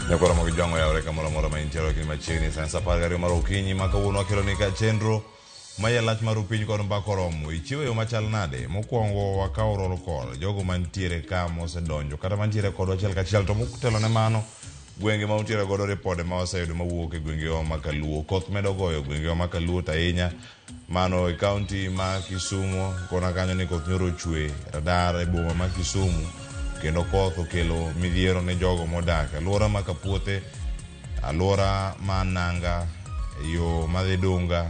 Nyakoro mag jwang'o yawre kamoro amora ma intiere lakini machiegni sani saa 12 mar okinyi ma kawuono wakelo ni ka chenro maya lach mar piny kod mbaka oromo. Ichiwo yo machal nade? Mokwongo wakawo roll call jogo mantiere ka mosedonjo kata mantiere kodwa achiel kachiel to motelo ne mano gwenge ma untiere godo ripode ma waseyudo mawuok e gwengewa ma Kaluo. Koth medo goyo gwengewa ma Kaluo to ahinya mano e kaunti ma Kisumu kona kanyo ni koth nyoro ochwe radar e boma ma Kisumu kendo koth okelo midhiero ne jogo modak alwora ma Kapuothe, alwora ma Nanga, yo madhi Dunga,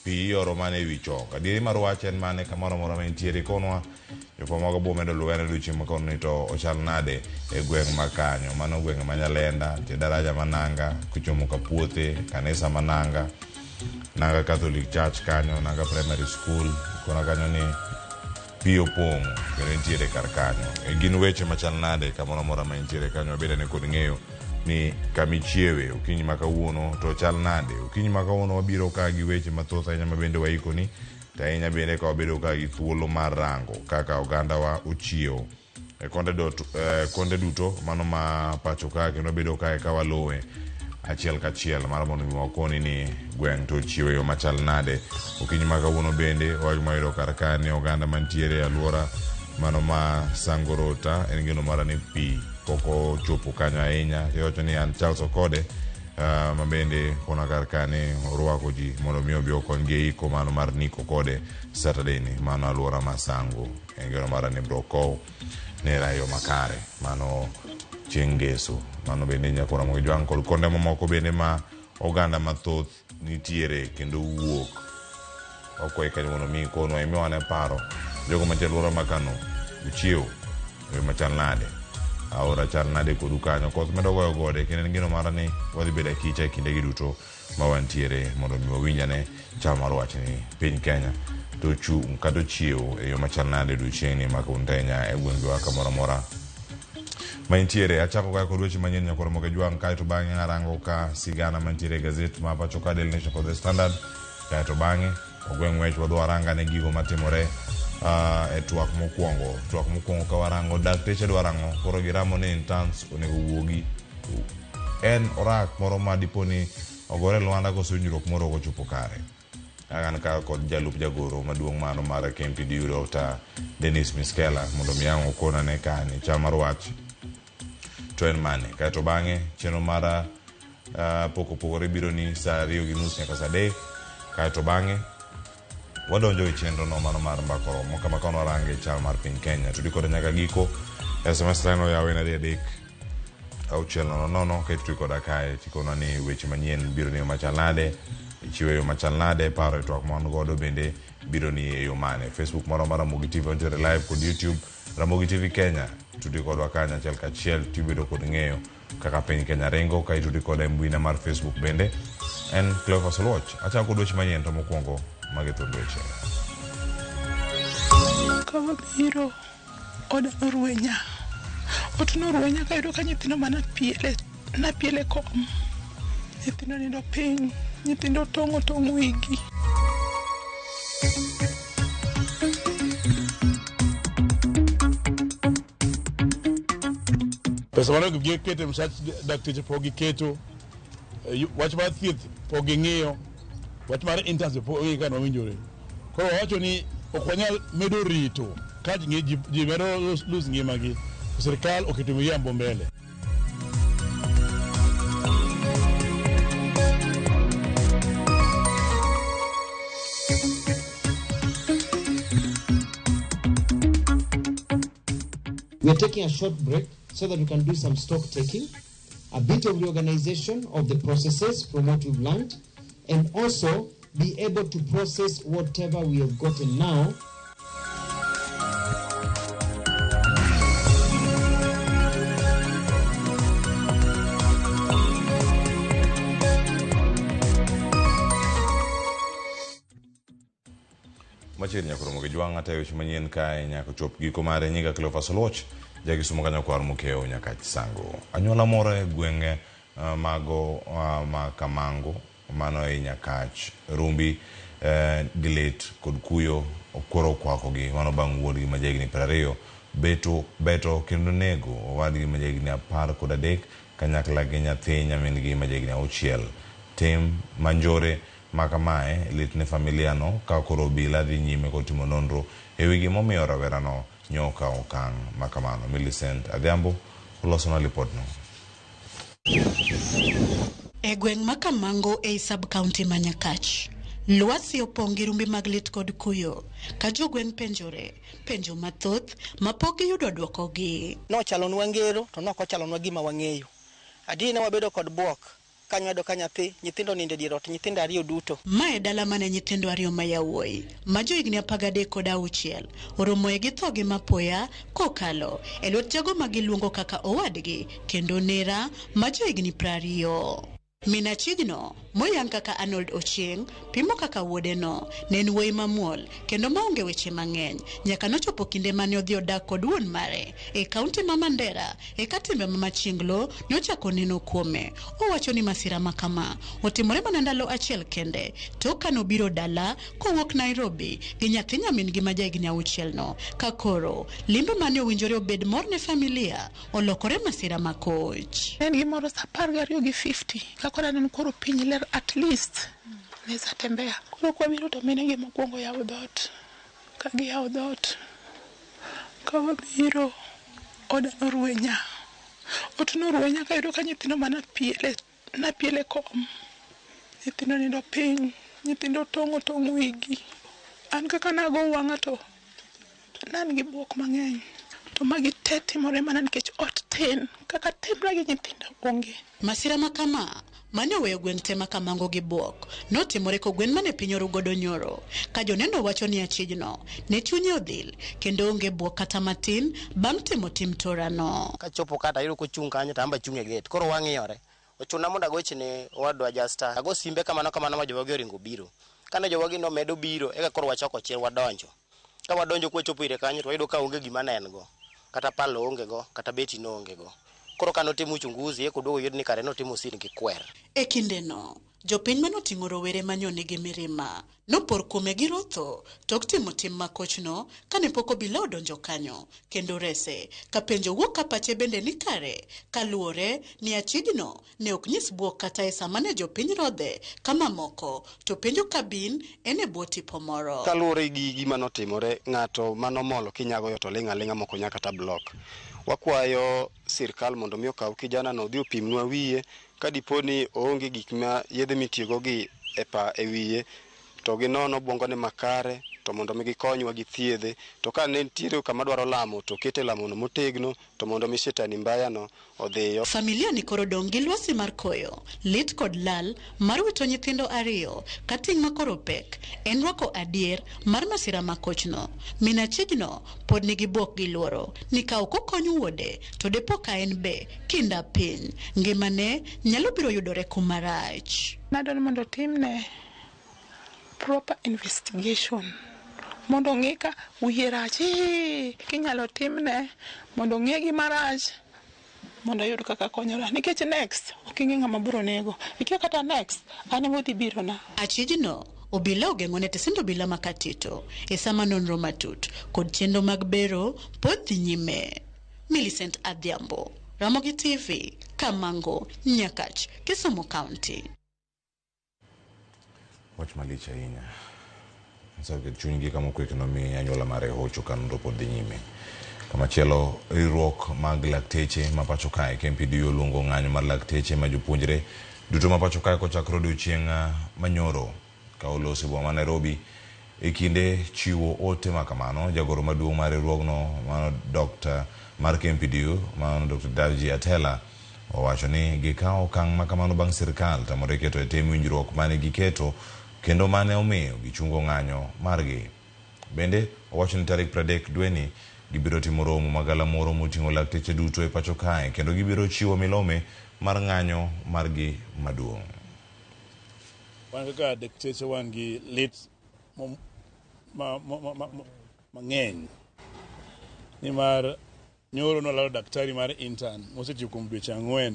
pi ioro mana ewi chok. Adieri mar wach en mane kamoro amora ma intiere ikonwa jofwambo mag obuo medo luwe ne odiochieng' ma kawuono ni to ochal nade e gweng' ma kanyo. Mano gweng' ma Nyalenda, nitie daraja ma Nanga kochomo Kapuothe, kanisa ma Nanga, Nanga Catholic Church kanyo, Nanga Primary School, ikona kanyo ni pi opong'o kendo intiere kar kanyo. E gin weche machal nade kamoro amora ma intiere kanyo wabed ane kod ng'eyo ni kama ichiewe okinyi ma kawuono to chal nade. Okinyi ma kawuono wabiro ka gi weche mathoth ahinya ma bende waikoni to ahinya bende ka wabedo ka gi thuolo mar rango kaka ogandawa ochiewo e konde, dot, konde duto mano ma pacho ka kendo wabedo kae ka waluwe achiel kachiel mar mondo mi wakoni ni gweng' to ochiewo e yo machal nade. Okinyi ma kawuono bende wach mwayudo kar ka ni oganda mantiere e alwora mano ma Sangorota en geno mara ni pi pok ochopo kanyo ahinya. Iwacho ni an Charles Okode ma bende kona kar ka ni orwako ji mondo mi obi okonygi e iko mano mar Nick Okode Saturday ni mano alwora ma Sango. En geno mara ni bro kow nera e yo makare mano chieng' ngeso. Mano bende nyakora Ramogi Jwang' kod konde mamoko bende ma oganda mathoth nitiere kendo wuok. Wakwayi kanyo mondo mi ikonwa imiwa ane paro jogo mantie alwora ma Kano uchiew e yo machal nade aora chal nade kodu kanyo koth medo goyo gode kendo en geno mara ni wadhi bedo akicha e kindegi duto ma wantiere mondo mi wawinj ane chal mar wachni piny Kenya to ochung' kata ochiew e yo machal nade odiochieng'ni ma kawuono ahinya e gwengewa kamoro amora ma intiere. Achako kae kod weche manyien nyakoro Ramogi Jwang' kaeto bang'e arango ka sigana mantiere e gazet ma pacho ka Daily Nation kod The Standard kaeto bang'e ogwe ng'wech wadhi waranga ne gigo matimore e twak mokwongo. Twak mokwongo ka warango dakteche dwaro ang'o koro giramo ni interns onego wuogi en orak moro ma dipo ni ogore lwanda koso winjruok moro ok ochopo kare. An ka kod jalup jagoro maduong' mano mar KMPDU Dr. Dennis Miskela mondo mi ang' okona ne kani chal mar wach to en mane. Kaeto bang'e chenro mar pok opogore biro ni saa 2:30 nyaka saa 3 kaeto bang'e wadonjo e chenro no mano mar mbaka oromo kama kono warange chal mar piny Kenya. Tudi kode nyaka giko. SMS line oyaw en 2 3 6 0 0 ka ituti koda kae tikonwa ni weche manyien biro ni yo machal nade, ichiwo e yo machal nade, paro e twak ma wan godo bende biro ni e yo mane. Facebook marwa mar Ramogi TV wantiere live kod YouTube Ramogi TV Kenya tudi kodwa kanyo achiel kachiel tibedo kod ng'eyo kaka piny Kenya ringo ka itudi koda e mbuina mar Facebook bende en Cleophas Oluoch. Achako kod weche manyien to mokwongo magi thuond weche. Ka wabiro oda norwenya. Ot norwenya kayudo ka nyithindo mana piele napiele kom. Nyithindo nindo piny, nyithindo tong'o tong' wigi. Pesa mane giketo e msach dakteche pok giketo, wach mar thieth pok ging'iyo, wach mar interns be pok ging'iyo kaka nowinjore. Koro wawacho ni ok wanyal medo rito ka ji medo lose ngimagi, sirkal oketo miriambo mbele. We are taking a short break so that we can do some stock taking, a bit of reorganization of the processes from what we've learned, and also be able to process whatever we have gotten now. Machiegni nyaka romo gi jwang' atayo weche manyien kae nyaka chop giko mare. Nyinga Cleophas Oluoch, jakisumo ka nyakwar Mokeo nyaka Chisango. Anyuola moro e gwenge mago ma Kamango mano ei Nyakach Rumbi gi lit kod kuyo koro okwakogi mano bang' wuodgi ma jahigni 20 Beto kendo nego owadgi ma jahigni 13 kanyakla gi nyathi nyamin-gi ma jahigni 6. Tim manjore makamae lit ne familia no ka koro obila dhi nyime kod timo nonro ewi gimomiyo rawerano nyoka okang' makamano. Millicent Adhiambo olosona lipodno. E gweng' ma Kamango ei sub-county ma Nyakach, lwasi opong' gi rumbi mag lit kod kuyo ka jogweng' penjore penjo mathoth ma pok giyudo dwokogi. Nochalonwa ngero to nokochalonwa gima wang'eyo. Adier ne wabedo kod bwok ka nywado ka nyathi, nyithindo nindo e dier ot, nyithindo ariyo duto. Mae dala mane nyithindo ariyo ma yawuoyi ma johigni 13 kod 6 oromoe gi tho gi mapoya kokalo e lwet jago ma giluongo kaka owadgi kendo nera ma johigni 20. Min achijno moyang kaka Arnold Ochieng pimo kaka wuodeno ne en wuoyi mamuol kendo maonge weche mang'eny nyaka nochopo kinde mane odhi odak kod wuon mare e kaunti ma Mandera eka timbe ma machinglo nochako neno kuome. Owacho ni masira ma kama otimore mana ndalo achiel kende tok kanobiro dala kowuok Nairobi gi nyathi nyamin-gi ma jahigni 6 no ka koro limbe mane owinjore obed mor ne familia olokore masira makoch. En gimoro saa 12:50 kakoro aneno koro piny ler at least neza tembea. Koro kwabiro to mine gi mokwongo yawo dhoot. Ka giyawo dhoot, ka wabiro oda norwenya. Ot norwenya kayudo ka nyithindo mana napiele kom. Nyithindo nindo piny, nyithindo tong'o tong' wigi. An kaka nago wang'a to ne an gi bwok mang'eny. To magi te timore mana nikech ot tin, kaka timra gi nyithindo onge. Masira ma kama mane oweyo gweng' te ma Kamango gi bwok notimore kogwen mane piny orugodo nyoro ka joneno wacho ni achijno ne chunye odhil kendo onge bwok kata matin bang' timo tim torano. Kachopo kata ayudo kochung' kanyo to an be achung' e gate. Koro wang'iyore. Ochuna mondo agoch ne owadwa Justa. Ago simbe kamano kamano ma jowagi oringo biro. Kane jowagi nomedo biro eka koro wachoko chir wadonjo. Ka wadonjo kwachopo ire kanyo to wayudo ka onge gima ne en go. Kata pala oonge go, kata beti noonge go. Koro ka notimo uchunguzi eka oduogo oyud ni kare notimo sin gi kwer. E kindeno, jopiny manoting'o rowere manyoni gi mirima nopor kuome gi rotho tok timo tim makochno kane pok obila odonjo kanyo kendo rese ka penjo wuok ka pache bende ni kare kaluwore ni achijno ne ok nyis bwok kata e sama ne jopiny rodhe kama moko to penjo ka bin en e bwo tipo moro. Kaluwore gi gima notimore, ng'ato manomolo kinyagoyo to ling' aling'a mok onya kata block. Wakwayo sirkal mondo mi okaw kijana no odhi opimnwa wiye ka dipo ni oonge gik ma yedhe mitiyogo gi e wiye to ginono obwongone makare to mondo mi gikonywa gi thiedhe to ka ne nitiere kama dwaro lamo to kete lamono motegno to mondo mi shetani mbaya no odhiyo. Familia ni koro dong' gi lwasi mar koyo, lit kod lal mar wito nyithindo ariyo ka ting' ma koro pek en rwako adier mar masira makochno. Min achijno pod nigi bwok gi luoro ni ka ok okony wuode to depo ka en be kinda piny ngimane nyalo biro yudore kuma rach. Nadwaro mondo otimne proper investigation mondo ong'e ka wiye rach, kinyalo timne mondo ong'e gima rach mondo oyud kaka konyora nikech next ok ing'e ng'ama biro nego ikia kata next an ema odhi birona. Achijno obila ogeng'one tesend obila ma Katito e sama nonro matut kod chenro mag bero pod dhi nyime. Millicent Adhiambo, Ramogi TV, Kamango, Nyakach, Kisumu County. Wach malich ahinya. Nyasaye oket chunygi kama okwe kendo mi anyuola mare hocho ka nonro pod dhi nyime. Kamachielo, riwruok mag lakteche ma pacho kae KMPDU oluongo ng'anyo mar lakteche ma jopuonjre duto ma pacho kae kochakore odiochieng' manyoro ka oloso e boma ma Nairobi. E kinde chiwo ote ma kamano, jagoro maduong' mar riwruogno mano Dr. mar KMPDU mano Dr. Davji Atela owacho ni gikawo okang' ma kamano bang' sirkal tamore keto e tim winjruok mane giketo kendo mane omiyo gichungo ng'anyo margi. Bende owacho ni tarik 30 dweni gibiro timo romo magalamoro moting'o lakteche duto e pacho kae kendo gibiro chiwo milome mar ng'anyo margi maduong'. Wan kaka dakteche wan gi lit mang'eny nimar nyoro nolalo daktari mar intern mosetiyo kuom dweche 4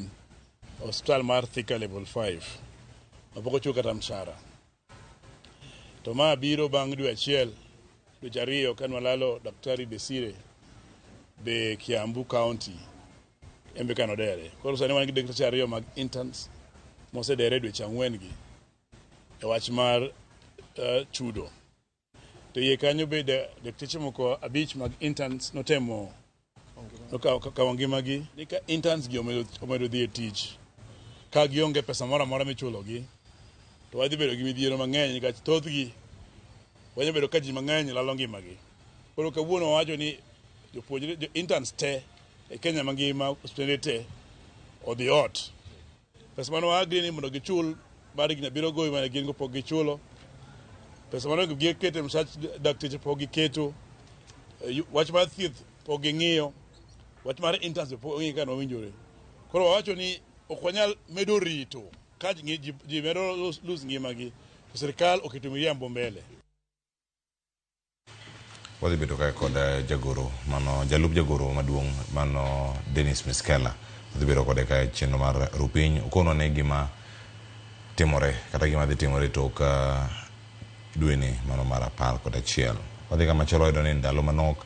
osiptal mar Thika level 5 mapok ochul kata mshahara. To ma biro bang' dwe achiel, dweche 2 ka nwalalo daktari Desire Be Kiambu County en be kanodere. Koro sani wan gi dakteche ariyo mag interns mosedere dweche 4 gi e wach mar chudo. To iye kanyo be dakteche moko 5 mag interns notemo nokawo ngimagi ni ka interns gi omedo dhi e tich ka gionge pesa moro amora michulogi to wadhi bedo gi midhiero mang'eny nikech thothgi wanyalo bedo ka ji mang'eny lalo ngimagi. Koro kawuono wawacho ni jopuonjre jo interns te e Kenya mangima osiptende te odhi ot. Pesa mane wa agree ni mondo gichul mar higni 7 gowi mane gin go pok gichulo. Pesa mane giketo e msach dakteche pok giketo. Wach mar thieth pok ging'iyo. Wach mar interns be pok ging'iyo kaka nowinjore. Koro wawacho ni ok wanyal medo rito ka ji medo lose ngimagi to sirikal oketo miriambo mbele. Wadhi bedo kae kod jagoro mano jalup jagoro maduong' mano Dennis Miskella. Wadhi bedo kode kae chenro mar Rupiny. Okono ne gima timore kata gima dhi timore tok dweni mano mar 11. Wadhi kamachielo wayudo ni ndalo manok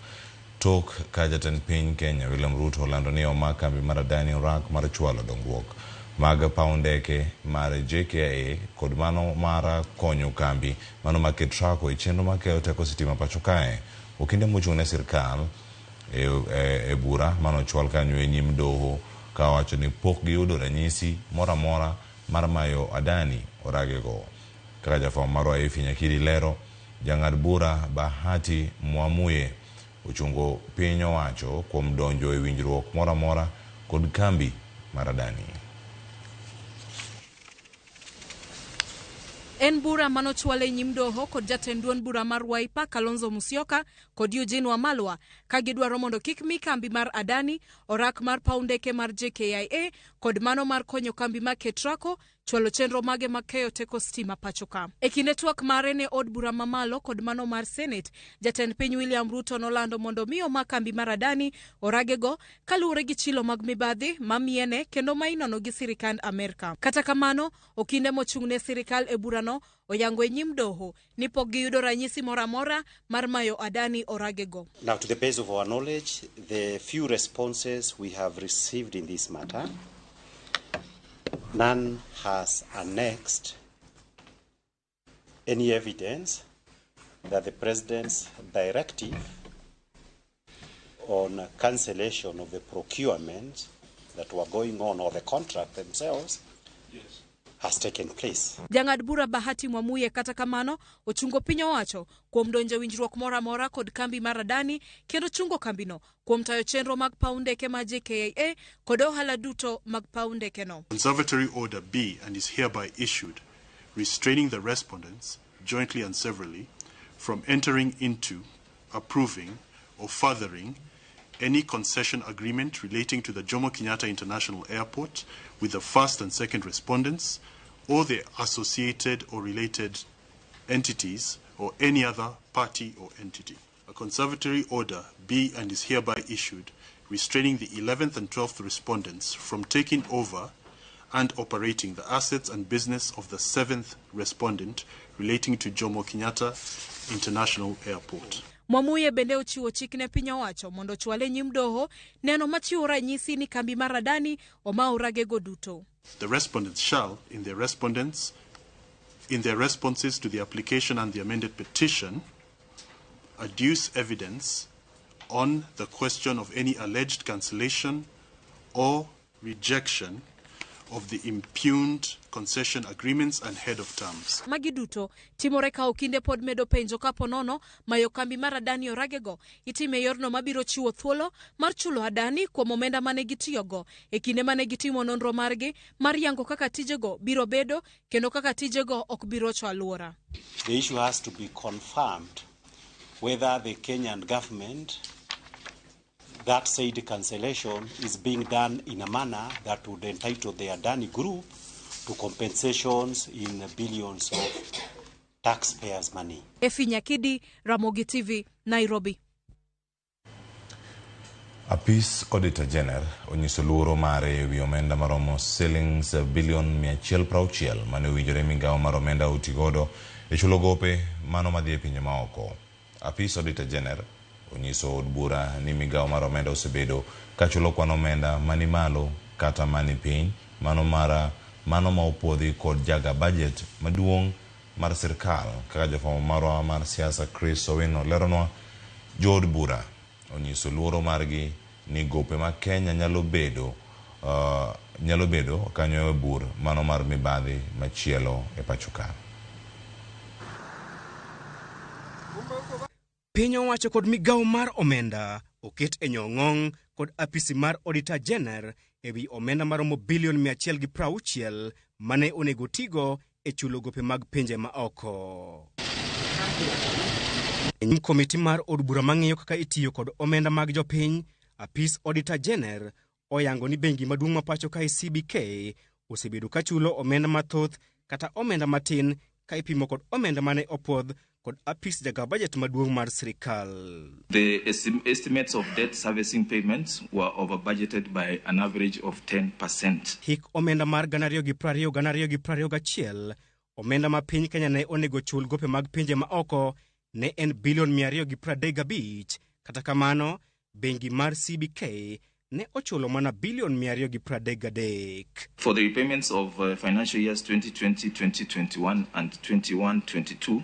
tok ka jatend piny Kenya William Ruto olando ni omak kambi mar Adani orak mar chwalo dongruok mag paw ndeke mar JKIA kod mano mar konyo kambi mano mar Ketraco e chenro mar keyo teko sitima pacho kae. Okinde mochung' ne sirkal e bura manochwal kanyo e nyim doho ka owacho ni pok giyudo ranyisi moro amora mar mayo Adani oragego. Kaka jafwambo marwa Effie Nyakiri lero, jang'ad bura Bahati Mwamuye ochungo piny owacho kuom donjo e winjruok moro amora kod kambi mar Adani. En bura manochwal e nyim doho kod jatend duond bura mar Wiper Kalonzo Musyoka kod Eugene Wamalwa ka gidwaro mondo kik mi kambi mar Adani orak mar paw ndeke mar JKIA kod mano mar konyo kambi mar Ketraco chwalo chenro mage mag keyo teko stima pacho ka. E kinde twak mare ne od bura mamalo kod mano mar Senate, jatend piny William Ruto nolando mondo mi omak kambi mar Adani oragego kaluwore gi chilo mag mibadhi mamiene kendo ma inono gi sirikand Amerka. Kata kamano, okinde mochung' ne sirikal e burano oyango e nyim doho ni pok giyudo ranyisi moro amora mar mayo Adani oragego. Now, to the best of our knowledge, the few responses we have received in this matter, none has annexed any evidence that the President's directive on cancellation of the procurement that were going on, or the contract themselves, yes, has taken place. Jang'ad bura Bahati Mwamuye kata kamano ochungo piny owacho kuom donjo winjruok moro amora kod kambi mar Adani kendo chungo kambino kuom tayo chenro mag paw ndeke mar JKIA kod ohala duto mag paw ndekeno. Conservatory Order B and is hereby issued, restraining the respondents, jointly and severally, from entering into, approving, or furthering any concession agreement relating to the Jomo Kenyatta International Airport with the first and second respondents or the associated or related entities or any other party or entity. A conservatory order be and is hereby issued restraining the 11th and 12th respondents from taking over and operating the assets and business of the 7th respondent relating to Jomo Kenyatta International Airport. Mwamuye bende ochiwo chik ne piny owacho mondo ochwal e nyim doho neno machiwo ranyisi ni kambi mar Adani omawo ragego duto. The respondents shall, in their responses to the application and the amended petition, adduce evidence on the question of any alleged cancellation or rejection of the impugned concession agreements and head of terms. Magi duto timore ka okinde pod medo penjo kapo nono mayo kambi mar Adani oragego itime yorno mabiro chiwo thuolo mar chulo Adani kuom omenda mane gitiyogo e kinde mane gitimo nonro margi mar yango kaka tijego biro bedo kendo kaka tijego ok bi rocho alwora. The issue has to be confirmed whether the Kenyan government that said cancellation is being done in a manner that would entitle the Adani Group to compensations in billions of taxpayers' money. Effie Nyakidi, Ramogi TV, Nairobi. Apis Auditor General onyiso luoro mare ewi omenda maromo silings bilion 160 mane owinjore migawo mar omenda otigodo e chulo gope mano madhi e pinje maoko. Apis Auditor General Onyiso od bura ni migawo mar omenda osebedo kachulo kwan omenda mani malo kata mani piny mano mara mano ma opuodhi kod jaga budget maduong' mar sirkal. Kaka jafwambo marwa mar siasa Chris Owino leronwa, jood bura onyiso luoro margi ni gope ma Kenya nyalo bedo kanyo e bur mano mar mibadhi machielo e pacho ka. Piny owacho kod migawo mar omenda oket e nyong'ong' kod apisi mar Auditor General ewi omenda maromo bilion 160 mane onego tigo e chulo gope mag pinje ma oko. E nyim komiti mar od bura mang'iyo kaka itiyo kod omenda mag jopiny, apis Auditor General oyango ni bengi maduong' ma pacho kae CBK osebedo ka chulo omenda mathoth kata omenda matin ka ipimo kod omenda mane opuodh kod apis jaga budget maduong' mar sirikal. The estimates of debt servicing payments were over budgeted by an average of 10%. Hik omenda mar 2020-2021, omenda ma piny Kenya ne onego chul gope mag pinje ma oko ne en bilion 235. Kata kamano, bengi mar CBK ne ochulo mana bilion 233. For the repayments of financial years 2020, 2021 and 21-22,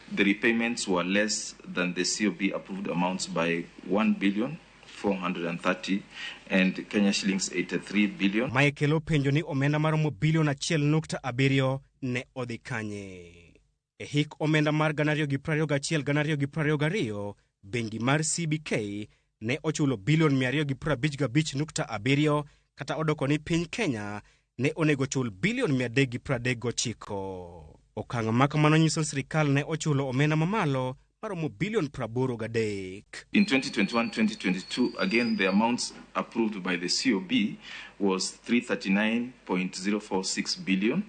the repayments were less than the COB approved amounts by 1,430,000,000 and Kenya shillings 83 billion. Mae kelo penjo ni omenda maromo bilion 1.7 ne odhi kanye. E hik omenda mar 2021-2022, bengi mar CBK ne ochulo bilion 255.7 kata odoko ni piny Kenya ne onego chul bilion 339. Okang' ma kamano nyiso sirikal ne ochulo omenda mamalo maromo bilion 83. In 2021-2022, again, the amounts approved by the COB was 339.046 billion.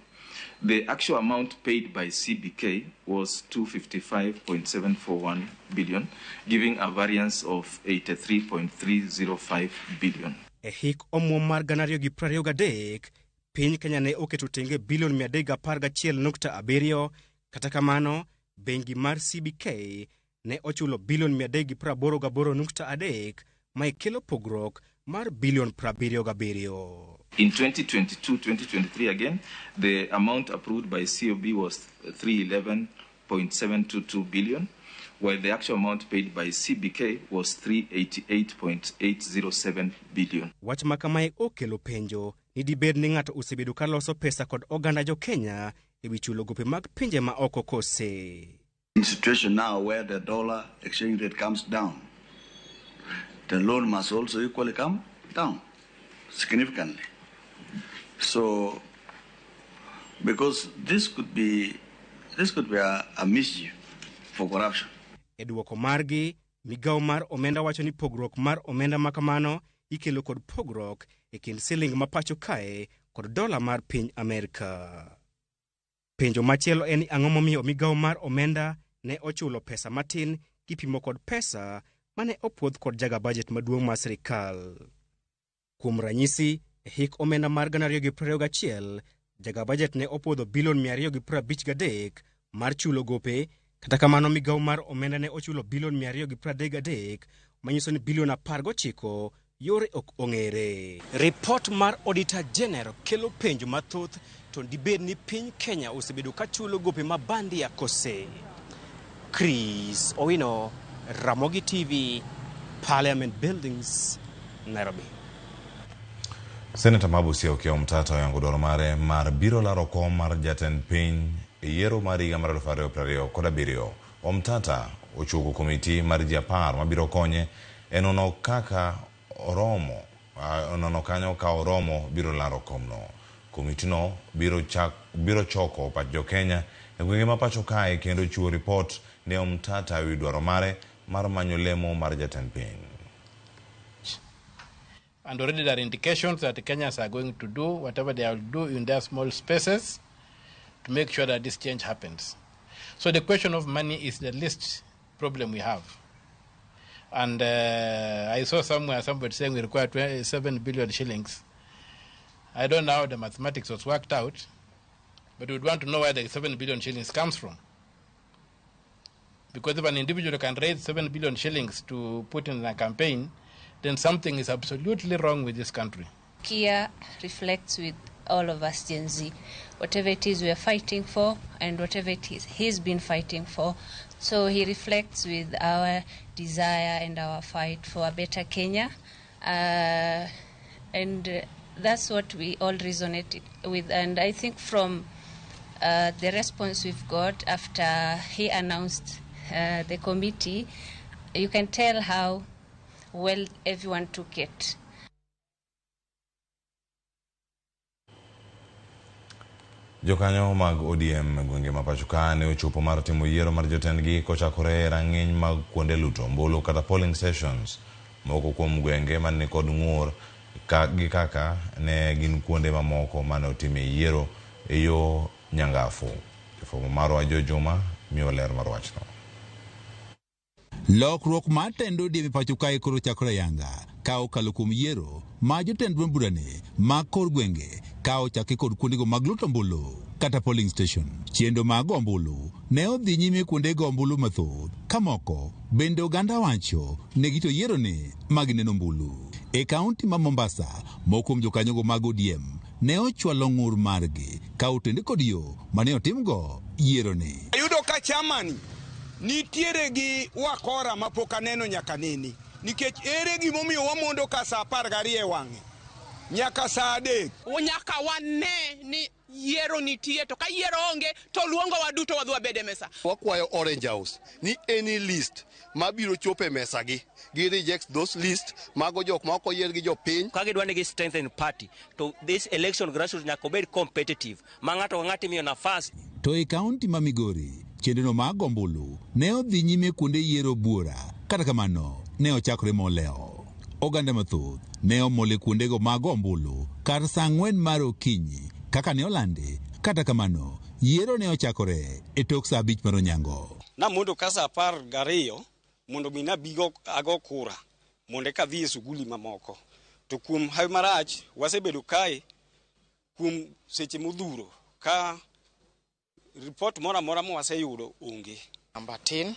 The actual amount paid by CBK was 255.741 billion, giving a variance of 83.305 billion. E hik omuom mar 2023, piny Kenya ne oketo tenge bilion 311.7. Kata kamano, bengi mar CBK ne ochulo bilion 388.3 ma kelo pogruok mar bilion 77. In 2022-2023 again, the amount approved by COB was 311.722 billion, while the actual amount paid by CBK was 388.807 billion. Wach ma kamae okelo penjo ni dibed ni ng'ato osebedo ka loso pesa kod oganda jo Kenya ewi chulo gope mag pinje ma oko kose. In situation now where the dollar exchange rate comes down, the loan must also equally come down significantly. So, because this could be a mischief for corruption. E duoko margi, migawo mar omenda wacho ni pogruok mar omenda makamano ikelo kod pogruok e kind siling ma pacho kae kod dola mar piny Amerka. Penjo machielo en ni ang'o momiyo migawo mar omenda ne ochulo pesa matin kipimo kod pesa mane opuodh kod jaga budget maduong' mar sirikal. Kuom ranyisi, e hik omenda mar 2021, jaga budget ne opuodho bilion 253 mar chulo gope. Kata kamano, migawo mar omenda ne ochulo bilion 233, manyiso ni bilion 19 yore ok ong'ere. Ripot mar Auditor General kelo penjo mathoth to dibed ni piny Kenya osebedo ka chulo gope ma bandia kose. Chris Owino, Ramogi TV, Parliament Buildings, Nairobi. Seneta ma Busia Okiya Omtata oyango dwaro mare mar biro laro kom mar jatend piny e yiero mar higa mar 2027. Omtata ochuko komiti mar ji 10 mabiro konye e nono kaka oromo nono kanyo ka oromo biro laro komno. Komitino biro choko pach jo Kenya e gwenge ma pacho kae kendo chiwo ripot ne Omtata ewi dwaro mare mar manyo lemo mar jatend piny. And already there are indications that the Kenyans are going to do whatever they will do in their small spaces to make sure that this change happens. So the question of money is the least problem we have. And I saw somewhere somebody saying we require 27 billion shillings. I don't know how the mathematics was worked out, but we'd want to know where the 7 billion shillings comes from. Because if an individual can raise 7 billion shillings to put in a campaign, then something is absolutely wrong with this country. Kia reflects with all of us Gen Z. Whatever it is we are fighting for and whatever it is he's been fighting for. So he reflects with our desire and our fight for a better Kenya. And that's what we all resonated with. And I think from the response we've got after he announced the committee, you can tell how well everyone took it. Jokanyo mag ODM gwenge ma pacho ka ne ochopo mar timo yiero mar jotendgi kochakore e rang'iny mag kuonde luto ombulu kata polling stations. Moko kuom gwenge mane kod ng'ur gi kaka ne gin kuonde mamoko mane otime yiero e yo nyangafu. Jafwambo marwa Jo Juma miyo ler mar wachno. Lokruok mar tend ODM e pacho kae koro chakore ayanga ka okalo kuom yiero ma jotend duond burani mag kor gwenge ka ochaki kod kuondego mag luto ombulu kata polling station. Chenro mag go ombulu ne odhi nyime kuonde go ombulu mathoth ka moko bende oganda wacho ne gito yiero ni magineno ombulu. E kaunti ma Mombasa, moko kuom jokanyogo mag ODM ne ochwalo ng'ur margi ka otende kod yo mane otimgo yiero ni. Ayudo ka chamani nitiere gi wakora mapok aneno nyaka nene, nikech ere gimomiyo wamondo ka saa 12 e wang'e nyaka saa 3. Nyaka wane ni yiero nitie, to ka yiero onge to luongowa duto wadhi wabed e mesa. Wakwayo Orange House ni any list mabiro chopo e mesa gi reject those list mago jok ma ok oyier gi jopiny. Ka gidwa ni gi strengthen party to this election grassroots nyaka obed competitive ma ng'ato ka ng'ato imiyo nafas. To e kaunti ma Migori, chenro mag ombulu ne odhi nyime kuonde yiero buora, kata kamano ne ochakore molewo. Oganda mathoth ne omol e kuondego mag ombulu kar saa 4 mar okinyi kaka ne olandi. Kata kamano yiero ne ochakore e tok saa 5 mar onyango. Namondo ka saa 12 mondo mi nabigo ago kura mondo eka adhi e suguli mamoko. To kuom hawi marach wasebedo kae kuom seche modhuro ka report moro amora mwaseyudo onge. Namba tin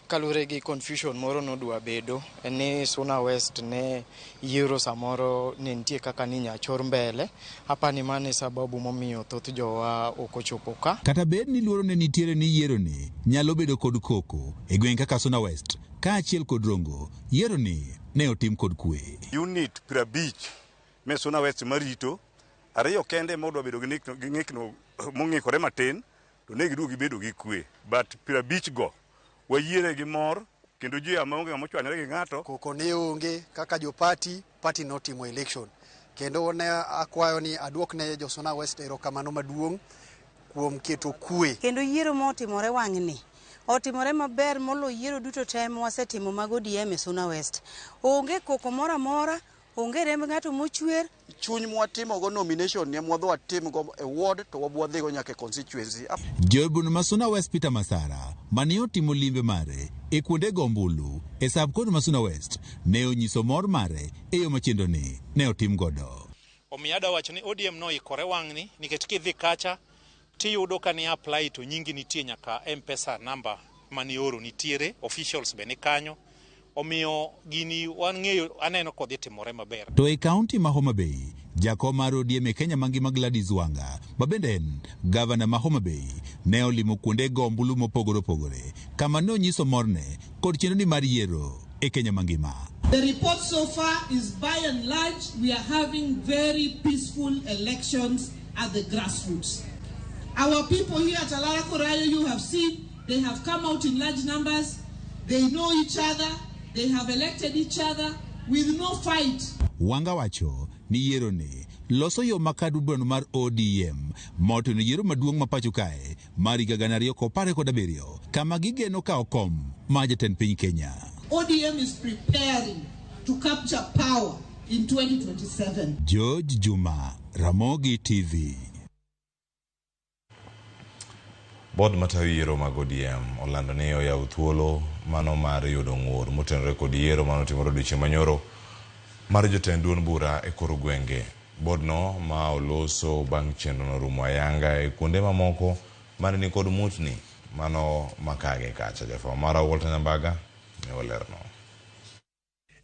kaluwore gi confusion moro nodwa bedo ni Suna West ne yiero samoro ne nitie kaka ni nyachor mbele. Apani mano e sababu momiyo thoth jowa ok ochopo ka. Kata bed ni luoro ne nitiere ni yiero ni nyalo bedo kod koko e gweng' kaka Suna West kaachiel kod Rongo, yiero ni ne otim kod kwe. Unit 50 me Suna West marito 2 kende modwa bedo gi ng'ikno mong'ikore matin to ne giduogo gibedo gi kwe, but 50 go wayiere gi mor kendo ji ama onge ng'ama ochwanyore gi ng'ato. Koko ne onge kaka jo party notimo election, kendo ne akwayo ni aduok ne jo Suna West erokamano maduong' kuom keto kwe. Kendo yiero motimore wang'ni otimore maber molo yiero duto te mwasetimo mag ODM e Suna West. Onge koko moro amora, onge remb ng'ato mochwer. Chuny mwatimogo nomination ne mwadhi watimgo e ward to wabwadhigo nyaka e constituency. Jaod ma Suna West Peter Masara mane otimo limbe mare e kuonde go ombulu e sub-county ma Suna West ne onyiso mor mare e yo ma chenro ni ne otim godo. Omiyo adwa wacho ni ODM noikore wang'ni nikech kidhi kacha tiyudo ka ni apply to nyingi nitie nyaka M-Pesa number manioro nitiere, officials be ni kanyo. Omiyo gini wang'eyo aneno kodhi timore maber. To e kaunti ma Homa Bay, jakom mar ODM e Kenya mangima Gladys Wanga, ma bende en gavana ma Homa Bay, ne olimo kuonde go ombulu mopogore opogore kama ne onyiso morne kod chenro ni mar yiero e Kenya mangima. The report so far is by and large we are having very peaceful elections at the grassroots. Our people here at Allara Korayo, you have seen, they have come out in large numbers, they know each other, they have elected each other with no fight. Wanga wacho ni yiero ni loso yo ma kad burano mar ODM moteno yiero maduong' ma pacho kae mar higa 2017 kama gigeno kawo kom mar jatend piny Kenya. ODM is preparing to capture power in 2027. George Juma, Ramogi TV. Board matayo yiero mag ODM olando ni oyawo thuolo mano mar yudo ng'ur motenore kod yiero manotimore odiochieng' manyoro mar jotend duond bura e kor gwenge. Board no ma oloso bang' chenro no rumo ayanga e kuonde mamoko mane ni kod mutni. Mano makage kacha jafwambo mara Walter Nyambaga ne olerno.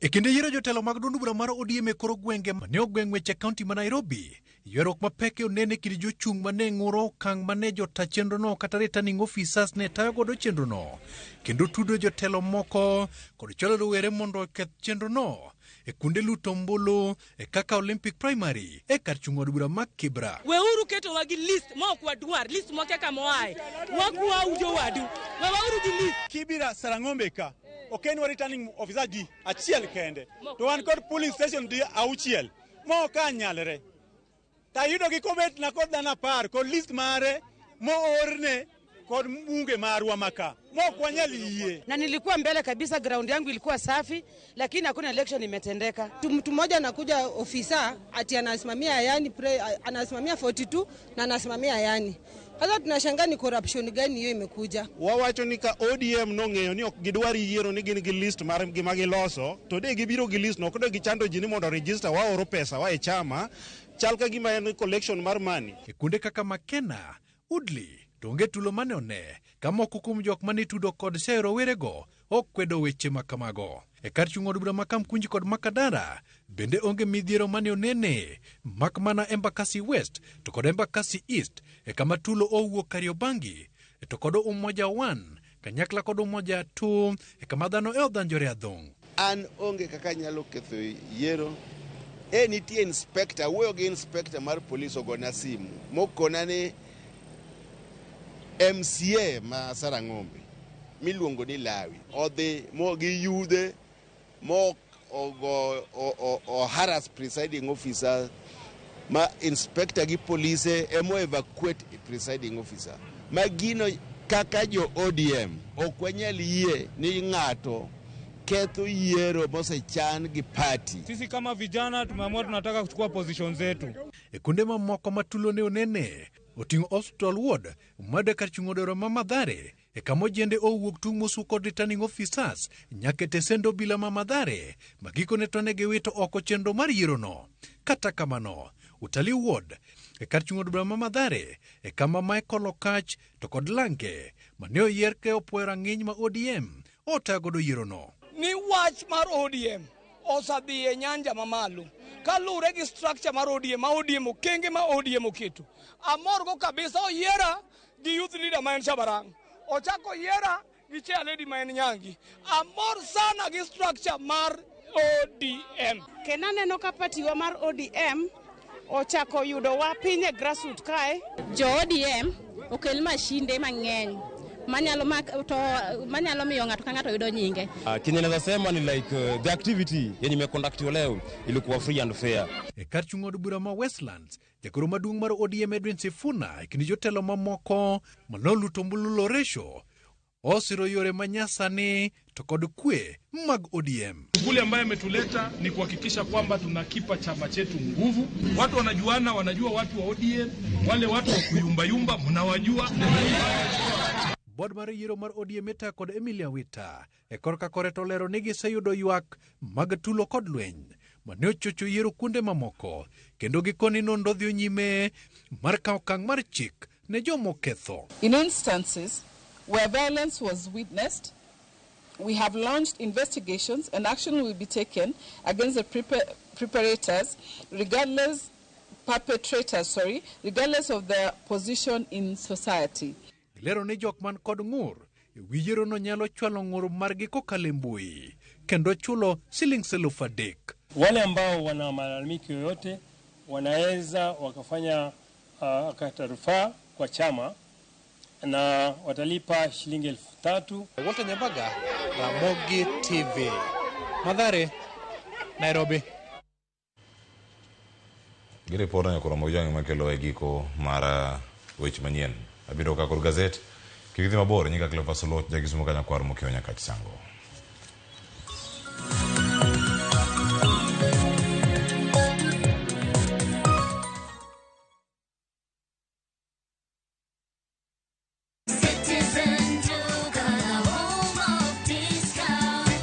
E kinde yiero jotelo mag duond bura mar ODM e kor gwenge mane ogweng' weche kaunti ma Nairobi, ywaruok mapek onene e kind jochung' mane ng'uro okang' mane jota chenrono kata returning officers ne tayo godo chenrono, kendo tudo jotelo moko kod chwalo rowere mondo oketh chenrono e kuonde luto ombulu e kaka Olympic Primary e kar chung' od bura ma Kibra. Weuru ketowa gi list ma ok wadwar, list mwakia kama oaye. Wakwau jowadu, wewauru gi list. Kibira Sarang'ombe ka, ok en wa returning officer di achiel kende, to wan kod polling station di auchiel ma ok anyalre. Tayudo gi kobet na kod dhano 10 kod list mare moorne kod mbunge marwa maka mok wanyal yie. Na nilikuwa mbele kabisa, ground yangu ilikuwa safi, lakini hakuna election imetendeka. Mtu mmoja anakuja ofisa ati anasimamia yani anasimamia 42 na anasimamia yani. Sasa tunashangaa ni corruption gani hiyo imekuja. Wawacho ni ka ODM nong'eyo ni ok gidwar yiero ni gin gi list mar gima giloso, to de gibiro gi list no, ok de gichando ji ni mondo register waoro pesa wa e chama, chal ka gima en collection mar money. E kuonde kaka Makena, Woodley, to onge tulo mane one ka moko kuom jok mane itudo kod seyo rowerego okwedo weche ma kamago. E kar chung' od bura ma Kamkunji kod Makadara bende onge midhiero mane onene mak mana Embakasi West to kod Embakasi East e kama tulo owuok Kariobangi to kod Umoja 1 kanyakla kod Umoja 2 e kama dhano e odhanjore adhong'. An onge kaka anyalo ketho yiero. E nitie inspector, awuoyo gi inspector mar polis ogona simu mokona ni MCA ma Sarang'ombe miluongo ni Lawi odhi mo gi yudhe mo ogo o harass presiding officer ma inspector gi polise emo evacuate presiding officer. Ma gino kaka jo ODM ok wanyal yie ni ng'ato ketho yiero mosechan gi party. Sisi kama vijana tumeamua tunataka kuchukua position zetu. E kuonde mamoko ma tulo ne onene oting'o Hospital Ward made kar chung' od ma Mathare e kama ojende owuok tung' mosu kod returning officers nyaka e tesend obila ma Mathare ma gikone to ne giwito oko chenro mar yierono. Kata kamano, Utalii Ward e kar chung' od bura ma Mathare e kama Michael Okach to kod Lange mane oyier ka opuoyo rang'iny ma ODM otayo godo yierono. Ni wach mar ODM osedhi e nyanja mamalo kaluwore gi structure mar ODM ma ODM okenge ma ODM oketo. Amorgo kabisa, oyiera gi youth leader ma en Shabarang, ochako oyiera gi chair lady ma en Nyangi. Amor sana gi structure mar ODM. Kendo aneno ka party wa mar ODM ochako yudowa piny e grassroots kae. Jo ODM okel mashinde mang'eny manyalo miyo ng'ato ka ng'ato yudo nyinge. Kenye naweza sema ni like the activity yenye imeconductiwa leo ilikuwa free and fair. E kar chung' od bura ma Westlands, jagoro maduong' mar ODM Edwin Sifuna e kind jotelo mamoko manoluto ombulu Loresho osiro yore manyasani to kod kwe mag ODM. Shughuli ambayo imetuleta ni kuhakikisha kwamba tunakipa chama chetu nguvu. Watu wanajuana, wanajua watu wa ODM, wale watu wa kuyumbayumba mnawajua. Bod mar yiero mar ODM itayo kod Emilia Wita e korka kore to lero ni giseyudo ywak mag tulo kod lweny mane ochocho yiero kuonde mamoko kendo gikoni nonro dhi nyime mar kawo okang' mar chik ne jomoketho. In instances where violence was witnessed, we have launched investigations and action will be taken against the preparators, regardless perpetrators, regardless of their position in society. Gilero ni jok man kod ng'ur e wi yierono nyalo chwalo ng'ur margi kokalo e mbui kendo chulo siling 3,000. Wale ambao wana malalamiko yoyote wanaweza wakafanya akata rufaa kwa chama na watalipa shilingi 3,000. Walter Nyambaga, Ramogi TV, Mathare, Nairobi. Gi ripod no koro Ramogi makelo e giko mar weche manyien. Abiro ka kor gazet. Kik idhi mabor nyinga Cleophas Oluoch ja Kisumu ka nyakwar Mokio Nyakach Sango.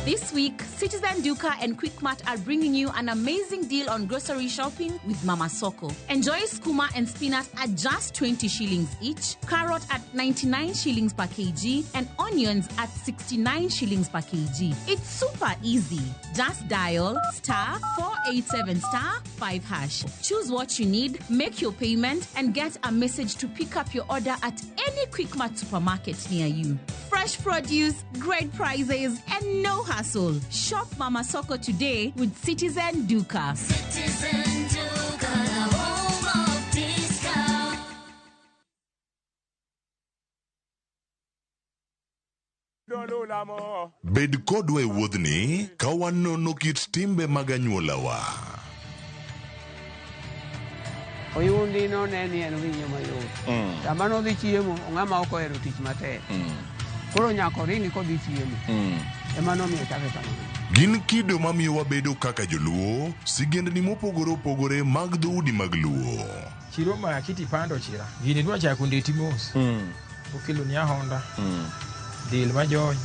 This week, Citizen Duka and Quickmart are bringing you an amazing deal on grocery shopping with Mama Soko. Enjoy skuma and spinach at just 20 shillings each, carrot at 99 shillings per kg, and onions at 69 shillings per kg. It's super easy. Just dial star 487 star 5 hash. Choose what you need, make your payment, and get a message to pick up your order at any Quickmart supermarket near you. Fresh produce, great prices, and no hassle. Shop Mama Soko today with Citizen Duka. Citizen Duka, the home of discount. Bed kodwa e wuodhni ka wanono kit timbe mag anyuolawa. Oyundi none ni en winyo mayot. Sama nodhi chiemo, ng'ama ok ohero tich matek. Koro nyaka oringi kodhi chiemo. Ema nomiyo chake kamano. Gin kido mamiyo wabedo kaka joluo, sigendni mopogore opogore mag dhoudi mag luo. Chiro ma kiti pando chira. Gini dwa chako ndeti mos. Okelo ni ahonda. Del majony.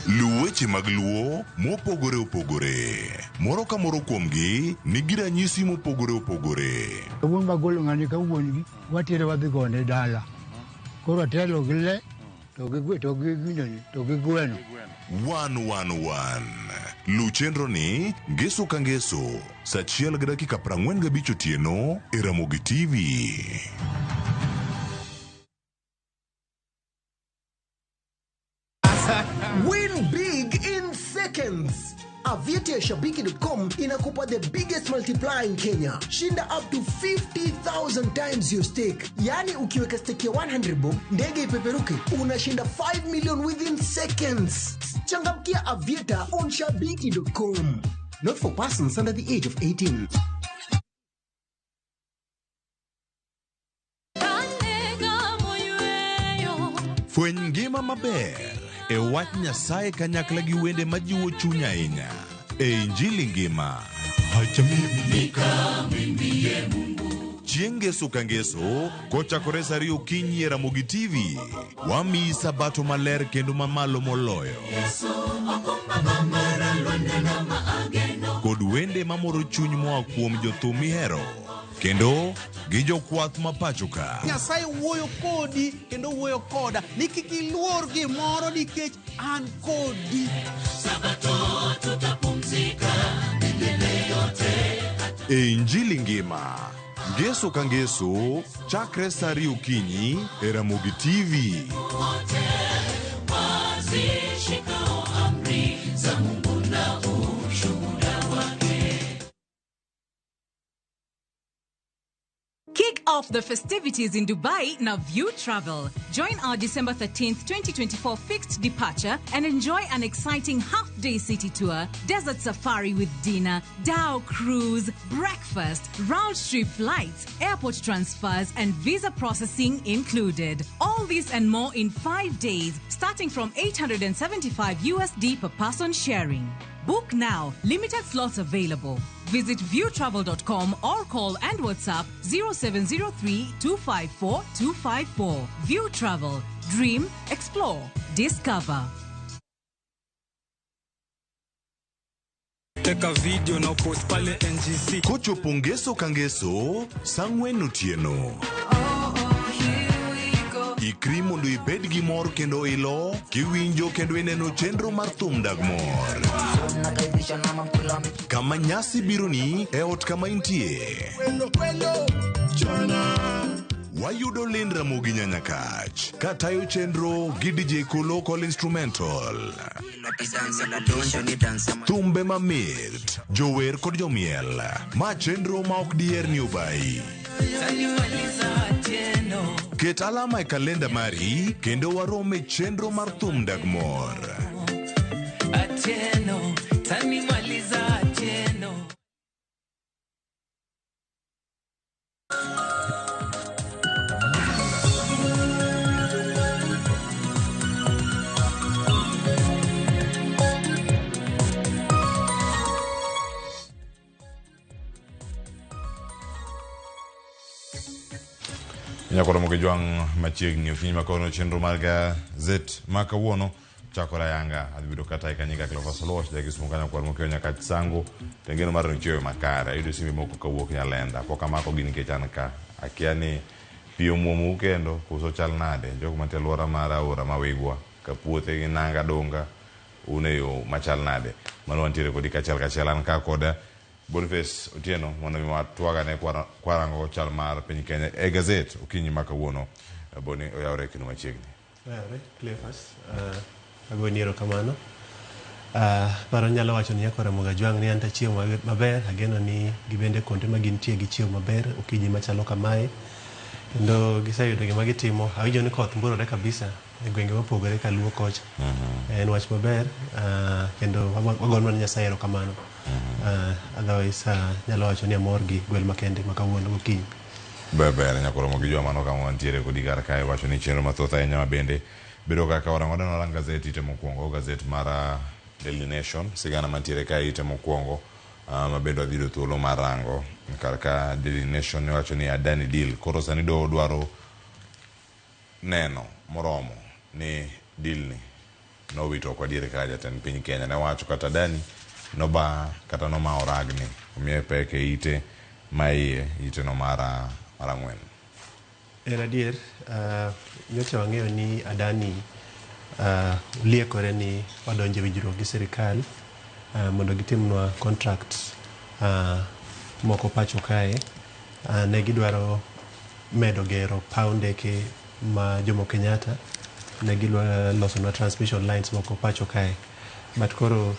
Luw weche mag luo mopogore opogore. Moro ka moro kuomgi nigi ranyisi mopogore opogore. Wuon bagolo ng'ani ka wuon gi watere wadhi gone dala. Koro atelo gi le to gi to gi ginene to gi gweno. Wan wan wan. Luw chenro ni ngeso ka ngeso saa 1:45 otieno e Ramogi TV. Win big in seconds. Aviator ya Shabiki.com inakupa the biggest multiplier in Kenya. Shinda up to 50,000 times your stake. Yaani ukiweka stake ya 100 bob, ndege ipeperuke, unashinda 5 million within seconds. Changamkia Aviator on Shabiki.com. Not for persons under the age of 18. Fweny ngima maber e wach Nyasaye kanyakla gi wende majiwo chuny ahinya e Injili ngima. Chieng' ngeso ka ngeso kochakore saa 2 okinyi e Ramogi TV, wamiyi sabato maler kendo mamalo moloyo kod wende mamoro chuny moa kuom jothum mihero kendo gi jokwath ma pacho ka. Nyasaye wuoyo kodi kendo wuoyo koda ni kik iluor gimoro nikech an kodi. Sabato tutapumzika milele yote. E Injili ngima, ngeso ka ngeso, chakre saa 2 okinyi e Ramogi TV. Wote wazishikao amri za Mungu na ushuhuda wake. Kick off the festivities in Dubai na View Travel. Join our December 13th, 2024 fixed departure and enjoy an exciting half-day city tour, desert safari with dinner, dhow cruise, breakfast, round-trip flights, airport transfers, and visa processing included. All this and more in 5 days, starting from 875 USD per person sharing. Book now. Limited slots available. Visit viewtravel.com or call and WhatsApp 0703 254 254. View Travel. Dream, explore, discover. Teka video na post pale NGC. Kochopo ngeso ka ngeso, saa 4 otieno. Ikri mondo ibed gi mor kendo ilo, kiwinjo kendo ineno chenro mar thum dag mor. Kama nyasi bironi e ot kama intie. Wayudo Lynn Ramogi Nyanyakach katayo chenro gi DJ Kolo Call Instrumental. Thumbe mamit, jower kod jomiel. Ma chenro ma ok diher ni obayi. Ket alama e kalenda mari kendo warom e chenro mar thum dag mor. Atieno, tanimaliza Atieno. Nyakoro mogi jwang' machiegni okinyi ma kawuono chenro mar gazet ma kawuono. Chakore ayanga adhi bedo kata ka nyinga Cleophas Oluoch ja Kisumu kanyo kwar mokiewo nyaka Chisango to ngeno mar nichiewe makare. Ayudo simbe moko kawuok Nyalenda pok amako gi nikech an ka akia ni pi omuomou kendo koso chal nade jogo mantie alwora mar aora ma Wigwa ka puothe gi nanga donga un e yo machal nade. Mano wantiere kodi kachiel kachiel an ka kod Boniface Otieno mondo mi watwagane kwarango chal mar piny Kenya e gazet okinyi ma kawuono. Boni oyawre kendo machiegni. Oyawre, Cleophas, agoni erokamano. Paro nyalo wacho ni nyaka Ramogi Ajwang' ni an tachiewo maber, ageno ni gibende kuonde ma gintie gichiewo maber okinyi machalo kamae. Kendo giseyudo gima gitimo. Awinjo ni koth mburore kabisa e gwenge mopogore kaluo kocha. En wach maber kendo wagono mana Nyasaye erokamano. Otherwise nyalo wacho ni amor gi gwel makende ma kawuono gokinyi. Ber ber nyaka Ramogi Jwang' mano kama wantiere kodi kar kae wacho ni chenro mathoth ahinya ma bende bedo kaka warango neno warang gazet ite mokwongo gazet mar Daily Nation sigana mantiere kae ite mokwongo ma bende wadhi yudo thuolo mar rango kar ka Daily Nation wacho ni Adani deal koro sani doho dwaro neno moromo ni deal ni nowito oko adier kaka jatend piny Kenya ne wacho kata Adani noba kata nomawo ragni omiye pek e ite ma iye ite no mar ang'wen. En adier, nyocha wang'eyo ni Adani liekore ni odonjo e winjruok gi sirikal mondo gitimnwa contract moko pacho kae. Ne gidwaro medo gero paw ndeke ma Jomo Kenyatta, ne gidwa losonwa transmission lines moko pacho kae. But koro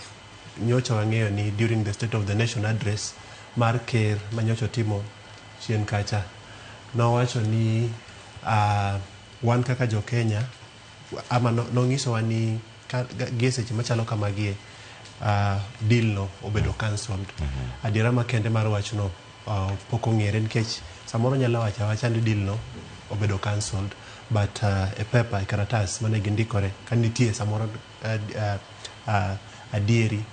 nyocha wang'eyo ni during the State of the Nation address mar ker ma nyocha otimo chien kacha, nowacho ni wan kaka jo Kenya ama nong'isowa ni gie seche machalo kamagie deal no obedo cancelled. Adiera makende mar wachno pok ong'ere nikech samoro nyalo wacho awacha ni deal no obedo cancelled, but e paper e karatas mane gindikore ka nitie samoro adieri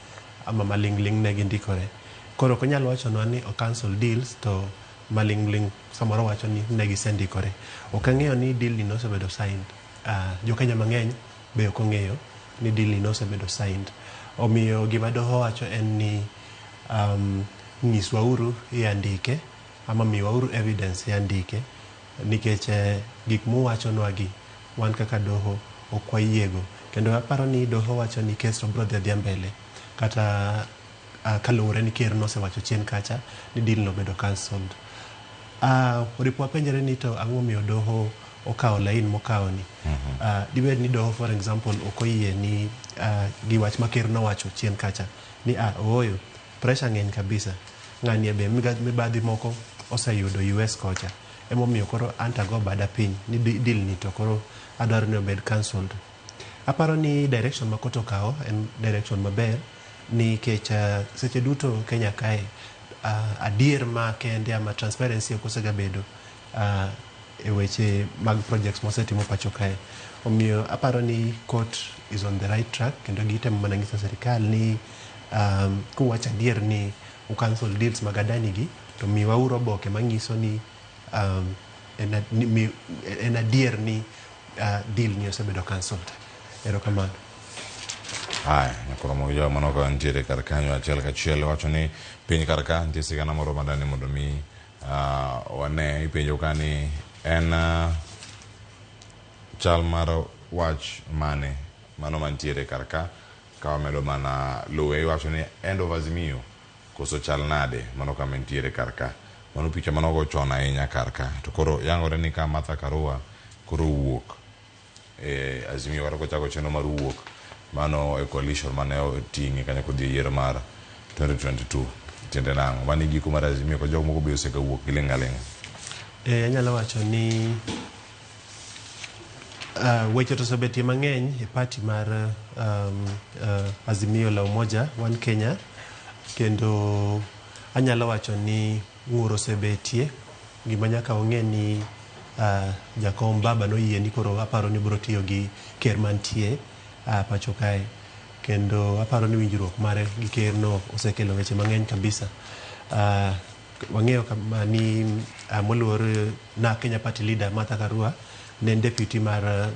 ama maling'ling' ne gindikore. Koro ok onyal wachonwa ni o cancel deals to maling'ling' samoro wacho ni ne gisendikore. Ok ang'eyo ni deal ni nosebedo signed. Jo Kenya mang'eny be ok ong'eyo ni deal ni nosebedo signed. Omiyo gima doho wacho en ni nyiswauru e andike ama miwauru evidence e andike nikech gik muwachonwa gi wan kaka doho ok wayiego. Kendo aparo ni doho wacho ni kes to biro dhi adhiya mbele kata kaluwore ni ker nosewacho chien kacha ni deal no obedo cancelled. Oripo wapenjre ni to ang'o momiyo doho okawo lain mokawo ni. Dibed ni doho for example ok oyie ni gi wach ma ker nowacho chien kacha ni ooyo pressure ng'eny kabisa ng'ani be mibadhi moko oseyudo US kocha emomiyo koro an to ago bada piny ni deal ni to koro adwaro ni obed cancelled. Aparo ni direction ma court okawo en direction maber nikech seche duto Kenya kae adier ma kende ama transparency ok osegabedo e weche mag projects mosetimo pacho kae. Omiyo aparo ni court is on the right track kendo gitemo mana nyiso sirikal ni kuwacho adier ni u cancel deals mag Adani gi to miwauru oboke manyiso ni en adier ni deal ni osebedo cancelled. Erokamano. Haya, nyakoro moja mano ka nitiere kar kanyo achiel kachiel wacho ni piny kar ka nitie sigana moro madani mondo mi wane ipenjo ka ni en chal mar wach mane mano mantiere kar ka ka wamedo mana luwe iwacho ni end of Azimio koso chal nade mano kama nitiere kar ka mano picha manogo chon ahinya kar ka to koro yangore ni ka Martha Karua koro wuok e Azimio kata kochako chenro mar wuok mano e coalition mane oting'e kanyo kodhi e yiero mar 2022 tiende nang'o mano e giko mar Azimio ko jok moko be osekawuok giling' aling'a. Anyalo wacho ni weche to osebetie mang'eny e party mar Azimio la Umoja One Kenya kendo anyalo wacho ni ng'ur osebetie. Gima nyaka wang'e ni jakom baba noyie ni koro aparo ni biro tiyo gi ker mantie pacho kae kendo aparo ni winjruok mare gi ker no osekelo weche mang'eny kabisa. Wang'eyo kama ni moluor na Kenya Party leader Martha Karua ne en deputy mar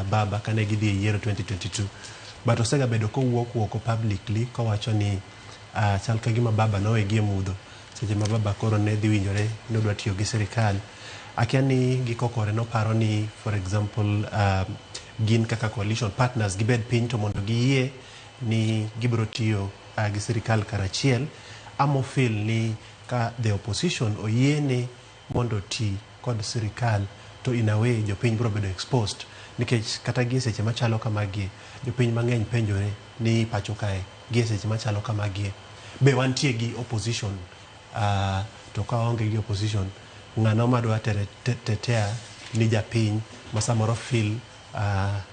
baba kane gidhi e yiero 2022. But osegabedo kowuok oko publicly kowacho ni chal ka gima baba nowegi e mudho seche ma baba koro ne dhi winjore ni odwa tiyo gi sirikal. Akia ni gikokore noparo ni for example gin kaka coalition partners gibed piny to mondo giyie ni gibiro tiyo gi sirikal karachiel, amo feel ni ka the opposition oyiene mondo oti kod sirikal to in a way jopiny biro bedo exposed nikech kata gi e seche machalo kamagi jopiny mang'eny penjore ni pacho kae gi e seche machalo kamagie be wantie gi opposition to ka waonge gi opposition ng'ano madwa tetea ni japiny ma samoro feel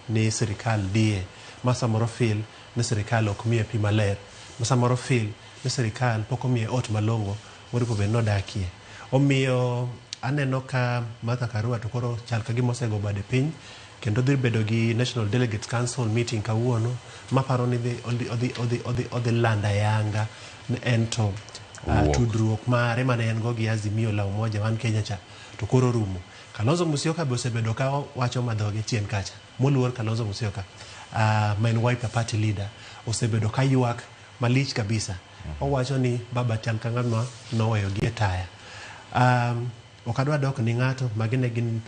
ni sirikal diye, ma samoro feel ni sirikal ok miye pi maler, ma samoro feel ni sirikal pok omiye ot malong'o moripo bed nodakie. Omiyo aneno ka Martha Karua to koro chal ka gima osego bade piny kendo dhi bedo gi National Delegates Council meeting kawuono maparo ni odhi lando ayanga ni en to tudruok mare mane en go gi Azimio la Umoja One Kenya cha to koro rumo. Kalonzo Musyoka be osebedo ka wacho madhoge chien kacha. Moluor Kalonzo Musyoka ma en Wiper Party leader osebedo ka ywak malich kabisa. Owacho ni baba chal ka ng'ama noweyo gi e taya. Ok adwa dok ni ng'ato, magi ne gin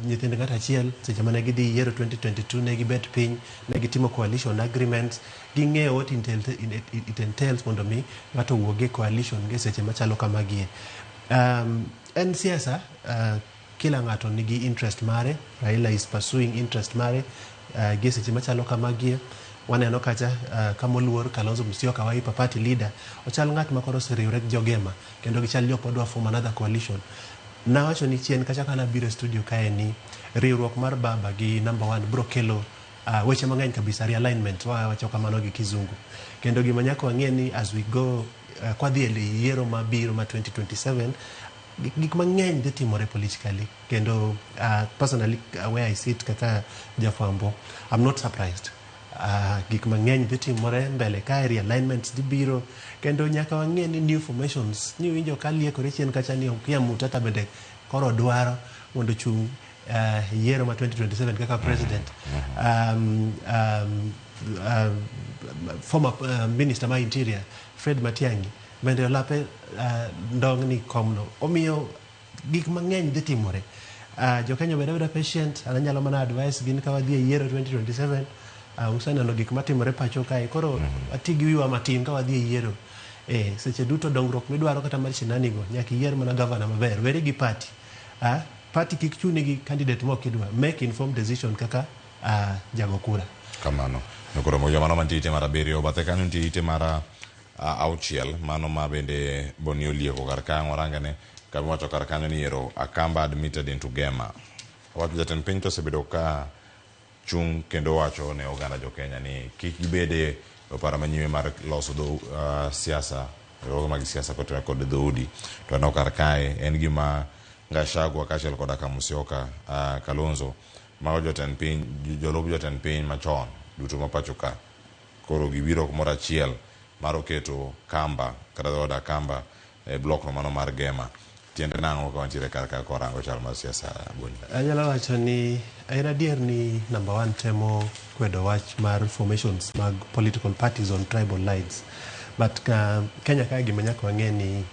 nyithind ng'ato achiel seche mane gidhi yiero 2022 ne gibet piny, ne gitimo coalition agreements, ging'eyo what it entails mondo mi ng'ato owuog e coalition gi seche machalo kamagie. En siasa, kila ng'ato nigi interest mare, Raila is pursuing interest mare gi seche machalo kamagie. Waneno kacha kamoluor Kalonzo Musyoka Wiper Party leader ochal ng'at ma koro oseriwre gi jogema kendo gichal jok madwa form another coalition. Nawacho ni chien kacha kana biro e studio kae ni riwruok mar baba gi number one bro kelo weche mang'eny kabisa, realignment wawacho kamano gi kizungu. Kendo gima nyaka wang'e ni as we go kwadhi e yiero mabiro ma 2027 gik mang'eny dhi timore politically kendo personally where I sit kaka jafwambo I'm not surprised. Gik mang'eny dhi timore mbele kae, realignments dhi biro kendo nyaka wang'e ni new formations ni winjo ka liekore chien kacha ni Okiya Mutata bende koro dwaro mondo ochung' yiero ma 2027 kaka president. Former minister ma interior Fred Matiang'i bende olape ndong' ni komno. Omiyo gik mang'eny dhi timore. Jokenya obed abeda patient, an anyalo mana advice gin ka wadhi e yiero 2027 useneno gik matimore pacho kae koro wati gi wiwa matin ka wadhi e yiero. Seche duto dongruok midwaro kata mar shinani go nyaka iyier mana gavana maber, weri gi party. Party kik chuni gi candidate mok idwa, make informed decision kaka jago kura. Kamano. Koro mano mantie ite mar 7, bathe kanyo nitie ite mar 6, mano ma bende Boni olieko kar kanyo warangene kama iwacho kar kanyo ni ero Akamba admitted into Gema. Wacho jatend piny to osebedo ka chung' kendo wacho ne oganda jo Kenya ni kik gibede opara manyime mar loso dho siasa, riwruoge mag siasa kod dhoudi. To aneno kar kae en gima Gachagua kaachiel koda ka Musyoka, Kalonzo, mago jotend piny, jolup jotend piny machon duto ma pacho ka. Koro gibiro kumoro achiel mar oketo kamba kata dhood Akamba e blok no mano mar Gema. Tiende nang'o ka wantiere kar ka korango chal mar siasa Boni? Anyalo wacho ni en adier ni number one temo kwedo wach mar formations mag political parties on tribal lines. But Kenya kae gima nyaka wang'e ni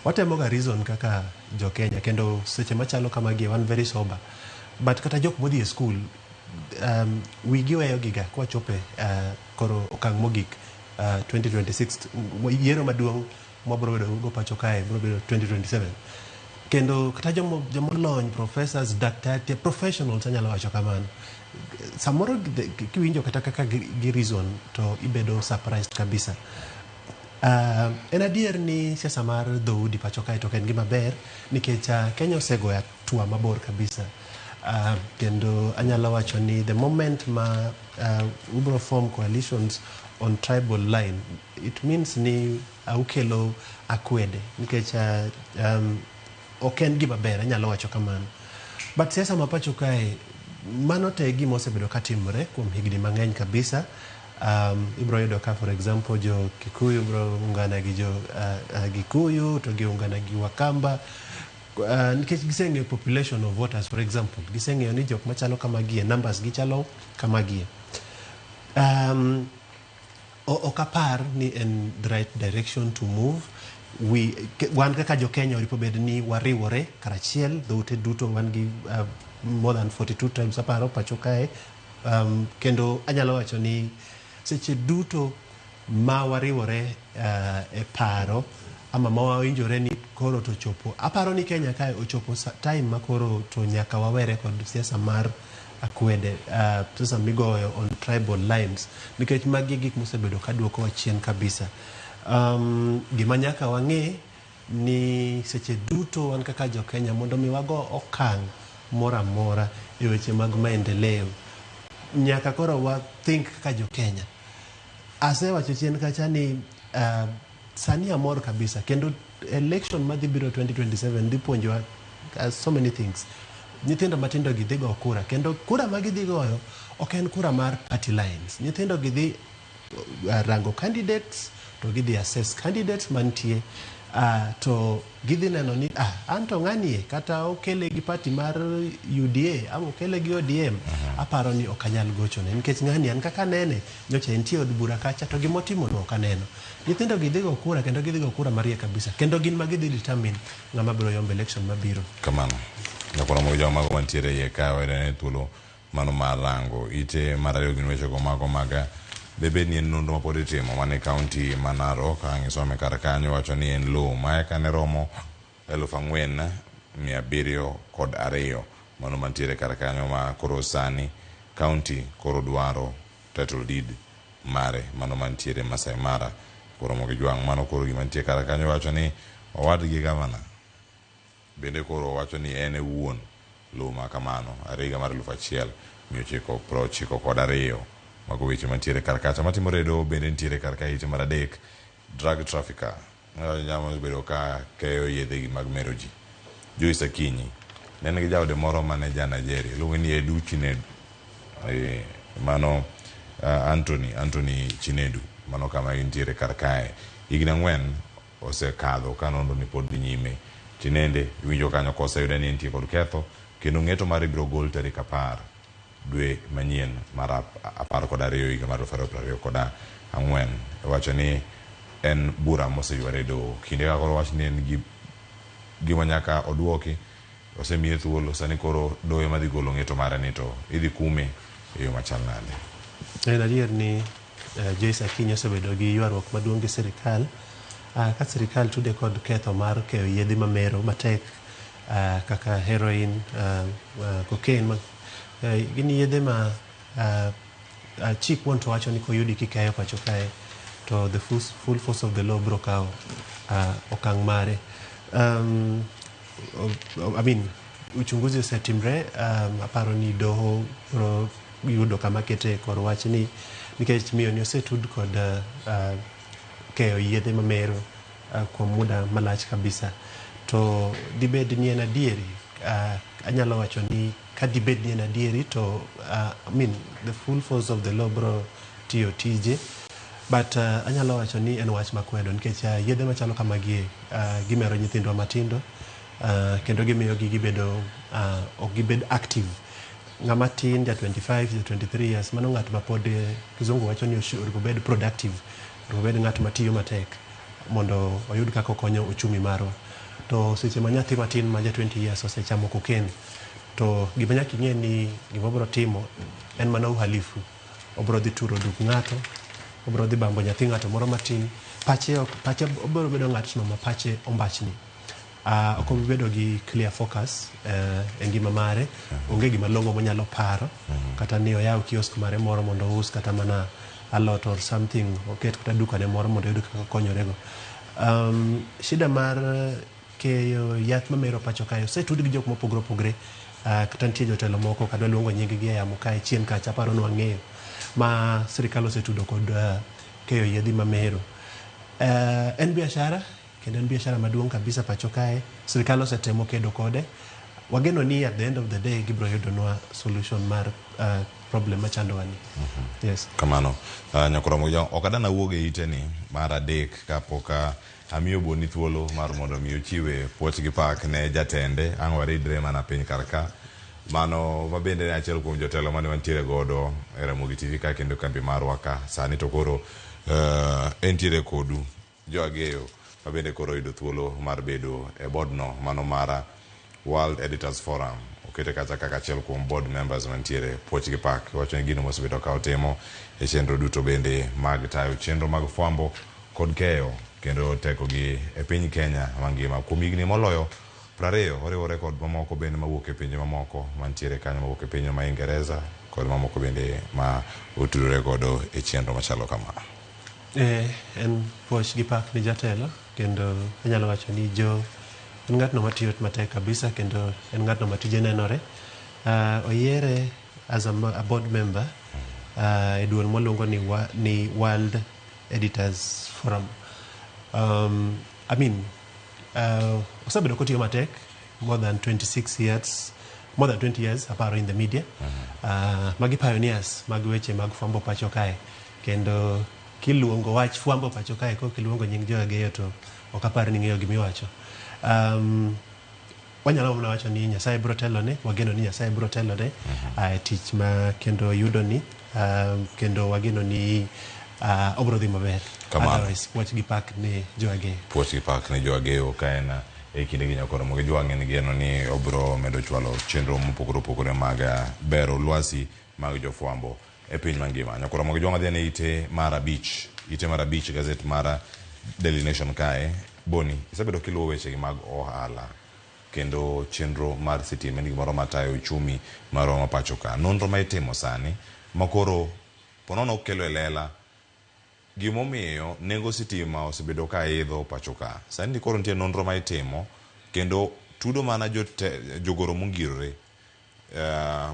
watemo ga reason kaka jo Kenya kendo seche machalo kamagi wan very sober. But kata jok modhi e school wigi weyo giga kwachope koro okang' mogik 2026 yiero maduong' mwabro bedo go pacho kae bro bedo 2027. Kendo kata jomolony, professors, daktari, professionals anyalo wacho kamano. Samoro kiwinjo kata kaka gi reason to ibedo surprised kabisa. En adier ni siasa mar dhoudi pacho kae to ok en gima ber nikech Kenya osegoyo hatua mabor kabisa. Kendo anyalo wacho ni the moment ma ubro form coalitions on tribal line, it means ni ukelo akwede nikech ok en gima ber, anyalo wacho kamano. But siasa ma pacho kae, mano te gima osebedo katimore kuom higni mang'eny kabisa. Ibro yudo ka for example jo Kikuyu bro ungana gi jo Gikuyu to giungana gi Wakamba. Nikech giseng'eyo population of voters for example, giseng'eyo ni jok machalo kamagie, numbers gichalo kamagie. Ok apar ni en the right direction to move. Wan kaka jo Kenya oripo bed ni wariwore karachiel, dhoute duto wan gi more than 42 tribes aparo pacho kae. Kendo anyalo wacho ni seche duto ma wariwore e paro ama ma wawinjore ni koro to chopo, aparo ni Kenya kae ochopo time ma koro to nyaka wawere kod siasa mar akwede, siasa migoyo on tribal lines, nikech magi gik mosebedo ka duokowa chien kabisa. Gima nyaka wang'e ni seche duto wan kaka jo Kenya mondo mi wago okang' moro amora e weche mag maendeleo, nyaka koro wa think kaka jo Kenya. Asewacho chien kacha ni sani amor kabisa, kendo election madhi biro 2027 dhi puonjowa so many things. Nyithindo matindo gi dhi go kura, kendo kura ma gidhi goyo ok en kura mar party lines. Nyithindo gi dhi rango candidates, to gidhi assess candidates mantie, to gidhi neno ni anto ng'anie kata okele gi party mar UDA ama okele gi ODM, aparo ni ok anyal gochone nikech ng'ani an kaka nene nyocha entie od bura kacha to gimotimo no ok aneno. Nyithindo gi dhi go kura, kendo gidhi go kura mariek kabisa, kendo gin ma gidhi determine ng'ama biro yombo election mabiro. Kamano. Nyakoro mo joma mago mantiere iye ka wayudo thuolo mano mar rango ite mar ariyo gin wechego mago mag debed ni en nonro mapod itimo mane kaunti ma Narok. Ang' isome kar kanyo wacho ni en lowo ma eka ne romo 4,702 mano mantiere kar kanyo ma koro sani kaunti koro dwaro title deed mare mano mantiere Masai Mara koro mogi jwang' mano koro gima nitie kar kanyo wacho ni owadgi gavana bende koro wacho ni en e wuon lowo ma kamano higa mar 1992. Mago weche mantiere kar kacha matimore e doho bende nitiere kar ka ite mar adek drug trafficker nyamo bedo ka keyo yedhe mag mero ji. Joyce Akinyi ne en gi jaode moro mane ja Nigeria iluonge ni Edu Chinedu, mano Anthony Chinedu, mano kama gintiere kar kae. Higni 4 osekadho ka nonro ni pod dhi nyime. Tinende iwinjo kanyo koseyude ni entie kod ketho kendo ng'eto mare ibiro gol tarik 10 dwe manyien mar 12 higa mar 2024. Iwacho ni en bura moseyware e doho. Kinde ka koro wach ni en gi gima nyaka oduoki, osemiye thuolo, sani koro doho ema dhi golo ng'eto mare ni to idhi kume e yo machal nade. En adier ni Joyce Akinyi osebedo gi ywaruok maduong' gi sirikal. Ka sirikal tude kod ketho mar keyo yedhe mamero matek kaka heroin, cocaine, gin yedhe ma chik wuon to wacho ni koyudi kikeyo pacho kae to the full force of the law biro kawo okang' mare. I mean, uchunguzi osetimre, aparo ni doho biro yudo kama kete kor wach ni nikech miyo ni osetud kod keyo yedhe mamero kuom muda malach kabisa. To dibed ni en adieri, anyalo wacho ni ka dibed ni en adieri to I mean, the full force of the law biro tiyo tije, but anyalo wacho ni en wach makwedo nikech yedhe machalo kamagi gimero nyithindwa matindo, kendo gimiyo gi gibedo ok gibed active. Ng'ama tin ja 25, ja 23 years, mano ng'at ma pod kizungu wacho ni onego obed productive, onego obed ng'at matiyo matek mondo oyud kaka okonyo uchumi marwa. To seche ma nyathi matin ma ja 20 years osechamo cocaine, to gima nyaka ing'e ni gima obiro timo en mana uhalifu. Obiro dhi turo duk ng'ato, obiro dhi bambo nyathi ng'ato moro matin, pache obiro bedo ng'atno ma pache ombachni. Ok obi bedo gi clear focus e ngima mare, onge gima long'o monyalo paro, kata ni oyaw kiosk mare moro mondo ous kata mana alot or something, oket kata dukane moro mondo oyud kaka okonyorego. Shida mar keyo yath mamero pacho kae osetud gi jok mopogore opogore, kata nitie jotelo moko kadwa luongo nying gi e yamo kae chien kacha aparo ni wang'eyo ma sirikal osetudo kod keyo yedhe mamero. En biashara, kendo en biashara maduong' kabisa pacho kae. Sirikal osetemo kedo kode. Wageno ni at the end of the day gibiro yudonwa solution mar problem machandowa ni. Yes. Kamano. Nyakoro ok adana wuog e ite ni mar adek kapok amiyo Boni thuolo mar mondo mi ochiwe puoch gi pak ne jatende. Ang' waridre mana piny kar ka. Mano ma bende ne achiel kuom jotelo mane wantiere godo e Ramogi TV ka kendo kambi marwa ka. Sani to koro entiere kodu Joe Ageyo ma bende koro oyudo thuolo mar bedo e board no mano mara World Editors Forum. Okete kacha kaka achiel kuom board members mantiere. Puoch gi pak. Iwacho ni gino mosebedo ka otimo e chenro duto bende mag tayo chenro mag fwambo kod keyo kendo tekogi e piny Kenya mangima kuom higni moloyo 20 oriwore kod mamoko bende mawuok e pinje mamoko mantiere kanyo mawuok e pinyno ma Ingereza kod mamoko bende ma otudore godo e chenro machalo kama. En puoch gi pak ni jatelo kendo anyalo wacho ni Joe en ng'atno matiyo matek kabisa kendo en ng'atno ma tije nenore. Oyiere as a board member e duol mwaluongo ni World Editors Forum. I mean, osebedo kotiyo matek more than 26 years, more than 20 years aparo in the media. Magi pioneers mag weche mag fwambo pacho kae kendo kiluongo wach fwambo pacho kae kok iluongo nying Joe Ageyo to ok apar ni ing'eyo gimiwacho. Wanyalo mana wacho ni Nyasaye biro telone, wageno ni Nyasaye biro telone e tich ma kendo yudo ni kendo wageno ni obiro dhi maber. Kamano. Otherwise, puoch gi pak ne Joe Ageyo. Puoch gi pak ne Joe Ageyo ka en e kinde gi nyakoro mogi jwang'e ni geno ni obiro medo chwalo chenro mopogore opogore mag bero lwasi mag jofwambo e piny mangima. Nyakoro mogi jwang'e dhi ne ite mar abich, ite mar abich gazet mar Daily Nation kae. Boni, isebedo kiluwo weche gi mag ohala kendo chenro mar sitima en gimoro matayo uchumi marwa ma pacho ka. Nonro ma itimo sani makoro ponono okelo e lela gimomiyo nengo sitima osebedo ka idho pacho ka. Sani ni koro nitie nonro ma itimo kendo tudo mana jogoro mongirore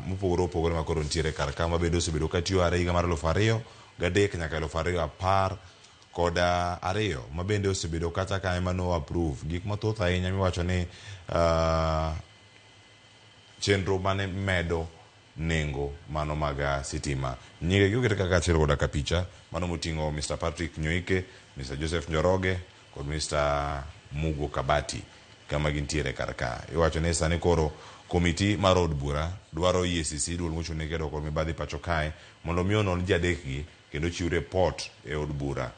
mopogore opogore ma koro nitiere kar ka ma bende osebedo ka tiyo are higa mar 2003 nyaka 2012 ma bende osebedo kata ka ema no approve gik mathoth ahinya miwacho ni chenro mane medo nengo mano mag sitima. Nyinge gi oket kaka achiel koda ka picha mano moting'o Mr. Patrick Nyoike, Mr. Joseph Njoroge kod Mr. Mugo Kabati kama gintiere kar ka. Iwacho ni sani koro komiti mar od bura dwaro EACC duol mochung' ne kedo kod mibadhi pacho kae mondo mi onon ji adek gi kendo chiw report e od bura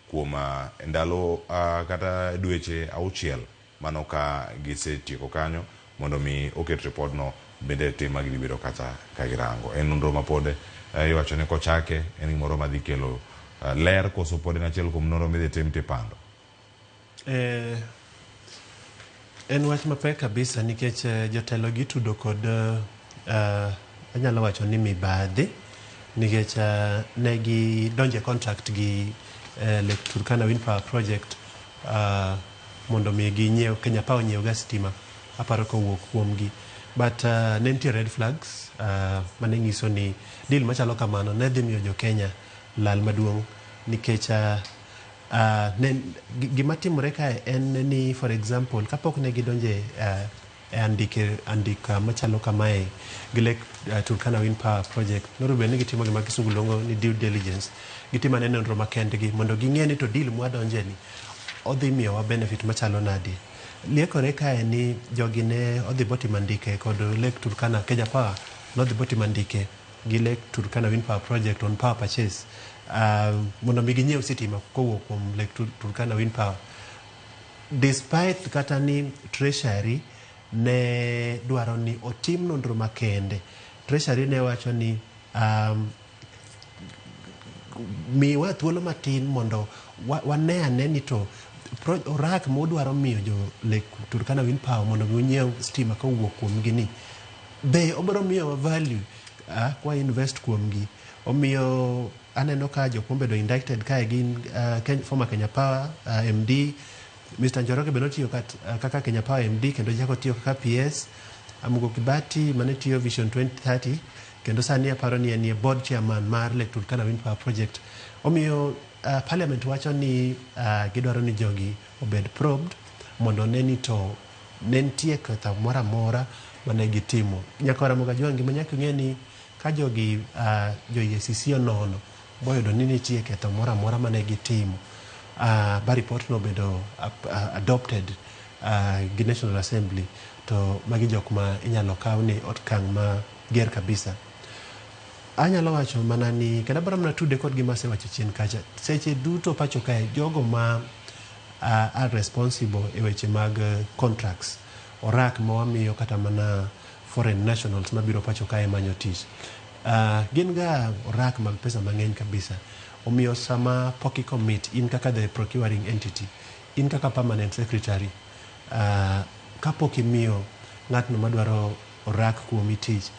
kuom ndalo kata dweche 6 mano ka gisetieko kanyo mondo mi oket report no bende tim ma gidhi bedo kata ka girango. En nonro ma pod iwacho ni kochake en gimoro madhi kelo ler koso pod en achiel kuom nonro midhi tim tipando. En wach mapek kabisa nikech jotelo gitudo kod anyalo wacho ni mibadhi nikech ne gidonje contract gi Lake Turkana Wind Power Project mondo mi ginyiew Kenya Power onyiew ga sitima aparo kowuok kuomgi but ne nitie red flags mane nyiso ni deal machalo kamano ne dhi miyo jo Kenya lal maduong' nikech gima timore kae en ni for example kapok ne gidonje e andika machalo kamae gi Lake Turkana Wind Power Project noru bed ni gitimo gima kisungu luongo ni due diligence. Gitimo ane nonro makendgi mondo ging'e ni to deal mwadonje ni odhi miyowa benefit machalo nadi. Liekore kae ni jogi ne odhi botimo andike kod Lake Turkana Kenya Power nodhi botimo andike gi Lake Turkana Wind Power Project on power purchase mondo mi ginyiew sitima kowuok kuom Lake Turkana Wind Power. Despite kata ni Treasury ne dwaro ni otim nonro makende. Treasury ne wacho ni miwa thuolo matin mondo wane ane ni to orak mudwaro miyo jo Lake Turkana Wind Power mondo mi unyiew stima kowuok kuomgi ni be obiro miyowa value kwa invest kuomgi. Omiyo aneno ka jok mobedo indicted kae gin former Kenya Power MD Mr. Njoroge be notiyo kaka Kenya Power MD kendo chako tiyo kaka PS. Amugo Kibati mane tiyo Vision 2030 kendo sani aparo ni en e board chairman mar Lake Turkana Wind Power Project. Omiyo Parliament wacho ni gidwaro ni jogi obed probed mondo one ni to ne nitie ketho moro amora mane gitimo. Nyaka Ramogi Ajwang' gima nyaka ing'e ni ka jogi jo EACC onono boyudo ni nitie ketho moro amora mane gitimo ba report no obedo adopted gi National Assembly to magi jok ma inyalo kaw ni okang' ma ger kabisa. Anyalo wacho mana ni kendo abro mana tude kod gima asewacho chien kacha. Seche duto pacho kae jogo ma are responsible e weche mag contracts orak ma wamiyo kata mana foreign nationals mabiro pacho kae manyo tich. Gin ga orak mag pesa mang'eny kabisa. Omiyo sama pok i commit in kaka the procuring entity, in kaka permanent secretary, kapok imiyo ng'atno madwaro orak kuomi tich,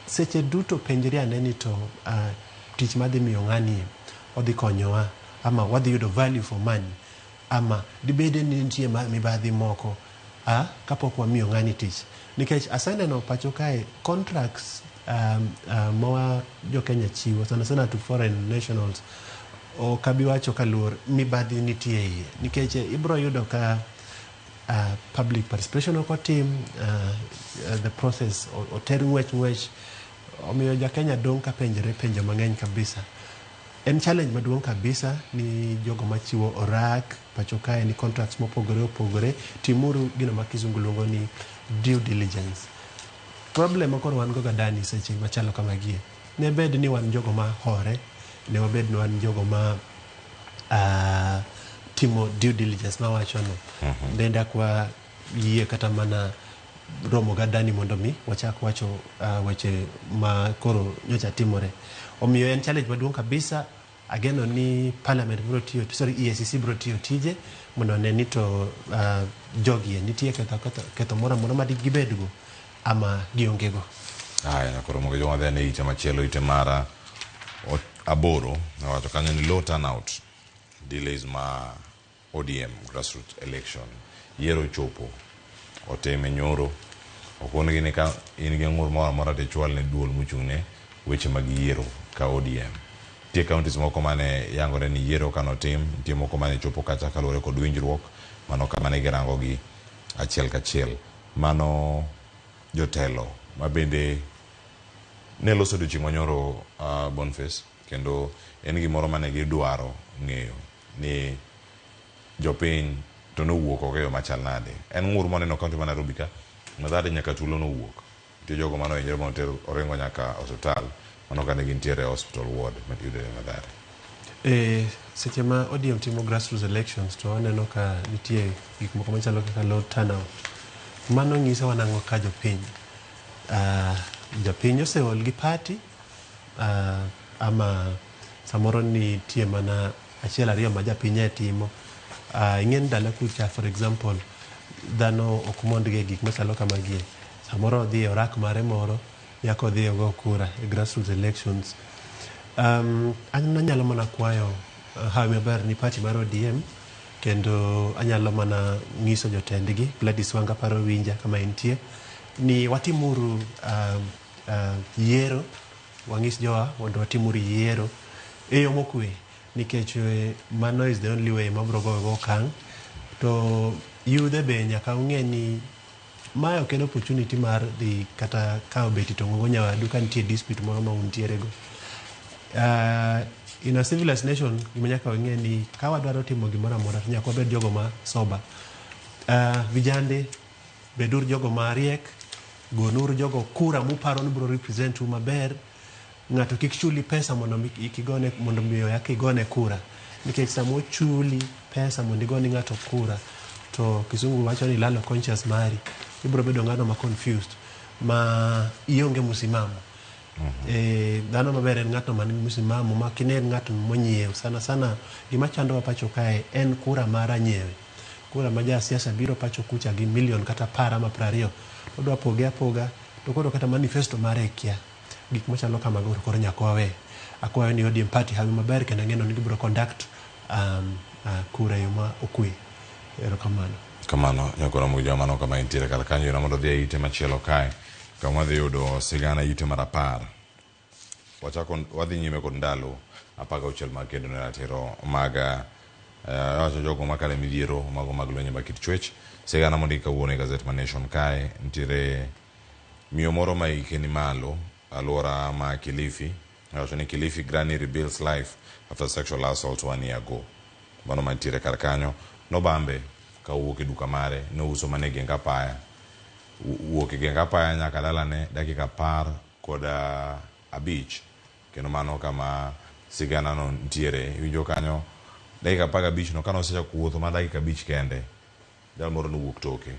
seche duto penjri ane ni to tich madhi miyo ng'ani odhi konyowa ama wadhi yudo value for money ama dibede ni nitie mibadhi moko kapok wamiyo ng'ani tich. Nikech aseneno pacho kae contracts ma jo Kenya chiwo sana sana to foreign nationals ok abi wacho kaluor mibadhi nitie iye nikech ibro yudo ka public participation ok otim, the process oter ng'wech ng'wech, omiyo ja Kenya dong' ka penjore penjo mang'eny kabisa. En challenge maduong' kabisa ni jogo machiwo orak pacho kae ni contracts mopogore opogore, timuru gino ma kizungu luongo ni due diligence. Problem ma koro wan go ga dani seche machalo kamagie, ne bed ni wan jogo ma hore, ne wabed ni wan jogo ma timo due diligence mawachono. Dende akwa yie kata mana romo ga dani mondo mi wachak wacho weche ma koro nyocha timore. Omiyo en challenge maduong' kabisa. Ageno ni parliament biro tiyo, sorry, EACC biro tiyo tije mondo one ni to jogi nitie ketho moro amora ma gibedgo ama gionge go. Haya, koro mogo joma dhi ane ite machielo, ite mara 8, nawacho kanyo ni low turnout delays ma ODM grassroots election yiero chopo otime nyoro okon-gi ni ka in gi ng'ur moro amora to ichwal ne duol mochung' ne weche mag yiero ka ODM. Nitie counties moko mane yangore ni yiero kanotim, nitie moko mane chopo kacha kaluwore kod winjruok mano kama ne girango gi achiel kachiel. Mano jotelo ma bende ne loso odiochieng' manyoro, Boniface, kendo en gimoro mane gidwaro ng'eyo ni jopiny to nowuok oko e yo machal nade. En ng'ur moneno county ma Nairobi ka, Mathare nyaka tulo nowuok. Nitie jogo mane ohinyore manoter Orengo nyaka osiptal, mano kane gintiere e hospital ward mayudore Mathare. Seche ma ODM timo grassroots elections to waneno ka nitie gik moko machalo kaka low turnout. Mano nyisowa nang'o ka jopiny? Jopiny oseol gi party ama samoro nitie mana achiel ariyo ma japiny e timo. Ing'e ni dala kucha for example dhano ok mond gi e gik machalo kamagie. Samoro odhi e orak mare moro nyaka odhi ogo kura e grassroots elections. An anyalo mana kwayo hawi maber ni party mar ODM kendo anyalo mana nyiso jotendgi Gladys Wanga paro winja kama entie ni watimuru yiero, wang'is jowa mondo watimuru yiero e yo mokwe nikech mano is the only way mabro goyo go okang'. To yudhe be nyaka ung'e ni mae ok en opportunity mar dhi kata kawo beti to ng'ogo nyawadu ka nitie dispute moro ma untiere go. In a civilized nation gima nyaka wang'e ni ka wadwaro timo gimoro amora to nyaka wabed jogo ma sober. Vijande bedur jogo mariek, gonuru jogo kura muparo ni biro represent u maber. Ng'ato kik chuli pesa mondo mi ikigone mondo mi oyak igone kura nikech sama ochuli pesa mondo igone ng'ato kura to kisungu wacho ni ilalo conscious mari, ibiro bedo ng'ano ma confused ma ionge msimamo. Dhano maber en ng'atno man gi msimamo ma kinen ng'at monyiew sana sana gima chandowa pacho kae en kura mar anyiewe. Kura ma jasiasa biro pacho kucha gi milion kata 10 ama 20 odwa poge apoga to koro kata manifesto mare kia. Gik machalo kamago koro nyaka wawe. Akwayo ni ODM party hawi maber kendo ang'eno ni gibiro conduct kura e yo ma okwe. Erokamano. Kamano nyakora Muja, mano kama intiere kar kanyo ina mondo dhi e ite machielo kae kama wadhi yudo sigana ite mar 10. Wachako wadhi nyime kod ndalo 16 mag kedo ne ratiro mag wacho jogo makale midhiero mago mag lwenje mag kit chwech. Sigana mondiki kawuono e gazet ma Nation kae nitiere miyo moro ma hike ni malo alwora ma Kilifi. Wacho ni Kilifi granny rebuilds life after sexual assault 1 year ago. Mano mantiere kar kanyo nobambe ka owuok e duka mare nouso mana e geng apaya. Wuok e geng apaya nyaka dalane dakika 15 kendo mano kama sigana no nitiere. Iwinjo kanyo dakika 15 no kane osechako wuotho mana dakika 5 kende, jal moro nowuok toke.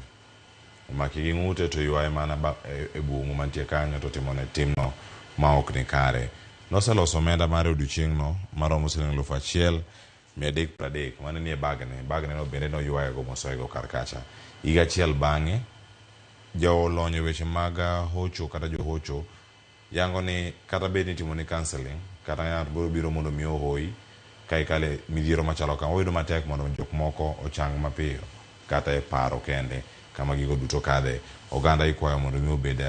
Omake gi ng'ute to ywaye mana e bungu mantie kanyo to timone timno ma ok ni kare. Noseloso omenda mare odiochieng'no maromo siling 1330 mane nie bagne. Bagne no bende noywaye go mosoye go kar kacha. Higa achiel bang'e, jolony e weche mag hocho kata johocho yango ni kata bed ni itimo ni counseling kata ng'ato biro biro mondo mi ohoyi ka ikale midhiero machalo kama, oyudo matek mondo jok moko ochang mapiyo kata e paro kende kama gigo duto kadhe. Oganda ikwayo mondo mi obed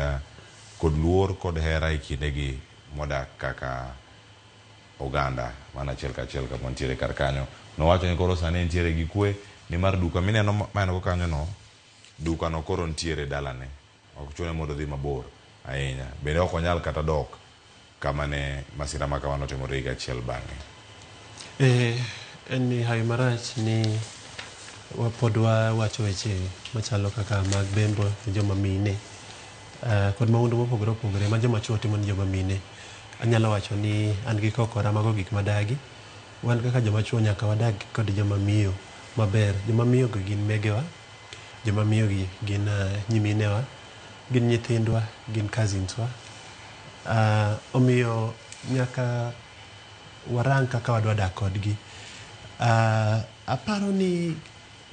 kod luor kod hera e kindegi modak kaka oganda mana achiel kachiel kama nitiere kar kanyo. Nowacho ni koro sani entiere gi kwe nimar duka mineno ma en go kanyo no, duka no koro nitiere dalane. Ok chune mondo odhi mabor ahinya. Bende ok onyal kata dok kama ne masira ma kamano otimore higa achiel bang'e. En ni hawi marach ni pod wawacho weche machalo kaka mag bembo ne joma mine kod mahundu mopogore opogore ma joma chuo timo ne joma mine. Anyalo wacho ni an gi kokora mago gik madagi. Wan kaka joma chuo nyaka wadag kod joma miyo maber. Joma miyo gi gin megewa, joma miyo gi gin nyiminewa, gin nyithindwa, gin cousins wa. Omiyo nyaka warang kaka wadwa dak kodgi. Aparo ni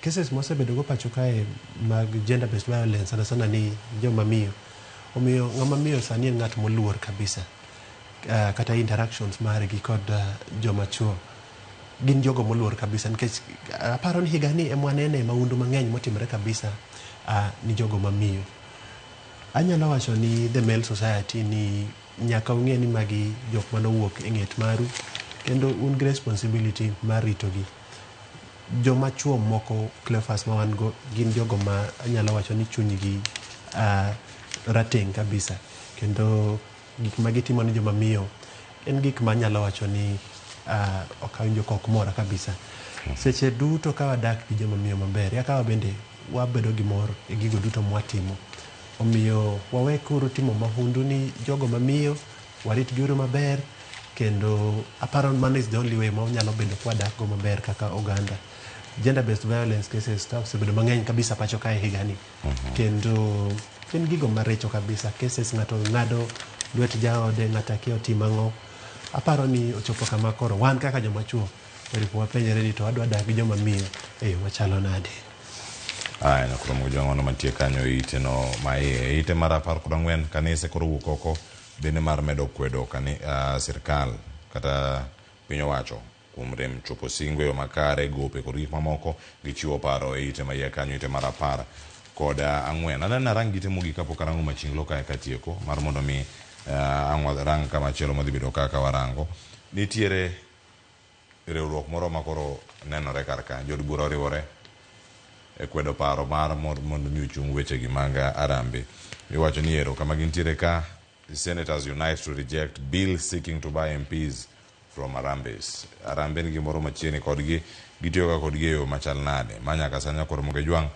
cases mosebedo go pacho kae mag gender based violence sana sana ni joma miyo. Omiyo ng'ama miyo sani en ng'at moluor kabisa. Kata interactions margi kod joma chuo gin jogo moluor kabisa nikech aparo ni higa ni ema wanene mahundu mang'eny motimore kabisa ni jogo mamiyo. Anyalo wacho ni the male society ni nyaka ung'e ni magi jok manowuok e ng'et maru kendo un gi responsibility mar ritogi. Joma chuo moko Cleophas ma wan go gin jogo ma anyalo wacho ni chunygi rateng' kabisa kendo gik ma gitimo ne joma miyo en gik ma anyalo wacho ni ok awinjo ka ok mora kabisa. Seche duto ka wadak gi joma miyo maber, kaka bende wabedo gi mor e gigo duto mwatimo. Omiyo wawe kuru timo mahundu ni jogo mamiyo, warit gi uru maber kendo aparo ni mano is the only way ma wanyalo bedo kwadak go maber kaka oganda. Gender based violence cases osebedo mang'eny kabisa pacho kae higani. Kendo en gigo maricho kabisa. Cases ng'ato ng'ado lwet jaode, ng'ato akia otimo ang'o. Aparo ni ochopo kama koro wan kaka joma chuo oripo wapenjre ni to wadwa dak gi joma miyo e yo machalo nade. Aya, nyakoro jong'ono mantie kanyo ite no ma iye. Ite mar 14 kanise koro wuok oko bende mar medo kwedo sirkal kata piny owacho kuom rem chopo singo e yo makare, gope kod gik mamoko. Gichiwo paro e ite ma iye kanyo, ite mar 14. Aneno arang ite mogik kapok arango machinglo kae katieko mar mondo mi ang' warang kamachielo madhi bedo kaka warango. Nitiere riwruok moro ma koro nenore kar ka, jood bura oriwore e kwedo paro mar mondo mi ochung wechegi mag Harambee. Iwacho ni ero kama gintiere ka, Senators unite to reject bill seeking to buy MPs from Harambees. Harambee ni gimoro machiegni kodgi, gitiyo ga kodgi e yo machal nade. Ma nyaka sani nyakoro Moge Jwang'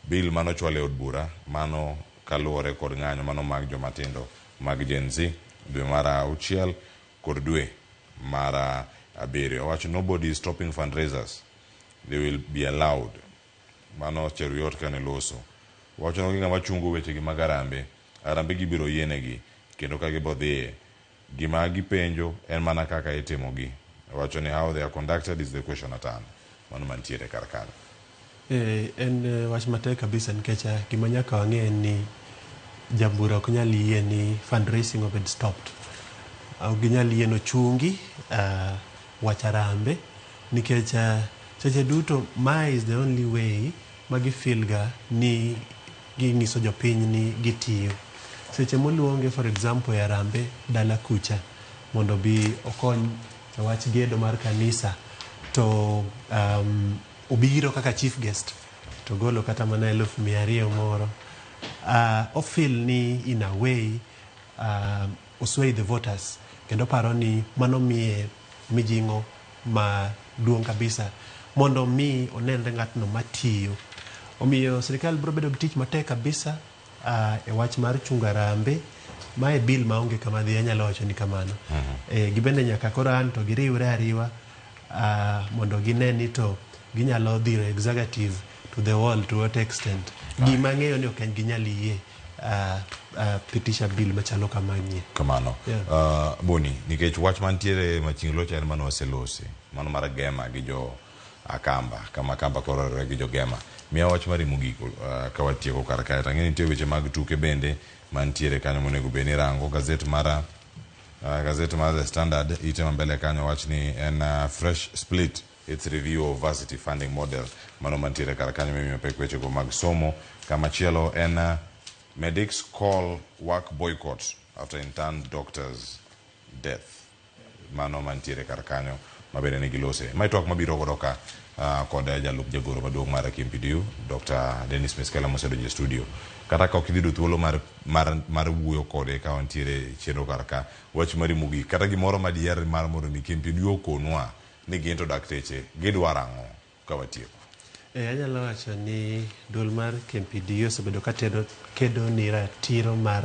bill mano chwal e od bura, mano kaluwore kod ng'anyo mano mag jomatindo mag Gen Z dwe mar 6 kod dwe mar 7. Owacho nobody is stopping fundraisers, they will be allowed. Mano Cheruiyot kane loso. Wacho ni ng'ama chungo wechegi mag Harambee, Harambee gibiro yienegi kendo ka gibiro dhiye. Gima gipenjo en mana kaka itimogi. Wacho ni how they are conducted is the question at hand. Mano mantiere kar kanyo. En wach matek kabisa nikech gima nyaka wang'e en ni jabura ok nyal yie ni fundraising obed stopped. Ok ginyal yie ni ochungi wach Harambee nikech seche duto mae is the only way ma gifeel ga ni ging'iso jopiny ni gitiyo. Seche moluonge for example e Harambee dala kucha mondo bi okony e wach gedo mar kanisa to obiro kaka chief guest to golo kata mana 200,000 moro. Ofeel ni in a way osway the voters kendo paro ni mano miye mijing'o maduong' kabisa mondo mi onenre ng'atno matiyo. Omiyo sirikal biro bedo gi tich matek kabisa e wach mar chungo arambe. Mae bill maonge kama dhi, anyalo wacho ni kamano. Gibende nyaka koro an to giriwre ariwa mondo gine ni to ginyalo dhiro executive to the wall to what extent. Gima ang'eyo ni ok ginyal yie pitisha bill machalo kamanie. Kamano. Yeah. Boni, nikech wach mantiere machiegni locha en mano waselosi, mano mar Gema gi jo Akamba, kama Akamba koro riwre gi jo Gema. Miya wach mari mogik ka watieko kar kae. To ang'e ni nitie weche mag tuke bende mantiere kanyo monego bed ni irango. Gazet mar The Standard ite mambele kanyo wach ni en fresh split its review of varsity funding model. Mano mantiere kar kanyo mimiyo pek wechego mag somo. Kamachielo en medics call work boycott after intern doctor's death. Mano mantiere kar kanyo mabende nigi lose. Mae twak mabiro godo ka kod jalup jagoro maduong' mar KMPDU, Dr. Dennis Miskela mosedonjo e studio. Kata ka ok idhi thuolo mar wuoyo kode ka wantiere chenro kar ka, wach mari mogik kata gimoro madiher mar mondo mi KMPDU okonwa ni gin to dakteche gidwaro ang'o ka watieko. Anyalo wacho ni duol mar KMPDU osebedo ka kedo ni ratiro mar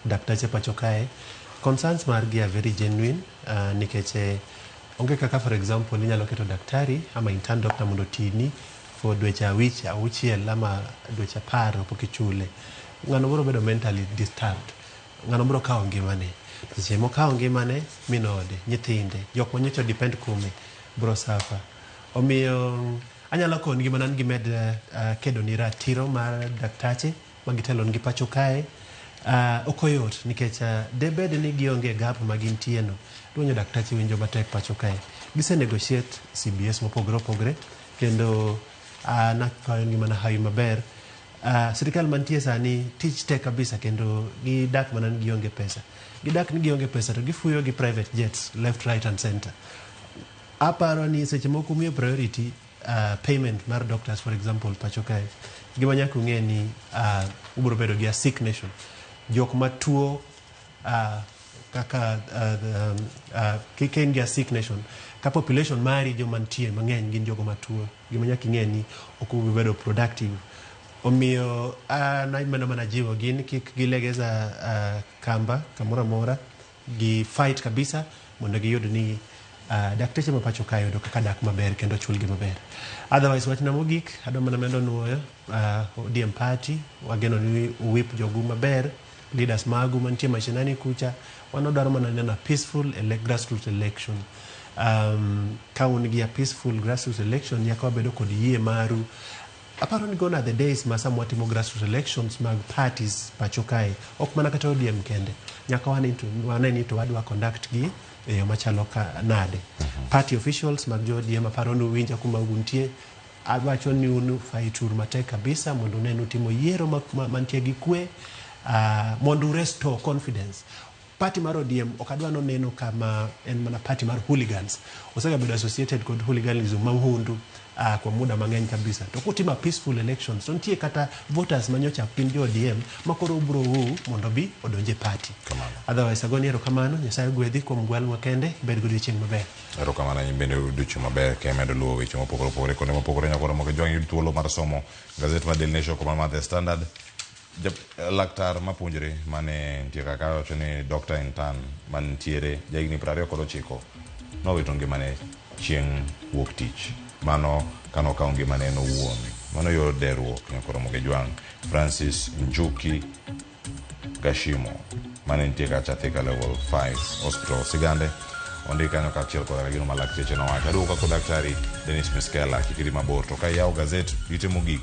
daktache pacho kae. Concerns margi are very genuine nikech onge kaka for example inyalo keto daktari ama intern doctor mondo otini for dweche auchiel ama dweche 10 pok ichule. Ng'ano biro bedo mentally disturbed. Ng'ano biro kawo ngimane. Seche mokawo ngimane, min ode, nyithinde, jok manyocha depend kuome biro suffer. Omiyo anyalo kongi mana ni gimed kedo ni ratiro mar daktache magitelo nigi pacho kae. Ok oyot nikech debed ni gionge gap ma gintie no. Duonyo daktache winjo matek pacho kae. Gise negotiate CBS mopogore opogore kendo nakwayo gi mana hawi maber. Sirikal mantie sani tich tek kabisa kendo gidak mana ni gionge pesa. Gidak ni gionge pesa to gifuyo gi private jets left, right and center. Aparo ni seche moko miyo priority payment mar doctors for example pacho kae. Gima nyaka ung'e ni ubiro bedo gi a sick nation. Jok matuo kaka ka in gi a sick nation, ka population mari joma nitie mang'eny gin jogo matuo. Gima nyaka ing'e ni ok ubi bedo productive. Omiyo an mana jiwo gin kik gilegeza kamba kamoro amora, gi fight kabisa mondo giyud ni dakteche ma pacho kae yudo kaka dak maber kendo chulgi maber. Otherwise wachna mogik adwa mana medo nuoyo ODM party wageno ni uwip jogu maber, leaders magu mantie mashinani kucha wan wadwaro mana neno a peaceful grassroots election. Ka un gi a peaceful grassroots election nyaka wabedo kod yie maru. Aparo ni gone are the days ma sama watimo grassroots elections mag parties pacho kae, ok mana kata ODM kende. Nyaka wane ni to wadwa conduct gi e yo machalo ka nade. Party officials mag jo ODM aparo ni uwinja kuma untie, awacho ni un fight uru matek kabisa mondo unen utimo yiero mantie gi kwe, mondo u restore confidence. Party mar ODM ok adwa noneno kama en mana party mar hooligans. Osegabedo associated kod hooliganism mahundu kwa muda mang'eny kabisa. To kutimo peaceful elections, to nitie kata voters manyocha gin jo ODM ma koro ubiro woo mondo bi odonje party. Otherwise agoni erokamano, Nyasaye ogwedhi kuom gwel makende, ibed gi odiochieng' maber. Erokamano in bende odiochieng' maber ka imedo luwo weche mopogore opogore kuonde mopogore nyakoro mondo ijwang' yud thuolo mar somo gazet mar Daily Nation kod mar The Standard. Laktar mapuonjre mane nitie kaka wacho ni Dr. Intern mantiere jahigni 29 nowito ngimane chieng' wuok tich. Mano kano okawo ngimane en owuon. Mano yor deruok nyakoro mondo ijwang' Francis Njuki Gashimo mane nitie kacha Thika Level 5 Hospital Sigande ondik kanyo kaachiel koda gino ma lakteche nowacho. Aduogo kod daktari Dennis Miskela kik idhi mabor to ka iyawo gazet ite mogik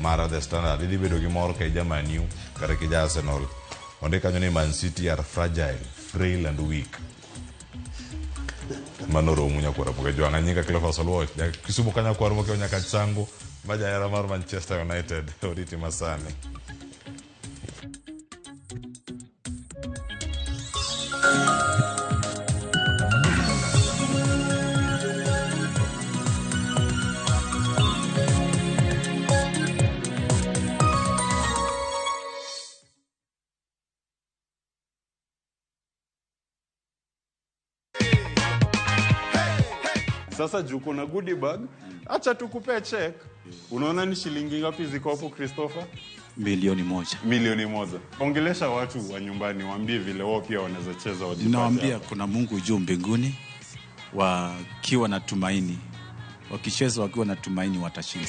mar The Standard idhi bedo gi mor ka ija Man U kata ka ija Arsenal. Ondik kanyo ni Man City are fragile, frail and weak. Mano romo nyakwar Ramogi Jwang'. Anyinga Cleophas Oluoch, ja Kisumu ka nyakwar Mokeo nyaka Chango ma jahera mar Manchester United oriti masani. Sasa juu kuna goodie bag, Acha tukupee check. Unaona ni shilingi ngapi ziko hapo Christopher? 1,000,000. 1,000,000. Ongelesha watu wa nyumbani, waambie vile wao pia wanaweza cheza wajipate. Nawaambia kuna Mungu juu mbinguni, wakiwa na tumaini, wakicheza wakiwa na tumaini watashinda.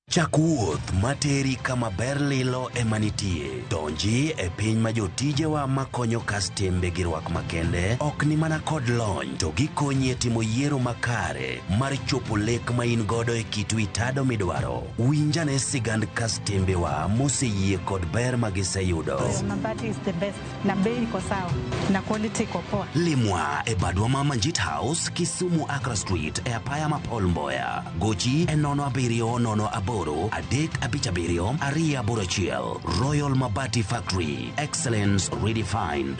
Chak wuoth materi kama ber lilo ema nitie. Donji e piny ma jotijewa makonyo kastembe gi rwak makende ok ni mana kod lony to gikonyi e timo yiero makare mar chopo lek ma in godo e kit wi tado midwaro. Winjane sigand kastembewa moseyie kod ber ma giseyudo. Mabati is the best na bei iko sawa na quality iko poa. Limwa e badwa ma Manjit House, Kisumu Accra Street e apaya ma Paul Mboya. Gochi e 07 08 357 281. Royal Mabati Factory. Excellence redefined.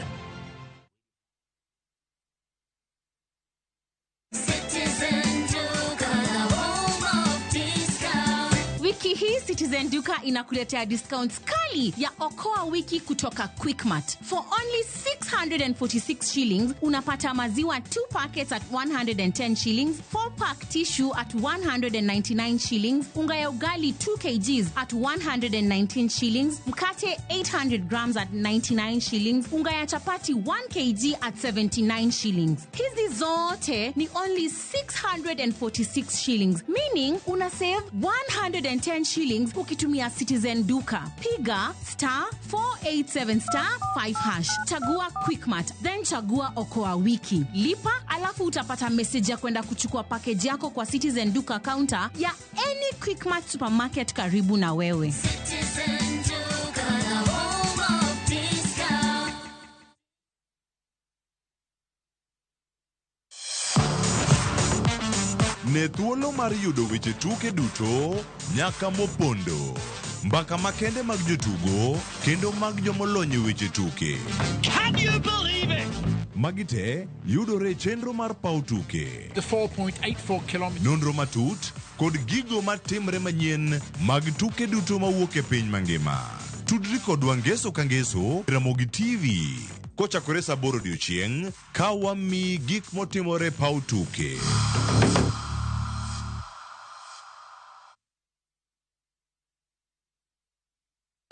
Wiki hii Citizen Duka inakuletea discounts kali ya Okoa Wiki kutoka Quickmart. For only 646 shillings unapata maziwa 2 packets at 110 shillings, 4 pack tissue at 199 shillings, unga ya ugali 2 kgs at 119 shillings, mkate 800 grams at 99 shillings, unga ya chapati 1 kg at 79 shillings. Hizi zote ni only 646 shillings, meaning una save 110 shillings ukitumia Citizen Duka. Piga star 487 star 5 hash, chagua Quickmart, then chagua Okoa Wiki, lipa, alafu utapata message ya kwenda kuchukua package yako kwa Citizen Duka counter ya any Quickmart supermarket karibu na wewe. Citizen Duka, the home of discount. Ne thuolo mar yudo weche tuke duto nyaka mopondo, mbaka makende mag jotugo kendo mag jomolony e weche tuke. Can you believe it? Magi te yudore e chenro mar paw tuke. The 4.84 kilometers. Nonro matut kod gigo matimre manyien mag tuke duto mawuok e piny mangima. Tudri kodwa ngeso ka ngeso Ramogi TV kochakore saa 8 odiochieng' ka wamiyi gik motimore paw tuke.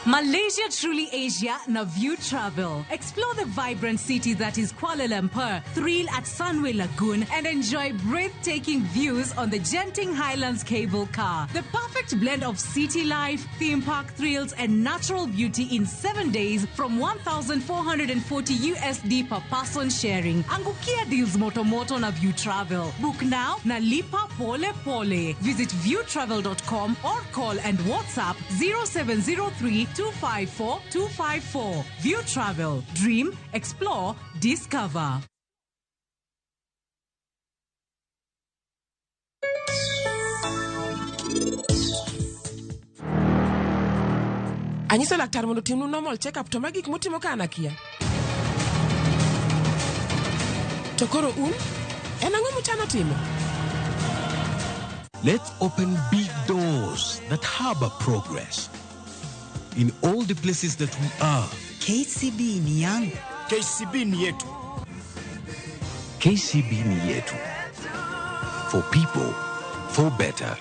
Malaysia Truly Asia na View Travel. Explore the vibrant city that is Kuala Lumpur, thrill at Sunway Lagoon, and enjoy breathtaking views on the Genting Highlands cable car. The perfect blend of city life, theme park thrills, and natural beauty in 7 days from 1,440 USD per person sharing. Angukia deals moto moto na View Travel. Book now na lipa pole pole. Visit viewtravel.com or call and WhatsApp 0703 254 254. View Travel. Dream, explore, discover. Anyiso laktar mondo otimnu normal check up to ma gik mutimo ka an akia. To koro un, en ang'o muchano timo? Let's open big doors that harbor progress in all the places that we are. KCB ni yangu. KCB ni yetu. KCB ni yetu. For people, for better.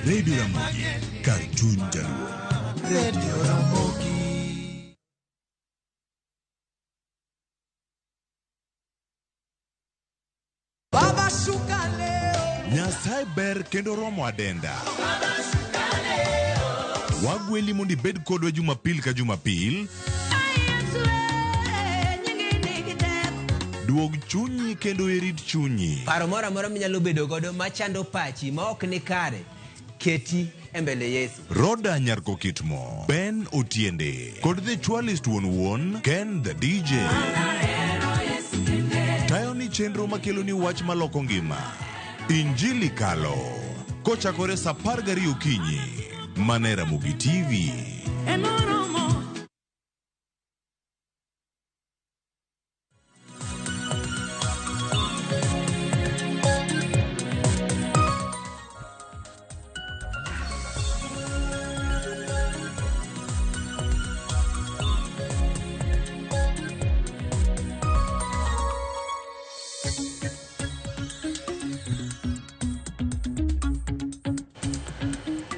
Radio Ramogi, Cartoon Jaluo. Radio Ramogi. Baba shuka leo. Nyasaye ber kendo romo adenda. Wagweli mondo ibed kodwa Jumapil ka Jumapil. Duog chunyi kendo irit chunyi. Paro moro amora minyalo bedo godo machando pachi ma ok ni kare, keti e mbele Yesu. Roda Nyarkokitmo, Ben Otiende, kod The Chwalist wuon wuon, Ken the DJ. Tayo ni chenro makelo ni wach maloko ngima. Injili Kalo. Kochakore saa 12 okinyi. Mana e Ramogi TV.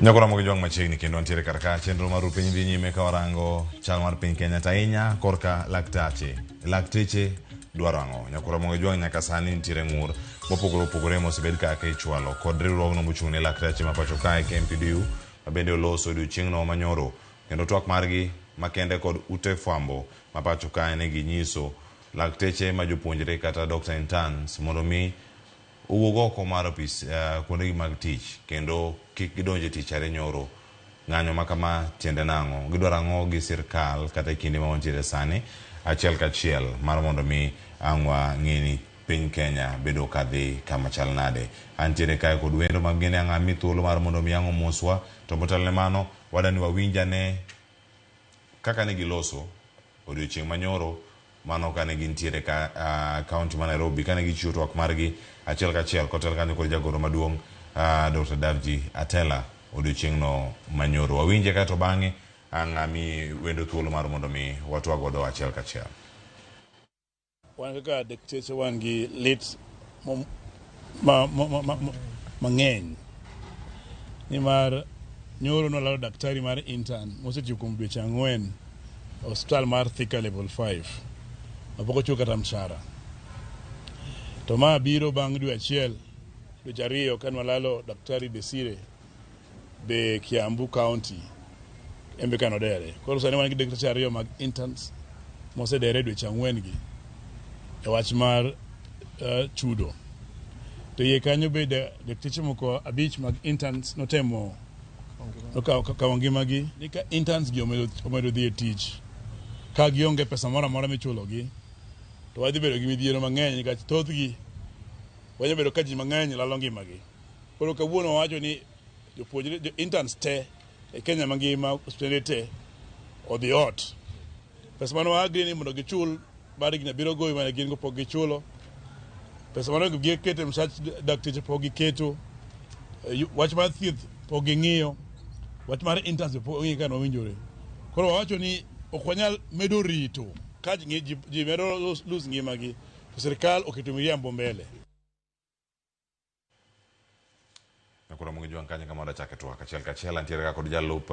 Nyakora mogi jwang' machiegni kendo wantiere kar ka chenro mar piny dhi nyime ka warango chal mar piny Kenya to ahinya korka laktache. Lakteche dwaro ang'o? Nyakora mogi jwang' nyaka sani nitiere ng'ur mopogore opogore mosebed kaka ichwalo kod riwruogno mochung' ne laktache ma pacho kae KMPDU ma bende oloso odiochieng'no manyoro kendo twak margi makende kod ute fwambo ma pacho kae ne ginyiso lakteche ma jopuonjre kata doctor interns mondo mi owuog oko mar ofis kuondegi mag tich kendo kik gidonj e tich are nyoro. Ng'anyo ma kama tiende nang'o? Gidwaro ang'o gi sirkal kata e kinde ma wantiere sani? Achiel kachiel mar mondo mi ang' wang'e ni piny Kenya bedo kadhi kama chal nade. Antiere kae kod wendo ma gin ang' ami thuolo mar mondo mi ang' omoswa to motelo ne mano wadwa ni wawinj ane kaka ne giloso odiochieng' manyoro mano kane gintiere ka kaunti ma Nairobi kane gichiwo twak margi achiel kachiel kotel kanyo kod jagoro maduong' Dr. Davji Atela odiochieng'no manyoro. Wawinje kaeto bang'e ang' ami wendo thuolo mar mondo mi watwag godo achiel kachiel. Wan kaka dakteche wan gi lit mang'eny nimar nyoro nolalo daktari mar intern mosetiyo kuom dweche 4 e osiptal mar Thika level 5 mapok ochul kata mshahara. To ma biro bang' dwe achiel dweche 2 kane walalo daktari Desire be Kiambu County embe kane odere. Koro sani wan gi dakteche 2 mag interns mosedere dweche 4 gi e wach mar chudo. To iye kanyo be dakteche moko 5 mag interns notemo nokawo ngimagi ni ka interns gi omedo dhi e tich ka gionge pesa moro amora michulogi to wadhi bedo gi midhiero mang'eny nikech thothgi wanyalo bedo ka ji mang'eny lalo ngimagi. Koro kawuono wawacho ni jopuonjre jo interns te e Kenya mangima osiptende te odhi ot. Pesa mane wa-agree ni mondo gichul mar higni 7 gowi mane gin go pok gichulo. Pesa mane giketo e msach dakteche pok giketo. Wach mar thieth pok ging'iyo. Wach mar interns pok ging'iyo kaka nowinjore. Koro wawacho ni ok wanyal medo rito ka ji medo lose ngimagi to sirikal oketo miriambo mbele. Nakura mungi jwang' kanyo kama wadachake twak achiel kachiel antiere ka kod jalup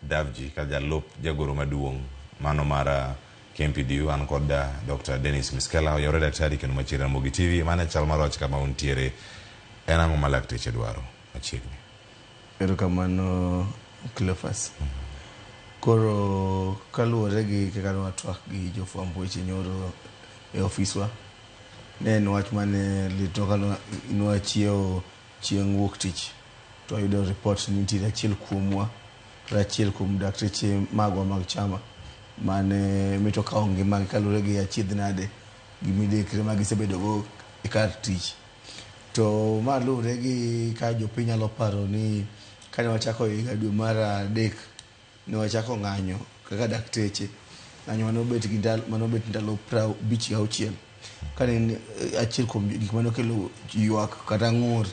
Davji ka jalup jagoro maduong' mano mar KMPDU an kod Dr. Dennis Miskela oyawore daktari kendo machiegni Ramogi TV. Mano e chal mar wach kama untiere. En ang'o ma lakteche dwaro machiegni? Erokamano Cleophas. Koro kaluwore gi kaka ne watwak gi jofwamb weche nyoro e ofiswa, ne en wach mane litwa ka ne wachiewo chieng' wuok tich to wayudo ripot ni nitiere achiel kuomwa kata achiel kuom dakteche magwa mag chama mane mito kawo ngimagi kaluwore gi achiedh nade gi midekre ma gisebedogo e kar tich. To ma luwore gi ka jopiny nyalo paro ni kane wachako higa dwe mar 3 ne wachako ng'anyo kaka dakteche. Ng'anyo manobet ndalo 56. Kane en achiel kuom gik mane okelo ywak kata ng'ur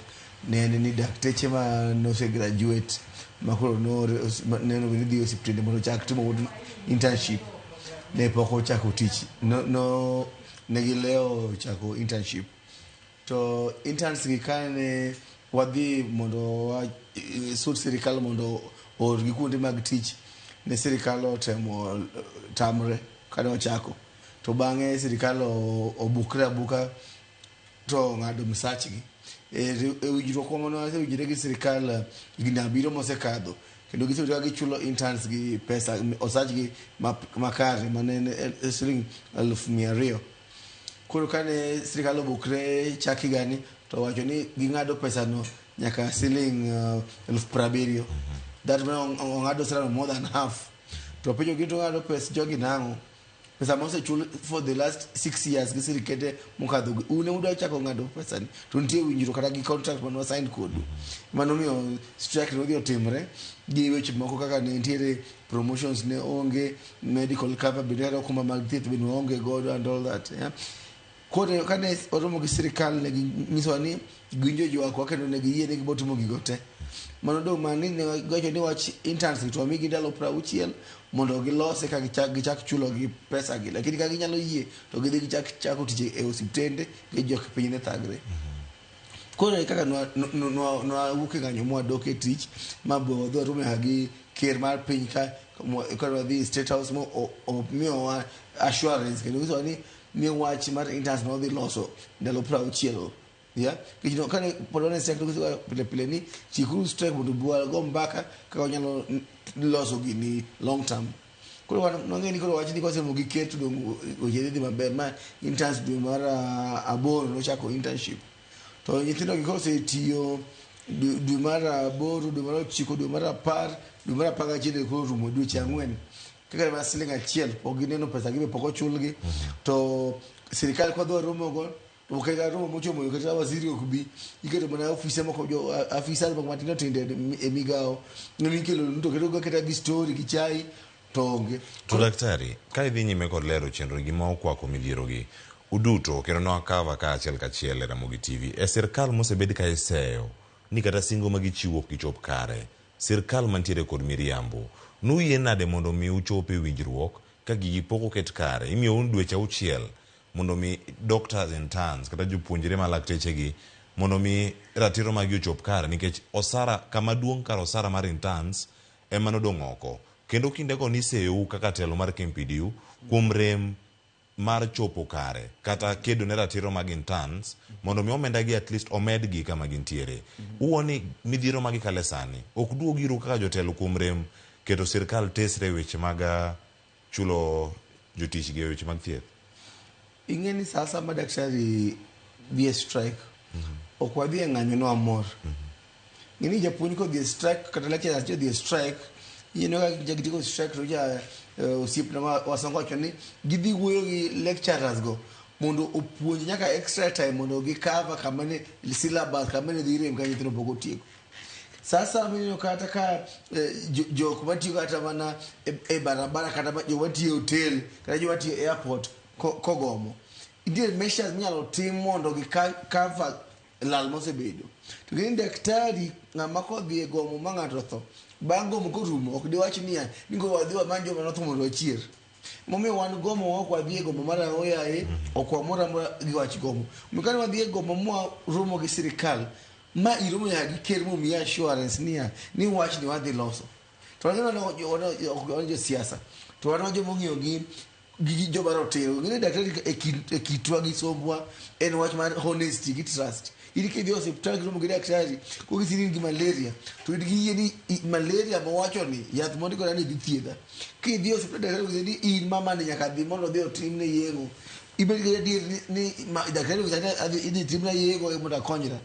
ne en ni dakteche ma nose graduate ma koro neno ni dhi e osiptende mondo ochak timo internship ne pok ochako tich. Ne gilewo chako internship. To interns gi kane wadhi mondo wasud sirikal mondo oorgi kuonde mag tich, ne sirikal otemo tamre kane ochako. To bang'e sirikal obukre abuka to ong'ado msachgi. E winjruok mane wasewinjore gi sirikal higni 7 mosekadho, Kendo gisebedo ka gichulo interns gi pesa osachgi makare mane en siling 200,000. Koro kane sirikal obukre chak higani to owacho ni ging'ado pesano nyaka siling 70,000. That means ong'ado salary more than half. To penjo gi to ng'ado pes jogi nang'o? Pesa mosechul for the last 6 years gi sirikende mokadho gi. Un ema udwa chako ng'ado pesa ni. To nitie winjruok kata gi contract mane wasign kodu. Mano miyo strike nodhi otimre gi weche moko kaka ne nitiere promotions ne onge, medical cover bende kata okumba mag thieth bende waonge godo and all that. Yeah. Koro kane oromo gi sirikal ne ginyisowa ni giwinjo ywakwa kendo ne giyie ni gibo timo gigo te. Mano dong' mana ni ne giwacho ni wach interns gi to wamigi ndalo 60 mondo gilose ka gichak chulo gi pesa gi. Lakini ka ginyalo yie to gidhi gichak chako tich e osiptende gi jok piny ne thagre. Koro e kaka nwawuok e ng'anyo mwadok e tich ma be wadhi waromo nyaka gi ker mar piny ka wadhi State House mo omiyowa assurance kendo nyisowa ni wach mar interns ne wadhi loso ndalo 60. Yeah? Nikech no, kane pod wan e strike to nyisowa pile pile ni chikuru strike mondo ubi wago mbaka kaka wanyalo loso gini long term. Koro wan nwang'eyo ni koro wach ni kwaseromo gi ker to dong' weche dhi dhi maber ma interns dwe mar 8 nochako internship. To nyithindo gi kosetiyo dwe mar 8, dwe mar 9, dwe mar 10, dwe mar 11 koro rumo dweche 4. Kaka mana siling 1 pok gineno pesa gi be pok ochulgi. To sirikal kwa dhi waromo go to ok en romo mochomo yo kata waziri ok bi. Iketo mana ofise moko jo afisa moko matindo tindo e migawo. Ng'eni ikelo to keto kata gi story gi chai to onge. To daktari, ka idhi nyime kod lero chenro gima okwako midhiero gi, uduto kendo nwakava ka achiel kachiel e Ramogi TV, e sirkal mosebed ka iseyo ni kata singo ma gichiwo ok gichop kare, sirkal mantiere kod miriambo, nuyie nade mondo mi uchop e winjruok ka gigi pok oket kare? Imiyo un dweche 6 mondo mi doctors interns kata jopuonjre ma lakteche gi mondo mi ratiro magi ochop kare, nikech osara kama duong' kar osara mar interns ema nodong' oko. Kendo kindego niseyou kaka telo mar KMPDU kuom rem mar chopo kare kata kedo ne ratiro mag interns mondo mi omenda gi at least omedgi kama gintiere. Uwuo ni midhiero ma gikale sani ok duog iru kaka jotelo kuom rem keto sirkal tesre e weche mag chulo jotich gi e weche mag thieth. Ing'e ni sa asaya ma daktari dhi e strike, ok wadhi e ng'anyo ni wamor. Ng'e ni japuonj kodhi e strike kata lecturer odhi e strike, ineno ka gitieko strike to ja osiepna ma wasongo wacho ni gidhi wuoyo gi lecturers go mondo opuonj nyaka extra time mondo gi cover kama ne syllabus kama ne dhi rem ka nyithindo pok otieko. Sasa mineno kata ka jok matiyo kata mana e barabara kata jok matiyo e hotel kata jok matiyo e airport kogomo. Nitie measures minyalo tim mondo gi cover lal mosebedo. To gin daktari ng'ama kodhi e gomo ma ng'ato otho, bang' gomo korumo ok diwach niya ni koro wadhi wamany joma notho mondo wachier. Momiyo wan gomo ok wadhi e gomo mar aoyaye, ok wamor amora gi wach gomo. Omiyo kane wadhi e gomo mwa romo gi sirikal, ma iromo nyaka gi ker momiyi assurance niya ni wachni wadhi loso. To wan ok wan josiasa, to wan joma ong'iyo gi joma rotero. Ng'e ni daktari e kitwa gi sombwa en wach mar honesty gi trust. In kidhi e osiptal kiromo gi daktari konyisi ni in gi malaria to in gi yie ni malaria mowacho ni yath mondikona ni dhi thiedha. Kidhi e osiptal daktari onyisi ni in mamani nyaka dhi mondo odhi otimne yeng'o. Ibed gi adier ni daktari onyisa ni idhi timna yeng'o mondo akonyra.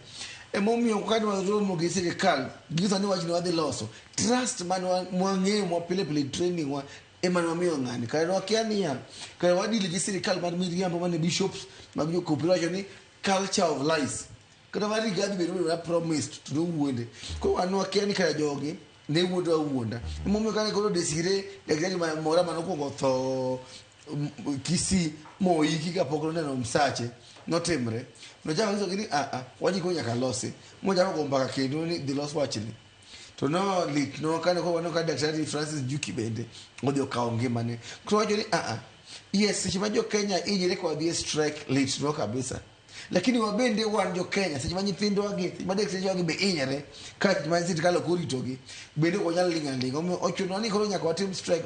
Emomiyo kane waromo gi sirikal ginyisowa ni wachni wadhi loso. Trust mane mwang'eyo mwa pile pile training wa ema ne wamiyo ng'ani. Kare ne wakia niya, kare wadili gi sirikal mar miriambo mane bishops mag jokopere wacho ni culture of lies. Kata mar Rigathi bende nobedo mana promised to nowuonde. Koro wan wakia ni kare jogi ne wuondo awuonda. Emomiyo kane koro Desire daktari mora mane okwongo otho Kisii moiki kapok noneno msache notimre. Nochako nyisogi ni a wachni koro nyaka losi. Mochako go mbaka kendo ni dhi los wachni. To no lit no kane koro waneno ka daktari Francis Njuki bende odhi okawo ngimane. Koro wacho ni a yes seche ma jo Kenya hinyre ka wadhi e strike lit no kabisa. Lakini wabende wan jo Kenya seche ma nyithindwa gi seche ma dakteche gi be hinyre ka seche ma sirikal ok oritogi bende ok wanyal ling' aling'a. Omiyo ochuno ni koro nyaka watim strike.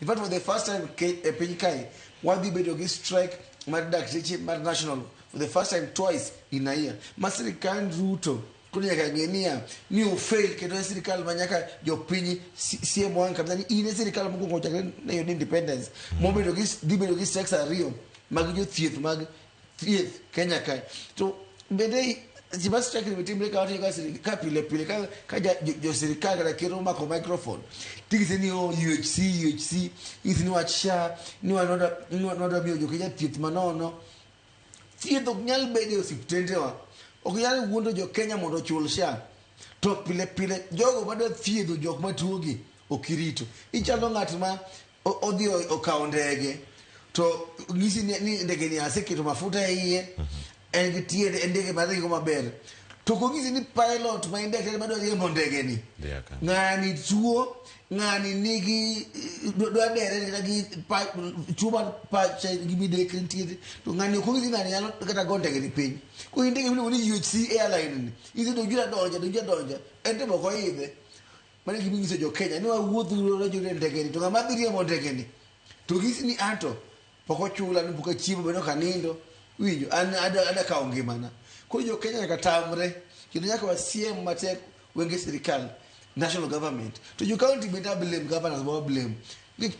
In fact for the first time e piny kae wadhi bedo gi strike mar dakteche mar national for the first time twice in a year. Ma sirikand Ruto Koro nyaka ng'e niya ni ofail kendo en sirikal ma nyaka jopiny siem wang' kabisa ni in e sirikal mokwongo chakre ne yud independence mobedo gi dhi bedo gi strikes ariyo mag jothieth mag thieth Kenya kae. To bende gima strike ni timre ka wacho ka ka pile pile ka ka ja, jo, jo sirikal kata ker omako microphone ting'ise ni oh, UHC UHC ing'ise ni wach SHA ni wadwa miyo jo Kenya thieth manono. Thieth ok nyal bedo e osiptendewa. Ok nyal wuondo jo Kenya mondo ochul SHA. To pile pile jogo madwa thiedho jok matuo gi ok irito. Ichalo ng'at ma odhi okawo ndege to ng'isi ni ndege ni aseketo mafuta e iye en gi tiende en ndege maringo maber. To ok onyisi ni pilot ma en daktari madwa riembo ndege ni ng'ani tuo ng'ani nigi dwa dere kata gi tuo mar pache gi midekre nitiere to ng'ani ok onyisi ni ng'ani nyalo kata go ndege ni piny. Koro in ndege miluongo ni UHC airline ni idhi donjo adonja donjo adonja en to be ok oidhe. Mano e gima inyiso jo Kenya ni wawuoth uru e ndege ni to ng'ama dhi riembo ndege ni to nyisi ni anto pok ochula ni pok achiemo bende ok anindo winjo an ada, ada kawo ngimana. Koro jo Kenya nyaka tamre kendo nyaka wasiem matek wenge sirikal national government to jo county bende a blame governors bo blame nikech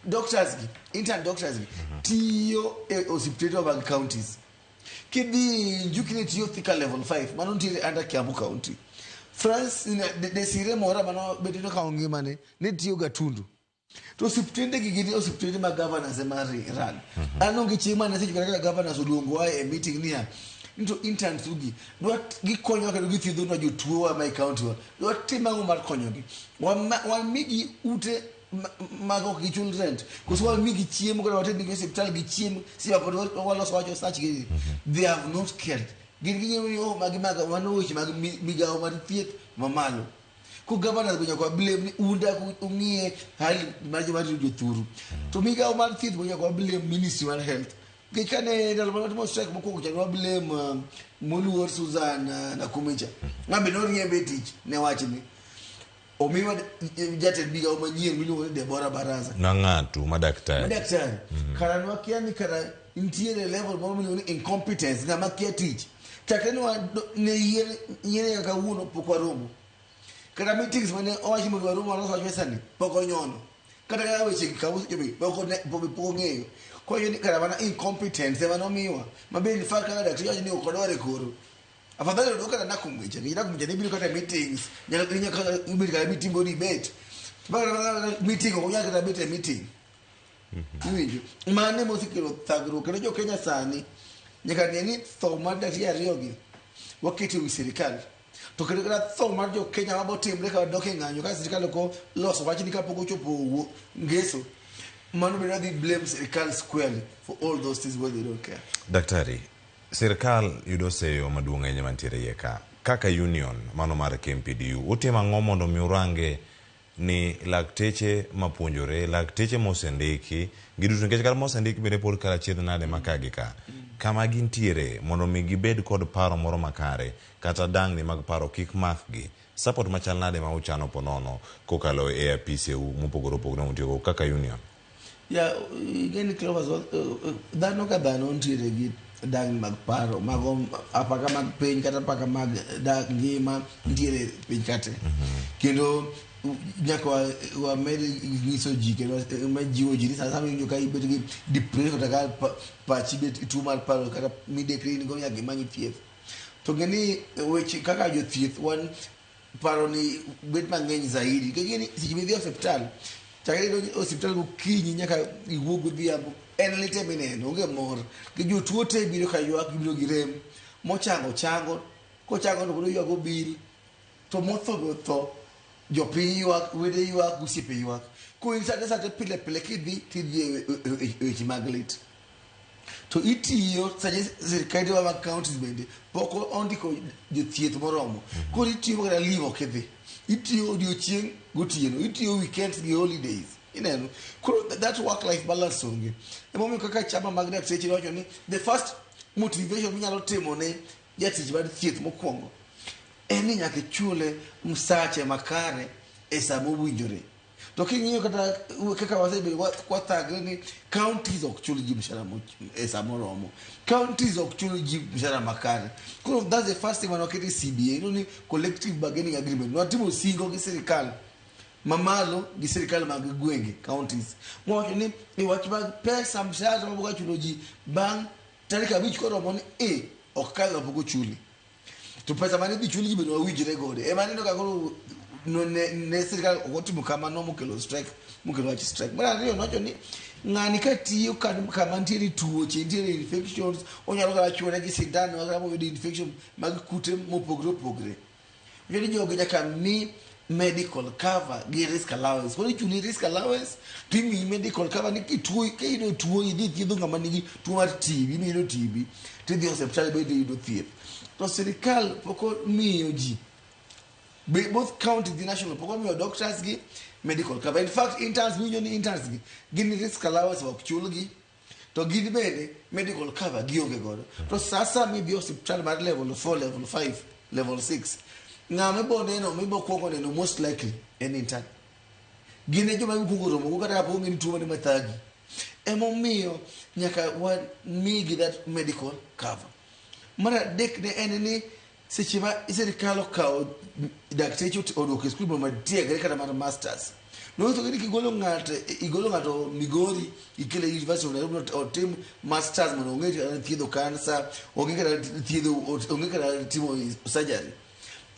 doctors gi intern doctors gi tiyo e osiptende mag counties. Kidhi Njuki ne tiyo Thika level 5 mano nitiere under Kiambu county. France Desire Mora mano bende nokawo ngimane ne tiyo Gatundu. To osiptende gi gin osiptende mag governors ema run. An onge chieng' mane asechopo kaka governors oluongowa e meeting niya ni to interns ugi dwa gikonyowa kendo githiedhonwa jotuowa ma e county wa. Dwa tim ang'o mar konyogi? Wamigi ute mag ok gichul rent koso wamigi chiemo kata waternegi e osiptal gichiem seche ma pod waloso wach osach gi. They have not cared. Gin ging'eyo ni oh magi mag mano weche mag migawo mar thieth mamalo. Ko governors be nyaka wa blame ni un dak ung'iye hali mar joma rito jothuru. To migawo mar thieth be nyaka wa blame ministry mar health. Nikech kane ndalo mane watimo strike mokwongo cha ne wa blame moluor Susan Nakhumicha. Ma be noriembe e tich ne wachni. Omiwa jatend migawo manyien miluongo ni Deborah Baraza. Na ng'atu ma daktari. Ma daktari. Kara nwakia ni kara nitiere level moro miluongo ni incompetence, ng'ama kia tich. Chakre ne ne yier yiere nyaka kawuono pok waromo. Kata meetings mane owachi mondo warom walos wach pesa ni pok onyono. Kata kaka weche gi kama osechope pok pok ong'eyo. Koro ni kara mana incompetence ema nomiwa. Ma be in fact kaka daktari wacho ni ok odware koro. Afadhali odwok kata Nakhumicha, nikech Nakhumicha ne biro kata e meetings, nyalo nyalo kata ibet kata meeting go debate. To kata meeting ok onyal kata bet e meeting. Iwinjo? Mano ema osekelo thagruok kendo jo Kenya sani nyaka ng'e ni tho mar dakika ariyogi waketo e wi sirikal. To kendo kata tho mar jo Kenya mabotimre ka wadok e ng'anyo ka sirikal ok oloso wachni kapok ochopo ngeso, mano bende wadhi blame sirikal squarely for all those things where they don't care. Daktari, sirkal yudo seyo maduong' ahinya mantiere iye ka. Kaka union mano mar KMPDU, utimo ang'o mondo mi urange ni lakteche mapuonjore, lakteche mosendiki, giduto nikech kata mosendiki bende pod kara chiedh nade ma ka gi ka. Kama gintiere mondo mi gibed kod paro moro makare kata dangni mag paro kik makgi. Support machal nade ma uchano ponono kokalo e apiseu mopogore opogore mutiyogo kaka union? Ya, ing'e ni Clovers, dhano ka dhano nitiere gi dangni mag paro, mago apaka mag piny kata apaka mag dak ngima nitiere piny kate. Kendo nyaka wamed nyiso ji kendo wamed jiwo ji ni sana sama iwinjo ka ibet gi depression kata ka pachi bet tuo mar paro kata midekre in go nyaka imany thieth. To ng'e ni weche kaka jothieth wan paro ni bet mang'eny zaidi nikech ing'e ni seche midhi e osiptal chakre idonjo e osiptal gokinyi nyaka iwuog godhiambo en lit ema ineno onge mor nikech jotuo te biro ka ywak gibiro gi rem mochango chango kochango to pod oywago bill to motho be otho jopiny ywak wede ywak osiepe ywak koro in sate sate pile pile kidhi tidhi e weche mag lit to itiyo sache sirkande mag counties bende pok ondiko jothieth moromo koro itiyo kata leave ok idhi itiyo odiochieng' gotieno itiyo weekends gi holidays ineno koro that work life balance onge emomiyo kaka chama mag dakteche wacho ni the first motivation minyalo timo ne jatich mar thieth mokwongo en ni nyaka ichule msache makare e sa mowinjore. To king'iyo kata kaka wasebedo kwathagre ni counties ok chul ji mshahara e sa moromo. Counties ok chul ji mshahara makare. Koro that's the first thing mane waketo e CBA, iluongo ni collective bargaining agreement. Nwatimo singo gi sirikal mamalo gi sirikal mag gwenge counties. Mwawacho ni e wach mag pesa mshahara maboka chulo ji bang' tarik 5 koromo ni e ok kal mapok ochuli. To pesa mane idhi chul ji bende wawinjre godo. Ema aneno ka koro no, ne, ne sirikal ok otimo kamano mokelo strike, mokelo wach strike. Mar ariyo nowacho ni ng'ani ka tiyo kama nitiere tuoche, nitiere infections, onyalo kata chuore gi sindan kata moyudo infection mag kute mopogre opogre. Wacho ni jogi nyaka mi medical cover gi risk allowance. Koro ichuli risk allowance to imiyi medical cover ni kituo kiyudo tuo idhi thiedho ng'ama nigi tuo mar TB miyudo TB tidhi e osiptal bende iyudo thieth. To sirikal pok omiyo ji both county gi national pok omiyo doctors gi medical cover. In fact interns miwinjo ni interns gi gin risk allowance ok chulgi to gin bende medical cover gionge godo. To sasa midhi e osiptal mar level 4, level 5, level 6 ng'ama ibo neno mibo kuongo neno most likely en intern. Gin e joma ikuongo romo go kata kapok ong'e ni tuo mane mathagi. Emomiyo nyaka wamigi that medical cover. Mar adek ne en ni seche ma sirikal okawo dakteche oduoko e skul mondo tiegre kata mar masters. Nonyiso ni kigolo ng'ato igolo ng'ato Migori ikele University of Nairobi mondo otim masters mondo ong'e kata thiedho kansa, ong'e kata thiedho ong'e kata timo surgery.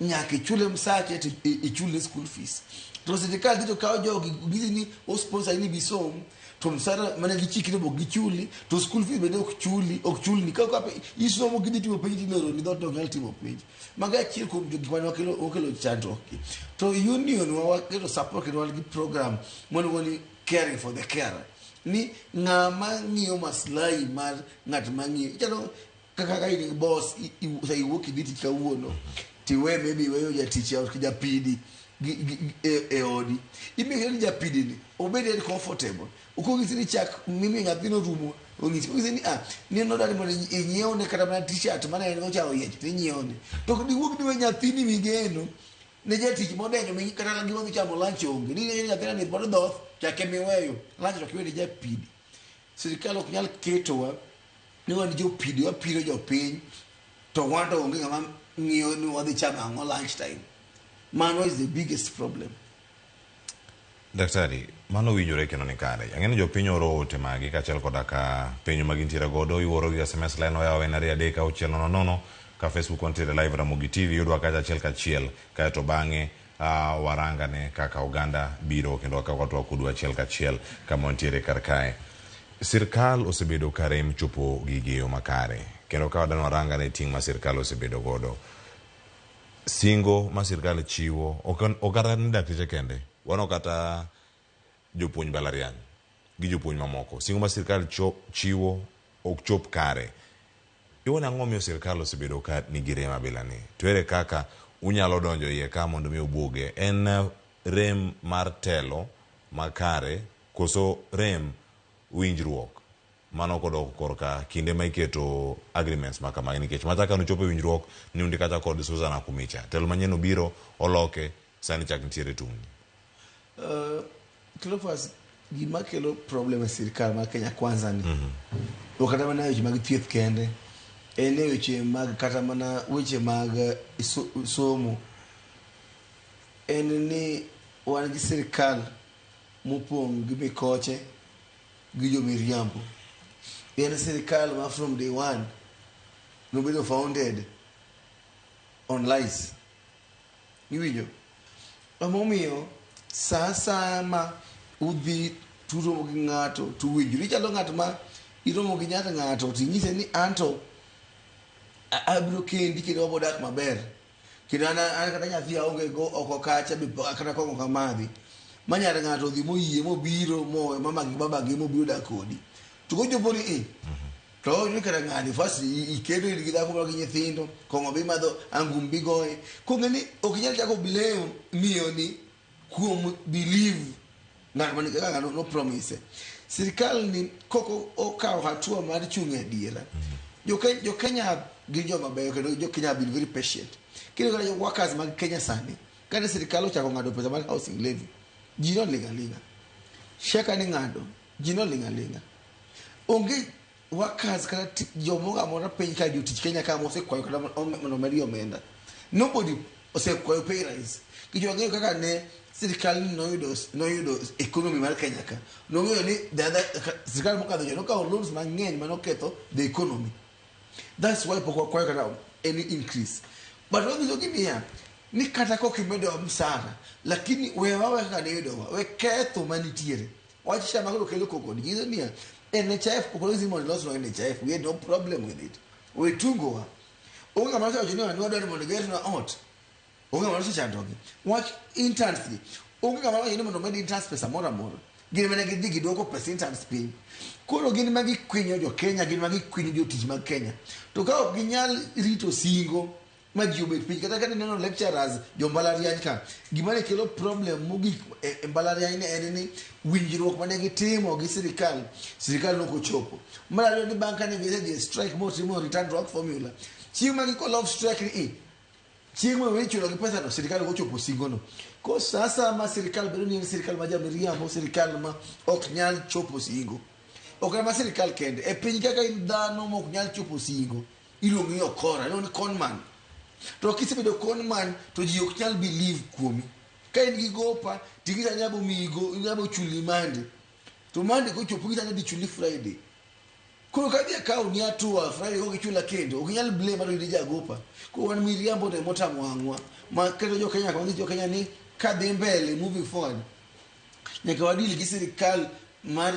Nyaka ichule msache to ichule school fees. To sirikal dhi to kawo jogi gisi ni o sponsor ni bisom to msara mane gichiki ni ok gichuli to school fees bende ok chuli ok chulni ka ka isomo gidhi timo penj tiloro ni dhoot ok nyal timo penj. Mago e achiel kuom gik mane wakelo chandruok gi. To union wa waketo support kendo wan gi program mwaluongo ni caring for the carer. Ni ng'ama ng'iyo maslahi mar ng'at ma ng'iyo. Ichalo kaka ka in gi boss sa iwuok idhi tich kawuono tiwe maybe iweyo jatich e ot japidi e odi. Imiyo ni japidi ni obed en comfortable. Ok onyisi ni chak mimiyo nyathino orumo onyisi. Onyisi ni ah ni nodwaro mondo inyiewne kata mana t-shirt mane en go cha oyiech to inyiewne. To ok diwuog niwe nyathini migeno ne jatich modenyo mi kata gima odhi chamo lunch onge. Ni ni nyathina ni pod dhoth chak emiweyo lunch to ok iwe ne japidi. Sirikal ok nyal ketowa ni wan jopidi wapiro jopiny to wan to onge ng'ama ng'iyo ni wadhi chamo ang'o lunch time. Mano is the biggest problem. Daktari, mano winjore kendo ni kare. Ang'e ni jopiny oro ote magi kaachiel koda ka penjo ma gintiere godo, ioro gi SMS line oyaw en 2 3 6 0 0 ka Facebook wantiere live Ramogi TV yudwa kacha achiel kachiel kaeto bang'e warangane kaka oganda biro kendo kaka watwak kodu achiel kachiel kama wantiere kar kae. Sirkal osebedo ka rem chopo gigi e yo makare kendo ka wadwa warangane ting' ma sirkal osebedo godo. Singo ma sirkal chiwo ok kata ni dakteche kende, wano kata jopuonj mbalariany gi jopuonj mamoko. Singo ma sirkal chiwo ok chop kare. Iwuon ang'o miyo sirkal osebedo ka nigi rem abila ni? To ere kaka unyalo donjo iye ka mondo mi ubuge? En rem mar telo makare koso rem winjruok mano kodok korka kinde ma iketo agreements ma kamagi nikech macha kane uchopo e winjruok ni undi kacha kod Susan Akumicha telo manyien obiro oloke sani chak nitiere tungni. Cleophas, gima kelo problem e sirkal mar Kenya Kwanza ni ok kata mana weche mag thieth kende, en e weche mag kata mana weche mag somo, en ni wan gi sirkal mopong' gi mikoche gi jomiriambo. En sirkal ma from day one nobedo founded on lies. Iwinjo? Emomiyo sa asaya ma udhi turomo gi ng'ato to uwinjoru. Ichalo ng'at ma iromo gi nyar ng'ato to inyise ni anto abiro kendi kendo wabo dak maber. Kendo an kata nyathi aonge go oko kacha be kata kong'o ok amadhi. Ma nyar ng'ato odhi moyie mobiro mowe mama gi baba gi mobiro dak kodi. To kochopo ni i to owacho ni kata ng'ani first iketo in gi dhako moro gi nyithindo, kong'o be imadho, angum be igoye. Kong'e ni ok inyal chako blame miyo ni kuom believe ng'at mane kaka ng'ano no promise. Sirkal ni kok okawo hatua mar chung' e adiera. Jo Kenya gin joma beyo kendo jo Kenya have been very patient. Kendo kata workers mag Kenya sani, kane sirkal ochako ng'ado pesa mar housing levy, Ji noling' aling'a. SHA ka ning'ado, ji noling' aling'a. Onge workers kata jomoro amora piny ka jotich Kenya ka mosekwayo kata mondo omedgi omenda. Nobody osekwayo pay rise. Nikech wang'eyo kaka ne sirikal ni noyudo economy mar Kenya ka. Nong'eyo ni the other sirikal mokadho cha nokawo loans mang'eny manoketho the economy. That's why pok wakwayo kata any increase. But wanyiso gi niya, ni kata kok imedowa msara, lakini we wawe kaka niyudowa, we ketho manitiere. Wach SHA ma koro kelo koko ni nyiso niya, NHIF ok lazima mondo ilosnwa NHIF, we had no problem with it. We tungowa. Onge ng'ama osewacho ni wadwaro mondo gernwa ot. Onge ng'ama osechandogi. Wach interns gi, onge ng'ama owacho ni mondo omed interns pesa moro amora. Gin mana gidhi giduoko pes interns piny. Koro gin ma gikwinyo jo Kenya, gin ma gikwinyo jotich mag Kenya. To ka ok ginyal rito singo ma ji obet piny, kata ka nineno lecturers jo mbalariany ka, gima ne kelo problem mogik e mbalariany ne en ni winjruok mane gitimo gi sirikal, sirikal ne ok ochopo. Mar ariyo ni bang' kane gisedhi e strike motimo return to work formula, chieng' ma gi call off strike ni chieng' ma ichulo gi pesa no, sirikal ok ochopo singo no. Koro sa asaya ma sirikal bedo ni en sirikal ma jamiriambo, sirikal ma ok nyal chopo singo. Ok en ma sirikal kende, e piny kaka in dhano ma ok nyal chopo singo, iluongi ni okora, iluongi ni conman. To kisebedo conman to ji ok nyal believe kuomi. Ka in gi gopa, ting'isa ni abo miyi go, abo chuli Monday. To Monday kochopo ing'isa ni adhi chuli Friday. Koro kadhi akawo ni atua Friday kok ichula kendo, ok inyal blame ato in jagopa. Koro wan miriambo to emotamo wang'wa. Ma keto jo Kenya kama jo Kenya ni kadhi mbele moving forward, nyaka wadil gi sirikal mar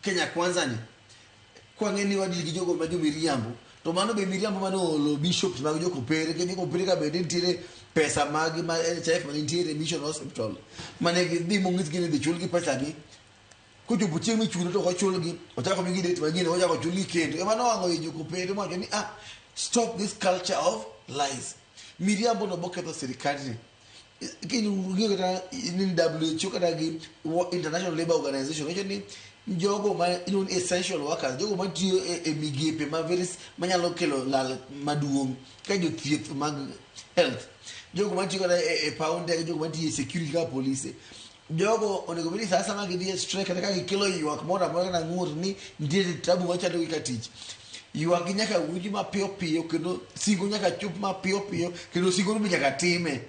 Kenya Kwanza ni. Kwang'e ni wadil gi jogo ma jomiriambo. To mano be miriambo mane oolo bishops mag jokopere, nikech jokopere ka bende nitiere pesa mag ma NHIF mane nitiere Mission Hospital mane gidhi mong'isgi ni dhi chulgi pesa gi. Kochopo chieng' michulo to ok ochulgi, ochako migi date manyien, ochako ochulgi kendo. Ema nowang'o i jokopere mowacho ni ah, stop this culture of lies. Miriambo no boketho sirikandni. King'iyo kata ni WHO kata gi International Labour Organization wacho ni jogo ma iluongo ni essential workers, jogo matiyo e migepe ma very manyalo kelo lal maduong' ka jothieth mag health, jogo matiyo kata e paw ndege, jogo matiyo e security kaka polise, jogo onego bed ni sa asaya ma gidhi e strike kata ka gikelo ywak moro amora kata ng'ur ni nitiere tabu machandogi ka tich, ywak gi nyaka winji mapiyo piyo kendo singo nyaka chop mapiyo piyo kendo singo no be nyaka time.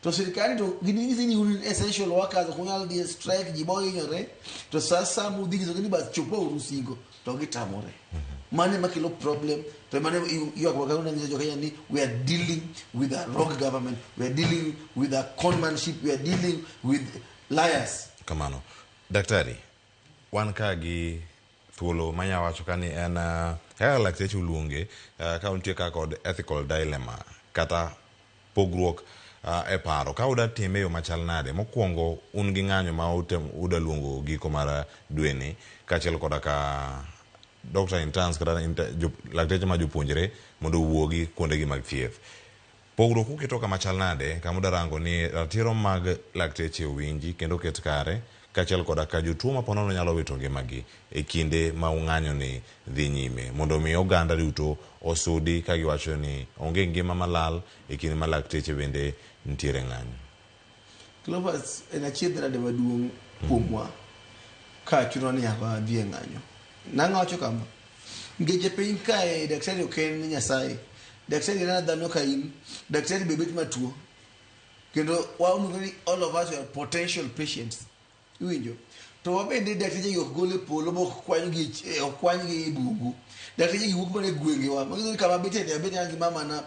To sirikal to ginyisi ni un essential workers ok unyal dhi e strike, ji bohinyore, to sa asaya mudhi nyisogi ni bas chopuru singo to gitamore. Mano ema kelo problem to mano ywak ma kawuono nyiso jo Kenya ni we are dealing with a rogue government, we are dealing with a conmanship, we are dealing with liars. Kamano. Daktari, wan ka gi thuolo manya wacho ka ni en kaka lakteche oluonge ka untie ka kod ethical dilemma kata pogruok e paro ka uda time e yo machal nade. Mokwongo un gi ng'anyo ma uda luongo giko mar dweni kaachiel koda ka doctor interns kata lakteche ma jopuonjre mondo owuogi kuondegi mag thieth. Pogruok uketo kama chal nade kama uda rango ni ratiro mag lakteche owinji kendo oket kare kaachiel koda ka jotuo ma ponono nyalo wito ngimagi e kinde ma ung'anyo ni dhi nyime mondo mi oganda duto osudi ka giwacho ni onge ngima malal e kinde ma lakteche bende nitiere ng'anyo. Cleophas en achiedh nade maduong' kuomwa ka chuno ni nyaka wadhi e ng'anyo. Nang'o awacho kama? Nikech e piny kae daktari ok en Nyasaye. Daktari en dhano ka in. Daktari be bet matuo. Kendo waluongo ni all of us are potential patients. Iwinjo? To wabende dakteche gi ok gol e polo ma ok kwanygi ok kwanygi e bungu. Dakteche gi wuok mana e gwengewa. Manyiso ni kama abete ni abete gi mamana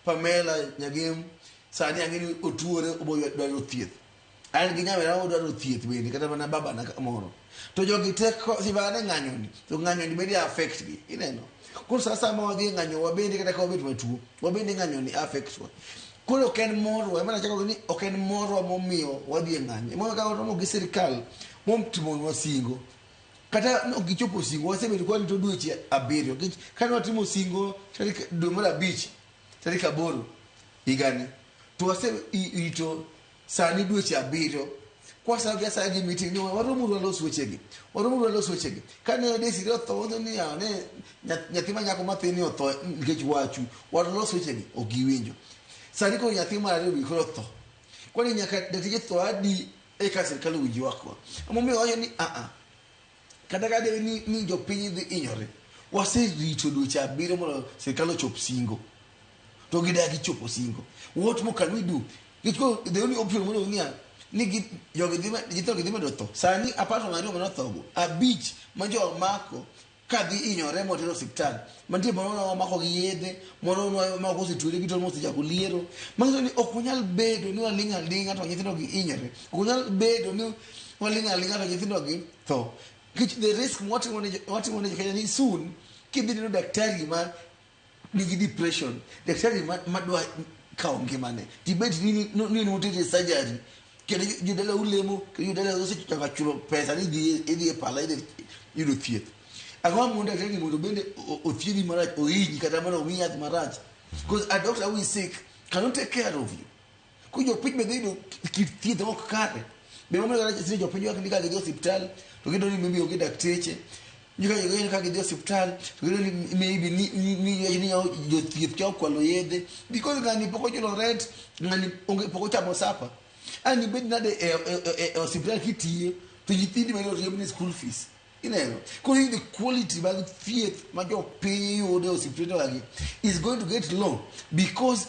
Pamela Nyagem sani ang'e ni otuore obo dwaro thieth. An gi nyamera odwaro thieth bende kata mana babana moro. To jogi te sibane ng'anyo ni to ng'anyo ni bende affect gi. Ineno? Koro sa asaya ma wadhi e ng'anyo wabende kata ka wabet matuo, wabende ng'anyo ni affect wa. Koro ok en morwa, ema nachako ni ok en morwa momiyo wadhi e ng'anyo. Emomiyo ka waromo gi sirikal motimonwa singo, kata ok gichopo singo, wasebedo ka warito dweche 7. Nikech kane watimo singo tarik dwe mar 5, tarik 8 higani, to waserito sani dweche 7. Kwasayo gi asaya gi meeting ni waromuru walos wechegi, waromuru walos wechegi. Kane Desire otho, wacho ni ya, ne nyathi ma nyako mathin ni otho nikech wachu, walos wechegi, ok giwinjo. Sani koro nyathi mar ariyo be koro otho. Kwani nyaka dakteche tho adi Eka sirkal owinj ywakwa. Emomiyo wawacho ni aa, kata ka debe ni jopiny dhi hinyore, waserito dweche abiriyo mondo sirkal ochop singo. To gidagi chopo singo. What more can we do? Nikech koro the only option mondo niya, ni gi, jogi dhi, nyithindo gi dhi medo tho. Sani apart from ariyo manothogo, abich ma jo mako kadhi hinyore motero osiptal. Mantie moro ne wamako gi yedhe, moro ne wamako kosetwere gi tol mosechako liero. Manyiso ni ok wanyal bedo ni waling' aling'a to nyithindo gi hinyore. Ok wanyal bedo ni waling' aling'a to nyithindo gi tho. Nikech the risk mwatimo ne watimo ne Kenya ni soon kidhi neno daktari ma nigi depression, daktari ma dwa kawo ngimane, tibet ni notere surgery kendo jodala ulemo kendo jodala osechako chulo pesa ni idhi e pala idhi yudo thieth. Ang'o mondo daktari mondo bende othiedhi marach ohinyi kata mana omiyi yath marach? Because a doctor who is sick cannot take care of you. Koro jopiny be dhi yudo kit thieth mok kare. Be momiyo kata seche jopiny ywak ni ka gidhi osiptal to giyudo ni maybe onge dakteche. Ni ka gidhi osiptal to giyudo ni maybe ni jothieth kia okwalo yedhe because ng'ani pok ochulo rent, ng'ani onge pok ochamo sapa. An ibed nade e osiptal kitiyo to nyithindi ma oriemb ni school fees. Ineno? Koro the quality mag thieth ma jopiny yudo e osiptende wagi is going to get low because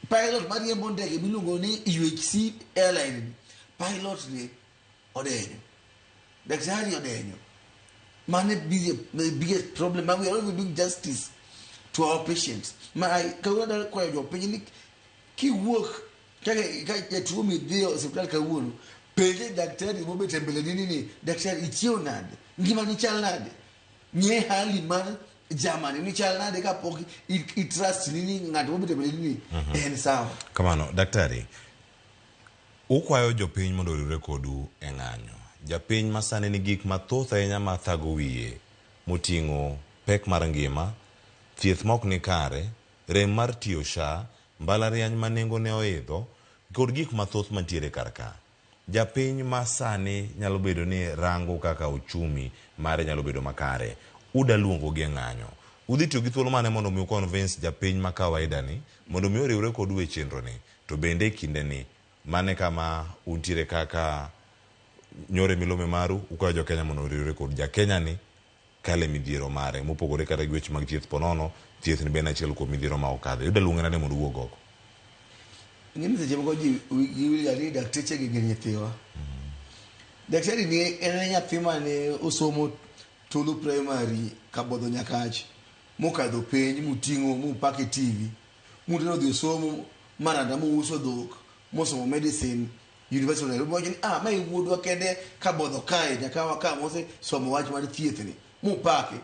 pilot mariembo ndege miluongo ni UHC airline ni, pilot ni odenyo. Daktari odenyo. Mano e the biggest problem. Ma we are not even doing justice to our patients. Ma kawuono adwa kwayo jopiny ni kiwuok kaka ka jatuo midhi e osiptal kawuono, penje daktari mobet e mbele ni daktari ichiew nade? Ngimani chal nade? Ng'e hali mar jamani ni chal nade kapok i trust ni ng'ato mobet e mbele ni en sawa. Kamano, daktari, ukwayo jopiny mondo oriwre kodu e ng'anyo. Japiny ma sani nigi gik mathoth ahinya ma thago wiye moting'o pek mar ngima, thieth ma ok ni kare, rem mar tiyo SHA, mbalariany ma nengo ne oidho, kod gik mathoth mantiere kar ka. Japiny ma sani nyalo bedo ni rango kaka uchumi mare nyalo bedo makare. Uda luongo gi e ng'anyo. Udhi tiyo gi thuolo mane mondo mi uconvince japiny ma kawaida ni mondo mi oriwre kodu e chenro ni. To bende e kinde ni mane kama untiere kaka nyore milome maru ukwayo jo Kenya mondo oriwre kod ja Kenya ni kale midhiero mare mopogore kata gi weche mag thieth ponono thieth ni bende achiel kuom midhiero ma okadhe. Uda luonge nade mondo uwuog oko? Ing'e seche moko ji giwil ni dakteche gi gin nyithiwa. Daktari ni en nyathi mane osomo Tulu Primary Kabodho Nyakach mokadho penj moting'o mopak e TV mutero odhi osomo Maranda mouso dhok mosomo medicine University of Nairobi wacho ni ah ma e wuodwa kende Kabodho kae nyakawa ka mosesomo wach mar thieth ni mopake.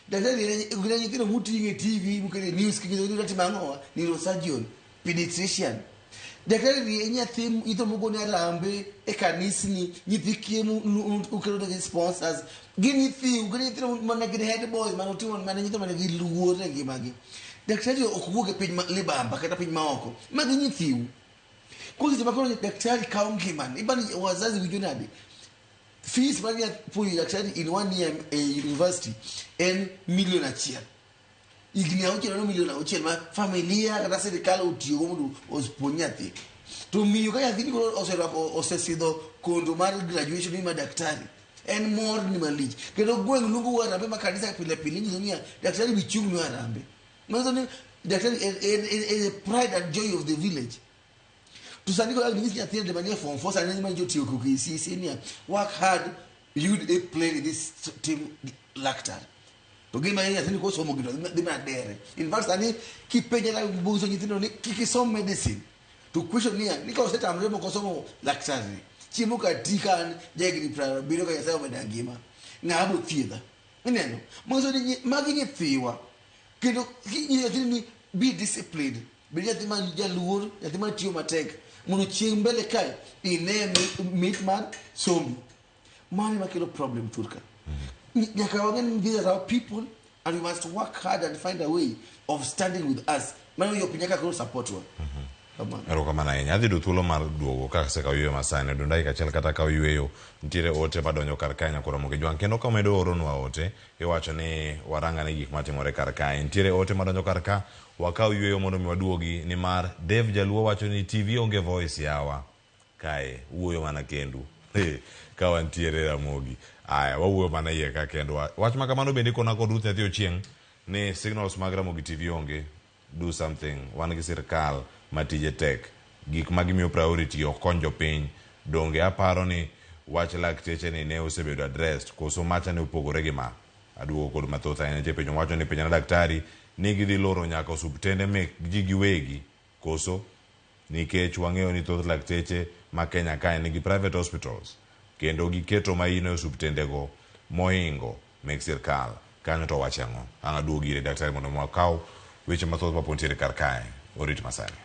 Daktari en gin nyithindo moting'o e TV moketo e news kinyiso ni otimo ang'owa neurosurgeon pediatrician. Daktari ni e nyathi nyithindo mogone arambe e kanisni nyithi kiye uketo negi sponsors gin nyithiu gin nyithindo mane gin head boys mane otimo mane nyithindo mane giluor e ngimagi. Daktari ok wuok e piny ma libamba kata piny maoko magi nyithiu. Koro seche ma koro daktari kawo ngimane ibani wazazi winjo nade? Fees mar puonjo daktari in one year e university en milion achiel. Higni auchiel mano milion auchiel ma familia kata sirikal otiyogo mondo opuonj nyathi. To miyo ka nyathini koro oserwako osesidho kondo mar graduation ni ma daktari en mor ni malich kendo gweng' luongo arambe ma kanisa pile pile inyiso niya daktari bi chung'nwa arambe manyiso ni daktari en a pride and joy of the village to sani koro nyis nyathini manie form 4 sani ma jotiyo KCSE niya work hard yud a plane in this team laktar to gima nyathini kosomo gino dhi mana dere in fact sani kipenje ka buso nyithindo ni kik isom medicine to question niya ni ka osetamre mok osomo laktar ni chiemo ka ti ka an jahigni 70 ka Nyasaye omeda ngima ng'a bo thiedha ineno manyiso ni magi nyithiwa kendo kinyiso nyathini ni be disciplined bed nyathi ma jaluor nyathi ma tiyo matek mondo chieng' mbele kae ine mit mar sombi mano ema kelo problem thurka nyaka wang'e ni these are our people and we must work hard and find a way of standing with us mano jopiny nyaka koro support wa Kamano. Erokamano ahinya. Adhi yudo thuolo mar duogo ka asekawo yweyo masani. Odong' dakika achiel kata kawo yweyo. Nitiere ote madonjo kar kae nyaka Ramogi Jwang'. Kendo ka umedo oronwa ote, iwacho ni warang ane gik matimore kar kae. Nitiere ote madonjo kar ka, wakaw yweyo mondo mi waduogi nimar Dave Jaluo wacho ni TV onge voice yawa. Kae, uwuoyo mana kendu. Ka wantiere Ramogi. Aya, wawuoyo mana iye ka kendwa. Wach ma kamano bende ikona kod Ruth Nyathi Ochieng' ni signals mag Ramogi TV onge. Do something. Wan gi sirkal ma tije tek. Gik ma gimiyo priority ok kony jopiny. Donge aparo ni wach lakteche ni ne osebedo addressed koso macha ne opogore gi ma. Aduogo kod mathoth ahinya nitie penjo mawacho ni penjana daktari ni gidhi loro nyaka osuptende mek ji giwegi koso nikech wang'eyo ni thoth lakteche ma Kenya kae nigi private hospitals kendo giketo maino e osuptendego mohingo mek sirkal. Kanyo to wache ang'o? Ang' aduog ire daktari mondo wakaw weche mathoth mapod nitiere kar kae. Orit masani.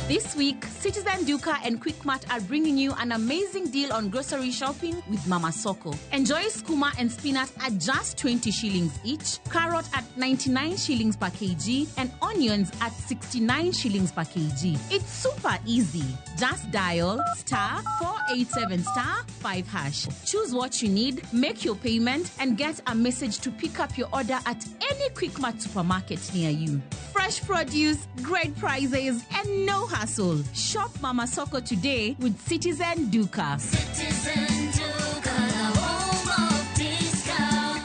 This week, Citizen Duka and Quickmart are bringing you an amazing deal on grocery shopping with Mama Soko. Enjoy skuma and spinach at just 20 shillings each, carrot at 99 shillings per kg, and onions at 69 shillings per kg. It's super easy. Just dial star 487 star 5 hash. Choose what you need, make your payment, and get a message to pick up your order at any Quickmart supermarket near you. Fresh produce, great prices, and no hassle. Shop Mama Soko today with Citizen Duka. Citizen Duka, the home of discount.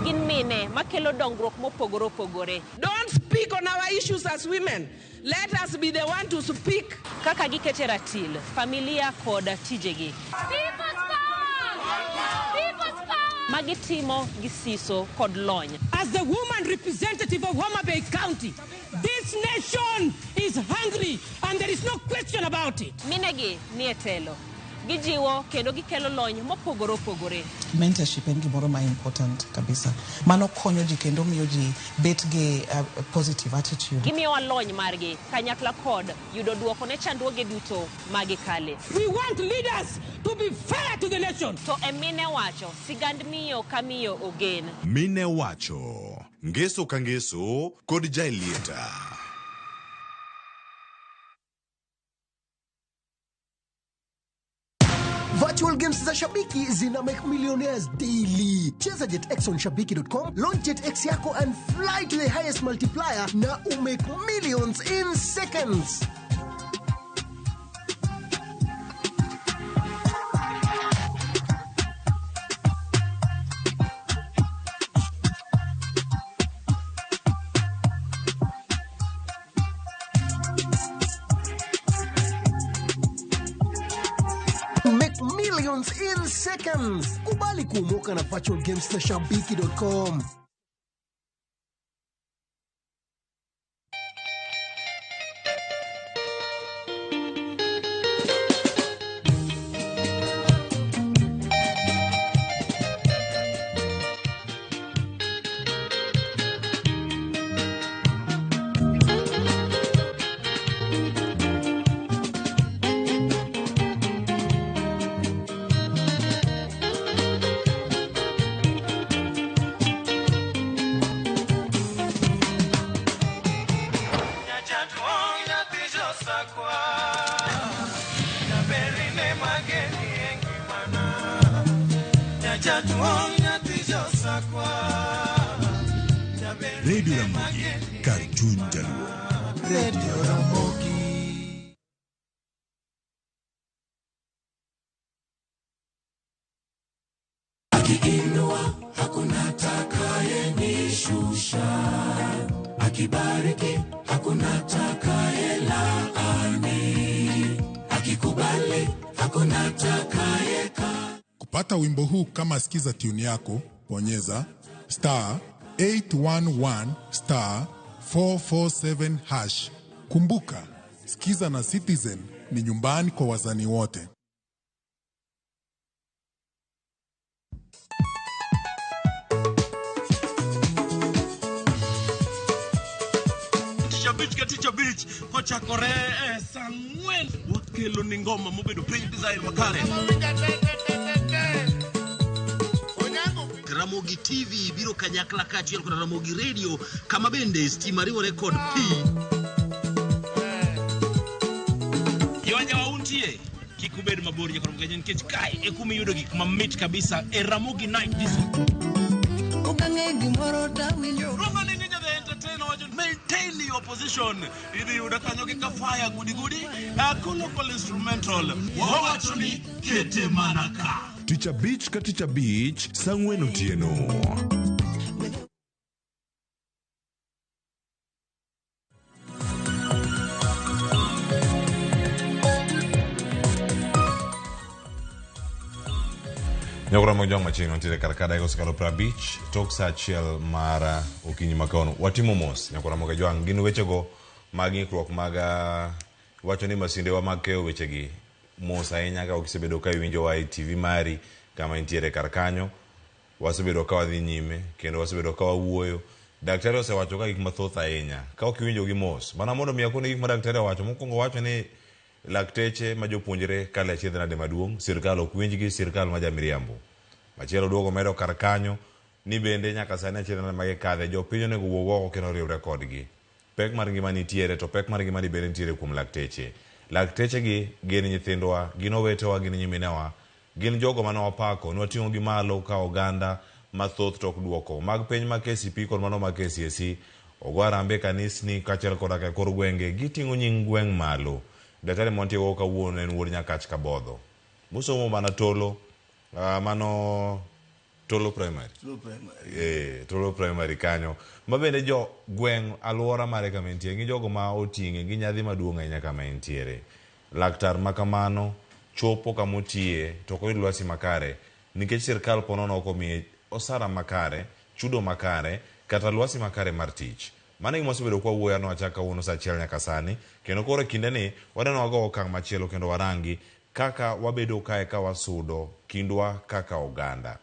Gin mine makelo dongruok mopogore opogore. Don't speak on our issues as women. Let us be the one to speak. Kaka gikete ratil, familia kod tijegi. People's power! People's power! Magitimo gi siso kod lony. As the woman representative of Homa Bay County, this nation is hungry and there is no question about it. Minegi nie telo. Gijiwo kendo gikelo lony mopogore opogore. Mentorship en gimoro ma important kabisa. Mano konyo ji kendo miyo ji bet gi positive attitude. Gimiyowa lony margi kanyakla kod yudo duoko ne chandruoge duto magikale. We want leaders to be fair to the nation. To e mine wacho, sigand miyo ka miyo ogen. Mine wacho, ngeso ka ngeso kod Jaelieta. Virtual games za Shabiki zina make millionaires daily. Cheza JetX on shabiki.com, launch JetX yako and fly to the highest multiplier na umake millions in seconds. In seconds. Kubali kuomoka na virtual games na shabiki.com. Radio Ramogi, Cartoon Jaluo. Radio Ramogi. Akiinua hakuna atakayenishusha, akibariki hakuna atakayelaani, akikubali hakuna atakayeka. Kupata wimbo huu kama sikiza tune yako, bonyeza star 811 star 447 hash. Kumbuka, sikiza na Citizen ni nyumbani kwa wazani wote. abich ka tich abich kochakore e saa ang'wen wakelo ni ngoma mobedo piny design makare. Ramogi TV biro kanyakla kaachiel kod Ramogi Radio kama bende stima riwore kod pi. Jowajawa untie kik ubed mabor nyakoro mganya nikech kae e kuma iyudo gik mamit kabisa e Ramogi Night Disco. Okang'e gimoro tawinjo. Roma ni Ninja the Entertainer wacho maintain your position. Idhi yuda kanyo gi kafaya gudi gudi. Local instrumental. Wawacho ni kete mana ka. Tich abich ka tich abich saa ang'wen otieno. Nyakora mag jong machiegni wantiere kar ka dakika osekalo 50 tok saa achiel mar okinyi ma kawuono. Watimo mos nyakora mag jwang' gin wechego mag ng'ikruok mag wacho ni masindewa mag keyo wechegi mos ahinya ka ok isebedo ka iwinjowa e TV mari kama intiere kar kanyo. Wasebedo ka wadhi nyime kendo wasebedo ka wawuoyo. Daktari osewacho ka gik mathoth ahinya. Ka ok iwinjo gi mos, mana mondo mi akoni gik ma daktari owacho. Mokwongo owacho ni lakteche ma jopuonjre kalo e achiedh nade maduong', sirkal ok winjgi, sirkal ma jamiriambo. Machielo duogo medo kar kanyo ni bende nyaka sani achiedh nade ma gikadhe, jopiny onego wuog oko kendo oriwre kodgi. Pek mar ngima nitiere to pek mar ngima ni bende nitiere kuom lakteche. Lakteche gi gin nyithindwa, gin owetewa, gin nyiminewa, gin jogo mane wapako, ne wating'o gi malo ka oganda mathoth tok duoko mag piny mag KCP kod mano mag KCSE ogo harambee e kanisni kaachiel koda ka e kor gwenge giting'o nying gweng' malo. Daktari mwantie go kawuono en wuod Nyakach Kabodho. Mosomo mana Tolo, mano Tolo Primary. Tolo Primary. Tolo Primary kanyo. Ma bende jo gweng' aluora mare kama entie, gi jogo ma oting'e gi nyadhi maduong' ahinya kama entiere. Laktar ma kamano chopo kama otiye to ok oyud lwasi makare nikech sirkal po nono ok omiye osara makare, chudo makare kata lwasi makare mar tich. Mano e gima wasebedo kwa wuoyo ano achak kawuono saa achiel nyaka sani. Kendo koro e kindeni waneno wago okang' machielo kendo warangi kaka wabedo kae ka wasudo kindwa kaka oganda.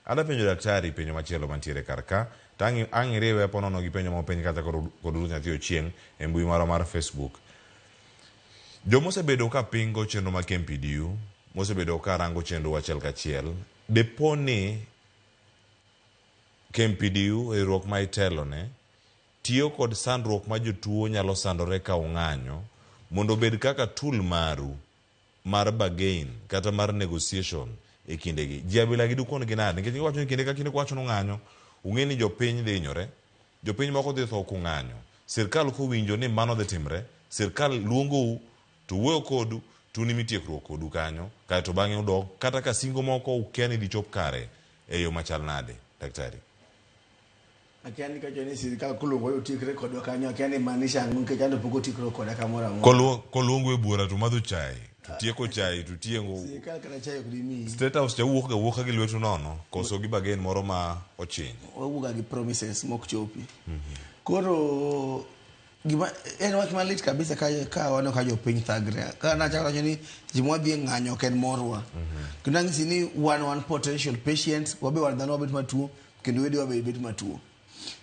Adwa penjo daktari penjo machielo mantiere kar ka. To ang' iriwe po nono gi penjo mopenj kata kod Ruth Nyathi Ochieng' e mbui marwa mar Facebook. Jomosebedo ka pingo chenro mag KMPDU, mosebedo ka rango chenro achiel kachiel, depo ni KMPDU, riwruok ma itelone, tiyo kod sandruok ma jotuo nyalo sandore ka ung'anyo mondo obed kaka tool maru mar bargain kata mar negotiation e kindegi. Ji abila gi dukon gi nade? Nikech giwacho ni kinde ka kinde kwacho nung'anyo, ung'e ni jopiny dhi hinyore, jopiny moko dhi tho kung'anyo. Sirkal kowinjo ni mano dhi timre, sirkal luongou to wuoyo kodu to un imitiekruok kodu kanyo, kaeto bang'e udok kata ka singo moko ukia ni dichop kare e yo machal nade, daktari? Akia ni kacho ni sirikal koluongo ni otiekre kodwa kanyo, akia ni maanisha ang'o nikech an to pok otiekre koda kamoro amora. Koluongo e buora to madho chai, to tieko chai to tiengo. Sirikal kata chai ok dimiyi. State House cha wuok ga wuoka gi lwetu nono, koso gi bargain moro ma ochiny. Wawuok ga gi promises mok chopi. Koro gima en wach malit kabisa ka waneno ka jopiny thagre. Ka nachako wacho ni ji mwadhi e ng'anyo ok en morwa. Kendo anyisi ni wan potential patients, wabe wan dhano wabet matuo, kendo wedewa be bet matuo.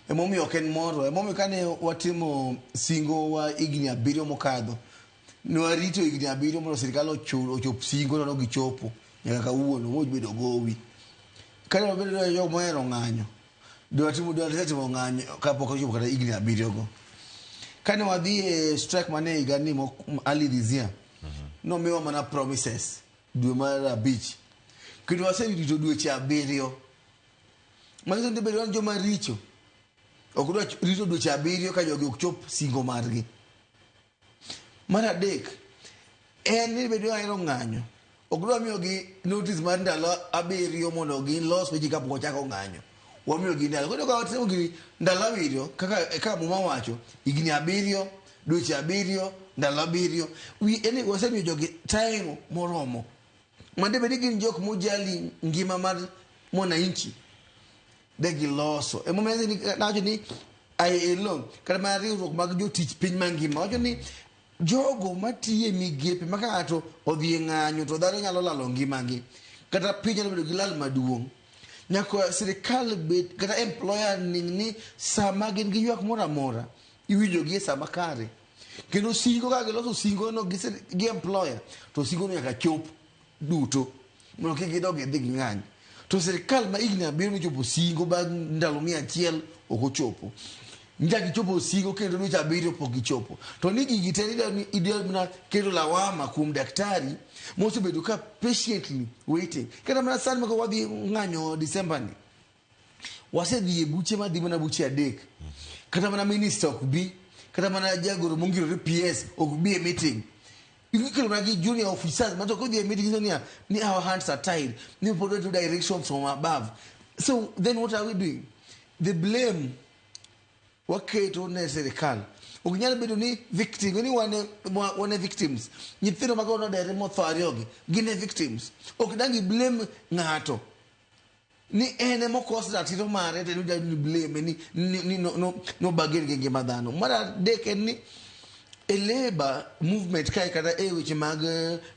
Emomiyo ok en morwa. Emomiyo kane watimo singo wa higni 7 mokadho, ne warito higni 7 mondo sirikal ochop singo to nogichopo nyaka kawuono mobedo gowi. Kane wabedo jok mohero ng'anyo, dwa timo ng'anyo kapok ochopo kata higni 7 go. Kane wadhi e strike mane higa ni early this year, nomiwa mana promises dwe mar 5. Kendo waserito dweche 7. Manyiso ni bedo wan joma richo. Ok dwa rito dweche 7 ka jogi ok chop singo margi. Mar adek, en ni bedo ahero ng'anyo. Ok dwa miyogi notice mar ndalo 7 mondo gilos weche kapok ochako ng'anyo. Wamiyogi ndalo. Koro ka watimo gini ndalo 7 kaka Muma wacho, higni 7, dweche 7, ndalo 7. Wi wasemiyo jogi time moromo. Mande bed ni gin jok mojali ngima mar mwananchi. De giloso. Emomiyo nawacho ni ILO kata mana riwruok mag jotich piny mangima wacho ni jogo matiyo e migepe ma ka ng'ato odhi e ng'anyo to dhano nyalo lalo ngimagi kata piny nyalo bedo gi lal maduong'. Nyaka sirikal bed kata employer ning ni sama gin gi ywak moro amora Iwinjogi e sama kare. Kendo singo ka giloso singo no gi, gi employer to singo no nyaka chop duto mondo kik gidog gidhi ging'any. To sirikal ma higni 7 nochopo singo bang' ndalo 100 ok ochopo. Nja gichopo singo kendo dweche 7 pok gichopo. To ni gigi te idwa mana keto lawama kuom daktari mosebedo ka patiently waiting. Kata mana sani ma wadhi ng'anyo December ni, wasedhi e buche madhi mana buche 3. Kata mana minister ok bi, kata mana jagoro mongirore PS ok bi e meeting. Ikelo mana gi junior officers ma to kodhi e meeting niya ni our hands are tied, ni pod warito direction from above. So then what are we doing? The blame waketo ne sirikal. Ok nyal bedo ni victim, ni wane victims. Nyithindo mag nodere motho ariyogi, gin e victims. Ok dang' i blame ng'ato ni en ema okos ratiro mare to en ni blame ni no bargain gi ngima dhano. Mar adek en ni e labor movement kae kata e weche mag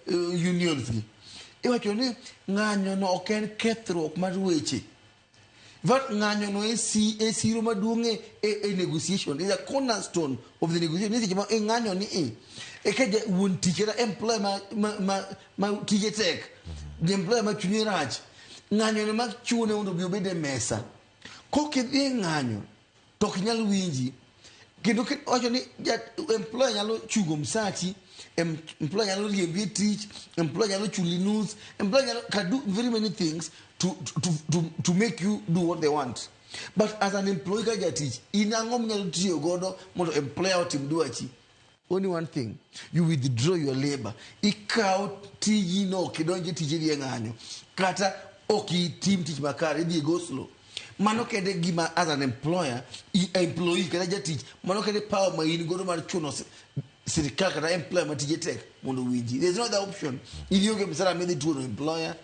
unions gi, iwacho ni ng'anyo no ok en kethruok mar weche. In fact, ng'anyo no e siro maduong' e negotiation, is a cornerstone of the negotiation. Ni seche ma ing'anyo ni e ka wuon tich kata employer ma tije tek, employer ma chunye rach, ng'anyo no ma chune mondo obi obed e mesa. Kok idhi e ng'anyo to ok nyal winji. Kendo wacho ni employer nyalo chungo msachi, employer nyalo riembi e tich, employer nyalo chuli nus, employer nyalo can do very many things to make you do what they want. But as an employee ka jatich, in ang'o minyalo tiyo godo mondo employer otim dwachi? Only one thing, you withdraw your labor. Ikawo tiji no, ok idonj e tich idhi e ng'anyo. Kata ok itim tich makare, idhi e go slow. Mano kende gima as an employer, employee kata jatich, mano kende power ma in godo mar chuno sirikal kata employer ma tije tek mondo owinji. There is no other option. In ionge msara midhi tuono employer,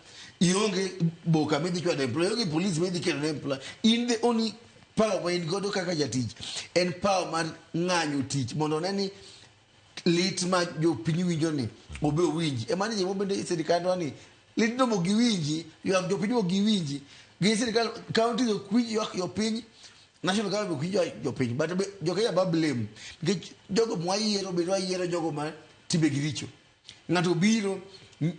ionge boka midhi chwado employer, ionge police midhi keto ne employer. In the only power ma in godo kaka jatich en power mar ng'anyo tich mondo one ni lit ma jopiny winjo ni obe owinji. Ema ni jemo bende sirikandwa ni lit no ok giwinji, ywak jopiny ok giwinji. Gin sirikal counties ok winj ywak jopiny, national government ok winj ywak jopiny. But jo Kenya ba blame nikech jogo mwayiero bende wayiero jogo ma timbegi richo. Ng'ato biro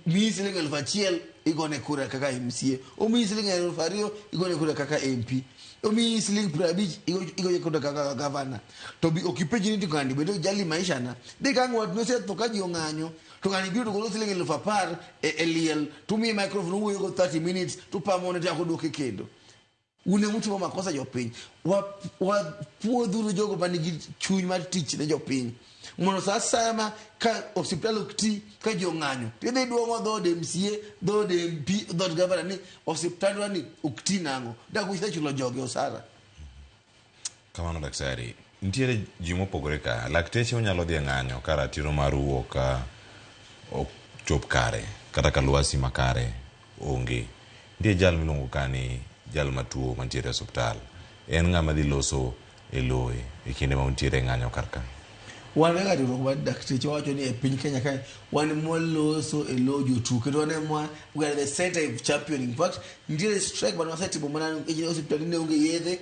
miyi siling 1000 igone kura kaka MCA, omiyi siling 2000 igone kura kaka MP, omiyi siling 50 igone kura kaka governor. To bi ok ipenji ni to ng'ani bende jali maisha na. Dhi ka ang' wat nosetho ka ji ong'anyo, to ng'ani biro to golo siling 10,000 e liel, to umiye microphone owuoyo go 30 minutes to pamone to chako duoke kendo. Un ema utimo makosa jopiny. Wapuodhuru jogo manigi chuny mar tich ne jopiny. Mondo sa asaya ma ka osiptal ok ti, ka ji ong'anyo, tidhi duong'o dhood MCA, dhood MP, dhood governor ni osiptandwa ni ok ti nang'o. Dak usechulo jogi osara. Kamano daktari, nitiere ji mopogore ka. Lakteche unyalo dhi e ng'anyo ka ratiro maru ok chop kare, kata ka lwasi makare onge. Nitie jal miluongo ka ni jal matuo mantiere e osiptal. En ng'ama dhi loso e loye e kinde ma untiere e ng'anyo kar ka. Wan kaka riwruok mar dakteche wawacho ni e piny Kenya kae wan mwaloso e lo jotuo kendo wan ema we are the center of championing. In fact, nitiere strike mane wasetimo mana e osiptal ne onge yedhe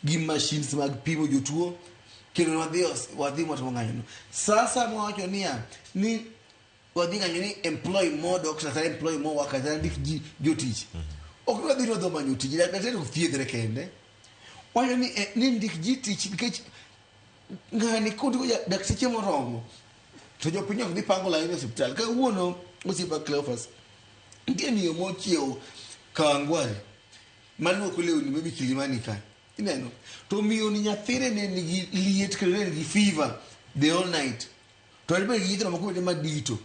gi machines mag pimo jotuo kendo wadhi mwatimo ng'anyo no. Sasa mwawacho niya ni wadhi ng'anyo ni employ more doctors kata employ more workers kata ndik ji jotich. Ok wadhi to wadhi manyo tich, daktari ok thiedhre kende. Wacho ni ndik ji tich nikech ng'ani kondiko dakteche moromo to jopiny ok dhi pango laini e osiptal. Kawuono osiepa Cleophas, nitie miyo mochiewo Kawangware maluoko lewni maybe Kilimani ka. Ineno? To miyo ni nyathine ne nigi liet kendo ne nigi fever the whole night. To en bende gi nyithindo moko bende madito.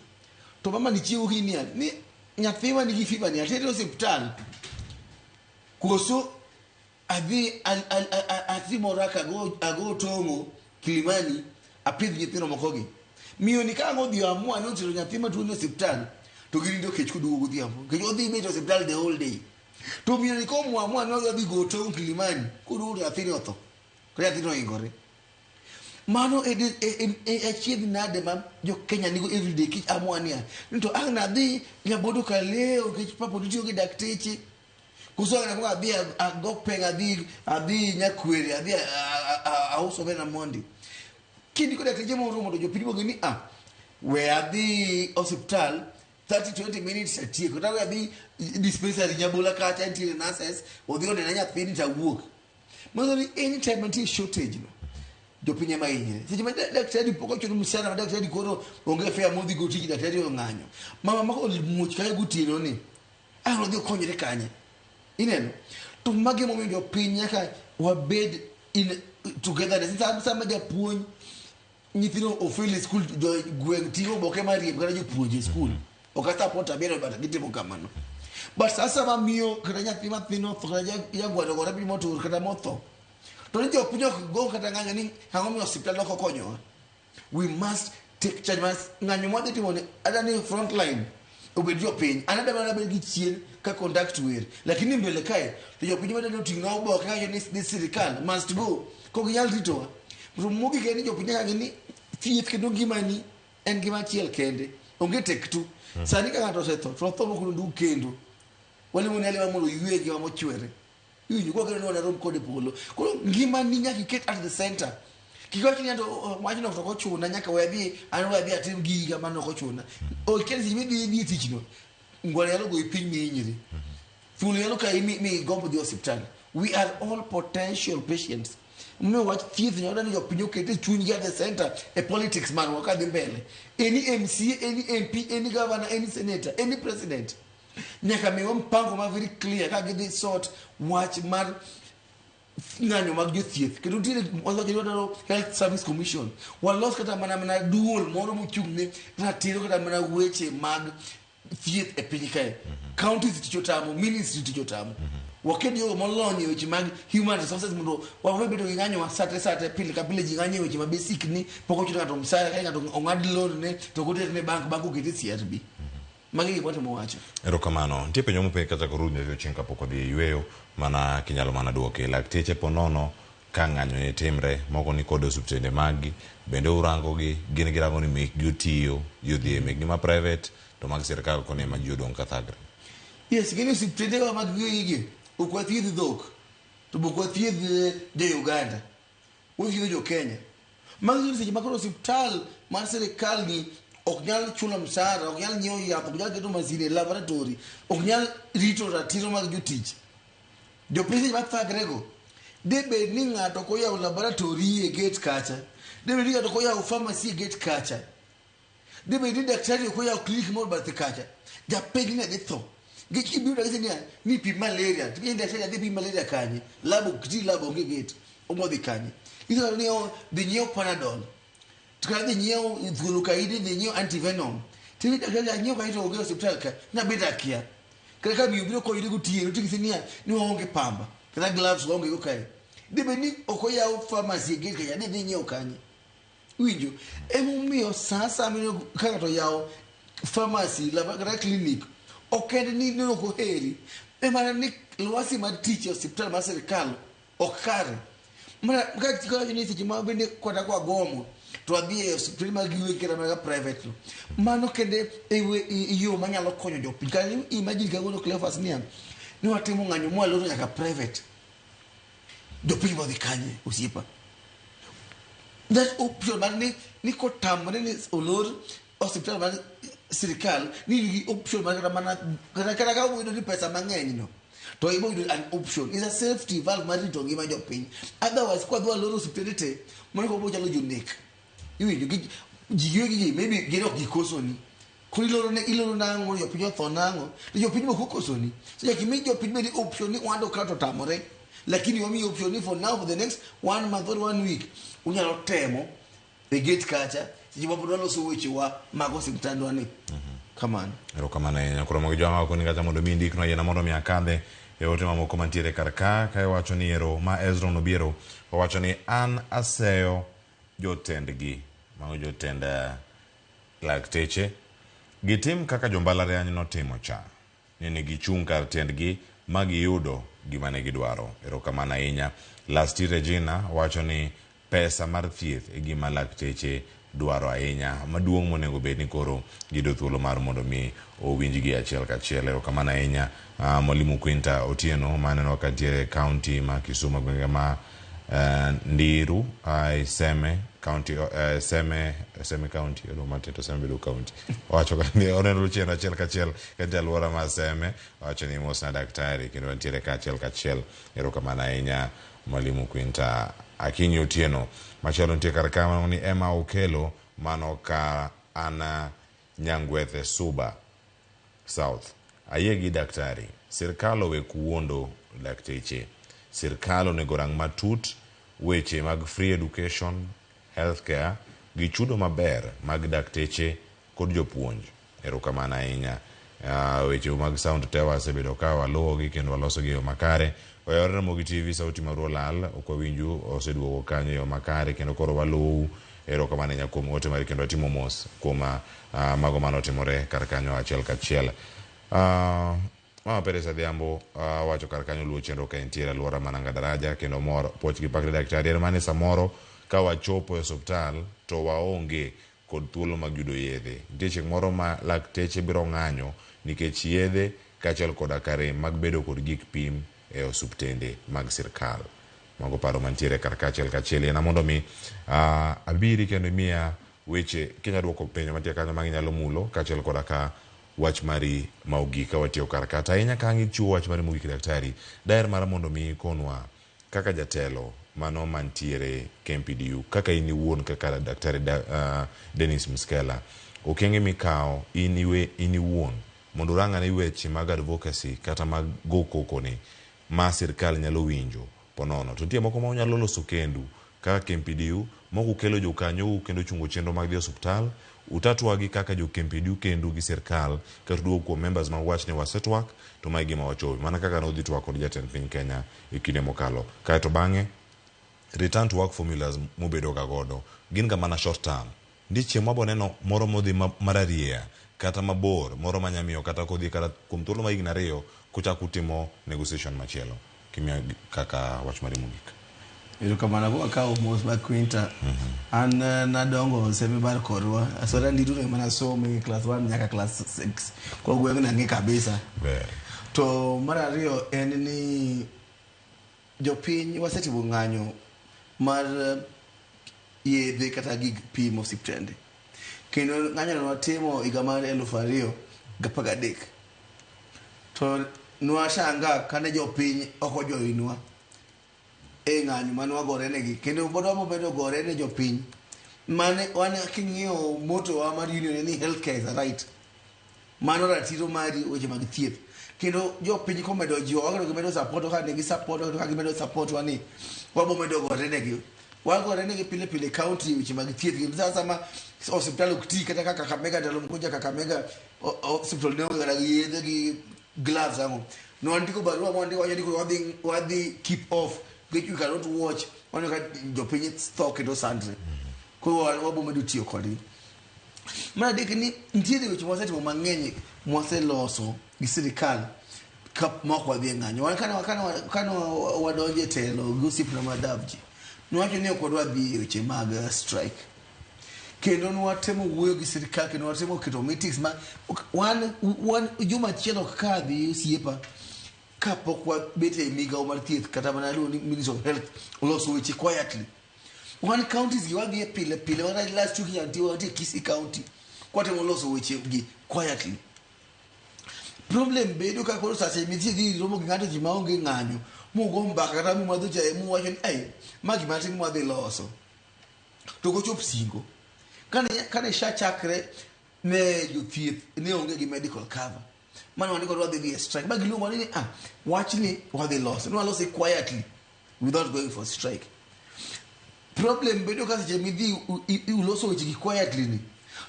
To mama ni chiewo okinyi niya, ni nyathiwa nigi fever ni atere osiptal koso adhi atimo raka ago tong'o Kilimani apidh nyithindo moko gi. Miyo ni ka ang' odhi amua ni otero nyathi matuo ni osiptal to girindo kech koduogo godhiambo. Nikech odhi bet e osiptal the whole day. To miyo ni koamua amua ni odhi go tong' Kilimani koduogo to nyathini otho. To nyathini oingore. Mano e achiedh nade ma jo Kenya nigo everyday kich amua niya ni to ang' nadhi Nyabodo kaleo nikech papo nitiyo gi dakteche. Koso ang' nakuong adhi ago peng adhi adhi Nyakwere adhi aus omena mondi. Kindiko dakteche moromo to jopiny bong'e ni ah we adhi osiptal 30 20 minutes atieko. Kata we adhi dispensary Nyabola kacha nitiere nurses odhi onena nyathini to awuok. Manyiso ni anytime mantie shortage no jopiny ema hinyre. Seche ma daktari pok ochulo mshahara ma daktari koro onge fare modhi go tich daktari ong'anyo. Mama mako muoch kanyo gotieno ni ang' odhi okonyre kanye? Ineno? To magi emomiyo jopiny nyaka wabed in togetherness. Sama japuonj nyithindo ofel e skul jo gweng' ting'o oboke mar riemb kata jopuonj e skul. Ok a support abiero but gitimo kamano. But sasa mamiyo kata nyathi mathin otho kata jagwaro ogore piny motur kata motho. To ni jopiny ok go kata ng'anyo ni ang'o miyo osiptal ok okonyowa. We must take charge. Mas ng'anyo mwadhi timo ni ada ni front line obed jopiny. An adwa mana bedo gi chien ka conduct wer. Lakini mbele kae to jopiny madwa oting'o oboke kawacho ni ni sirikal must go. Kok ginyal ritowa. To mogik en ni jopiny nyaka ng'e ni thieth kendo ngimani en gima achiel kende. Onge tek tu. Sani ka ng'ato osetho to otho mok nodug kendo. Walimo ni alima mondo oywe ngima mochwere. Iwinjo kwa kendo ni wanarom kode polo. Koro ngimani nyaka iket at the center. Kik wach ni anto wachno to ok ochuna nyaka we adhi an we adhi atim giga mano ok ochuna. Ok seche midhi idhi e tich no ngwara nyalo goyi piny mihinyri. Thuol nyalo kayi mi, mi igomb dhi osiptal. We are all potential patients. Omiyo wach thieth nyalo ni jopiny oket e chunygi at the center e politics marwa kadhi mbele. Any MCA, any MP, any governor, any senator, any president. Nyaka miwa mpango ma very clear ka gidhi sort wach mar ng'anyo mag jothieth kendo nitiere wawacho ni wadwaro health service commission walos kata mana mana duol moro mochung' ne ratiro kata mana weche mag thieth e piny kae counties tich otamo ministry tich otamo waket jogo molony e weche mag human resources mondo wawe bedo gi ng'anyo ma sate sate pile ka pile ji ng'anyo e weche ma basic ni pok ochulo ng'ato msara ka ng'ato ong'ad loan ne to ok oter ne bank bank okete e CRB magi gik watemo wacho Erokamano. Nitie penjo mopenj kacha koro ruodh odiochieng' kapok odhi e yueyo mana kinyalo mana duoke. Lakteche po nono ka ng'anyo ni timre, moko ni kod osiptende maggi, bende urango gi, gin girango ni mekgi otiyo, ji odhi e mekgi ma private to mag sirkal koni ema ji odong' ka thagre. Yes, gin osiptende wa mag giwegi ok wathiedh dhok to be ok wathiedh jo Uganda. Wathiedho jo Kenya. Magi seche ma koro osiptal mar sirikal ni ok nyal chulo msara, ok nyal nyiewo yath, ok nyal keto masin e laboratory, ok nyal rito ratiro mag jotich. Jopiny seche mathagrego, de bed ni ng'ato ok oyawo laboratory e gate kacha, de bed ni ng'ato ok oyawo pharmacy e gate kacha, de bed ni daktari ok oyawo clinic moro bathe kacha, japiny ne dhi tho. Nikech kibiro to niya ni pim malaria, to ing'e ni daktari adhi pim malaria kanye? Lab ok ti, lab onge gate, obodhi kanye? Inyalo ni oh, dhi nyiew Panadol, to kata dhi nyiew thuol okaidi, dhi nyiew antivenom. Tini daktari anyiew kanye to onge e osiptal ka, nabet akia. Kata ka miyo biro konyore gotieno to inyise niya ni waonge pamba, kata gloves waonge go kae. Debed ni ok oyaw pharmacy e gate kacha, didhi nyiew kanye? Iwinjo? Emomiyo sa asaya mineno ka ng'ato oyawo pharmacy kata clinic, ok en ni ok oheri, en mana ni lwasi mar tich e osiptal mar sirikal ok kare. Mana ka wacho ni seche ma bende kata kwagomo to wadhi e osiptende mag giwegi kata mana private no. Mano kende e yo manyalo konyo jopiny. Kata imagine kawuono Cleophas niya, ni watimo ng'anyo mwaloro nyaka private. Jopiny bodhi kanye osiepa? That option mar ni kotamre ni olor osiptal mar sirikal ni nigi option mar kata mana kata ka oyudo ni pesa mang'eny no to ibo yudo an option is a safety valve mar rito ngima jopiny. Otherwise kwa dwa loro osiptende te mano koro chalo jonek. Iwinjo gi ji giwegi gi maybe gin ok gikosoni. Koro iloro ne iloro nang'o jopiny otho nang'o to jopiny be ok okosoni. So nyaka imi jopiny bende option ni wan to ka to otamore. Lakini wamiyi option ni for now for the next one month or one week unyalo temo e gate kacha seche ma pod waloso wechewa mag osiptandwa ni. Kamano. Erokamano ahinya. Koro magi joma wakoni kacha mondo mi indiknwa yiena mondo mi akadhe e ote mamoko mantiere kar ka ka iwacho ni ero ma Ezron Obiero owacho ni an aseyo jotendgi mago jotend lakteche gitim kaka jombalariany notimo cha nene gichung' kar tiendgi ma giyudo gima ne gidwaro. Erokamano ahinya. Lasti Regina wacho ni pesa mar thieth e gima lakteche dwaro ahinya maduong' monego bed ni koro giyudo thuolo mar mondo mi owinjgi achiel kachiel. Erokamano ahinya Mwalimu Quinta Otieno maneno ka ntiere e county ma Kisumu gwenge ma Ndiru Seme county Seme Seme county odo matin to Seme bedo county owacho ka ni oneno chenro achiel kachiel ka nitie alwora ma Seme owacho ni mosna daktari kendo wantiere ka achiel kachiel. Erokamano ahinya Mwalimu Quinta Akinyi Otieno. Machielo nitie kar ka ni Emma Okelo mano ka an Nyangwethe Suba South. Ayie gi daktari. Sirkal owe wuondo lakteche. Sirkal onego rang matut weche mag free education, healthcare gi chudo maber mag dakteche kod jopuonj. Erokamano ahinya. Weche mag sound te wasebedo ka waluwogi kendo walosogi e yo makare. Oyawore Ramogi TV sauti maru olal ok wawinju oseduogo kanyo e yo makare kendo koro waluwou. Erokamano ahinya kuom ote mari kendo watimo mos kuom mago manotimore kar kanyo achiel kachiel. Mama Perez Adhiambo wacho kar kanyo luwo chenro ka entiere alwora ma Nanga Daraja kendo mor puoch gi pak ne daktari en mane samoro ka wachopo e osuptal to waonge kod thuolo mag yudo yedhe. Nitie chieng' moro ma lakteche biro ng'anyo nikech yedhe kaachiel koda ka rem mag bedo kod gik pim e osuptende mag sirkal. Mago paro mantiere kar ka achiel kachiel. Yiena mondo mi abiri kendo imiya weche kinya duoko penjo mantie kanyo ma ginyalo mulo kaachiel koda ka wach mari ma ogik ka watiyo kar ka. To ahinya ka ang' ichiwo wach mari mogik daktari, daher mar mondo mi ikonwa kaka jatelo mano mantiere KMPDU, kaka in iwuon kaka daktari Dennis Mskela, okenge mikawo in iwuon mondo urang ane weche mag advocacy kata mag go koko ni ma sirkal nyalo winjo ponono. To nitie moko ma unyalo loso kendu kaka KMPDU, mok ukelo jokanyou kendo chungo chenro mag dhi osuptal, utatwa gi kaka jo KMPDU kendu gi sirkal kata duogo kuom members mag wach ni wasetwak to mae gima wachopo mana kaka nodhi twak kod jatend piny Kenya e kinde mokalo. Kaeto bang'e return to work formulas mubedo ga godo gin ga mana short term. Nitie chieng' mwabo neno moro modhi mararieya kata mabor moro manyamiyo kata kodhi kata kuom thuolo mar higni 2 kuchako utimo negotiation machielo. Kimiyo kaka wach mari mogik. Erokamano ago akawo mos mar Quinta. An nadongo Seme bar korwa. Asora Ndiru ne mana somo e class 1 nyaka class 6. Kwa gweng' nang'e kabisa. Ber. To mar ariyo en ni jopiny wasetimo ng'anyo mar yedhe kata gig pimo osiptende. Kendo ng'anyo no watimo higa mar 2013. To nwashanga kane jopiny ok ojoinwa e ng'anyo mane wagore negi kendo pod wabobedo gore ne jopiny mane wan king'iyo motto wa mar union en ni healthcare is a right. Mano ratiro mari weche mag thieth. Kendo jopiny komedo jiwo wa kendo gimedo support ka negi support kendo ka gimedo support wa ni wabomedo gore negi. Wagore negi pile pile county weche mag thieth. Kendo sasa sama osiptal ok ti kata kaka Kakamega ndalo moko ja Kakamega osiptal ne onge kata gi yedhe gi gloves ang'o. Nwandiko barua mwandiko wacho ni koro wadhi keep off nikech we cannot watch waneno ka jopiny tho kendo sandre. Koro wabomedo tiyo kodgi. Mar adek ni nitiere weche mwasetimo mang'eny mwaseloso gi sirikal ka mok wadhi e ng'anyo. Wan kane wadonjo e telo gi osiepna ma Davji, nwawacho ni ok wadwa dhi e weche mag strike. Kendo nwatemo wuoyo gi sirikal kendo nwatemo keto meetings ma wan juma achiel ok kadhi osiepa kapok wabet e migawo mar thieth kata mana iluongo ni Ministry of Health oloso weche quietly. Wan counties gi wadhi e pile pile wan last week nyantie wantie Kisii County kwatemo loso weche gi quietly. Problem bedo ka koro sache mitie dhi romo gi ng'ato ji maonge ng'anyo mugo mbaka kata mumadho chae muwacho ni ai ma gima tin mwadhi loso to ok ochop singo. Kane SHA chakre ne jothieth ne onge gi medical cover. Mano wandiko ni wadhi dhi e strike. Ba giluongo ni wachni wadhi loso. Ne walose quietly without going for strike. Problem bedo ka seche midhi uloso weche gi quietly ni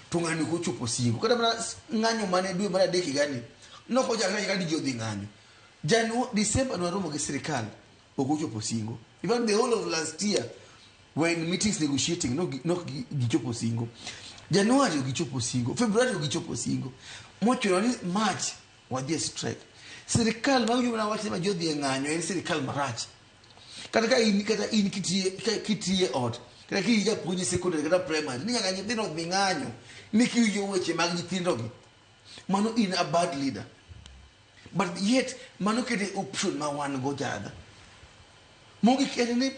to ng'ani ok ochopo singo. Kata mana ng'anyo mane dwe mar adek higani nok ochakre achaka ni ji odhi ng'anyo. December nwaromo gi sirikal ok ochopo singo. In fact the whole of last year were in meetings negotiating nok gichopo singo. January ok gichopo singo, February ok gichopo singo. Mochuno ni March wadhi e strike. Sirikal ma winjo mana wach ni ma ji odhi e ng'anyo en sirikal marach. Kata ka in kata in kitiye ot Kata ki japuonj e secondary kata primary, ni nyaka nyithindo dhi ng'anyo ni kiwinjo weche mag nyithindogi. Mano in a bad leader. But yet, mano kete option ma wan go jadha. Mogik en ni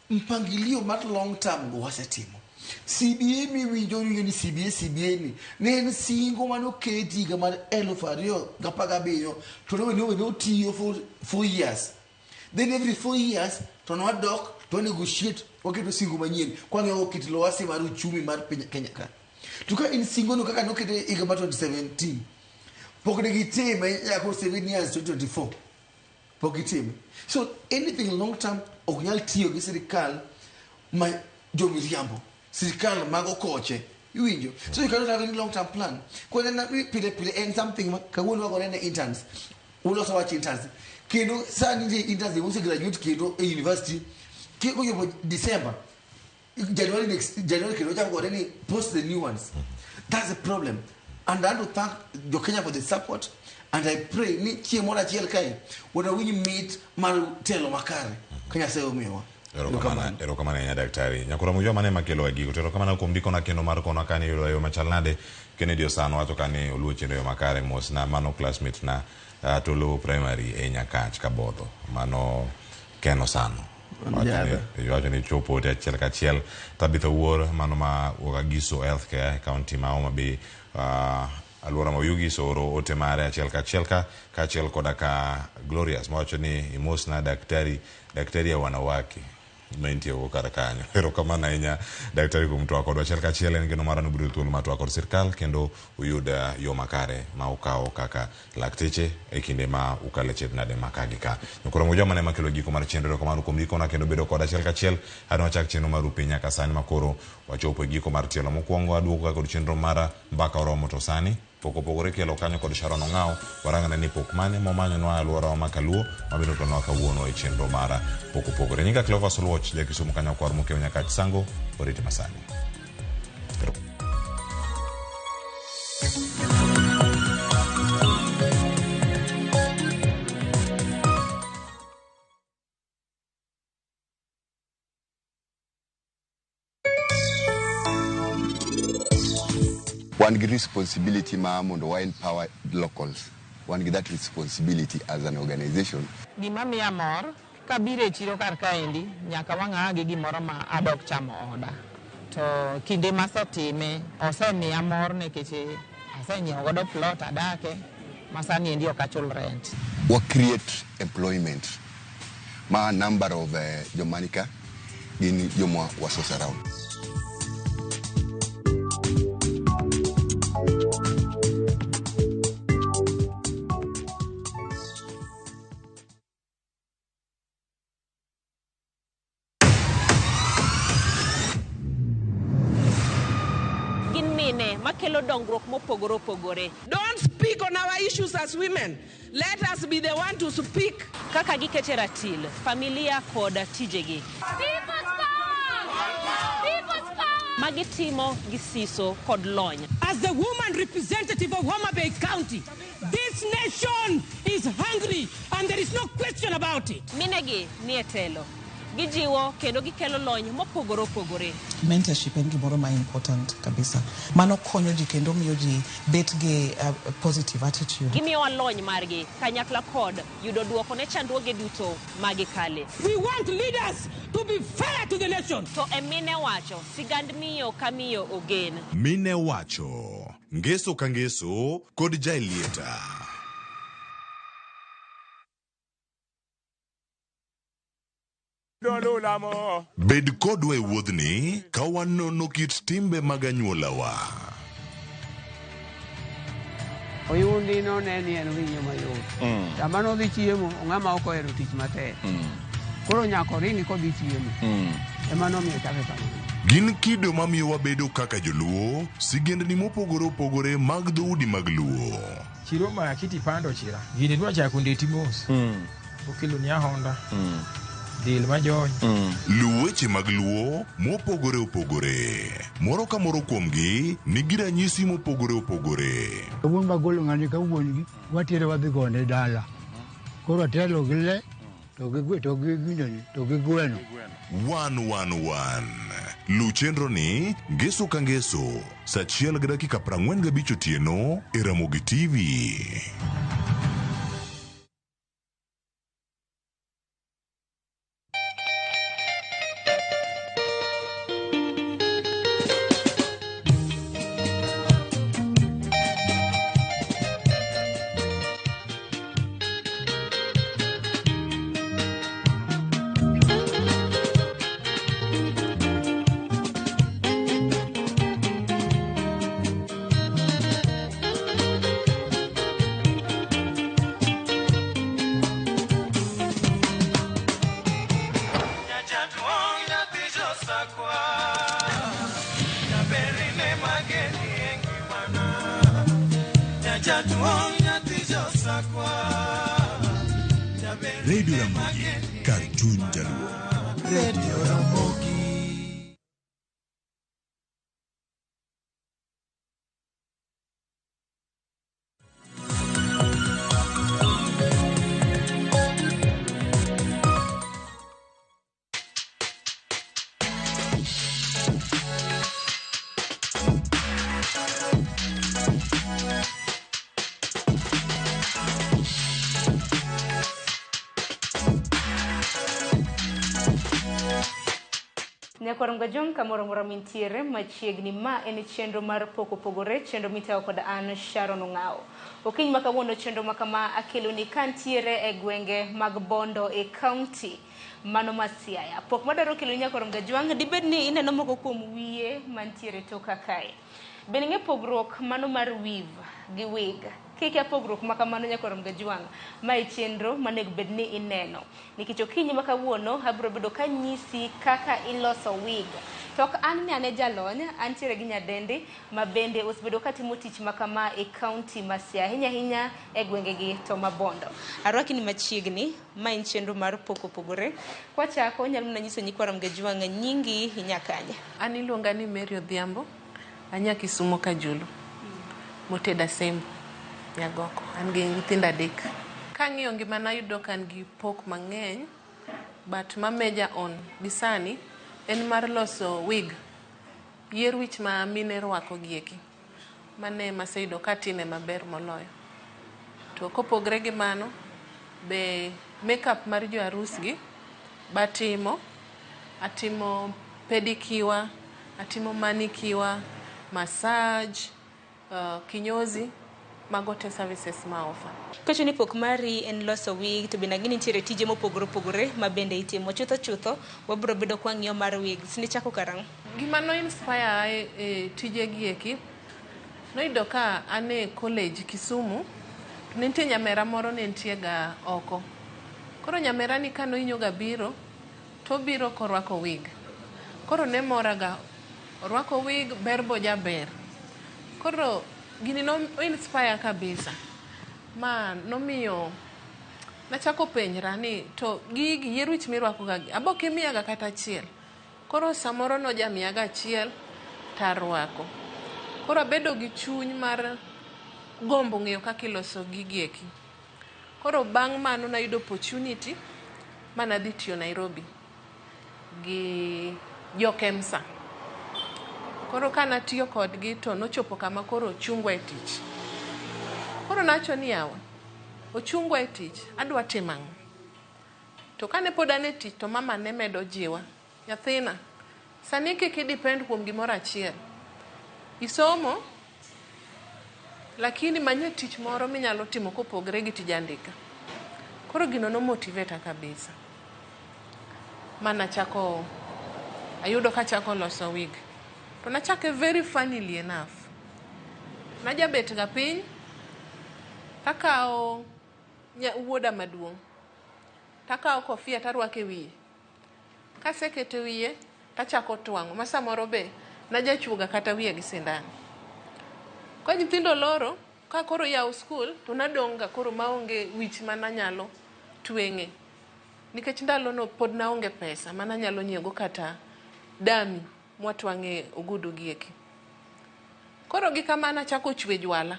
mpangilio mar long term go wasetimo. CBA miwinjo winjo ni CBA CBA ni ne en singo mane oketi higa mar 2017 to ne ne otiyo for 4 years. Then every 4 years to nwadok to negotiate waketo singo manyien kwang'iyo kit lwasi mar uchumi mar piny Kenya ka. To ka in singo no kaka nokete higa mar 2017 pok ne gitime nyaka 7 years 2024 pok gitime. So anything long term ok nyal tiyo gi sirikal ma jomiriambo sirikal mag okoche iwinjo so you cannot have any long term plan kwenena pile pile en something ma kawuono wagore ne interns uloso wach interns kendo sani nitie interns mose graduate kendo e university kochopo December January next January kendo chako gore ni post the new ones that's the problem and I want to thank jo Kenya for the support and I pray ni chieng' moro achiel kae wanawinj mit mar telo makare ka Nyasaye omiyowa. Erokamano, erokamano ahinya daktari. Nyakura mujua mane makelo e gigo. To erokamano kuom ndikona kendo mar kona kani yudo yo machal nade. Kennedy Osano wacho kani oluwo chenro yo makare mos na mano classmate na Tolo Primary e Nyakach Kabodho. Mano Ken Osano. Wacho ni chopo ote achiel kachiel. Tabitha Wuor mano ma wuok Agiso Healthcare e county ma Homa Bay. Alwora ma Oyugis ooro ote mare achiel kachiel ka kaachiel koda ka Glorious mawacho ni imosna daktari daktari ya wanawake ma intie go kar kanyo. Erokamano ahinya daktari kuom twak kodwa achiel kachiel. En geno mara ni ubiro thuolo mar twak kod sirkal kendo uyud yo makare ma ukawo kaka lakteche e kinde ma ukale chiedh nade ma ka gi ka. Nyakoro Mujwa mane makelo giko mar chenro. Erokamano kuom ndikona kendo bedo koda achiel kachiel. An wachak chenro mar Rupi nyaka sani makoro wachopo e giko mar tielo mokwongo. Aduogo ka kod chenro mara mbaka oromo to sani pok opogore kelo kanyo kod Sharon Ong'aw. Warang'ane ni pok mane momanyonwa e alworawa ma Kaluo mabiro kelonwa kawuono e chenro mara pok opogore. Nyinga Cleophas Oluoch, ja Kisumu kanyo kwar mokiewo Nyakach Sango, oriti masani. Wan gi responsibility ma mondo wa empower locals. Wan gi that responsibility as an organization. Gima miya mor kabiro e chiro kar kaendi nyaka wang'a gi gimoro ma adok chamo oda. To kinde masetime osemiya mor nikech asenyiewo godo plot adake ma sani endi ok achul rent. Wa create employment ma number of jomanika gin joma wa source around. Gin mine makelo dongruok mopogore opogore. Don't speak on our issues as women. Let us be the one to speak. Kaka gikete ratil, familia kod tijegi. Magitimo gi siso kod lony. As the woman representative of Homa Bay County, this nation is hungry and there is no question about it. Minegi nie telo. Gijiwo kendo gikelo lony mopogore opogore. Mentorship en gimoro ma important kabisa. Mano konyo ji kendo miyo ji bet gi positive attitude. Gimiyowa lony margi kanyakla kod yudo duoko ne chandruoge duto ma gikale. We want leaders to be fair to the nation. To e mine wacho, sigand miyo ka miyo ogen. Mine wacho, ngeso ka ngeso kod Jaelieta. Bed kodwa e wuodhni ka wanono kit timbe mag anyuolawa. Oyundi no ne ni en winyo mayot. Sama nodhi chiemo, ng'ama ok ohero tich matek. Koro nyaka oringi kodhi chiemo. Ema nomiyo chake kamano. Gin kido mamiyo wabedo kaka joluo, sigendni mopogore opogore mag dhoudi mag Luo. Chiro ma kiti pando chira. Gini dwa chako ndeti mos. Okelo ni ahonda. Del majony. Luw weche mag Luo mopogore opogore. Moro ka moro kuomgi nigi ranyisi mopogore opogore. Kawuono bagolo ng'ani ka wuon gi watere wadhi gone dala. Koro atelo gi le to gi gwe to gi ginene to gi gweno. 111. Luw chenro ni Ngeso ka Ngeso saa 1:45 otieno e Ramogi TV. Radio Ramogi, kar chuny Jaluo. Radio Ramogi. Nyakwar Mgajong kamoro amora mintiere machiegni ma en chenro mar pok opogore chenro mitayo kod an Sharon Ong'awo. Okinyi ma kawuono chenro ma kama akeloni kantiere e gwenge mag Bondo e kaunti mano ma Siaya. Pok madwaro keloni Nyakwar Mgajwang' dibed ni ineno moko kuom wiye mantiere toka kae. Bende ing'e pogruok mano mar weave gi wig? Kikia pogruok ma kamano Nyakwar Mgajwang', ma e chenro manego bed ni ineno. Nikech okinyi ma kawuono abiro bedo kanyisi kaka iloso wig. To ok an ni ane jalony, antiere gi nyadendi ma bende osebedo katimo tich ma kama e kaunti ma Siaya, ahinya ahinya e gwengegi to ma Bondo. Arwaki ni machiegni, ma en chenro mar pok opogore. Kwachako, inyalo mana nyiso nyikwa Mgajwang' nyingi inya kanye? An iluonga ni Mary Odhiambo, anya Kisumo Kajulu, motedo Asembo, Nyagoko. An gi nyithindo adek. Kang'iyo ngimana ayudo ka an gi pok mang'eny, but ma major on gi sani en mar loso wig, yier wich ma mine rwako gieki. Mano ema aseyudo katime maber moloyo. To kopogre gi mano, be makeup mar jo arus gi batimo, atimo pedicure, atimo manicure, massage, kinyozi, mago te services ma offer. Kacho ni pok mari en loso wig to bende ang'e ni nitiere tije mopogore opogore ma bende itimo. Chutho chutho wabiro bedo kwang'iyo mar wigs. Nichako karang'o? Gima no inspire e tije gi eki, noyudo ka an e college Kisumu, to ne nitie nyamera moro ne nitie ga oko. Koro nyamera ni ka nohinyo ga biro, to obiro korwako wig. Koro ne mora ga, orwako wig, ber bo jaber. Koro gini no inspire kabisa. Ma nomiyo nachako penjra ni to gigi yier wich mirwako ga gi, abo kimiya ga kata achiel. Koro samoro nojamiya ga achiel tarwako. Koro abedo gi chuny mar gombo ng'eyo kaka iloso gigi eki. Koro bang' mano nayudo opportunity manadhi tiyo Nairobi gi jo KEMSA. Koro kanatiyo kodgi to nochopo kama koro ochungwa e tich. Koro nawacho ni yawa, ochungwa e tich, adwa timo ang'o? To kane pod an e tich to mama ne medo jiwa, nyathina, sani kik i depend kuom gimoro achiel. Isomo, lakini manye tich moro minyalo timo kopogre gi tij andika. Koro gino no motivate kabisa. Manachako, ayudo kachako loso wig. To nachake very funnily enough. Najabet ga piny, takawo wuoda maduong', takawo kofia tarwako e wiye. Kaseketo e wiye, tachako twang'o, ma samoro be najachuoga kata wiye gi sindan. Ka nyithindo loro, ka koro yawo skul, to nadong' ga koro maonge wich mananyalo tweng'e. Nikech ndalono pod naonge pesa mananyalo nyiewo kata dami mwatwang'e ogudu gi eki. Koro gi kamano achako chwe jwala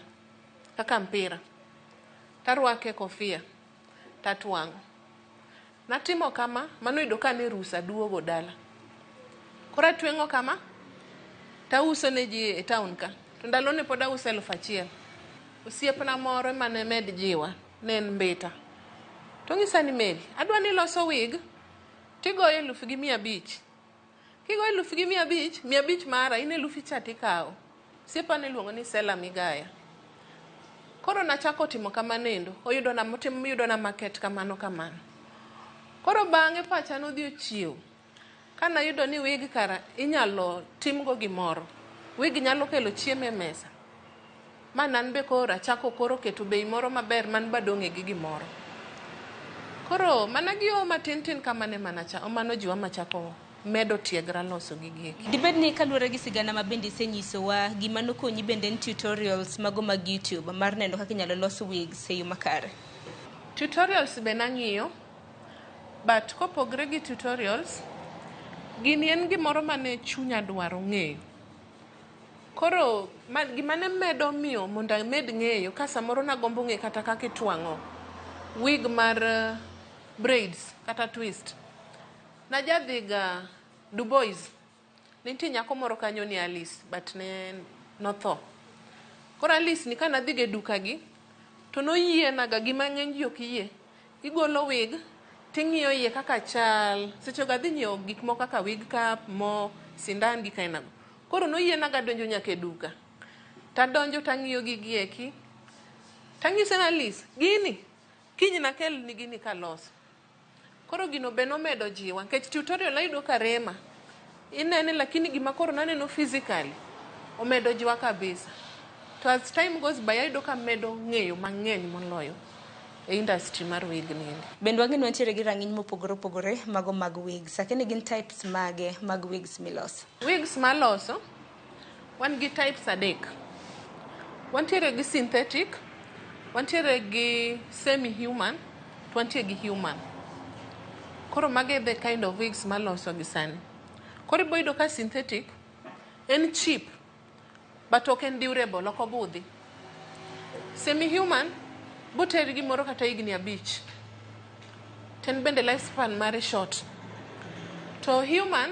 kaka mpira. Tarwake kofia, tatwang'o. Natimo kama, manoyudo ka ne rusa duogo dala. Koro atweng'o kama tauso ne ji e town ka. To ndalo ne pod auso 1000. Osiepna moro mane med jiwa ne en Mbita. To onyisa ni Mary, adwa ni iloso wig tigoyo 1500. Kigoyo 1500, 500 mara in 1000 cha tikawo. Osiepa ne iluongo ni Sela Migaya. Koro nachako timo kamano endo, oyudona yudona market kamano kamano. Koro bang'e pacha nodhi ochiew. Kanayudo ni wig kara inyalo timgo gimoro. Wig nyalo kelo chiemo e mesa. Ma an be koro achako koro keto bei moro maber man badong'e gi gimoro. Koro mana gi matin tin kamano ema mano jiwa machako medo tiegra loso gigi eki. Dibed ni kaluwore gi sigana ma bende isenyisowa, gima nokonyi bende en tutorials mago mag YouTube mar neno kaka inyalo los wigs e yo makare. Tutorials be nang'iyo, but kopogre gi tutorials, gini en gimoro mane chunya dwaro ng'eyo. Koro gima ne medo miyo mondo amed ng'eyo ka samoro nagombo ng'eyo kata kaka itwang'o wig mar braids kata twist. Najadhiga Dubois. Nitie nyako moro kanyo ni Alice, but ne notho. Koro Alice ni kanadhiga e duka gi, to noyienaga gima ng'eny ji ok yie. Igolo wig, ting'iyo iye kaka chal. Seche go adhi nyiewo gik moko kaka wig cap, mo, sindan gik ainago. Koro noyienaga donjo nyaka e duka. Tadonjo tang'iyo gigi eki. Tang'ise ni Alice, gini, kiny nakelni gini kaloso. Koro gino be nomedo jiwa, nikech tutorial ayudo ka rema. Inene lakini gima koro naneno physically, omedo jiwa kabisa. To as time goes by, ayudo ka medo ng'eyo mang'eny moloyo e industry mar wig ni endi. Bende wang'e ni wantiere gi rang'iny mopogore opogore mago mag wigs. Akia ni gin types mage mag wigs miloso? Wigs maloso, wan gi types adek. Wantiere gi synthetic, wantiere gi semi-human, to wantie gi human. Koro mage e the kind of wigs maloso gi sani. Koro ibo yudo ka synthetic en cheap, but ok en durable, ok obudhi. Semi-human boteri gimoro kata higni 5. To en bende lifespan mare short. To human,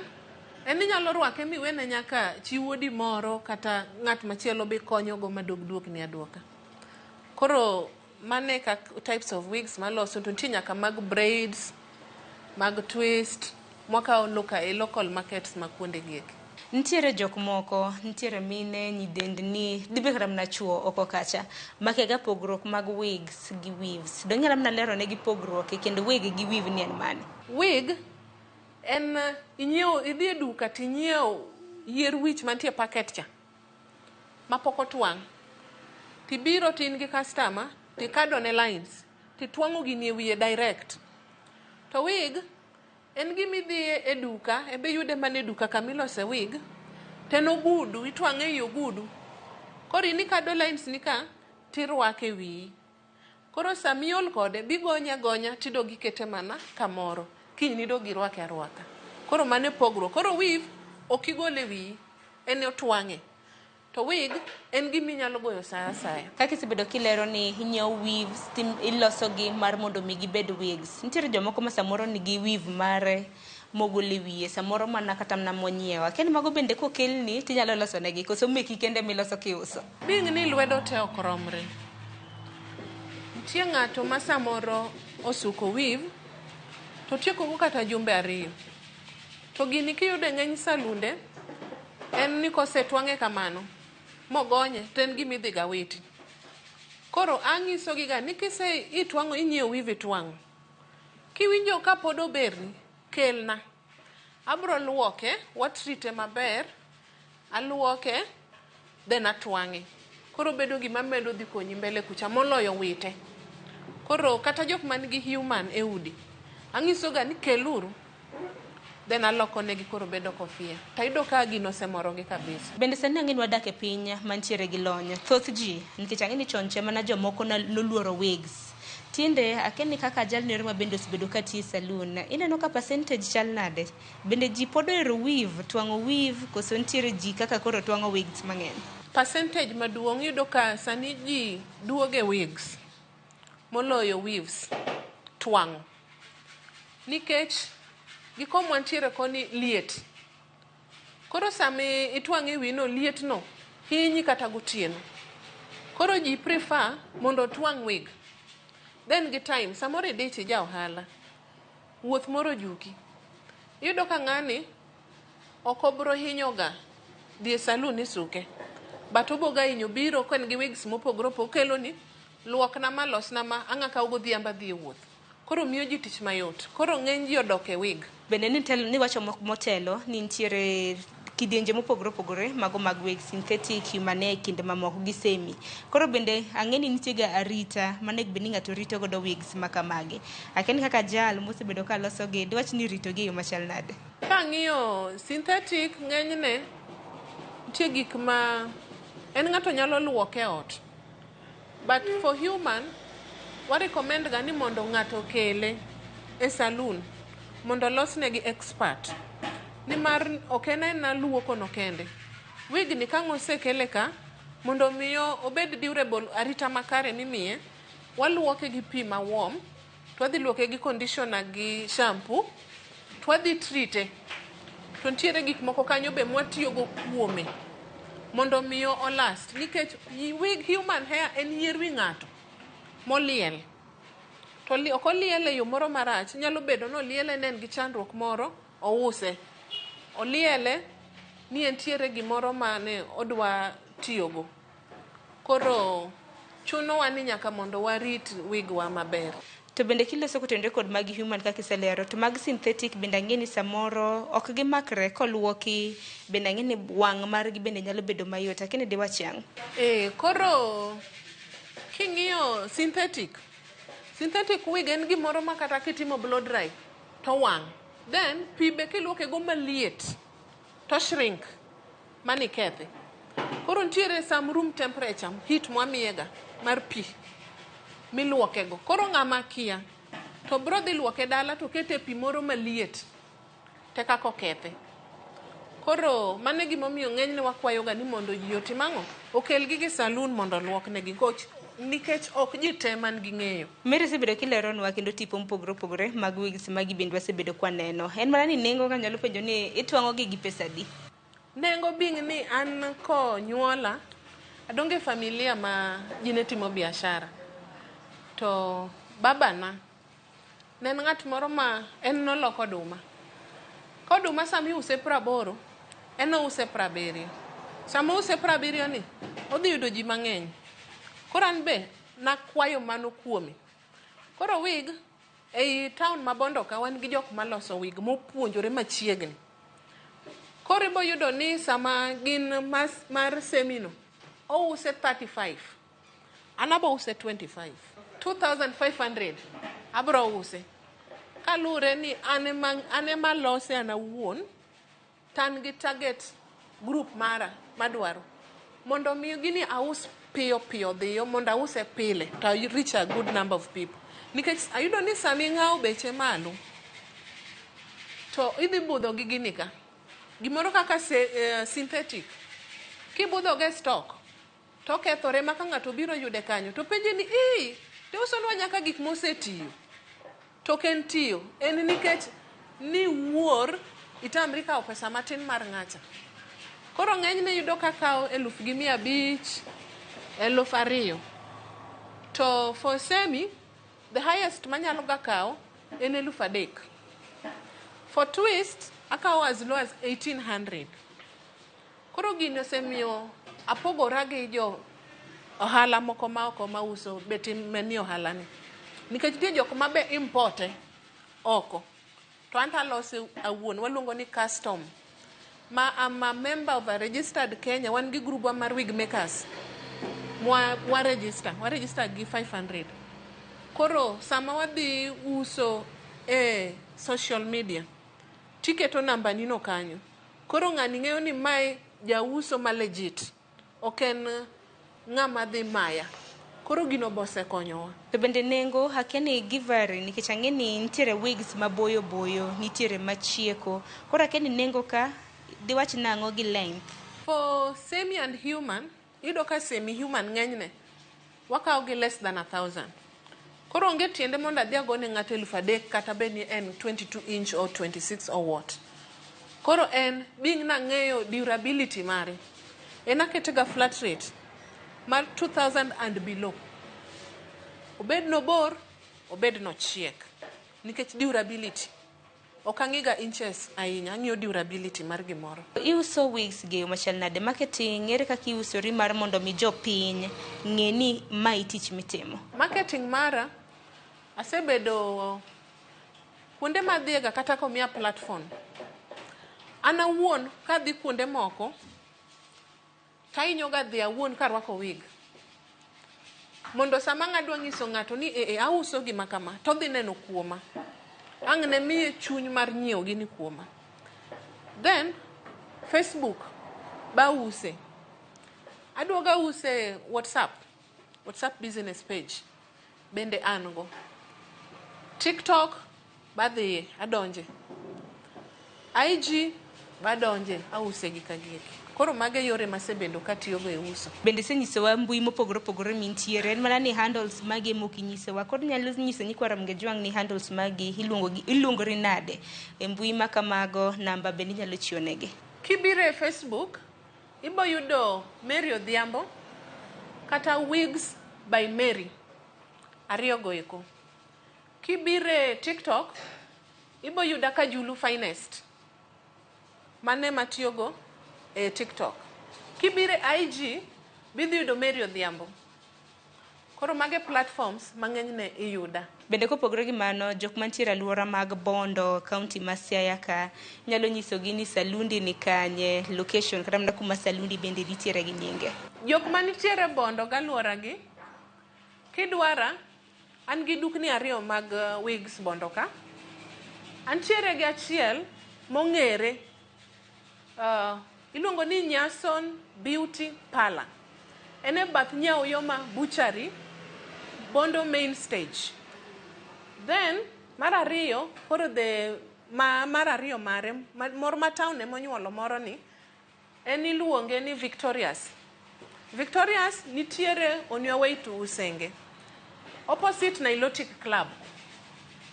en inyalo rwake miwene nyaka chi wuodi moro kata ng'at machielo be konyogo madog duokni aduoka. Koro mano e kaka types of wigs maloso to nitie nyaka mag braids, mag twist, mwakawo e local markets ma kuonde gi eki. Nitiere jok moko, nitiere mine, nyidendni, dibed kata mana chuo oko kacha, makiaga pogruok mag wigs gi weaves. Dong' inyalo mana lero negi pogruok e kind wig gi weave ni en mane? Wig en inyiewo idhi e duka tinyiewo yier wich mantie e packet cha mapok otwang'. Tibiro to in gi customer tikado ne lines titwang'o gini e wiye direct. To wig en gima idhiye e duka, ebe iyude mana e duka kamilose wig, to en ogudu, itwang'e ei ogudu. Koro in ikado lines ni ka, tirwake e wiyi. Koro sama iol kode, bigonye agonya tidog ikete mana kamoro. Kiny nidog irwake arwaka. Koro mano e pogruok. Koro weave, ok igol e wiyi, en otwang'e. To wig, en gima inyalo goyo sa asaya. Kaka isebedo kilero ni inyiewo weaves iloso gi mar mondo mi gibed wigs. Nitiere jomoko ma samoro nigi weave mare mogol e wiye, samoro mana kata mana monyiewo. Akia ni mago bende kokelni tinyalo loso negi koso meki kende miloso kiuso? Being ni lwedo te ok romre. Nitie ng'ato ma samoro osuko weave, to otiekogo kata jumbe 2. To gini kiyudo e ng'eny salunde, en ni kosetwang'e kamano, mogonye, to en gima idhi ga witi. Koro ang'iso gi ga ni kise itwang'o inyiewo weave itwang'o. Kiwinjo ka pod oberni, kelna. Abro luoke, watrite maber, aluoke, then atwang'e. Koro bedo gima medo dhi konyi mbele kucha moloyo wite. Koro kata jok man gi human e udi, ang'iso ga ni keluru, then aloko negi koro bedo kofia. Tayudo ka gino osemorogi kabisa. Bende sani ang'e ni wadak e piny mantiere gi lony. Thoth ji, nikech ang'e ni chon cha mana jomoko noluoro wigs. Tinde akia ni kaka jalno ero ma bende osebedo ka tiyo e saloon, ineno ka percentage chal nade? Bende ji pod ohero weave, twang'o weave, koso nitiere ji kaka koro twang'o wigs mang'eny? Percentage maduong' iyudo ka sani ji duoge wigs moloyo weaves twang'o. Nikech gi komwantiere koni liet. Koro sama itwang'e e wiyi no, liet no hinyi kata gotieno. Koro ji prefer mondo otwang' wig. Then gi time, samoro idich ija ohala, wuoth moro ojuki. Iyudo ka ng'ani ok obro hinyo ga dhi e saloon isuke. But oboga hinyo biro ka en gi wigs mopogore opogore okeloni, luokna ma, losna ma, ang' akaw godhiambo adhi e wuoth. Koro miyo ji tich mayot. Koro ng'eny ji odok e wig. Bende niwacho motelo ni nitiere kidienje mopogore opogore mago mag wig, synthetic, human hair kinde mamoko gi semi. Koro bende ang'e ni nitie ga arita manego bed ni ng'ato rito godo wigs ma kamagi. Akia ni kaka jal mosebedo ka loso gi, diwach ni irito gi e yo machal nade? Kang'iyo synthetic ng'enyne nitie gik ma en ng'ato nyalo luoke e ot. But for human, wa recommend ga ni mondo ng'ato okele e saloon mondo olosne gi expert. Nimar ok en aena luoko no kende. Wig ni ka ang' osekele ka, mondo miyo obed durable, arita makare mimiye, waluoke gi pi ma warm, to wadhi luoke gi conditioner gi shampoo, to wadhi treat-e. To nitiere gik moko kanyo be mwatiyogo kuome mondo miyo olast. Nikech wig human hair en yier wi ng'ato moliel. To ok oliele e yo moro marach, nyalo bedo ni oliele ne en gi chandruok moro, ouse. Oliele ni entiere gimoro mane odwa tiyogo. Koro chunowa ni nyaka mondo warit wigwa maber. To bende kiloso kotenore kod mag human kaka iselero, to mag synthetic bende ang'e ni samoro ok gimakre koluoki, bende ang'e ni wang' margi bende nyalo bedo mayot. Akia ni diwach ang'o? Koro king'iyo synthetic, synthetic wig en gimoro ma kata kitimo blow dry to wang'. Then pi be kiluoke go maliet to shrink mani kethe. Koro nitiere some room temperature heat mwamiyega mar pi miluoke go. Koro ng'ama kia to bro dhi luoke dala to kete pi moro maliet te kaka okethe. Koro mano e gimomiyo ng'enyne wakwayo ga ni mondo ji otim ang'o? Okel gi e saloon mondo oluoknegi nikech ok ji te man gi ng'eyo. Mary isebedo kileronwa kendo tipo mopogore opogore mag wigs magi bende wasebedo kwaneno. En mana ni nengo ka nyalo penjo ni itwang'o gi gi pesa adi? Nengo being ni an konyuola, adongo e familia ma ji ne timo biashara. To babana ne en ng'at moro ma en noloko oduma. Ka oduma sama iuse 80, en ouse 70. Sama ouse 70 ni, odhi yudo ji mang'eny. Koro an be nakwayo mano kuome. Koro wig, ei town ma Bondo ka wan gi jok maloso wig mopuonjore machiegni. Koro ibo yudo ni sama gin mar semi no, ouse 35. An abo use 25. 2500 abro use. Kaluwore ni an ema lose an awuon, to an gi target group mara madwaro. Mondo mi gini aus piyo piyo dhiyo mondo ause pile to I reach a good number of people. Nikech ayudo ni sama ing'awo beche malo, to idhi budho gi gini ka. Gimoro kaka synthetic, kibudho go e stock, to okethore ma ka ng'ato obiro yude kanyo, to penje ni, ii, tiusonwa nyaka gik mosetiyo. To ok en tiyo, en nikech niwuor itamri kawo pesa matin mar ng'acha. Koro ng'enyne yudo ka kawo 1500, 2000. To for semi, the highest manyalo ga kawo en 3000. For twist, akawo as low as 1800. Koro gini osemiyo apogora gi jo ohala moko ma oko mauso beti manie ohala ni. Nikech nitie jok ma be import-e oko. To an to alose awuon, waluongo ni custom. Ma I'm a member of a registered Kenya, wan gi group wa mar wig makers. Mwa wa register gi 500. Koro sama wadhi uso e social media, tiketo namba ni no kanyo. Koro ng'ani ng'eyo ni mae jauso ma legit. Ok en ng'ama dhi maya. Koro gino be osekonyowa. To bende nengo akia ni givary nikech ang'e ni nitiere wigs maboyo boyo, nitiere machieko. Koro akia ni nengo ka diwach nang'o gi length. For semi and human, iyudo ka semi human ng'enyne wakawo gi less than 1000. Koro onge tiende mondo adhi agone ng'ato 3000 kata bed ni en 22 inch or 26 or what. Koro en being nang'eyo durability mare, en aketega flat rate mar 2000 and below. Obed nobor, obed nochiek. Nikech durability. Ok ang'iga inches ahinya, ang'iyo durability mar gimoro. Iuso wigs gi machal nade? Marketing, ere kaka iusori mar mondo mi jopiny ng'e ni mae tich mitimo? Marketing mara, asebedo kuonde madhiega kata komiya platform. An awuon kadhi kuonde moko, tahinyoga dhi awuon karwako wig. Mondo sama ang' adwa nyiso ng'ato ni ee auso gima kama, todhi neno kuoma. Ang' ne miye chuny mar nyiewo gini kuoma. Then, Facebook bause. Aduogo ause WhatsApp, WhatsApp business page bende an go. TikTok badhiye, adonje. IG badonje, ause gi ka gieki. Koro mago e yore masebedo katiyogo e uso. Bende isenyisowa mbui mopogore opogore mintiere, en mana ni handles magi ema ok inyisowa. Koro inyalo nyiso nyikwa Ramogi Ajwang' ni handles magi iluongori nade e mbui ma kamago, namba bende inyalo chiwo negi. Kibiro e Facebook, ibo yudo Mary Odhiambo kata Wigs by Mary, ariyo go eko. Kibiro e TikTok, ibo yuda ka Julu Finest. Mano ema atiyogo e TikTok. Kibiro e IG, bidhi yudo Mary Odhiambo. Koro mago e platforms ma ng'enyne iyuda. Bende kopogore gi mano, jok mantiere alwora mag Bondo, kaunti ma Siaya ka, nyalo nyisogi ni salundi ni kanye, location kata mana kuma salundi bende nitiere gi nyinge. Jok manitiere Bondo gi alwora gi, kidwara, an gi dukni ariyo mag wigs Bondo ka. Antiere gi achiel mong'ere, iluongo ni Nyason Beauty Parlor. En e bath Nyaoyoma Butchery, Bondo main stage. Then, mar ariyo, koro the ma, mar ariyo mare, moro ma town ema onyuolo moro ni, en iluonge ni Victorious. Victorious nitiere on your way to Usenge, opposite Nilotic Club.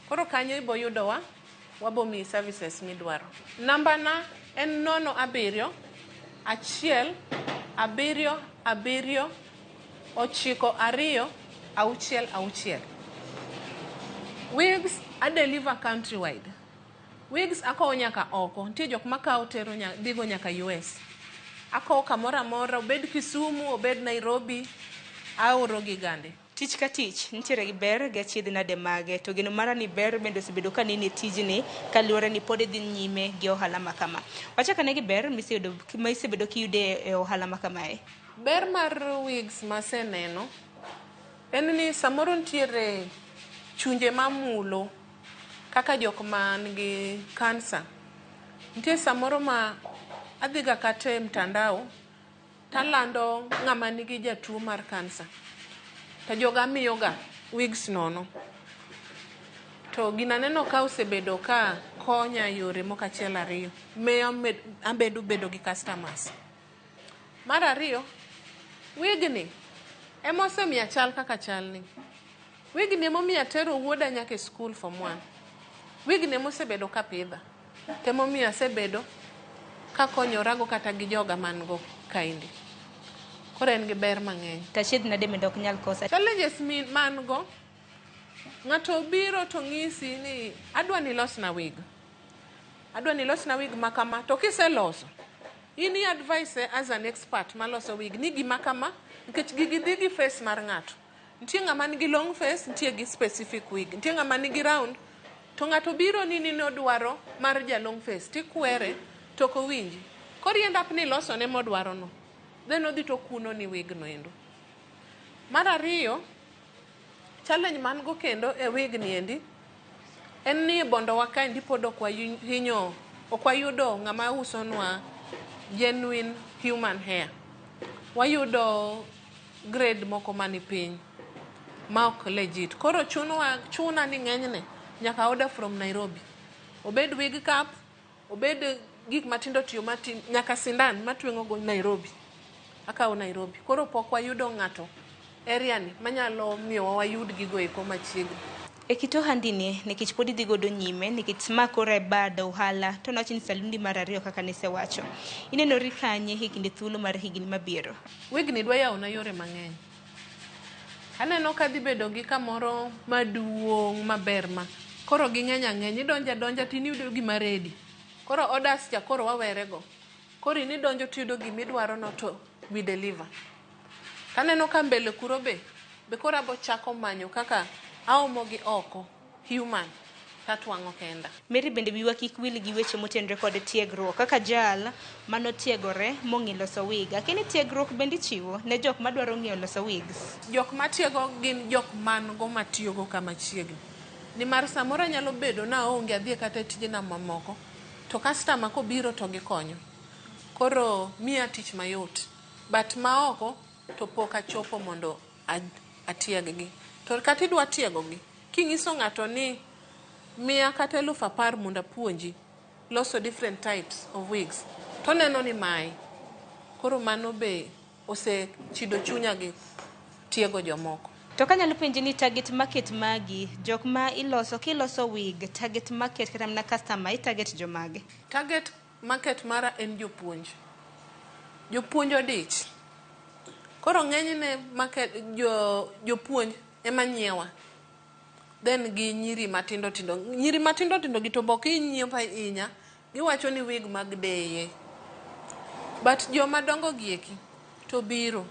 Koro kanyo ibo yudowa, wabo miyi services midwaro. Namba na en 0 7 1 7 7 9 2 6 6. Wigs a deliver countrywide. Wigs akowo nyaka oko. Nitie jok makawo tero dhigo nyaka US. Akowo kamoro amora, obed Kisumu, obed Nairobi, aoro gi gande. Tich ka tich nitiere gi ber gi achiedh nade mage, to geno mara ni ber bende osebedo ka neno e tijni kaluwore ni pod idhi nyime gi ohala ma kama. Wachak ane gi ber ma isebedo kiyudo e ohala ma kamae. Ber mar wigs maseneno en ni samoro nitiere chunje mamulo kaka jok man gi kansa. Nitie samoro ma adhiga kata e mtandao talando ng'ama nigi jatuo mar kansa. To joga miyoga wigs nono. To gina aneno ka osebedo ka konya yore moko achiel ariyo. Miyo abedo bedo gi customers. Mar ariyo, wigni ema osemiyo achal kaka chalni. Wigni emomiyo atero wuoda nyaka e school form 1. Wigni ema osebedo ka pidha. To emomiyo asebedo kakonyorago kata gi joga man go kaendi. Koro en gi ber mang'eny. To achiedh nade bende ok nyal kosa. Challenges man go, ng'ato biro to ng'isi ni adwa ni ilosna wig. Adwa ni ilosna wig ma kama. To kiseloso, in i advise as an expert maloso wig ni gima kama, nikech gigi dhi gi face mar ng'ato. Nitie ng'ama nigi long face, nitie gi specific wig. Nitie ng'ama nigi round, to ng'ato biro ni nodwaro mar ja long face, tikwere to ok owinji. Koro i end up ni ilosone modwaro no. Then odhi to okuno ni wig no endo. Mar ariyo, challenge man go kendo e wig ni endi, en ni e Bondo wa kaendi pod ok wahinyo, ok wayudo ng'ama usonwa genuine human hair. Wayudo grade moko mani piny ma ok legit. Koro chuna ni ng'enyne nyaka order from Nairobi. Obed wig cap, obed gik matindo tiyo matin, nyaka sindan matweng'o go Nairobi. Akawo Nairobi. Koro pok wayudo ng'ato area ni manyalo miyowa wayud gigo eko machiegni. E kit ohandini nikech pod idhi godo nyime nikech ma koro e bad ohala to nawach ni salundi mar ariyo kaka nisewacho. Inenori kanye e kinde thuolo mar higni mabiro? Wigni dwa yawona yore mang'eny. Aneno ka dhi bedo gi kamoro maduong' maber ma koro ging'eny ang'enya. Idonjo adonja to iyudo gima ready. Koro orders cha koro wawere go. Koro in idonjo tiyudo gimidwaro no to we deliver. Taneno ka mbele kuro be koro abo chako manyo kaka aomo gi oko human tatwang'o kenda. Mary bende wiwa kik wil gi weche motenore kod tiegruok kaka jal manotiegore mong'e loso wig. Akia ni tiegruok bende ichiwo ne jok madwaro ng'eyo loso wigs? Jok matiego gin jok man go matiyogo kama chiegni. Nimar samoro anyalo bedo ni aonge adhi kata e tijena mamoko to customer kobiro to gikonyo. Koro miya tich mayot. But maoko to pok achopo mondo atieg gi. To kata idwa tiego gi, king'iso ng'ato ni miya kata 10,000 mondo apuonji loso different types of wigs, to oneno ni mae. Koro mano be osechido chunya gi tiego jomoko. To kanyalo penji ni target market magi, jok ma iloso, kiloso wig, target market kata mana customer, i target jomage? Target market mara en jopuonj. Jopuonj odich. Koro ng'enyne market, jopuonj ema nyiewa. Then gi nyiri matindo tindo. Nyiri matindo tindo gi to bok inyiepo ahinya. Giwacho ni wig mag deye. But joma dongo gi eki to biro.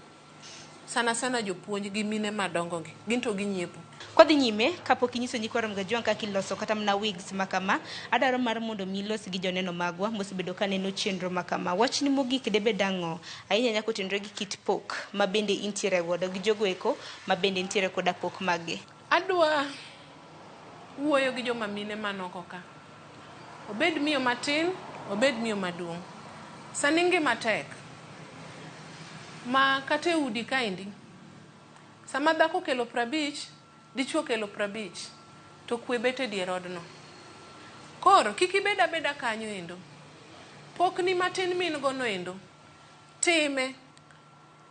Sana sana jopuonj gi mine madongo gi. Gin to ginyiepo. Kwadhi nyime, kapok inyiso nyikwa Ramogi Ajwang' kaka iloso kata mana wigs makama, adwaro mar mondo mi ilos gi joneno magwa mosebedo ka neno chenro makama. Wachni mogik debed ang'o? Ahinya ahinya kotenore gi kit pok ma bende intiere godo gi jogo eko ma bende nitiere koda pok maggi. Adwa wuoyo gi joma mine man oko ka. Obed miyo matin, obed miyo maduong'. Sani ngima tek. Ma kata e udi kaendi, sama dhako okelo 50, dichuo okelo 50, to kwe bet e dier odno. Koro, kik ibed abeda kanyo endo. Pokni matin min gono endo. Time.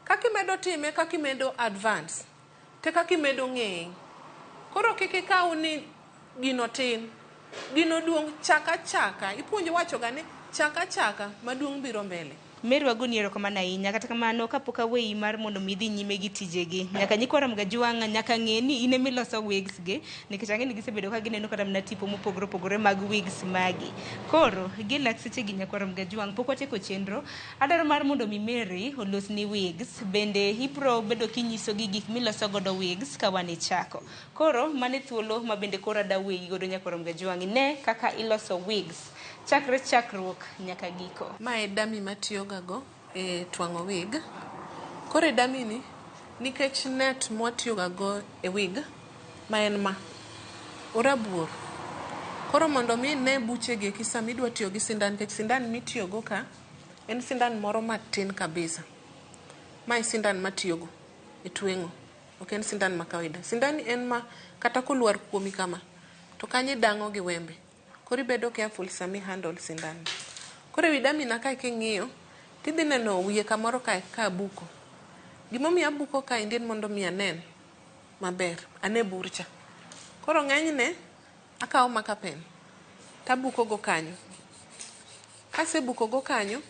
Kaka imedo time, kaka imedo advance. Te kaka imedo ng'eye. Koro kik ikaw ni gino tin. Gino duong' chaka chaka. Ipuonjo wachoga ni chaka chaka maduong' biro mbele. Mary wagoni erokamano ahinya. Kata kamano kapok aweyi mar mondo mi idhi nyime gi tijegi, nyaka nyikwa Ramogi Ajwang' nyaka ng'e ni in emiloso wigs gi, nikech ang'e ni gisebedo ka gineno kata mana tipo mopogore opogore mag wigs magi. Koro gi lak sechegi nyakwa Ramogi Ajwang' pok watieko chenro. Adwaro mar mondo mi Mary olosni wigs, bende ibro bedo kinyiso gi gik miloso godo wigs ka wan ichako. Koro mano e thuolo ma bende koro ada weyi godo nyakwa Ramogi Ajwang'. Ine kaka iloso wigs chakre chakruok nyaka giko. Ma e dummy matiyoga go e twang'o wig. Koro e dummy ni, nikech net mwatiyoga go e wig, ma en ma, orabuor. Koro mondo mi ine buche gi eki sama idwa tiyo gi sindan, nikech sindan mitiyogo ka, en sindan moro matin kabisa. Ma e sindan matiyogo e tweng'o. Ok en sindan ma kawaida. Sindan ni en ma kata kolwar kuomi kama, to kanyo idang'o gi wembe. Koro ibedo careful sama i handle sindan. Koro ewi dummy na kae king'iyo, tidhi neno wiye kamoro kae ka abuko. Gimomiyo abuko kaendi en mondo mi anen maber, ane burcha. Koro ng'enyne, akawo marker pen, tabuko go kanyo. Kasebuko go kanyo,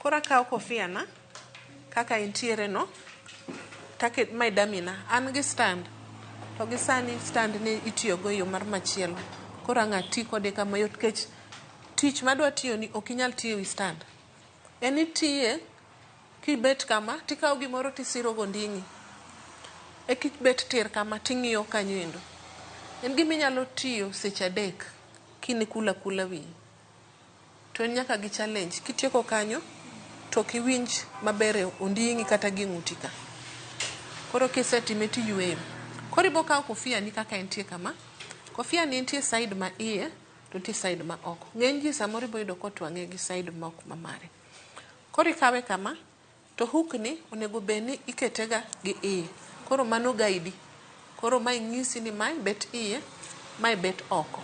koro akawo kofia na, kaka entiere no, mae dummy na. An gi stand, to gi sani stand ni itiyogo e yo mar machielo. Koro ang' ati kode kama yot nikech tich madwa tiyo ni ok inyal tiyo ewi stand. En itiye kibet kama tikawo gimoro tisiro go onding'i. Eka ibet tir kama ting'iyo kanyo endo. En gima inyalo tiyo seche 3 kin ikula kula wiyi. To en nyaka gi challenge. Kitieko kanyo to ok iwinj maber e onding'i kata gi ng'uti ka. Koro kisetime tiyweyo. Koro ibo kawo kofia ni kaka entie kama. Kofia ni nitie side ma iye to nitie side ma oko. Ng'eny ji samoro ibo yudo kotwang'e gi side ma ok ma mare. Koro ikawe kama, to hook ni onego bed ni iketega gi iye. Koro mano guide. Koro mae nyisi ni mae bet iye, mae bet oko.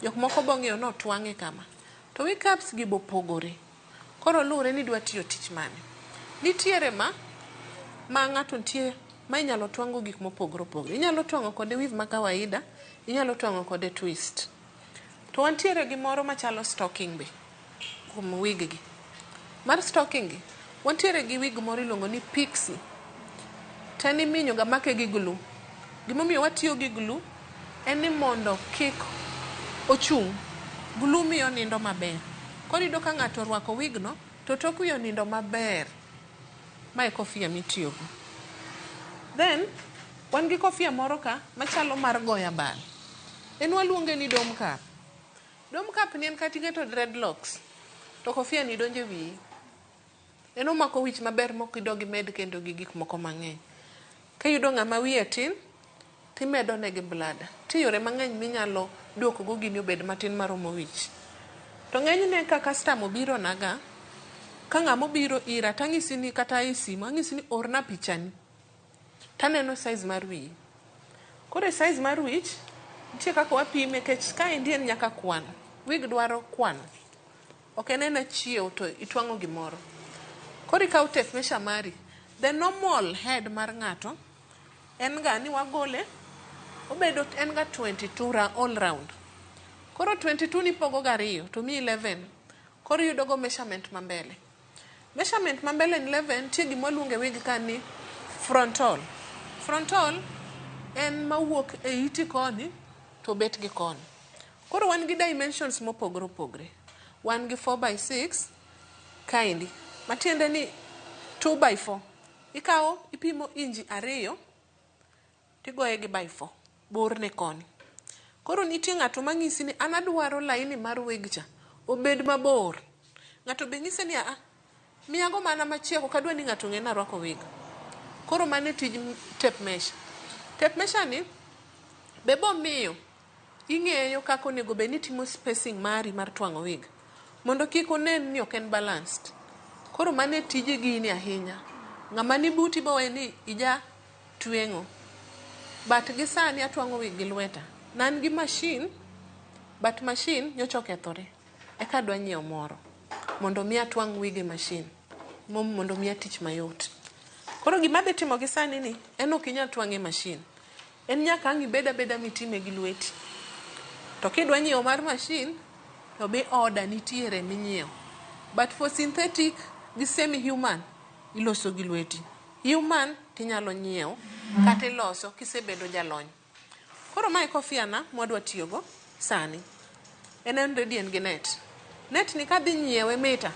Jok moko bong'iyo ni otwang'e kama. To wig caps gi bopogore. Koro luwore ni idwa tiyo tich mane. Nitiere ma ng'ato nitie Ma inyalo twang'go gik mopogore opogore. Inyalo twang'o kode weave ma kawaida, inyalo twang'o kode twist. To wantiere gi moro machalo stocking be kuom wig gi. Mar stocking gi, wantiere gi wig moro iluongo ni pixie. To en iminyo ga make gi glue. Gimomiyo watiyo gi glue en ni mondo kik ochung'. Glue miyo onindo maber. Koro iyudo ka ng'ato orwako wig no to tok wiye onindo maber. Ma e kofia mitiyogo. Then wan gi kofia moro ka machalo mar goyo abal. En waluonge ni dome cap. Dome cap ni en kata iketo dreadlocks to kofia ni donjo e wiyi. En omako wich maber mok idog imed kendo gi gik moko mang'eny. Kiyudo ng'ama wiye tin, timedone gi blada. Nitie yore mang'eny minyalo duokogo gini obed matin maromo wich. To ng'enyne ka customer obiro naga, ka ng'ama obiro ira tang'isi ni kata e simu, ang'isi ni orna pichani. Taneno size mar wiyi. Koro e size mar wich, nitie kaka wapime nikech kaendi en nyaka kwan. Wig dwaro kwano. Ok en ena chiew to itwang'o gimoro. Koro ikawo tape measure mari. The normal head mar ng'ato en ga ni wagole obedo en ga 22 all round. Koro 22 ni pogo gariyo to miyi 11. Koro iyudo go measurement ma mbele. Measurement ma mbele 11 nitie gima waluongo e wig ka ni frontal. Frontal en mawuok e iti koni to bet gi koni. Koro wan gi dimensions mopogore opogore. Wan gi 4 by 6 kaendi. Matiende ni 2 by 4. Ikawo ipimo inji 2 tigoye gi by 4 borne koni. Koro nitie ng'ato mang'isi ni an adwaro laini mar wig cha obed mabor. Ng'ato be ng'ise ni aa, miyago mana machiek ok adwa ni ng'ato ong'e ni arwako wig. Koro mano e tij tape measure. Tape measure ni be bomiyo ing'eyo kaka onego bed ni itimo spacing mari mar twang'o wig mondo kik onen ni ok en balanced. Koro mano e tij gini ahinya. Ng'ama ni buti bowe ni ija tweng'o. But gi sani atwang'o wig gi lweta. Ne an gi machine, but machine nyocha okethore. Eka adwa nyiewo moro mondo mi atwang' wig e machine mondo miya tich mayot. Koro gima adhi timo gi sani ni en ok inyal twang'e e machine. En nyaka ang' ibed abeda mitime gi lweti. To kidwa nyiewo mar machine to be order nitiere minyiewo. But for synthetic gi semi human iloso gi lweti. Human tinyalo nyiewo kata iloso kisebedo jalony. Koro mae kofia na mwadwa tiyogo sani. En already en gi net. Net ni kadhi nyiewe mita.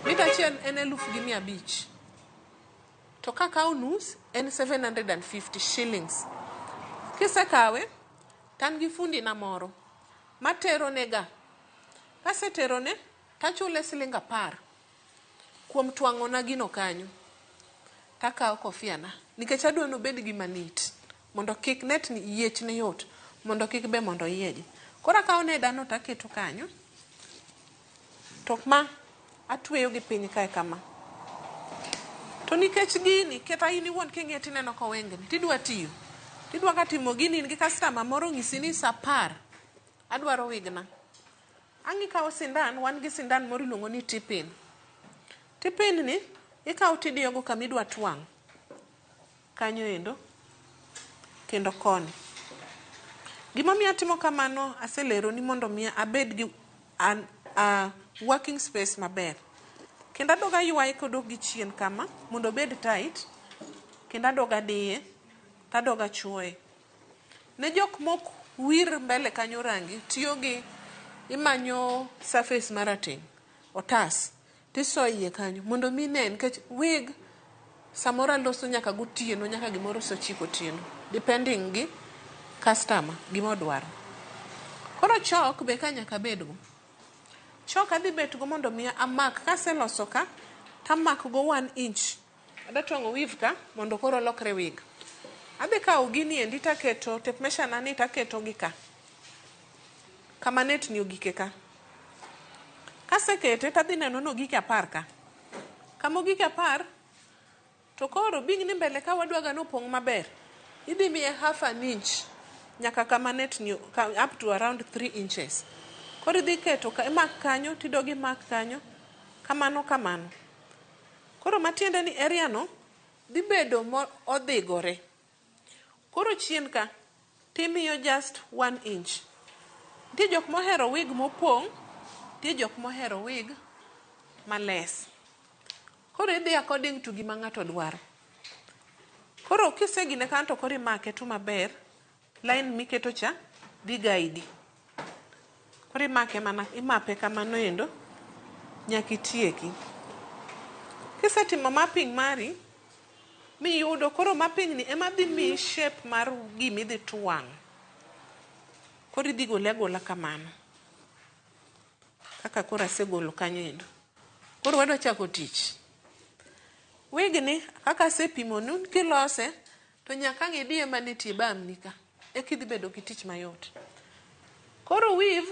Mita achiel en 1500. To kakawo nus en 750 shillings. Kisekawe to an gi fundi na moro materone ga. Kaseterone tachule siling 10 kuom twang'ona gino kanyo. Takawo kofia na nikech adwa ni obed gima neat mondo kik net ni yiechne yot mondo kik be mondo oyieji. Koro akawo neda no taketo kanyo to ma atweyo gi piny kae kama. To nikech gini kata in iwuon king'iye tineno kowengni tidwa tiyo. Tidwa ka timo gini in gi customer moro onyisi ni saa 10 adwaro wigna. Ang' ikawo sindan, wan gi sindan moro iluongo ni T-pin. T-pin ni ikawo tidiyo go kama idwa twang'. Kanyo endo kendo koni. Gimomiyo atimo kamano aseleroni mondo mi abed gi an a working space maber. Kendo adog aywaye kodok gi chien kama mondo obed tight kendo adog adiye tadog achuoye. Ne jok mok wir mbele kanyo rangi tiyo gi imanyo surface marateng' otas tisoyo iye kanyo mondo mi inen nikech wig samoro aloso nyaka gotieno nyaka gimoro saa 9 otieno depending gi customer gima odwaro. Koro chalk be ka nyaka abedgo. Chalk adhi betgo mondo mi amak kaseloso ka tamak go 1 inch. Adwa twang'o weave ka mondo koro olokre wig. Adhi kawo gini endi taketo tape measure na ni taketo gi ka. Kama net ni ogike ka. Kasekete tadhi neno ni ogike 10 ka. Kama ogike 10 to koro being ni mbele ka wadwa ga ni opong' maber. Idhi miye half an inch nyaka kama net ni up to around 3 inches. Koro idhi keto imak kanyo tidog imak kanyo kamano kamano. Koro matiende ni area no dhi bedo modhigore. Koro chien ka timiyo just 1 inch. Nitie jok mohero wig mopong', nitie jok mohero wig maless. Koro idhi according to gima ng'ato dwaro. Koro kisegine kanyo to koro imake tu maber, line miketo cha dhi guide. Koro imake mana imape kamano endo nyaka itieki. Kisetimo mapping mari miyudo koro mapping ni ema dhi miyi shape mar gima idhi twang'o. Koro idhi gole agola kamano. Kaka koro asegolo kanyo endo. Koro wadwa chako tich. Wig ni kaka asepimonu kilose to nyaka ang' idiye mana e tie bamni ka eka idhi bedo gi tich mayot. Koro weave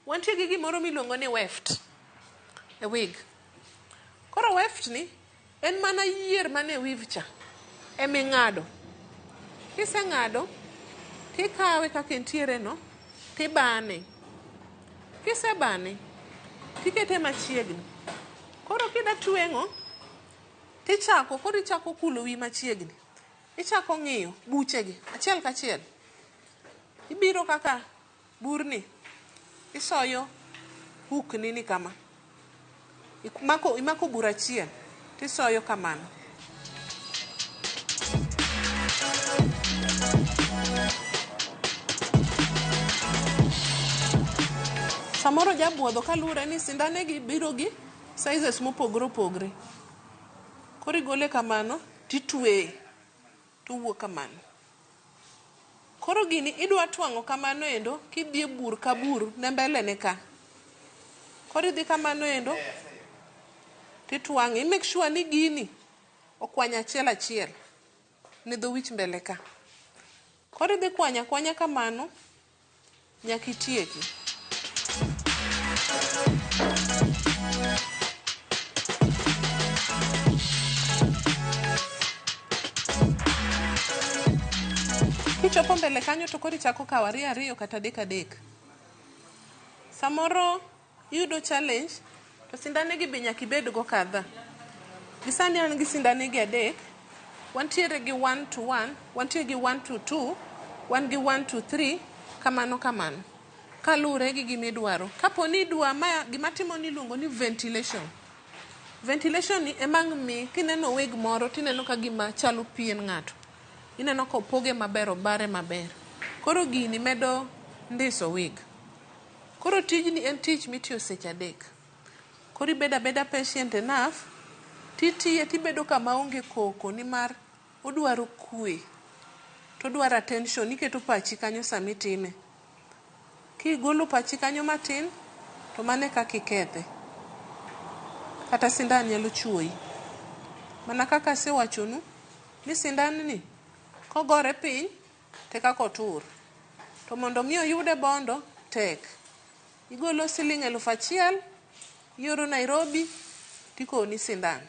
wantie gi gimoro miluongo ni weft e wig. Koro weft ni en mana yier mane weave cha eming'ado. Kiseng'ado tikawe kaka entiere no tibane. Kisebane tikete machiegni. Koro kida tweng'o tichako koro ichako kulo wiyi machiegni. Ichako ng'iyo buchegi achiel kachiel. Ibiro kaka burni isoyo hook ni ni kama. Imako bur achiel tisoyo kamano. Samoro jabuodho kaluwore ni sindane gi biro gi sizes mopogore opogore. Koro igole kamano titweye towuok kamano. Koro gini idwa twang'o kamano endo kidhi e bur ka bur ne mbele ne ka. Koro idhi kamano endo titwang'e. I make sure ni gini okwanyo achiel achiel ne dho wich mbele ka. Koro idhi kwanyo akwanya kamano nyaka itieki. Kichopo mbele kanyo to koro ichako kawo ariyo ariyo kata adek adek. Samoro iyudo challenge to sindane gi be nyaka ibed go kadha. Gi sani an gi sindane gi adek, wantiere gi 1 to 1, wantiere gi 1 to 2, wan gi 1 to 3, kamano kamano. Kaluwore gi gima idwaro. Kapo ni idwa ma gima timo ni iluongo ni ventilation. Ventilation ni ema ang' mi kineno wig moro tineno ka gima chalo pien ng'ato. Ineno ka opoge maber, obare maber. Koro gini medo ndiso wig. Koro tijni en tich mitiyo seche adek. Koro ibedo abeda patient enough, titiye tibedo kama onge koko nimar odwaro kwe. To odwaro attention, iketo pachi kanyo sama itime. Kigolo pachi kanyo matin, to mano e kaka ikethe. Kata sindan nyalo chuoyi. Mana kaka asewachonu, ni sindan ni kogore piny to kaka otur. To mondo mi oyude bondo, tek. Igolo siling 1000, ioro Nairobi, tikowoni sindan.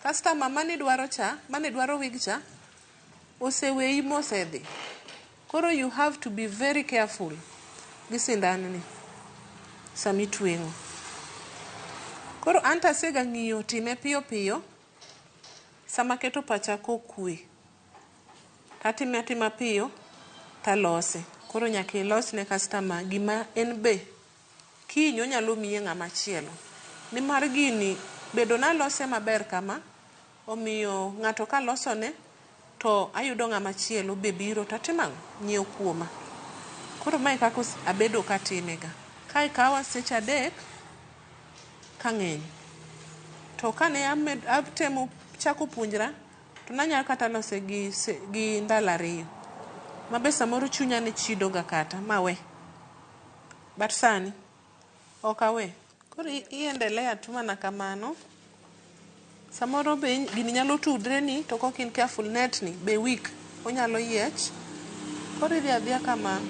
Customer mane dwaro cha, mane dwaro wig cha, oseweyi mosedhi. Koro you have to be very careful gi sindan ni sama itweng'o. Koro anto asega ng'iyo time piyo piyo sama aketo pacha kokwe. Tatime atima piyo talose. Koro nyaka ilos ne customer gima en be kiny onyalo miye ng'ama chielo. Nimar gini bedo nalose maber kama, omiyo ng'ato kalosone to ayudo ng'ama chielo be biro tatimo ang'o? Nyiewo kuoma. Koro mae kaka abedo katime ga. Kae kawa seche 3 kang'eny. To kane atemo chako puonjra to nanyalo kata lose gi ndalo 2. Mabe samoro chunya ne chido ga kata mawe. But sani ok awe. Koro iendelea tu mana kamano. Samoro be gini nyalo tudre ni to kok in careful net ni be weak onyalo yiech. Koro idhi adhiya kamano.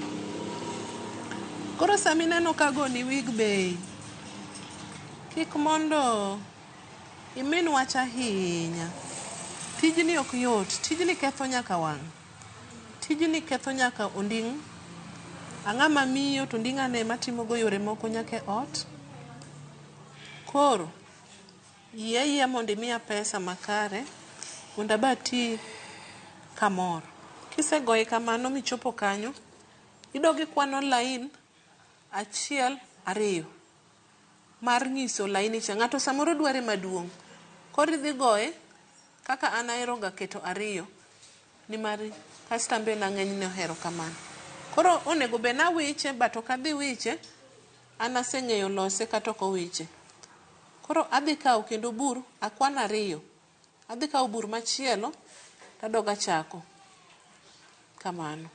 Koro sama ineno ka goni wig be kik mondo imin wach ahinya. Tijni ok yot. Tijni ketho nyaka wang'. Tijni ketho nyaka onding'. Ang'ama miyo to onding'ane ema timogo yore moko nyaka e ot. Koro yie ayieya mondo imiya pesa makare Mondo abe ati kamor. Kisegoye kamano michopo kanyo, idog ikwano lain achiel, ariyo mar nyiso laini cha. Ng'ato samoro dware maduong'. Koro idhi goye kaka an ahero ga keto ariyo nimar kastambe na ng'enyne ohero kamano. Koro onego bed ni awiche but ok adhi wiche, an aseng'eyo lose kata ok owiche. Koro adhi kawo kendo bur, akwano ariyo. Adhi kawo bur machielo tadog achako. Kamano.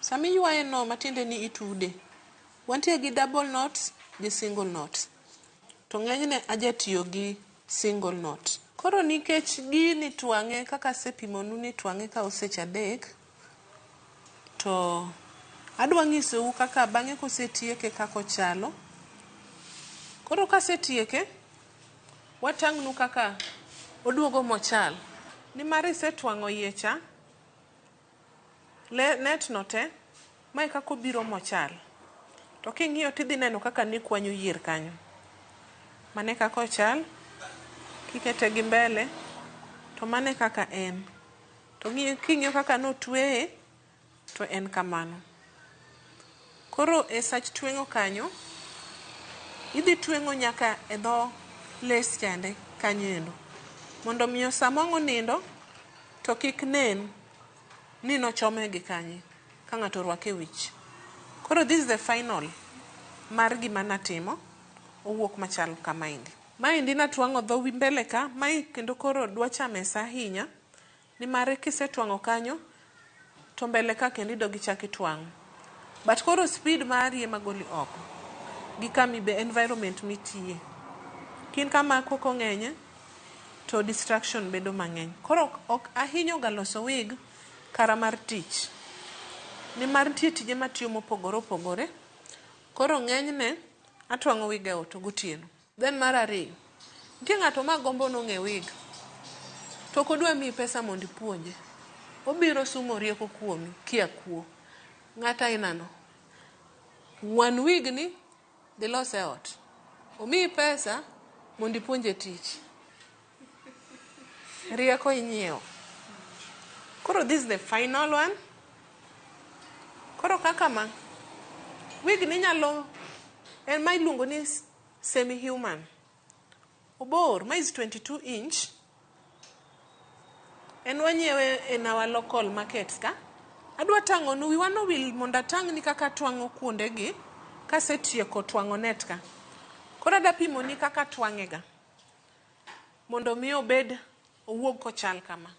Sama iywaye no matiende ni itude. Wantie gi double knots gi single knots. To ng'enyne aja tiyo gi single knot. Koro nikech gini twang'e kaka asepimonu ni twang'e kawo seche 3, to adwa nyisou kaka bang'e kosetieke kaka ochalo. Koro kasetieke, watang'nu kaka oduogo mochal. Nimar isetwang'o iye cha, net no te, mae kaka obiro mochal. To king'iyo tidhi neno kaka nikwanyo yier kanyo. Mane kaka ochal, kikete gi mbele, to mane kaka en. To king'iyo kaka notweye, to en kamano. Koro e sach tweng'o kanyo, idhi tweng'o nyaka e dho les chande kanyo endo. Mondo miyo sama ang' onindo, to kik nen ni nochome gi kanye ka ng'ato orwake e wich. Koro this is the final mar gima natimo, owuok machal kamaendi. Maendi natwang'o dho mbele ka, mae kendo koro dwa chame sa ahinya, nimar kisetwang'o kanyo, to mbele ka kendo idog ichak itwang'o. But koro speed mari ema goli oko. Gi kama be environment mitiye. Kin kama koko ng'enye, to distraction bedo mang'eny. Koro ok ahinyo ga loso wig kara mar tich. Nimar nitie tije matiyo mopogore opogore. Koro ng'enyne atwang'o wig e ot gotieno. Then mar ariyo, nitie ng'ato ma gombo nong'e wig. To ok odwa miyi pesa mondo ipuonje. Obiro sumo rieko kuomi kia kuo. Ng'at aina no. Ng'wan wig ni, dhi lose e ot. Omiyi pesa mondo ipuonje tich. Rieko inyiewo. Koro this is the final one. Koro kaka ma, wig ni nyalo, en ma iluongo ni semi-human. Obor, ma is 22 inch. En wanyiewe in our local markets ka. Adwa tang'onu, wiwa nowil mondo atang'ni kaka twang'o kuondegi kasetieko twang'o net ka. Koro adwa pimoni kaka twang'e ga. Mondo mi obed owuog kochal kama.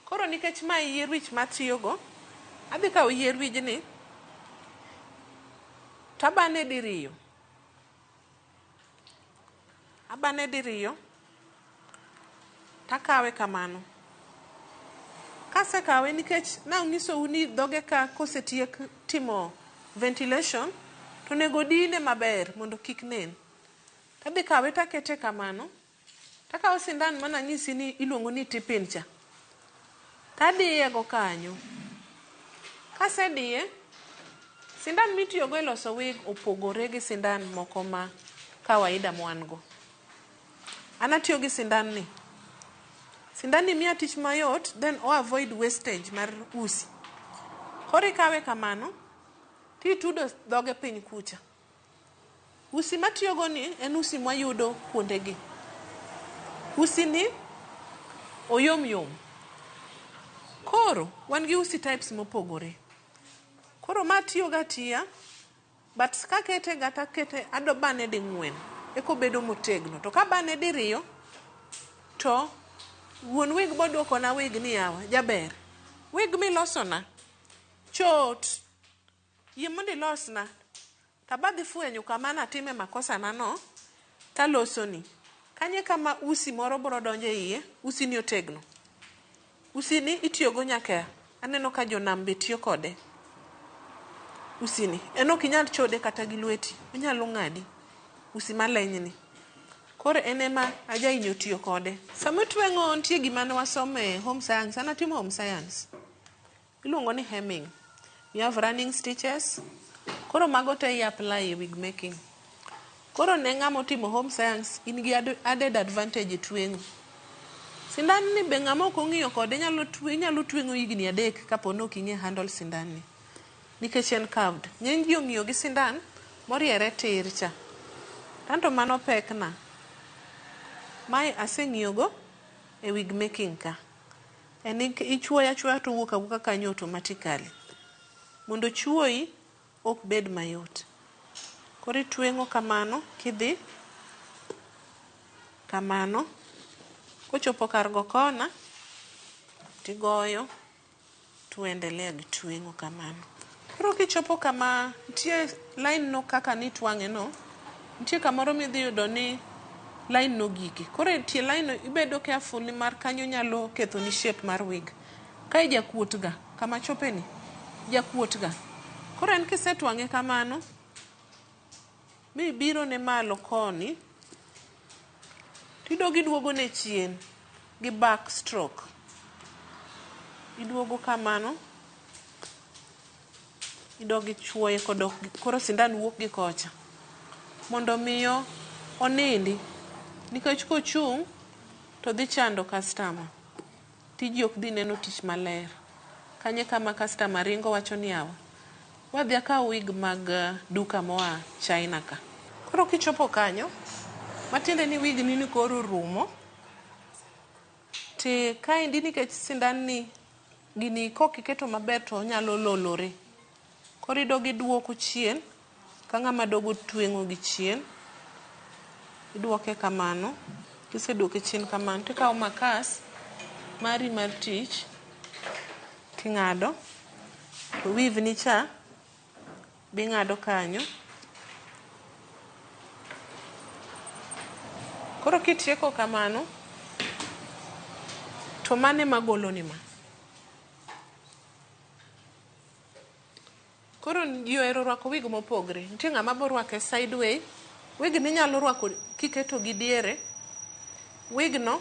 Koro nikech mae yier wich matiyogo, adhi kawo yier wijni tabane diriyo. Abane diriyo, takawe kamano. Kasekawe nikech nanyisou ni dhoge ka kosetiek timo ventilation, to onego dine maber mondo kik nen. Tadhi kawe takete kamano, takawo sindan mananyisi ni iluongo ni T-pin cha. Tadiye go kanyo. Kasediye, sindan mitiyogo e loso wig opogore gi sindan moko ma kawaida mwan go. An atiyo gi sindan ni. Sindan ni miya tich mayot, then o avoid wastage mar usi. Koro ikawe kamano, titudo dhoge piny kucha. Usi matiyogo ni en usi mwayudo kuondegi. Usi ni oyom yom. Koro wan gi usi types mopogore. Koro ma tiyo ga atiya, but kakete ga takete ado bane ding'wen eka obedo motegno. To kabane diriyo, to wuon wig boduokona wig ni yawa, jaber. Wig milosona, chot. Yie mondo ilosna. Tabadhi fwenyo kama natime makosa na no, talosoni. Kanyo e kama usi moro biro donjo e iye, usi ni otegno. Usi ni itiyogo nyaka, aneno ka jonam be tiyo kode. Usi ni, en ok inyal chode kata gi lweti, onyalo ng'adi. Usi maleny ni. Koro en ema ajahinyo tiyo kode. Sama itweng'o nitie gima ne wasomo e home science, an atimo home science. Iluongo ni hemming. We have running stitches. Koro mago te i apply e wig making. Koro ne ng'ama otimo home science, in gi added advantage e tweng'o. Sindan ni be ng'ama ok ong'iyo kode nyalo twe, inyalo tweng'o higni 3 kapo ni ok ing'e handle sindan ni. Nikech en curved. Ng'eny ji ong'iyo gi sindan moriere tir cha. Anto mano pekna. Mae aseng'iyo go e wig making ka. En ichuoyo achuoya to owuok awuoka kanyo automatically. Mondo ochuoyi ok bed mayot. Koro itweng'o kamano kidhi kamano. Kochopo kar go kona tigoyo tuendelea gi tweng'o kamano. Koro kichopo kama nitie line no kaka nitwang'e no, nitie kamoro midhi yudo ni line no gike. Koro e tie line no ibedo careful nimar kanyo nyalo ketho ni shape mar wig. Kae jakuot ga, kama chope ni, jakuot ga. Koro en kisetwang'e kamano, mibiro ne malo koni, tidog iduogo ne chien gi back stroke. Iduogo kamano, idog ichuoye kodok, koro sindan wuok gi kocha. Mondo miyo onindi, nikech kochung' to dhi chando customer. Tiji ok dhi neno tich maler. Kanyo e kama customer ringo wacho ni yawa, wadhi akaw wig mag duka moa China ka. Koro kichopo kanyo, matiende ni wig ni koro orumo, ti kaendi nikech sindan ni gini kok iketo maber to onyalo lolore. Koro idog iduoko chien, ka ng'ama dogo tweng'o gi chien, iduoke kamano. Kiseduoke chien kamano, tikawo makas mari mar tich, ting'ado. To weave ni cha, bing'ado kanyo. Koro kitieko kamano, to mano ema golo ni ma. Koro ji ohero rwako wig mopogre. Nitie ng'ama borwake sideway. Wig ni inyalo rwako kiketo gi diere. Wig no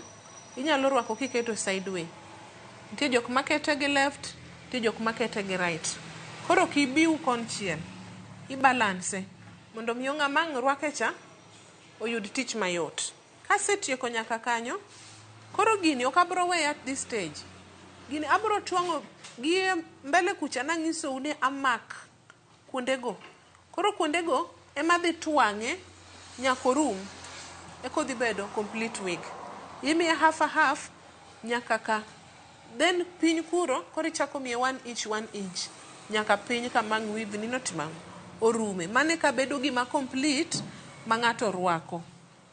inyalo rwako kiketo sideway. Nitie jok makete gi left, nitie jok makete gi right. Koro ok ibiw konchiel, ibalance mondo miyo ng'ama ang' rwake cha oyud tich mayot. Kasetieko nyaka kanyo, koro gini ok abro weye at this stage. Gini abro twang'o gi mbele kucha nang'isou ni amak kuondego. Koro kuondego ema dhi twang'e nyaka orum, eka odhi bedo complete wig. Imiye half a half nyaka ka. Then piny kuro koro ichako miye 1 inch 1 inch nyaka piny kama ang' weave ni notimo ang'o? Orume. Mano eka bedo gima complete ma ng'ato rwako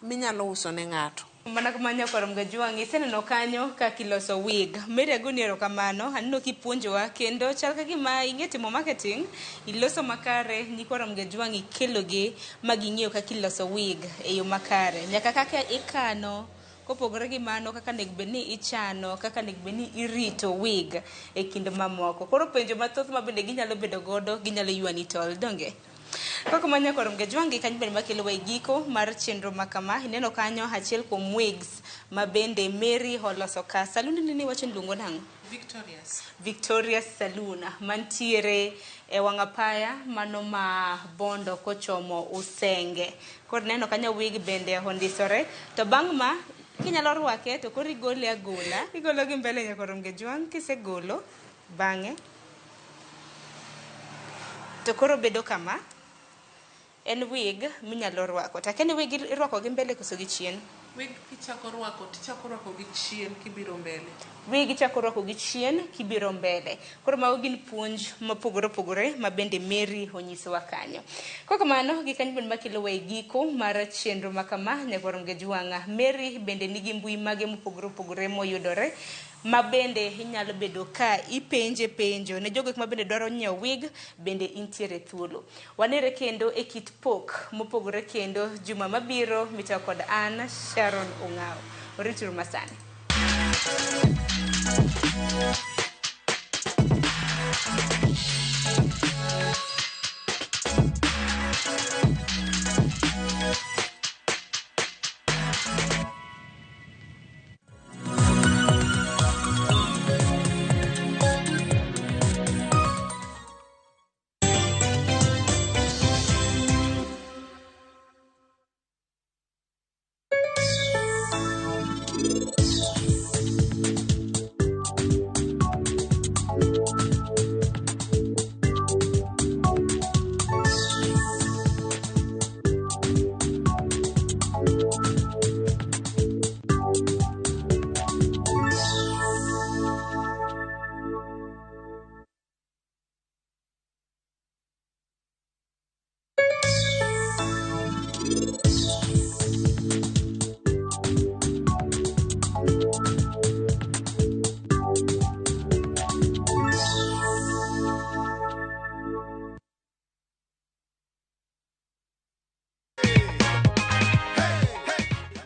minyalo uso ne ng'ato. Mana kamano nyakwar Mgajwang', iseneno kanyo kaka iloso wig. Mary agoni erokamano, aneno kipuonjowa kendo chal ka gima ing'e timo marketing, iloso makare, nyikwar Mgajwang' ikelogi ma ging'eyo kaka iloso wig e yo makare. Nyaka kaka ikano, kopogore gi mano kaka onego bed ni ichano, kaka onego bed ni irito wig e kind mamoko. Koro penjo mathoth ma bende ginyalo bedo godo, ginyalo ywani tol, donge? Kaka ma nyakwar Mgajwang' gi kanyo bende makelowa e giko mar chenro ma kama. Ineno kanyo achiel kuom wigs ma bende Mary oloso ka. Salon ni iwacho ni iluongo nang'o? Victorious. Victorious Saloon mantiere e wang' apaya mano ma Bondo kochomo Usenge. Koro ineno kanyo wig bende ondisore. To bang' ma kinyalo rwake to koro igole agola. Igolo gi mbele nyakwar Mgajwang' kisegolo bang'e to koro bedo kama. En wig minyalo rwako. To akia ni wig irwako gi mbele koso gi chien? Wig kichako rwako, tichako rwako gi chien kibiro mbele. Wig ichako rwako gi chien kibiro mbele. Koro mago gin puonj mopogore opogore ma bende Mary onyisowa kanyo. Kok kamano, gi kanyo bende makelowa e giko mar chenro ma kama, nyakwar Mgajwang'. Mary bende nigi mbui mage mopogore opogore moyudore ma bende inyalo bedo ka ipenje penjo ne jogo ma bende dwaro nyiewo wig bende intiere thuolo. Wanere kendo e kit pok mopogore kendo juma mabiro mitayo kod an Sharon Ong'awo. Orituru masani.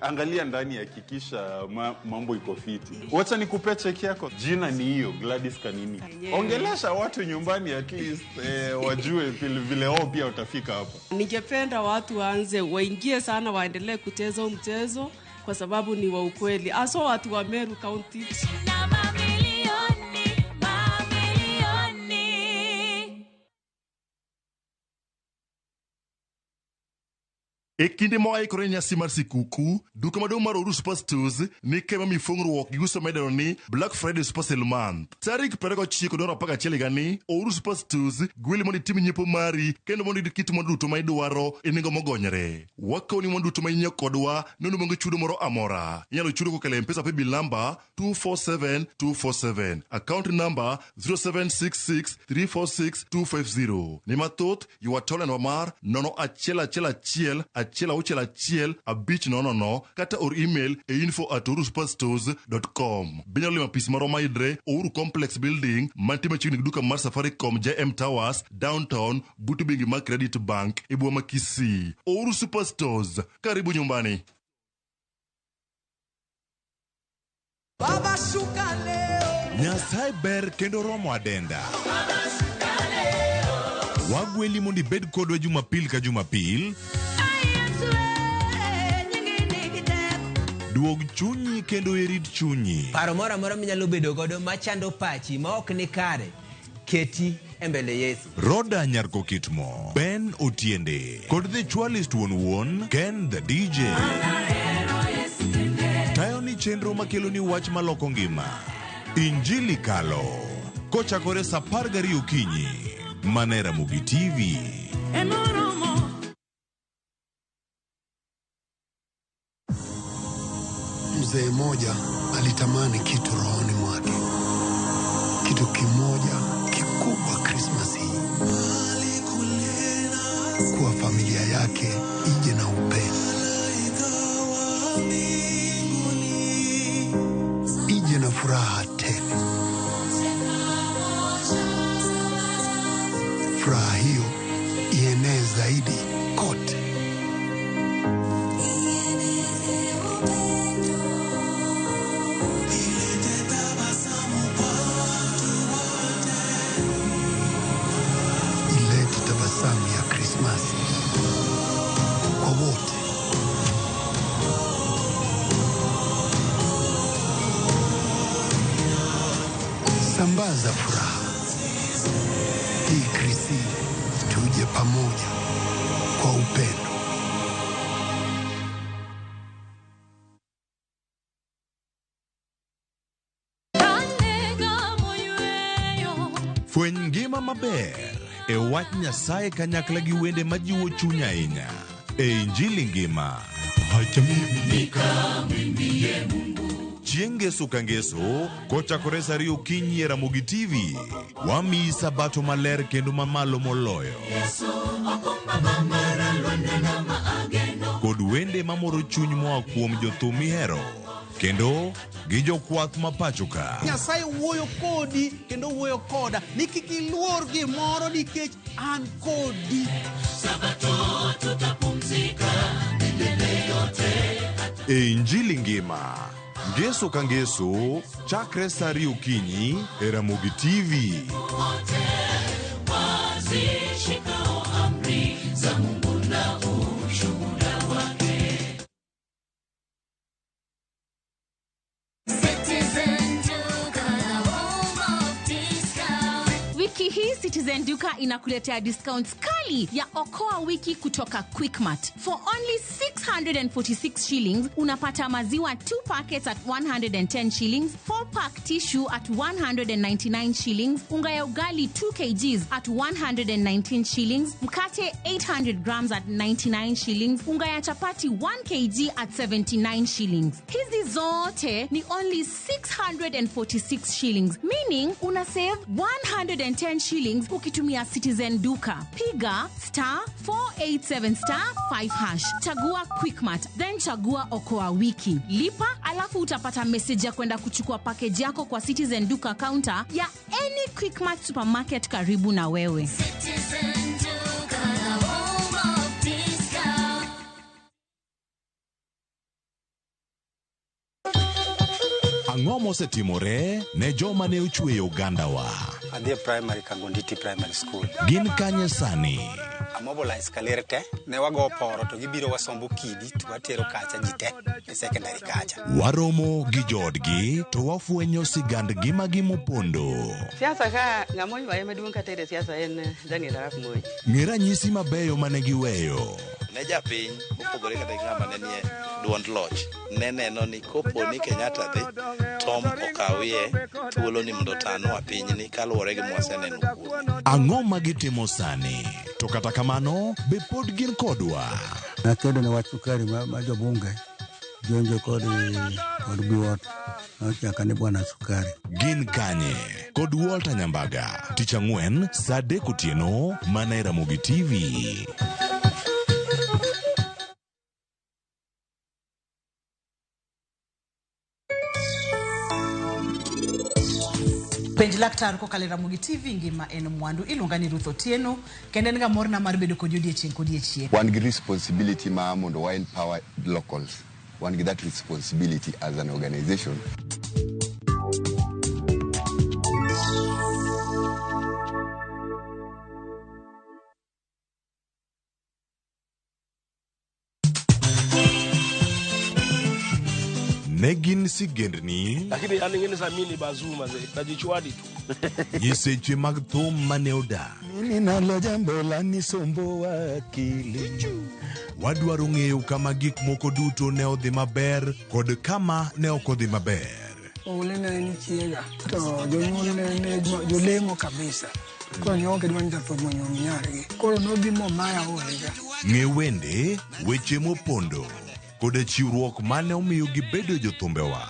Angalia ndani, hakikisha mambo iko fiti. Wacha nikupe cheki yako. Jina ni hiyo, Gladys Kanini. Ongelesha watu nyumbani at least wajue vile wao pia watafika hapa. Ningependa watu waanze waingie sana, waendelee kucheza huu mchezo kwa sababu ni wa ukweli, hasa watu wa Meru County. E kinde ma waikore ne nyasi mar sikuku, duka maduong' mar Uhuru Super Stores ni kema mifung'ruok gi uso midendo ni Black Friday Super Sale Month. Tarik 29 dwe mar 11 higani, Uhuru Super Stores gweli mondo itim nyiepo mari kendo mondo iyud kit mwandu duto ma idwaro e nengo mogonyore. Wakoni mwandu duto ma inyiewo kodwa nono maonge chudo moro amora. Inyalo chudo kokalo e M-Pesa Paybill number 247247, account number 0766346250. Ne mathoth, ywa tol e namba mar 0111 161 500 kata or email e info@uhurusuperstores.com. Binyalo limo apis marwa mayudre Uhuru Complex Building mantie machiegni gi duka mar Safaricom JM Towers, Downtown, but bengi mar Credit Bank e boma ma Kisii. Uhuru Superstores, karibu nyumbani. Baba shuka leo. Nyasaye ber kendo romo adenda. Wagweli mondo ibed kodwa Jumapil ka Jumapil. Duog chunyi kendo irit chunyi. Paro moro amora minyalo bedo godo machando pachi ma ok ni kare, keti e mbele Yesu. Roda Nyarko Kitmo, Ben Otiende, kod The Chwalist wuon wuon, Ken the DJ. Tayo ni chenro makelo ni wach maloko ngima. Injili Kalo, kochakore saa 12 okinyi, mana e Ramogi TV. Mzee mmoja alitamani kitu rohoni mwake, kitu kimoja kikubwa Christmas hii, kuwa familia yake ije na upendo, ije na furaha tele. Furaha hiyo ienee zaidi kote. Ilete tabasamu ya Krismasi kwa wote. Sambaza furaha hii Krisi, tuje pamoja kwa upendo. Fweny ngima maber e wach Nyasaye kanyakla gi wende majiwo chuny ahinya e Injili ngima. Acha mimi nikamwimbie Mungu. Chieng' ngeso ka ngeso kochakore saa 2 okinyi e Ramogi TV, wamiyi sabato maler kendo mamalo moloyo. Yesu okumba mara lwanda na maageno. Kod wende mamoro chuny moa kuom jothum mihero kendo gi jokwath ma pacho ka. Nyasaye wuoyo kodi kendo wuoyo koda ni kik iluor gimoro nikech an kodi. Sabato tutapumzika milele yote. E Injili ngima, ngeso ka ngeso, chakre saa 2 okinyi e Ramogi TV. Wote wazishikao amri za Mungu na ushuhuda wake. Wiki hii Citizen Duka inakuletea discounts kali ya Okoa Wiki kutoka Quickmart. For only 646 shillings, unapata maziwa 2 packets at 110 shillings, 4 pack tissue at 199 shillings, unga ya ugali 2 kgs at 119 shillings, mkate 800 grams at 99 shillings, unga ya chapati 1 kg at 79 shillings. Hizi zote ni only 646 shillings, meaning una save 110 shillings ukitumia Citizen Duka. Piga star 487 star 5 hash. Chagua Quickmart, then chagua Okoa Wiki. Lipa, alafu utapata message ya kwenda kuchukua package yako kwa Citizen Duka counter ya any Quickmart supermarket karibu na wewe. Citizen Duka, the home of discount. Ang'o mosetimore ne joma ne ochweyo ogandawa? Adhi e primary Kagonditi Primary School. Gin kanye sani? Amobilize kaler te, ne wago poro to gibiro wasombo kidi to watero kacha ji te e secondary kacha. Waromo gi joodgi to wafwenyo sigand ngimagi mopondo. Siasa ka ng'ama oywaye maduong' katere siasa en Daniel Arap Moi. Ng'e ranyisi mabeyo mane giweyo. Ne japiny mopogore kata gi ng'ama ne nie duond loch ne neno ni kopo ni Kenyatta dhi Tom okawie thuolo ni mondo otanwa pinyni kaluwore gi mwaseneno kuome. Ang'o ma gitimo sani? To kata kamano, be pod gin kodwa? Nakedo ne wach sukari ma jobunge jonjo kod Biwott nochaka ni bwana sukari. Gin kanye? Kod Walter Nyambaga. Tich ang'wen saa 3 otieno mana e Ramogi TV. Penj laktar kokalo e Ramogi TV ngima en mwandu. Iluonga ni Ruth Otieno kendo en ga morna mar bedo kodi odiechieng' kodiechieng'. Wan gi responsibility ma mondo wa empower locals. Wan gi that responsibility as an organization. Ne gin sigendni Lakini yani ngine za mimi ni bazuma ze najichwadi tu. nyiseche mag thum mane odak. Mimi nalo jambo la nisumbuwa akili. Wadwaro ng'eyo kama gik moko duto ne odhi maber kod kama ne ok odhi maber. Oule ne en chiega to jonyuol ne jolemo kabisa. Koro ne ok gidwa ni jathum onyuom nyargi. Koro nodhi momaya olega. Ng'e wende, weche mopondo koda chiwruok mane omiyo gibedo jothumbewa.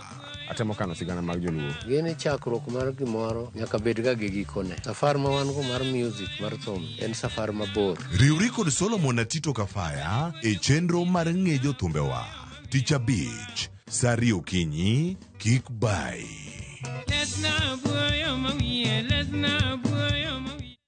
Atemo kano sigana mag joluo. Gini chakruok mar gimoro nyaka bed ga gi gikone. Safar ma wan go mar music mar thum en safar mabor. Riwri kod Solomon Atito Kafaya e chenro mar ng'e jothumbewa. Tich abich, saa 2 okinyi, kik bai. Lesna buoyo mawiye, lesna buoyo mawiye.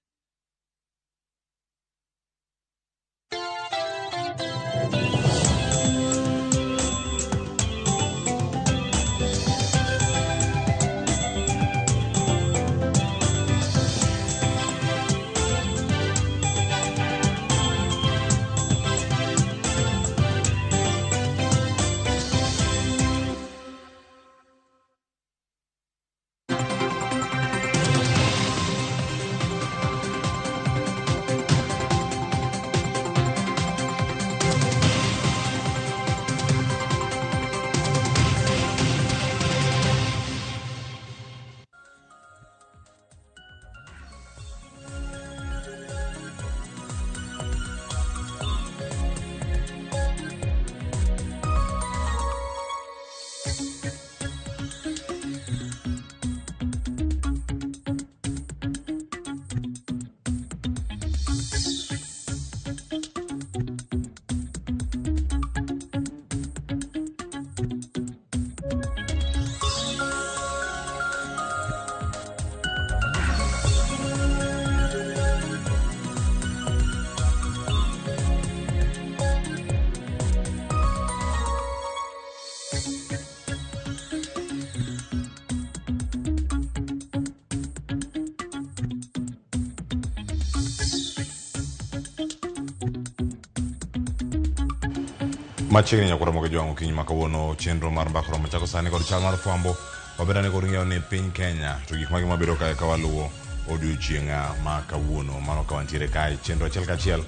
Machiegni nyaka Ramogi Jwang' okinyi ma kawuono chenro mar mbaka romo chako sani kod chal mar fwambo wabedane kod ng'eyo ni piny Kenya to gik mage mabedo kae ka waluwo odiochieng' ma kawuono mano ka wantiere kae chenro achiel kachiel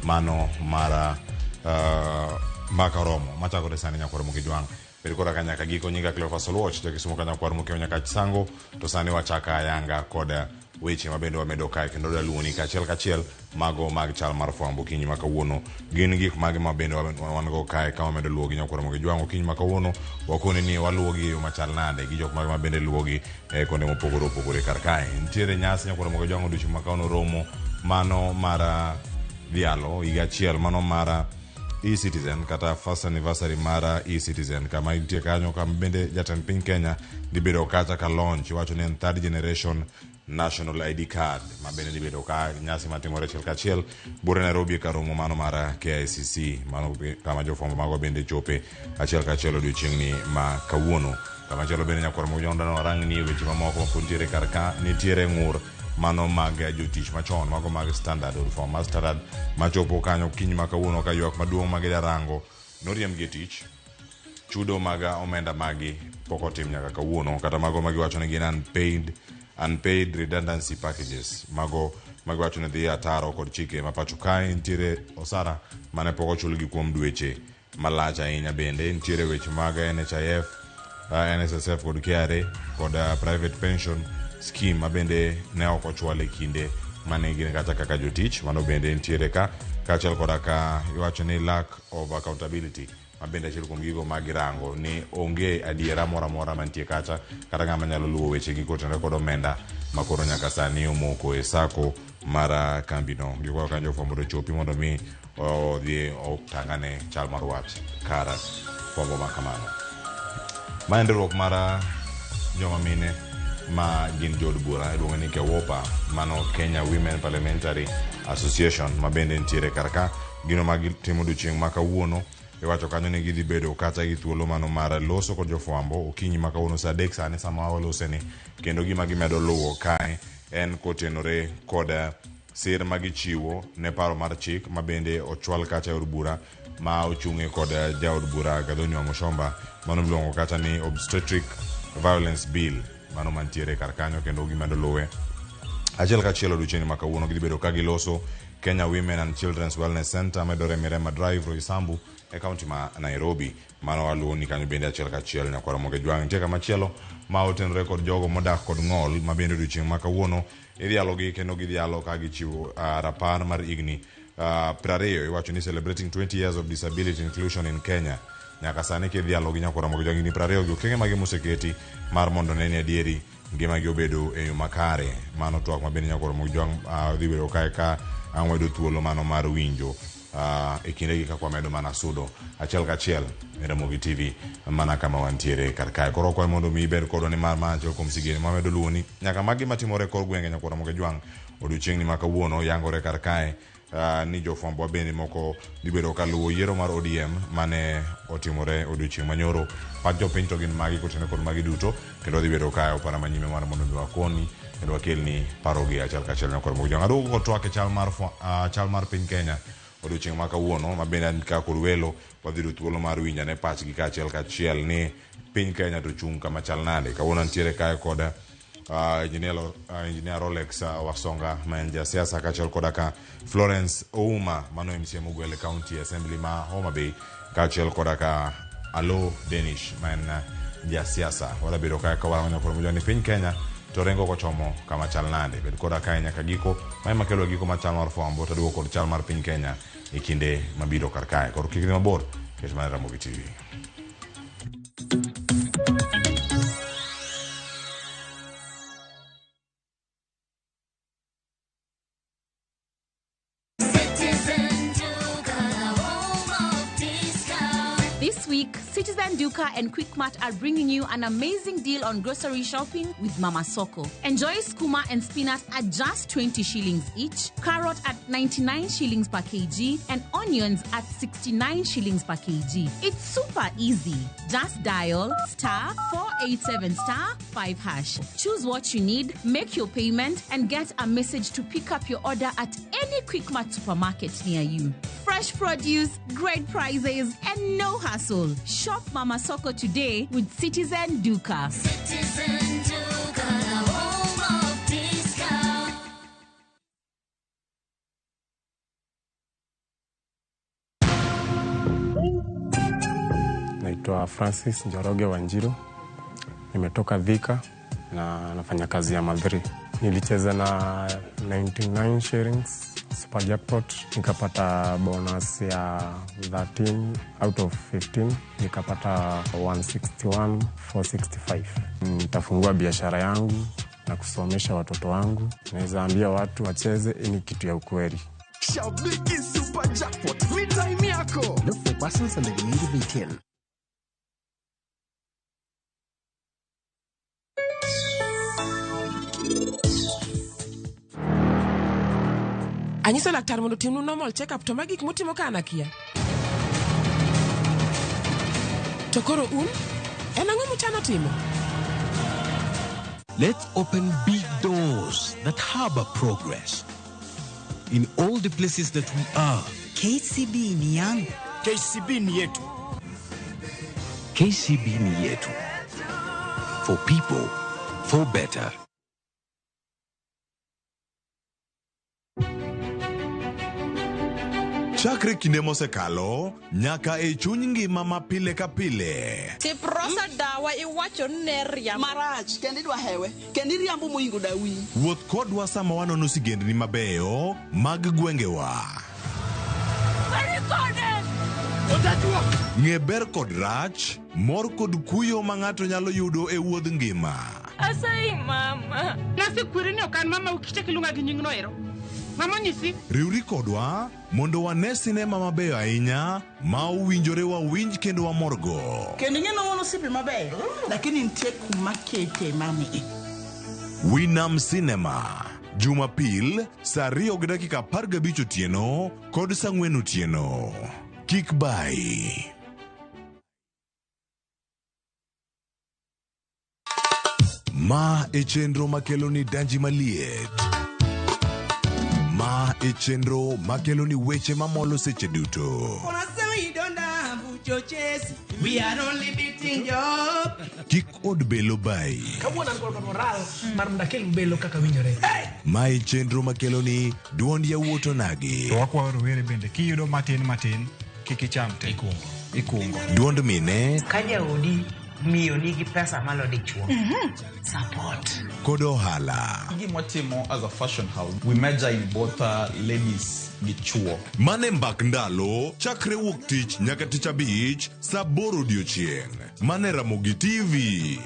mano mar mbaka romo machakore sani nyaka Ramogi Jwang' bed koda ka nyaka giko. Nyinga Cleophas Oluoch jakisumo ka nyakwar Mokeo nyaka Sango to sani wachaka ayanga kod weche mabende wamedo kae kendo daluwoni kachiel kachiel mago mag chal mar fwambo okinyi ma kawuono. Gin gik mage mabende wan go kae ka wamedo luwogi nyaka Ramogi Jwang' okinyi ma kawuono wakoni ni waluwogi e yo machal nade gi jok mage mabende luwogi kuonde mopogore opogore kar kae. Nitiere nyasi nyaka Ramogi Jwang' odiochieng' ma kawuono romo mano mar dhialo higa achiel mano mar eCitizen kata first anniversary mar eCitizen kama nitie kanyo kama bende jatend piny Kenya dhi bedo kacha ka launch iwacho ni en third generation national ID card ma bende dhi bedo ka nyasi matimore achiel kachiel buore Nairobi ka romo mano mar KICC mano kama jofwambo magwa bende chope achiel kachiel odiochieng'ni ma kawuono. Kamachielo bende nyakwar Mogi Jwang' warang ni weche mamoko mapod nitiere kar ka nitiere ng'ur mano mag jotich machon mago mag Standard od fwambo mar Standard machopo kanyo kiny ma kawuono ka ywak maduong' ma gidarango noriembgi e tich chudo mag omenda magi pok otim nyaka kawuono kata mago magiwacho ni gin unpaid redundancy packages mago magiwacho ni dhi ataro kod chike ma pacho kae nitiere osara mane pok ochulgi kuom dweche malach ahinya bende nitiere weche mag NHIF NSSF kod KRA kod private pension scheme ma bende ne ok ochwal e kinde mane gin kata kaka jotich mano bende nitiere ka kaachiel koda ka iwacho ni lack of accountability ma bende achiel kuom gigo ma girango ni onge adiera moro amora mantie kacha kata ng'ama nyalo luwo wechegi kotenore kod omenda ma koro nyaka sani omoko e sako mar kambino gikwayo kanyo jofwambo mondo ochopi mondo mi odhi otang'ane chal mar wach kar fwambo ma kamano. Ma en riwruok mar joma mine ma gin jood bura iluongo ni KEWOPA mano Kenya Women Parliamentary Association ma bende nitiere kar ka gino ma gitimo odiochieng' ma kawuono iwacho kanyo ni gidhi bedo kata gi thuolo mano mar loso kod jofwambo okinyi ma kawuono saa 3 sani sama waloseni kendo gima gimedo luwo kae en kotenore kod sir ma gichiwo ne paro mar chik ma bende ochwal kacha e od bura ma ochung'e kod jaod bura Gathoni Wamuchomba mano miluongo kata ni obstetric violence bill mano mantiere kar kanyo kendo gimedo luwe achiel kachiel odiochieng' ma kawuono gidhi bedo ka giloso Kenya Women and Children's Wellness Center medore Mirema Drive Roysambu e kaunti ma Nairobi mano waluwo ni kanyo bende achiel kachiel nyakwar Ramogi Jwang' nitie kamachielo ma otenore kod jogo modak kod ng'ol ma bende odiochieng' ma kawuono idhialogi kendo gidhialo ka gichiwo rapar mar higni 20 iwacho ni celebrating 20 years of disability inclusion in Kenya nyaka sani kidhialogi nyakwar Ramogi Jwang' higni 20 gi okenge mage moseketi mar mondo ne ni adieri ngimagi obedo e yo makare mano twak ma bende nyakwar Ramogi Jwang' dhi bedo kae ka ang' wayudo thuolo mano mar winjo e kindegi kaka wamedo mana sudo achiel kachiel e Ramogi TV mana kama wantiere kar kae koro kwayo mondo mi ibed kodwa ni mar ma achiel kuom sigeni mamedo luwo ni nyaka magi matimore e kor gwenge nyakwar Ramogi Jwang' odiochieng'ni ma kawuono yangore kar kae ni jofwambo bende moko dhi bedo ka luwo yiero mar ODM mane otimore odiochieng' manyoro pach jopiny to gin magi kotenore kod magi duto kendo dhi bedo kae opara manyime mar mondo mi wakoni kendo wakelni parogi achiel kachiel nyakwar Ramogi Jwang' aduogo kod twak e chal mar piny Kenya odiochieng' ma kawuono ma bende an ka kod welo wadhi yudo thuolo mar winjo ane pachgi kaachiel kachiel ni piny Kenya to chung' kama chal nade kawuono antiere kae kod engineer Rolex Wasonga ma en jasiasa kaachiel koda ka Florence Ouma mano MCA mogwel e County Assembly ma Homa Bay kaachiel koda ka Alo Danish ma en jasiasa wadabedo kae ka warango nyakwar Ramogi Jwang' ni piny Kenya to ringo kochomo kama chal nade bed koda kae nyaka giko ma ema kelo giko mar chal mar fwambo to aduogo kod chal mar piny Kenya e kinde mabiro kar kae koro kik dhi mabor ket mana Ramogi TV. This week, Citizen Duka and Quickmart are bringing you an amazing deal on grocery shopping with Mama Soko. Enjoy skuma and spinach at just 20 shillings each, carrot at 99 shillings per kg, and onions at 69 shillings per kg. It's super easy. Just dial star 487 star 5 hash. Choose what you need, make your payment, and get a message to pick up your order at any Quickmart supermarket near you. Fresh produce, great prices, and no hassle. Shop Mama Soko today with Citizen Duka. Citizen Duka, the home of discount. Naitwa Francis Njoroge Wanjiru, nimetoka Thika na nafanya kazi ya madhri. Nilicheza na 99 shillings super jackpot, nikapata bonus ya 13 out of 15, nikapata 161,465. Nitafungua biashara yangu na kusomesha watoto wangu. Naweza ambia watu wacheze, hii ni kitu ya ukweli. Shabiki Super Jackpot ni time yako. Not for persons under the age of 18. Anyiso laktar mondo otimnu normal check up to ma gik mutimo ka an akia. To koro un, en ang'o mutimo? michano timo? Let's open big doors that harbor progress in all the places that we are. KCB ni yangu. KCB ni yetu. KCB ni yetu. For people, for better. Chakre kinde mosekalo nyaka e chuny ngima ma pile ka pile. Tiprosa dawa iwacho ni ne riambo. Marach kendo idwa hewe kendo iriambo moingo dawi. Wuoth kodwa sama wanono sigendni mabeyo mag gwengewa. Ng'e ber kod rach, mor kod kuyo ma ng'ato nyalo yudo e wuodh ngima. Asayi mama. Nasekweri ni ok an mama ukichak iluonga gi nyingno ero. Mama onyisi. Riwri kodwa mondo wane sinema mabeyo ahinya ma owinjore wawinj kendo wamorgo. Kendo ing'e ni wan osiepe mabeyo lakini nitie kuma kete mami. Winam Cinema, Jumapil saa 2:15 otieno kod saa 4 otieno. Kik bayi. Ma e chenro makelo ni danji maliet. Ma e chenro makelo ni weche mamolo seche duto. Unasema you don't have uchochezi. We are only beating job. Kik od belo bayi. Kawuono an kod moral mar mondo akel belo kaka winjore. Ma e chenro makelo ni duond yawuot onagi. To wakwayo rowere bende kiyudo matin matin kik icham te. Ikungo. Duond mine Ka jaodi miyo nigi pesa malo dichuo. Support. Kod ohala. Gima as a fashion house, we major in both ladies gi chuo. Mane mbak ndalo chakre wuok tich nyaka tich abich saa 8 odiochieng'. Mane Ramogi TV.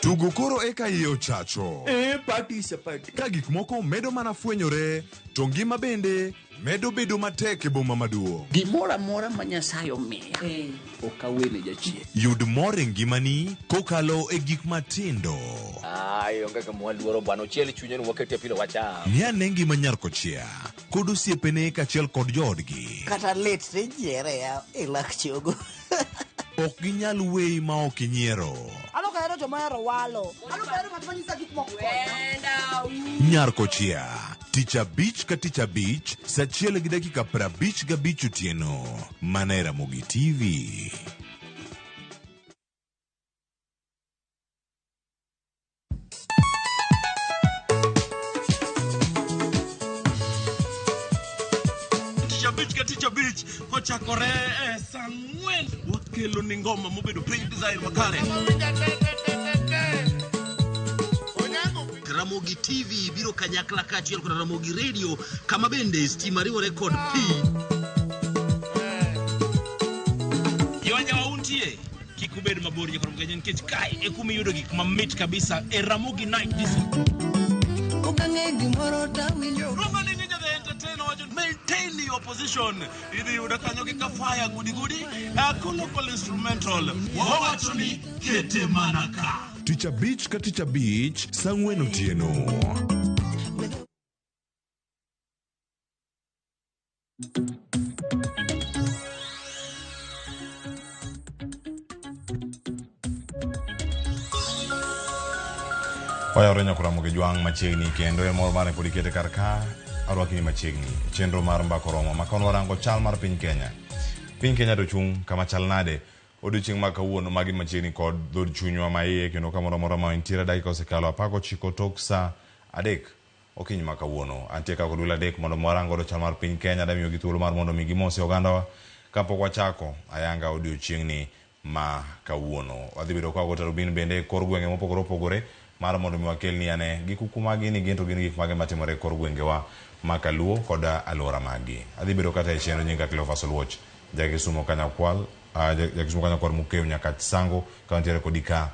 Tugo koro eka iye ochacho. E party is a party. Ka gik moko medo mana fwenyore, to ngima bende medo bedo matek e boma maduong'. Gimoro amora ma Nyasaye omiya ok awene jachien. Yud mor e ngimani kokalo e gik matindo. Ai, onge kama waluoro bwana, ochiel chunye ni wakete pilo wacham. Ng'i ane ngima nyar kochia kod osiepene kaachiel kod joodgi. Kata lit tijiere ya e lak chogo. Ok ginyal weyi ma ok inyiero. An ok ahero joma ohero walo. An ok ahero ng'at ma nyisa gik moko. Nyar kochia tich abich ka tich abich saa 1:55 otieno mana e Ramogi TV. Tich abich ka tich abich kochakore e saa 4 wakelo ni ngoma mobedo piny design makare. Ramogi TV biro kanyakla kaachiel kod Ramogi Radio kama bende stima riwore kod pi. Yoja wauntie kik ubed mabor gi Ramogi nikech kae e kuma iyudo gik mamit kabisa e Ramogi Night Disco. Okang'e gimoro tawinjo. Rumba ni Ninja the Entertainer wacho maintain your position. Idhi yudo kanyo gi kafaya gudi gudi, local instrumental. Wawacho ni kete mana ka. Tich abich ka tich abich saa 4 otieno. Wayawore nyaka Ramogi Jwang' machiegni kendo en mor mare pod ikete kar ka arwaki ni machiegni chenro mar mbako romo ma kono warango chal mar piny Kenya. Piny Kenya to chung' kama chal nade odiochieng' ma kawuono magi machiegni kod dhod chunywa ma iye kendo kamoro amora ma intiere dakika osekalo 19 tok saa 3 okinyi ma kawuono. Antie ka kod welo adek mondo warang godo chal mar piny Kenya damiyogi thuolo mar mondo mi gimose ogandawa kapok wachako ayanga odiochieng'ni ma kawuono. Wadhi bedo ka wago tarubin bende e kor gwenge mopogore opogore mar mondo mi wakelni ane gik magi ni gin to gin gik mage matimore e kor gwengewa ma kaluo kod alwora maggi. Adhi bedo kata e chenro nyinga Cleophas Oluoch, Jakisumo Kanyakwal, Jakisumo Kanyakwar Mukeu nyaka Sango ka wantiere kodi ka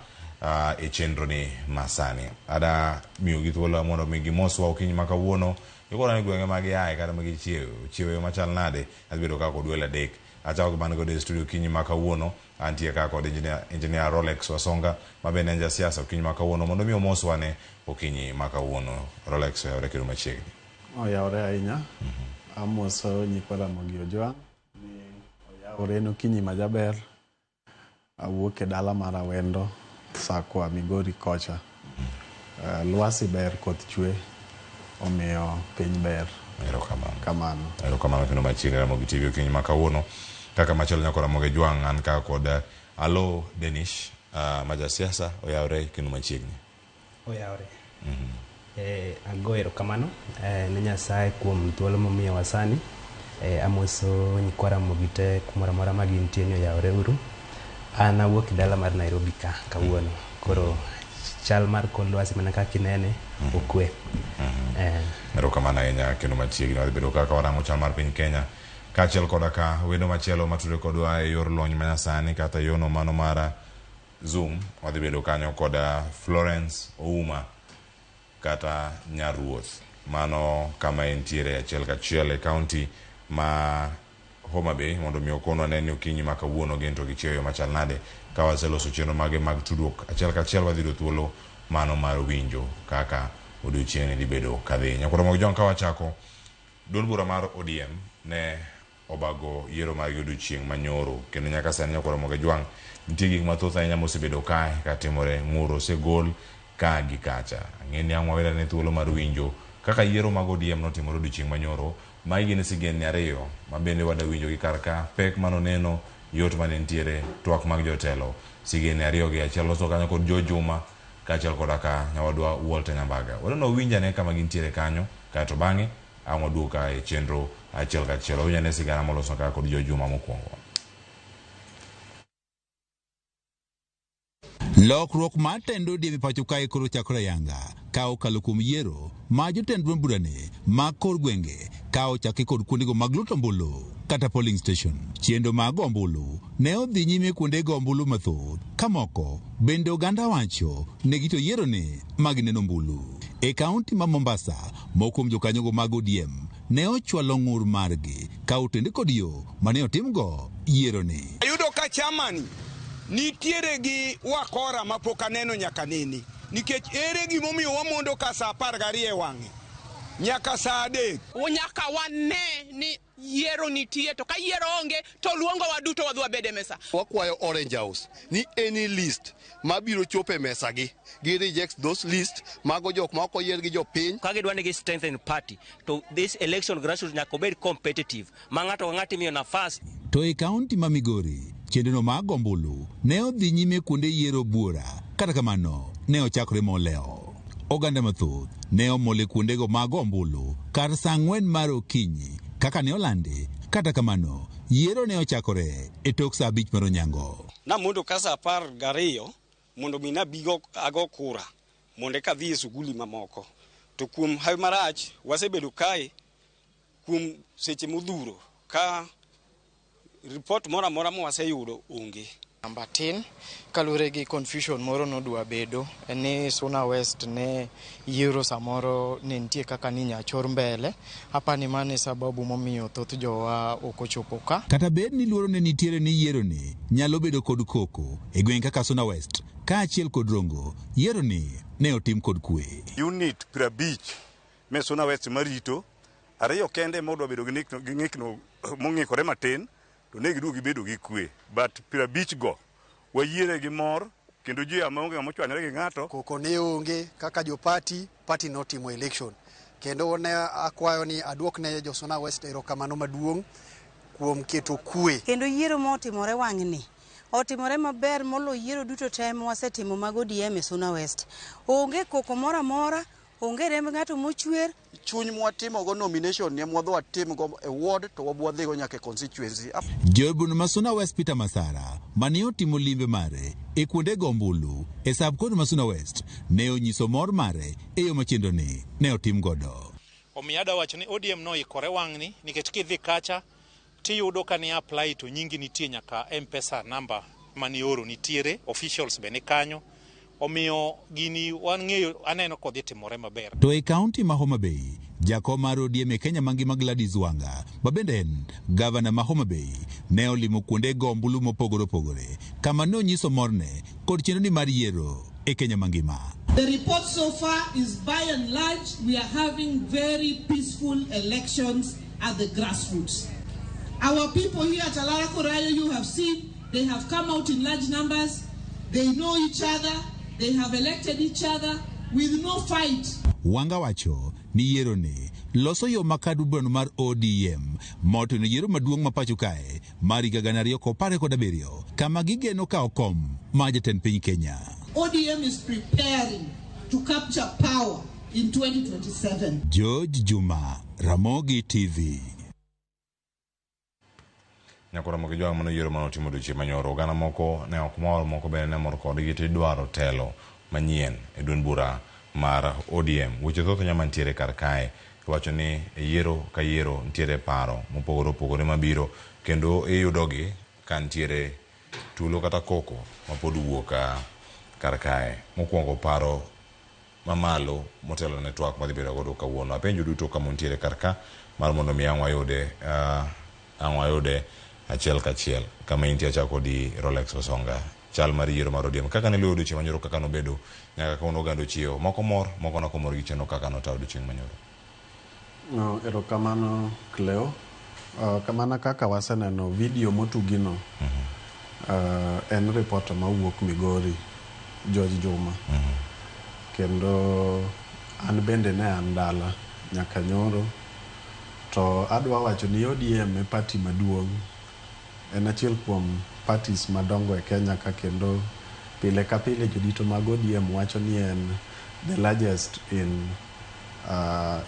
e chenro ni masani. Ada miyogi thuolo mondo mi gimoswa okinyi ma kawuono. Gikora ni gwenge ma giaye kata ma gichiewe, ochiewe yo machal nade, adhi bedo ka kod welo adek. Achako gi man godo e studio okinyi ma kawuono, antie ka kod engineer Rolex Wasonga ma bende en jasiasa okinyi ma kawuono mondo mi omoswa ne okinyi ma kawuono. Rolex oyawore kendo machiegni. Oyawore ahinya. Amoso nyikwa Ramogi Ojwang' ni oyawore en okinyi majaber. Awuok e dala mar Awendo, Sakwa, Migori kocha. Lwasi ber, koth chwe, omiyo piny ber. Erokamano. Kamano. Erokamano kendo machiegni Ramogi TV okinyi ma kawuono. Kaka machielo nyako Ramogi Ojwang' an ka kod Alo Denish ma jasiasa oyawore kendo machiegni. Oyawore. Ago erokamano ne Nyasaye kuom thuolo momiyowa sani. Amoso nyikwa Ramogi te kumoro amora ma gintie ni oyawore uru. An awuok e dala mar Nairobi ka kawuono. Koro chal mar kor lwasi mana kaka inene okwe. Erokamano ahinya kendo machiegni wadhi bedo kaka warango chal mar piny Kenya kaachiel koda ka wendo machielo matudore kodwa e yor lony manyasani kata yono mano mar Zoom. Wadhi bedo kanyo koda Florence Ouma kata Nyaruoth mano kama entiere achiel kachiel e kaunti ma Homa Bay mondo mi okonwa ne ni okinyi ma kawuono gin to gichiewo machal nade ka waseloso chenro mage mag tudruok achiel kachiel wadhi yudo thuolo mano mar winjo kaka odiochieng'ni dhi bedo kadhi. Nyakwar Ramogi Ojwang' ka wachako duond bura mar ODM ne obago yiero margi odiochieng' manyoro kendo nyaka sani Nyakwar Ramogi Ojwang' nitie gik mathoth ahinya mosebedo kae katimore ng'ur osegol ka gi kacha. Ang'e ni ang' wawere ne thuolo mar winjo kaka yiero mag ODM notimore odiochieng' manyoro. Magi gin sigendni ariyo ma bende wada winjo gi kar ka, pek manoneno, yot mane nitiere, twak mag jotelo. Sigendni ariyo gi achiel loso kanyo kod George Juma kaachiel koda ka nyawadwa Walter Nyambaga. Wadwa wawinj ane kama gintiere kanyo, kaeto bang'e ang' waduog ka e chenro achiel kachiel. Wawinj ane sigana moloso ka kod George Juma mokwongo. Lokruok mar tend ODM e pacho kae koro chakore ayanga ka okalo kuom yiero ma jotend duond burani mag kor gwenge ka ochaki kod kuondego mag luto ombulu kata polling station. Chenro mag go ombulu ne odhi nyime kuonde go ombulu mathoth ka moko bende oganda wacho ne gito yiero ni ma gineno ombulu. E kaunti ma Mombasa, moko kuom jokanyogo mag ODM ne ochwalo ng'ur margi ka otende kod yo mane otimgo yiero ni. Ayudo ka chamani nitiere gi wakora mapok aneno nyaka nene, nikech ere gimomiyo wamondo ka saa 12 e wang'e nyaka saa 3. Nyaka wane ni yiero nitie, to ka yiero onge to luongo wa duto wadhi wabed e mesa. Wakwayo Orange House ni any list mabiro chopo e mesa gi, gi reject those list mago jok ma ok oyier gi jopiny. Ka gidwa ni gi strengthen party to this election grassroots nyaka obed competitive ma ng'ato ka ng'ato imiyo nafas. To e kaunti ma Migori, chenrono mar go ombulu ne odhi nyime kuonde yiero buora, kata kamano ne ochakore molewo. Oganda mathoth ne omol e kuondego mag go ombulu kar saa 4 mar okinyi kaka ne olandi, kata kamano yiero ne ochakore e tok saa 5 mar onyango. Namondo ka saa 12 mondo mi nabi ago kura mondo eka adhi e suguli mamoko. To kuom hawi marach wasebedo kae kuom seche modhuro ka report moro amora mwaseyudo onge. Namba tin kaluwore gi confusion moro nodwa bedo ni Suna West ne yiero samoro ne nitie kaka ni nyachor mbele. Apani mano e sababu momiyo thoth jowa ok ochopo ka. Kata bed ni luoro ne nitiere ni yiero ni nyalo bedo kod koko e gweng' kaka Suna West kaachiel kod Rongo, yiero ni ne otim kod kwe. Unit 50 me Suna West marito, ariyo kende modwa bedo gi ng'ikno mong'ikore matin to ne giduogo gibedo gi kwe, but 50 go wayiere gi mor kendo ji ama onge ng'ama ochwanyore gi ng'ato. Koko ne onge kaka jo party notimo election kendo ne akwayo ni aduok ne jo Suna West erokamano maduong' kuom keto kwe. Kendo yiero motimore wang'ni otimore maber molo yiero duto te mwasetimo mag ODM e Suna West. Onge koko moro amora, onge remb ng'ato mochwer. Chuny mwatimogo nomination ni mwadhi watimgo e ward to wabwadhigo nyaka e constituency. Jaod ma Suna West Peter Masara mane otimo limbe mare e kuonde go ombulu e sub county ma Suna West ne onyiso mor mare e yo ma chenro ni ne otim godo. Omiyo adwa wacho ni ODM noikore wang'ni nikech kidhi kacha tiyudo ka ni apply to nyingi nitie nyaka M-Pesa number manioro nitiere, officials be ni kanyo. Omiyo gini wang'eyo aneno kodhi timore maber. To e kaunti ma Homa Bay, jakom mar ODM e Kenya mangima Gladys Wanga, ma bende en gavana ma Homa Bay, ne olimo kuonde go ombulu mopogore opogore kama ne onyiso morne kod chenro ni mar yiero e Kenya mangima. The report so far is by and large we are having very peaceful elections at the grassroots. Our people here at Alara Korayo, you have seen, they have come out in large numbers. They know each other. They have elected each other with no fight. Wanga wacho ni yiero ni loso yo ma kad burano mar ODM moteno yiero maduong' ma pacho kae mar higa 2017 kama gigeno kawo kom mar jatend piny Kenya. ODM is preparing to capture power in 2027. George Juma, Ramogi TV. Nyaka Ramogi Jwang' mano yiero mane otimo odiochieng' manyoro. Oganda moko ne ok mor, moko bende ne mor kodgi to idwaro telo manyien e duond bura mar ODM. Weche thoth nya mantiere kar kae. Iwacho ni e yiero ka yiero nitiere paro mopogore opogore mabiro kendo iyudogi ka nitiere tulo kata koko mapod wuok kar kae. Mokwongo paro mamalo motelo ne twak madhi bedo godo kawuono. Apenjo duto kama untiere kar ka mar mondo mi ang' wayude ang' wayude achiel kachiel. Kama intie achako di Rolex Osonga. Chal mar yiero mar ODM kaka ne luwo odiochieng' manyoro kaka nobedo nyaka kawuono oganda ochiewo. Moko mor, moko nok omor gi chenro kaka notayo odiochieng' manyoro. No, erokamano Cleo. Kamana kaka waseneno video motugino, en reporter mawuok Migori, George Juma. Kendo an bende ne an dala nyaka nyoro. To adwa wacho ni ODM e party maduong'. En achiel kuom parties madongo e Kenya ka kendo pile ka pile jodito mag ODM wacho ni en the largest in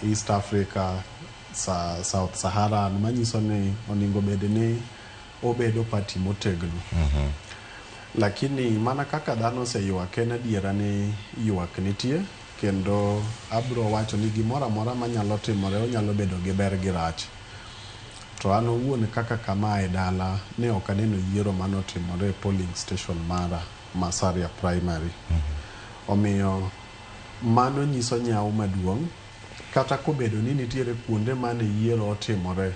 East Africa, South Saharan, manyiso ni onego bed ni obedo party motegno. Lakini mana kaka dhano oseywak en adiera ni ywak nitie kendo abro wacho ni gimoro amora manyalo timore onyalo bedo gi ber gi rach. To an owuon kaka kama e dala ne ok aneno yiero manotimore e polling station mara ma Saria Primary. Omiyo mano nyiso nyawo maduong' kata kobedo ni nitiere kuonde mane yiero otimore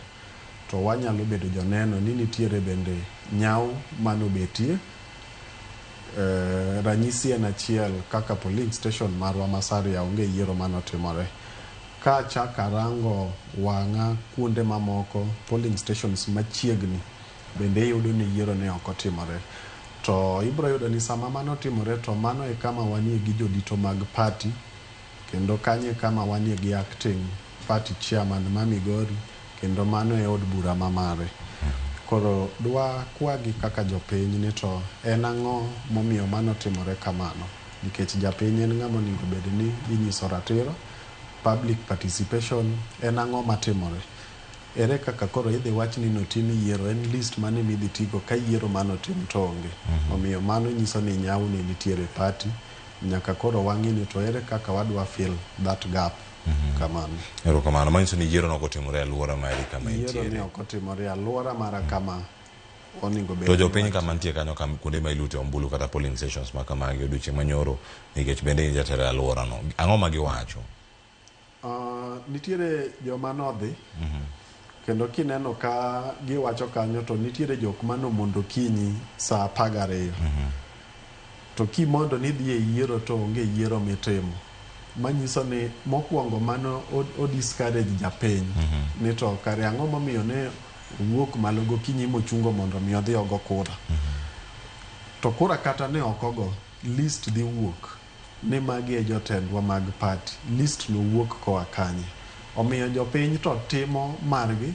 to wanyalo bedo joneno ni nitiere bende nyawo manobetie. Ranyisi en achiel kaka polling station marwa ma Saria onge yiero manotimore. Ka achako arango wang'a kuonde mamoko polling stations machiegni bende iyudo ni yiero ne ok otimore. To ibro yudo ni sama mano timore to mano e kama wanie gi jodito mag party kendo kanyo e kama wanie gi acting party chairman ma Migori kendo mano e od bura ma mare. Koro dwa kwagi kaka jopiny ni to en ang'o momiyo mano timore kamano, nikech japiny en ng'ama onego bed ni inyiso ratiro. Public participation en ang'o matimore, ere kaka koro idhi wach ni notim yiero, en list mane midhi tigo ka yiero manotim to onge. Omiyo mano nyiso ni nyawni nitiere party, nyaka koro wang'i ni to ere kaka wadwa fill that gap. Kamano. Erokamano. Manyiso ni yiero nok otimore e alwora mari kama Yiero ne intiere. ok otimore e alwora mara kama onego bed To ni jopiny kama nitie kanyo kam kuonde ma ilute ombulu kata polling stations ma kamagi odiochieng' manyoro nikech bende in jatelo e alworano. Ang'o ma giwacho? Nitiere joma nodhi kendo kineno ka giwacho kanyo to nitiere jok manomondo kinyi saa 12. To kimondo ni idhi e yiero to onge yiero mitimo. Manyiso ni mokwongo mano o discourage japiny. Ni to kare ang'o momiyo ne owuok malo gokinyi mochungo mondo mi odhi ogo kura. To kura kata ne ok ogo, list dhi wuok ni magi e jotendwa mag party. List no wuok koa kanye. Omiyo jopiny to timo margi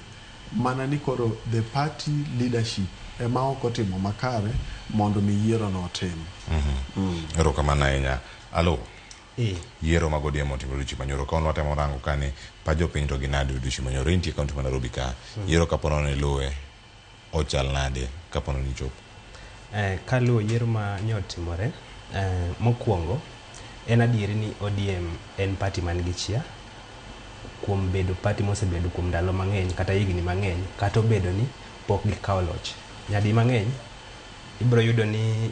mana ni koro the party leadership ema ok otimo makare mondo mi yiero no otim. Erokamano ahinya. Alo. Yiero mag ODM otimore odiochieng' manyoro. Ka wan watemo rango ka ni pa jopiny to ginade odiochieng' manyoro. Intie kaunti ma Nairobi ka. Yiero kapo ni iluwe ochal nade kapo ni ichopo? Kaluwo yiero ma nyo otimore, mokwongo en adieri ni ODM en party man gi chia kuom bedo party mosebedo kuom ndalo mang'eny kata higni mang'eny kata obedo ni pok gikawo loch. Nyadi mang'eny ibiro yudo ni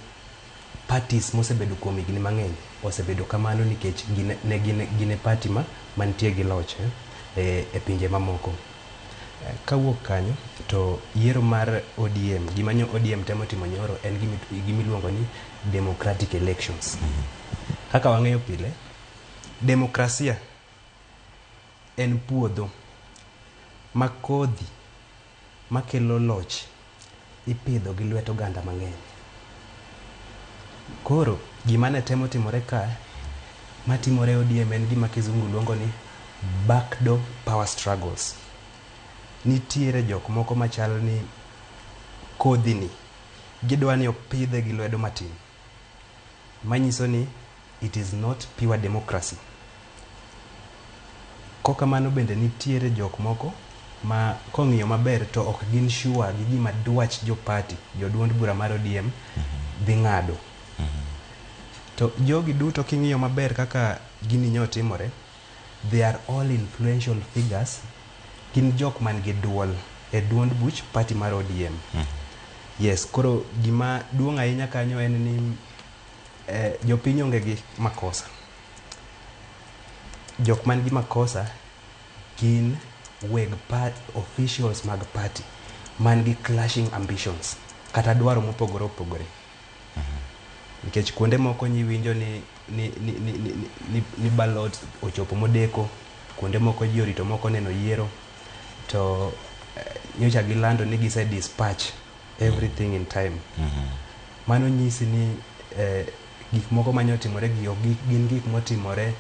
parties mosebedo kuom higni mang'eny osebedo kamano nikech gin e party ma mantie gi loch e pinje mamoko. Kawuok kanyo to yiero mar ODM, gima nyo ODM temo timo nyoro en gima iluongo ni democratic elections. Kaka wang'eyo pile, demokrasia en puodho Ma kodhi makelo loch ipidho gi lwet oganda mang'eny. Koro gima ne temo timore ka matimore e ODM en gima kizungu luongo ni backdoor power struggles. Nitiere jok moko machal ni kodhi ni gidwa ni opidhe gi lwedo matin. Manyiso ni it is not pure democracy. Kokamano bende nitiere jok moko ma kong'iyo maber to ok gin sure gi gima dwach jo party, jo duond bura mar ODM dhi ng'ado. To jogi duto king'iyo maber kaka gini nyo timore, they are all influential figures, gin jok man gi duol e duond buch party mar ODM. Yes, koro gima duong' ahinya kanyo en ni jopiny onge gi makosa. Jok man gi makosa gin weg officials mag party man gi clashing ambitions kata dwaro mopogore opogore. Nikech kuonde moko nyiwinjo ni ballot ochopo modeko, kuonde moko ji orito moko neno yiero, to nyocha gilando ni gise dispatch everything in time. Mano nyisi ni gik moko manyotimore gi ok gin gik motimore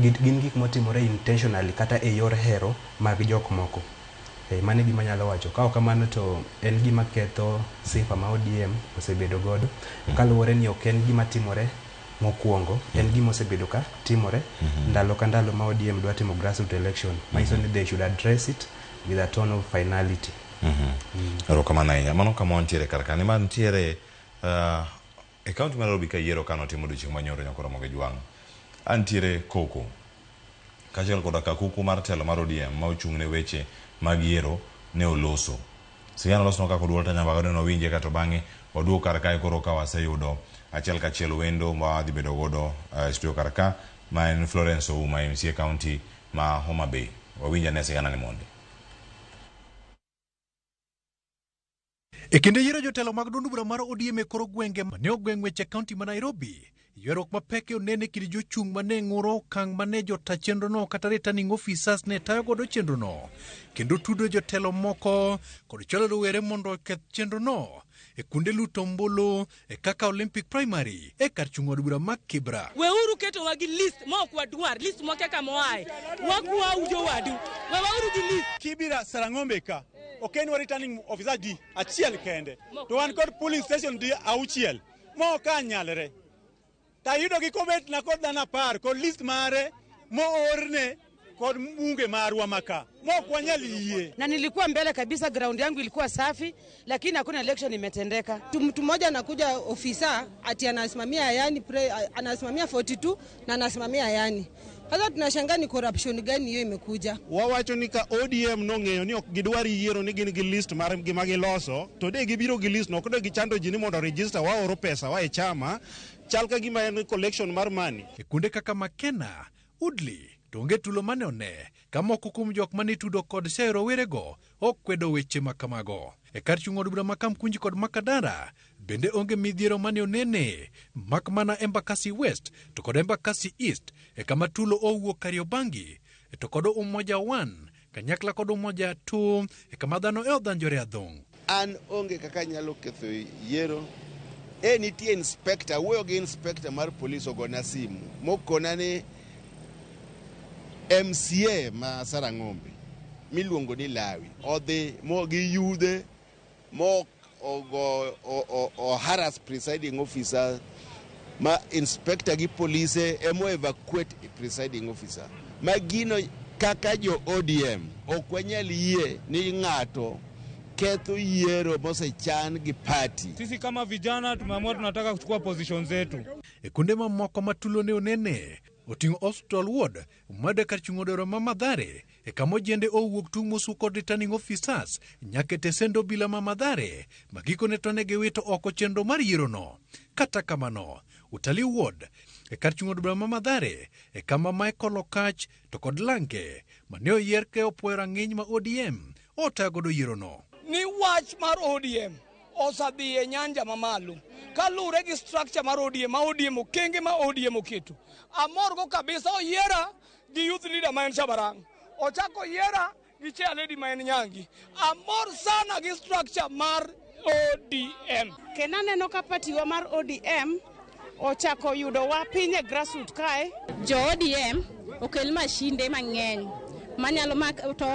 gin gik motimore intentionally kata e yor hero mag jok moko. Mano e gima anyalo wacho. Ka ok kamano to en gima ketho sifa ma ODM osebedo godo. Kaluwore ni ok en gima timore mokwongo, en gima osebedo ka timore ndalo ka ndalo ma ODM dwa timo grassroots election. Manyiso ni they should address it with a tone of finality. Erokamano ahinya. Mano kama wantiere kar ka. Nimar nitiere e kaunti mar Nairobi ka yiero kane otim odiochieng' manyoro nyaka Ramogi Jwang'. Antiere koko kaachiel koda kakuku mar telo mar ODM ma ochung' ne weche mag yiero ne oloso. Sigana olosnwa kaka oduol Tanyambaga ne wawinje kato bang'e waduog kar kae koro ka waseyudo achiel kachiel wendo ma wadhi bedo godo e studio kar ka ma en Florence Ouma MCA county ma Homa Bay. Wawinj ane sigana ni mondi. E kinde yiero jotelo mag duond bura mar ODM e kor gwenge mane ogweng' weche kaunti ma Nairobi, ywaruok mapek onene e kind jochung' mane ng'uro okang' mane jota chenrono kata returning officers ne tayo godo chenrono, kendo tudo jotelo moko kod chwalo rowere mondo oketh chenrono e kuonde luto ombulu e kaka Olympic Primary e kar chung' od bura ma Kibra. Weuru ketowa gi list ma ok wadwar, list mwakia kama oaye. Wakwau jowadu, wewauru gi list. Kibira Sarang'ombe ka, ok en wa returning officer di achiel kende, to wan kod polling station di auchiel ma ok anyalre. Tayudo gi kobet na kod dhano 10 kod list mare moorne kod mbunge marwa maka ma ok wanyal yie. Na nilikuwa mbele kabisa, ground yangu ilikuwa safi, lakini hakuna election imetendeka. Mtu mmoja anakuja ofisa ati anasimamia yani anasimamia 42 na anasimamia yani. Sasa tunashangaa ni corruption gani hiyo imekuja. Wawacho ni ka ODM nong'eyo ni ok gidwar yiero ni gin gi list mar gima giloso, to de gibiro gi list no, ok de gichando ji ni mondo register waoro pesa wa e chama, chal ka gima en collection mar money. E kuonde kaka Makena, Woodley, to onge tulo mane one ka moko kuom jok mane itudo kod seyo rowerego okwedo weche ma kamago. E kar chung' od bura ma Kamkunji kod Makadara bende onge midhiero mane onene mak mana Embakasi West to kod Embakasi East e kama tulo owuok Kariobangi to kod Umoja 1 kanyakla kod Umoja 2 e kama dhano e odhanjore adhong'. An onge kaka anyalo ketho yiero. Nitie inspector, awuoyo gi inspector mar police ogona simu mokona ni MCA ma Sarang'ombe miluongo ni Lawi odhi mo gi yudhe mo ogo o harass presiding officer ma inspector gi police emo evacuate presiding officer. Ma gino kaka jo ODM ok wanyal yie ni ng'ato ketho yiero mosechan gi party. Sisi kama vijana tumeamua tunataka kuchukua position zetu. E kuonde mamoko ma tulo ne onene oting'o Hospital Ward made kar chung' od bura ma Mathare e kama ojende owuok tung' mosu kod returning officers nyaka e tesend obila ma Mathare ma gikone to ne giwito oko chenro mar yierono. Kata kamano, Utalii Ward e kar chung' od bura ma Mathare e kama Michael Okach to kod Lange mane oyier ke opuoyo rang'iny ma ODM otayo godo yierono. Ni wach mar ODM osedhi e nyanja mamalo kaluwore gi structure mar ODM ma ODM okenge ma ODM oketo. Amorgo kabisa, oyiera gi youth leader ma en Shabarang', ochako oyiera gi chair lady ma en Nyangi. Amor sana gi structure mar ODM. Kendo aneno ka party wa mar ODM ochako yudowa piny e grassroot kae. Jo ODM okel mashinde mang'eny manyalo to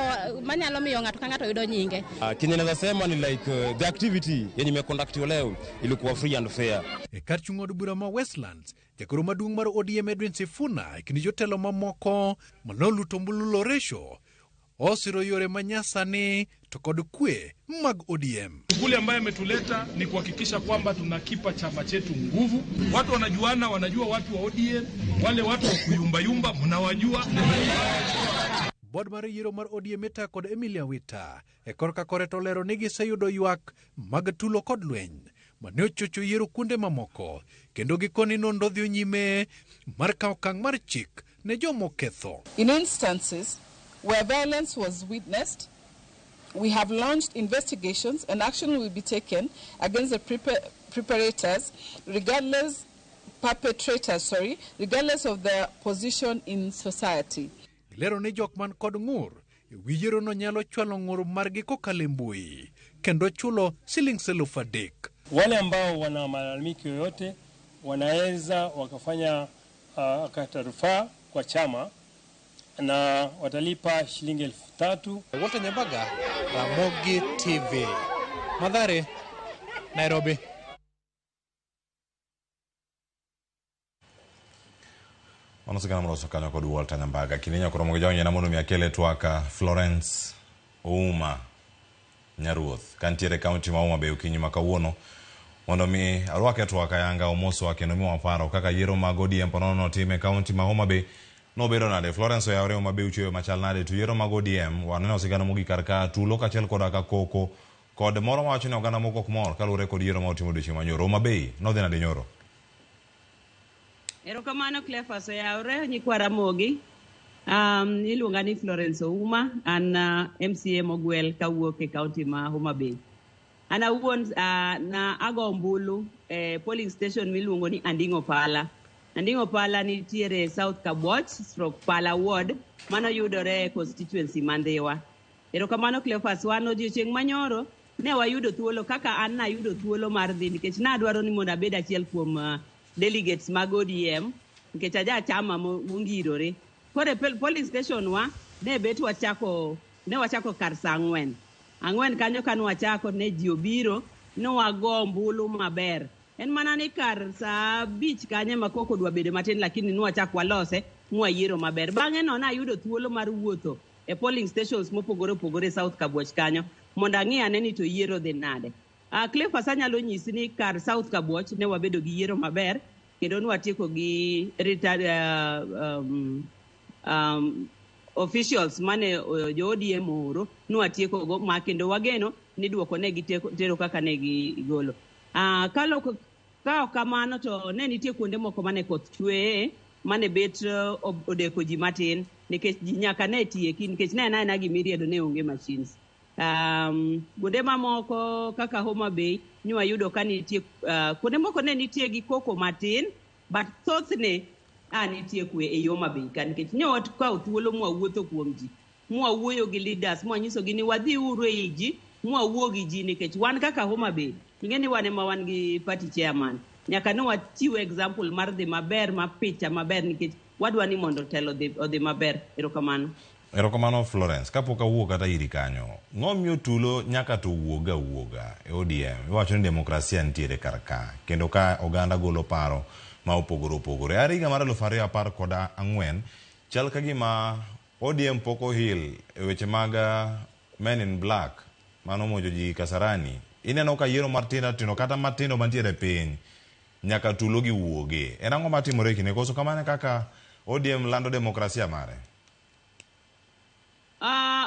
manyalo miyo ng'ato ka ng'ato yudo nyinge. Kenye naweza sema ni like the activity yenye imeconductiwa leo ilikuwa free and fair. E kar chung' od bura ma Westlands, jagoro maduong' mar ODM Edwin Sifuna e kind jotelo mamoko manoluto ombulu Loresho osiro yore manyasani to kod kwe mag ODM. Shughuli ambayo imetuleta ni kuhakikisha kwamba tunakipa chama chetu nguvu. Watu wanajuana, wanajua watu wa ODM, wale watu wa kuyumbayumba mnawajua. Bod mar yiero mar ODM ita kod Emilia Wita e korka kore to lero ni giseyudo ywak mag tulo kod lweny mane ochocho yiero kuonde mamoko kendo gikoni nonro dhi nyime mar kawo okang' mar chik ne jomoketho. In instances where violence was witnessed, we have launched investigations and action will be taken against the preparators, regardless perpetrators, sorry, regardless of their position in society. Gilero ni jok man kod ng'ur e wi yierono nyalo chwalo ng'ur margi kokalo e mbui kendo chulo siling 3,000. Wale ambao wana malalamiko yoyote wanaweza wakafanya kata rufaa kwa chama na watalipa shilingi 3,000. Walter Nyambaga, Ramogi TV, Mathare, Nairobi. Mano sigana moloso kanyo kod Walter Nyambaga. Kinde nyako romo gi jaonye na mondo mi akele twak Florence Ouma Nyaruoth kantiere kaunti ma Homa Bay okinyi ma kawuono mondo mi arwake twak ayanga omoswa kendo miwa paro kaka yiero mag ODM ponono notim e kaunti ma Homa Bay nobedo nade. Florence oyawre Homa Bay uchweyo machal nade to yiero mag ODM waneno sigana mogik kar ka tulo kaachiel koda ka koko kod moro mawacho ni oganda moko ok mor kaluwore kod yiero ma otimo odiochieng' manyoro. Homa Bay nodhi nade nyoro? Erokamano Cleophas oyawre nyikwa Ramogi. Iluonga ni Florence Ouma, an MCA mogwel kawuok e kaunti ma Homa Bay. An awuon na ago ombulu e polling station miluongo ni Anding'o Pala. Anding'o Pala nitiere South Kabuoch stroke Pala Ward, mano yudore e constituency ma Ndhiwa. Erokamano Cleophas, wan odiochieng' manyoro ne wayudo thuolo kaka an nayudo thuolo mar dhi nikech nadwaro ni mondo abed achiel kuom delegates mag ODM nikech aja chama mongirore. Koro e polling station wa ne bet wachako ne wachako kar saa 4. 4 kanyo kane wachako ne ji obiro ne wago ombulu maber. En mana ni kar saa 5 kanyo ema koko dwa bedo matin lakini ne wachako walose mwayiero maber. Bang'e no nayudo thuolo mar wuotho e polling stations mopogore opogore South Kabuoch kanyo mondo ang'i ane ni to yiero dhi nade. Cleophas anyalo nyisi ni kar South Kabuoch ne wabedo gi yiero maber kendo ne watieko gi officials mane jo ODM ooro ne watieko go ma kendo wageno ni duoko ne gitero kaka ne gigolo. Ka ok kamano to ne nitie kuonde moko mane koth chweye mane bet odeko ji matin nikech ji nyaka ne tieki nikech ne en aena gimiriedo ne onge machines. Kuonde mamoko kaka Homa Bay ne wayudo ka nitie kuonde moko ne nitie gi koko matin but thothne nitie kwe e Homa Bay ka nikech ne wakawo thuolo mwawuotho kuom ji mwawuoyo gi leaders mwanyisogi ni wadhi uru ei ji mwawuo gi ji nikech wan kaka Homa Bay ing'e ni wan ema wan gi party chairman nyaka ne wachiw example mar dhi maber ma picha maber nikech wadwa ni mondo telo odhi maber. Erokamano. Erokamano Florence. Kapok awuok kata iri kanyo, ng'o miyo tulo nyaka to wuoga wuoga e ODM? Iwacho ni demokrasia nitiere kar ka kendo ka oganda golo paro ma opogore opogore. Are higa mar 2014 chal ka gima ODM pok ohil e weche mag Men in Black mano monjo ji Kasarani. Ineno ka yiero mar tindo tindo kata matindo mantiere piny nyaka tulo gi wuoge. En ang'o matimore e kinde koso kamano kaka ODM lando demokrasia mare?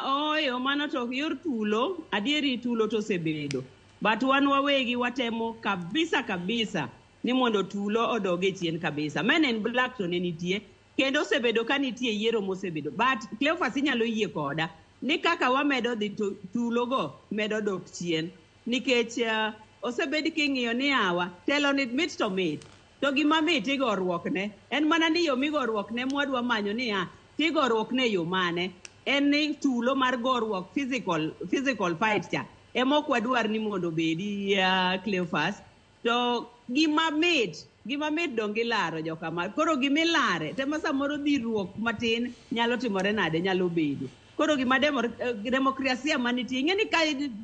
Oyo mano to yor tulo, adieri tulo to osebedo. But wan wawegi watemo kabisa kabisa ni mondo tulo odog e chien kabisa. Men in Black to ne nitie kendo osebedo ka nitie yiero mosebedo. But Cleophas inyalo yie koda ni kaka wamedo dhi to tulogo medo dok chien nikech osebed king'iyo ni awa telo ni mit to mit to gima mit igoruokne en mana ni yo migoruokne mwadwa manyo niya tigoruokne e yo mane. En ni tulo mar goruok physical, physical fight cha ema ok wadwar ni mondo obedi uh, Cleophas. To gima mit, gima mit donge ilaro jokama. Koro gima ilare tema samoro dhiruok matin nyalo timore nade nyalo bedo. Koro gima demo, eh, demokrasia manitie ing'e ni ka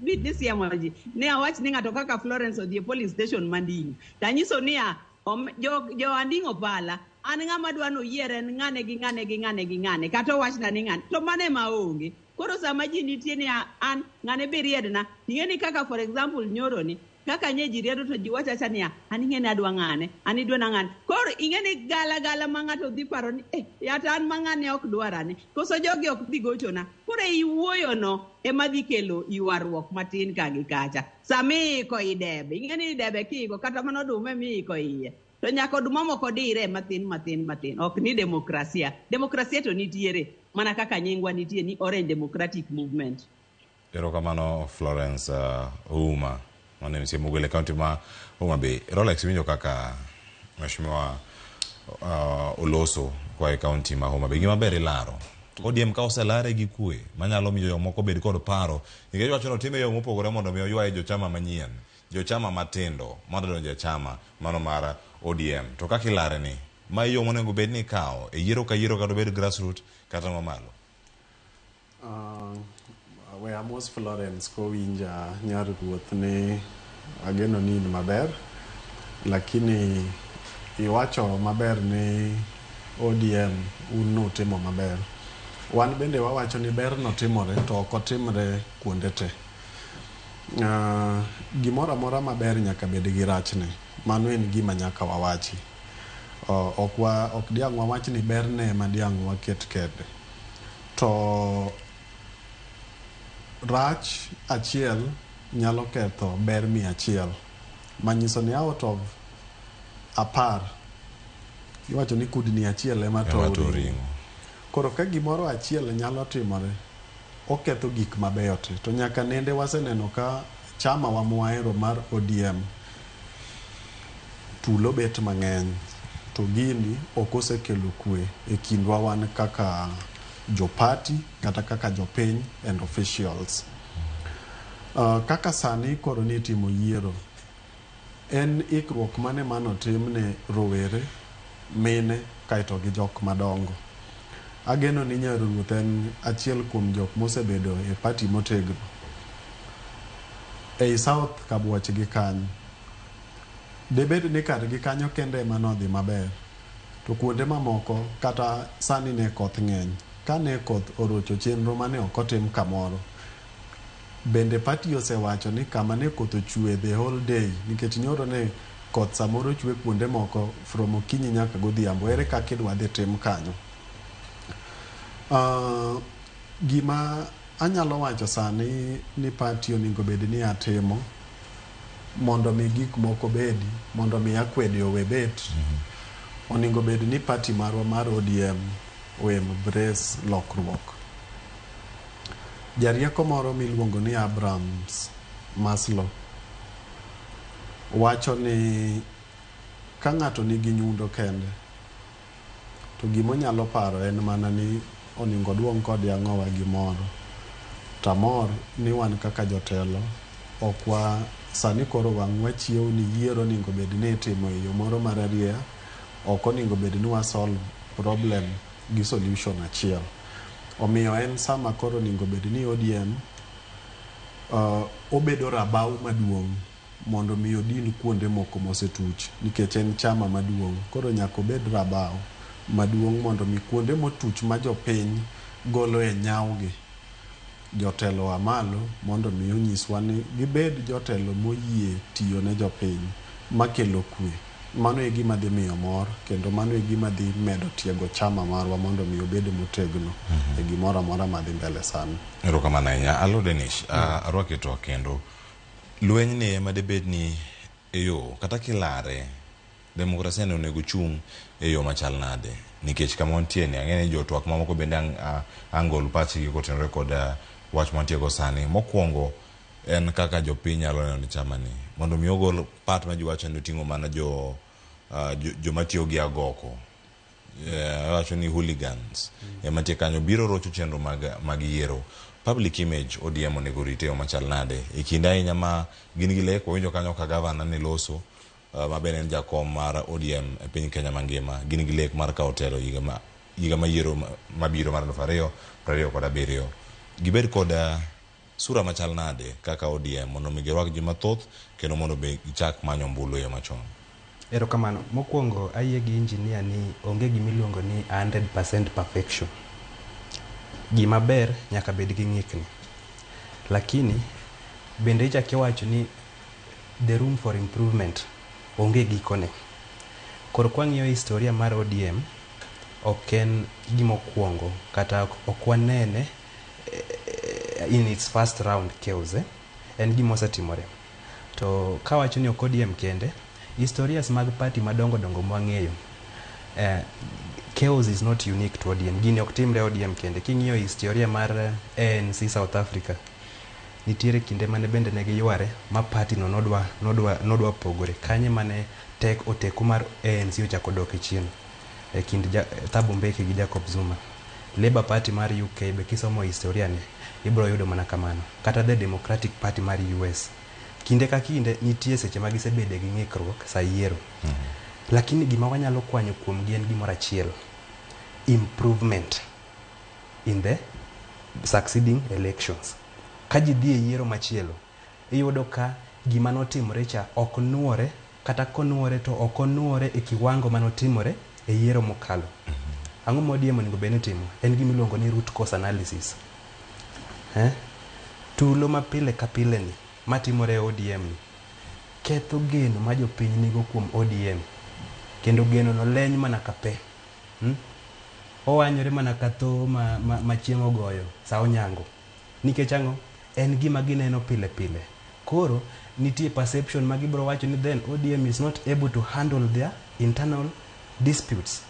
bit ni siemo ji ne awach ni ng'ato kaka Florence odhi e polling station Manding tanyiso niya om, jo, jo Anding Opala an ng'ama dwa noyier en ng'ane gi ng'ane gi ng'ane gi ng'ane kata owachna ni ng'ane to mano ema onge koro sama ji nitie ni an ng'ane be riedna ing'e ni kaka for example nyoro ni kaka nye ji riedo to ji wacho acha niya an ing'e ni adwa ng'ane an idwa na ng'ane koro ing'e ni gala gala ma ng'ato dhi paro ni eh yata an ma ng'ane ok dwarane koso jogi ok dhi gochona koro ei wuoyono ema dhi kelo ywaruok matin ka gi kacha sama iiko i debe ing'e ni debe kiiko kata mana oduma emiiko iye to nyaka oduma moko dire matin matin matin ok ni demokrasia demokrasia to nitiere mana kaka nyingwa nitie ni Orange Democratic Movement. Erokamano Florence uh, Ouma mano MCA mogol e kaunti ma Homa Bay. Rolex winjo kaka mheshimiwa uh, oloso koa e kaunti ma Homa Bay. Gima ber ilaro. ODM ka oselare gi kwe manyalo miyo jomoko bed kod paro nikech wacho ni otime e yo mopogore mondo mi oywaye jochama manyien jochama matindo mondo donjo e chama mano mar ODM. To kaka ilare ni ma e yo monego bed ni ikawo e yiero ka yiero kata obed grassroot kata mamalo. Uh, we amos Florence kowinja nyar ruoth ni ageno ni in maber lakini iwacho maber ni ODM un nutimo maber. Wan bende wawacho ni ber no timore to ok otimre kuonde te. Uh, gimoro amora maber nyaka bed gi rachne. Mano en gima nyaka wawachi. Uh, ok wa, ok diang' wawach ni berne ema diang' waket kende. To rach achiel nyalo ketho ber 100. Manyiso ni out of 10 iwacho ni kudni achiel ema towo ring'o. Koro ka gimoro achiel nyalo timore, oketho gik mabeyo te. To nyaka nende waseneno ka chama wa mwahero mar ODM tulo bet mang'eny to gini ok osekelo kwe e kindwa wan kaka jo party kata kaka jopiny and officials. Uh, kaka sani koro ni itimo yiero, en ikruok mane manotim ne rowere, mine kaeto gi jok madongo. Ageno ni Nyar Ruoth en achiel kuom jok mosebedo e party motegno. Ei South Kabuoch gi kanyo. Debed ni kargi kanyo kende ema nodhi maber, to kuonde mamoko kata sani ne koth ng'eny. Kane koth orocho chenro mane ok otim kamoro, bende party osewacho ni kama ne koth ochwe the whole day, nikech nyoro ne koth samoro chwe kuonde moko from okinyi nyaka godhiambo, ere kaka idwa dhi tim kanyo? Uh, gima anyalo wacho sani ni party onego bed ni atimo mondo mi gik moko bedi, mondo mi akwede owe bet, onego bed ni party marwa mar ODM o embrace lokruok. Jarieko moro miluongo ni Abrahams Maslow wacho ni ka ng'ato nigi nyundo kende to gimonyalo paro en mana ni onego oduong' kod ang'owa gimoro. Tamor ni wan kaka jotelo ok wa sani koro wang' wachiew ni yiero onego bed ni itimo e yo moro mararieya, ok onego bed ni wa solve problem gi solution achiel. Omiyo en sama koro onego bed ni ODM uh, obedo rabaw maduong' mondo mi odin kuonde moko mosetuch nikech en chama maduong'. Koro nyaka obed rabaw maduong' mondo mi kuonde motuch ma jopiny golo e nyawgi jotelo oa malo mondo mi onyiswa ni gibed jotelo moyie tiyo ne jopiny makelo kwe. Mano e gima dhi miyo mor kendo mano e gima dhi medo tiego chama marwa mondo mi obed motegno e gimoro amora madhi mbele sani. Erokamano ahinya. Alo Denish, mm. arwaki e twak kendo. Lweny ni ema dibed ni e yo kata kilare demokrasia ni onego chung' e yo machal nade? Nikech kama wantie ni ang'e ni jotwak mamoko bende ang', ang' gol pachgi kotenore kod wach mwantie go sani. Mokwongo en kaka jopiny nyalo neno ni chama ni mondo mi ogol part ma ji wacho ni oting'o mana jo, uh, jo, joma tiyo gi agoko. Wacho ni hooligans ema nitie kanyo biro rocho chenro mag yiero. Public image ODM onego rite e yo machal nade e kinde ahinya ma gin gi lek wawinjo kanyo ka gavana ne loso ma bende en jakom mar ODM e piny Kenya mangima gin gi lek mar kawo telo higa ma yiero mabiro mar 2027. Gibed kod sura machal nade kaka ODM mondo mi girwak ji mathoth kendo mondo be gichak manyo ombulu e yo machon. Erokamano. Mokwongo ayie gi engineer ni onge gimiluongo ni 100% perfection. Gima ber nyaka bed gi ng'ikni. Lakini bende ichak iwacho ni the room for improvement onge gikone. Koro kwang'iyo historia mar ODM, ok en gimokwongo kata ok wanene in its first round chaos. En gima osetimore. To kawacho ni ok ODM kende, historias mag party madongo dongo mwang'eyo, chaos is not unique to ODM. Gini ok timre ODM kende. King'iyo historia mar ANC South Africa, nitiere kinde mane bende ne giyware ma party no nodwa pogore. Kanye mane tek oteku mar ANC ochako dok e chien e kind Thabo Mbeki gi Jacob Zuma. Labour Party mar UK be kisomo historia ne ibiro yudo mana kamano. Kata the Democratic Party mar US. Kinde ka kinde nitie seche ma gisebede gi ng'ikruok sa yiero. Lakini gima wanyalo kwanyo kuomgi en gimoro achiel. Improvement in the succeeding elections. Ka ji dhi e yiero machielo, iyudo ka gima notimore cha ok nuore, kata konuore to ok onuore e kiwango manotimore e yiero mokalo. Ang'o ma ODM onego bed ni timo? En gima iluongo ni root cause analysis. Tulo ma pile ka pile ni matimore e ODM ni ketho geno ma jopiny nigo kuom ODM. Kendo geno no leny mana ka pe. Owanyore mana ka tho ma chieng' ogoyo sa onyango. Nikech ang'o? En gima gineno pile pile. Koro nitie perception ma gibiro wacho ni then ODM is not able to handle their internal disputes.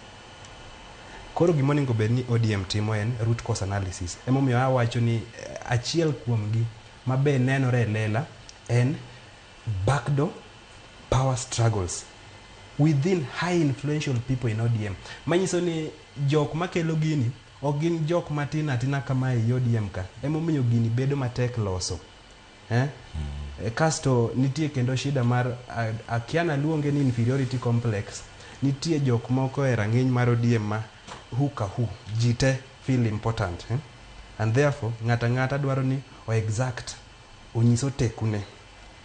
Koro gima onego bed ni ODM timo en root cause analysis. Emomiyo awacho ni achiel kuomgi mabe nenore e lela en backdoor power struggles within high influential people in ODM. Manyiso ni jok makelo gini ok gin jok matin atina kama e ODM ka. Emomiyo gini bedo matek loso. Kasto nitie kendo shida mar akia naluonge ni inferiority complex. Nitie jok moko e rang'iny mar ODM ma who ka who ji te feel important. And therefore ng'ata ng'ata dwaro ni o exact onyiso tekune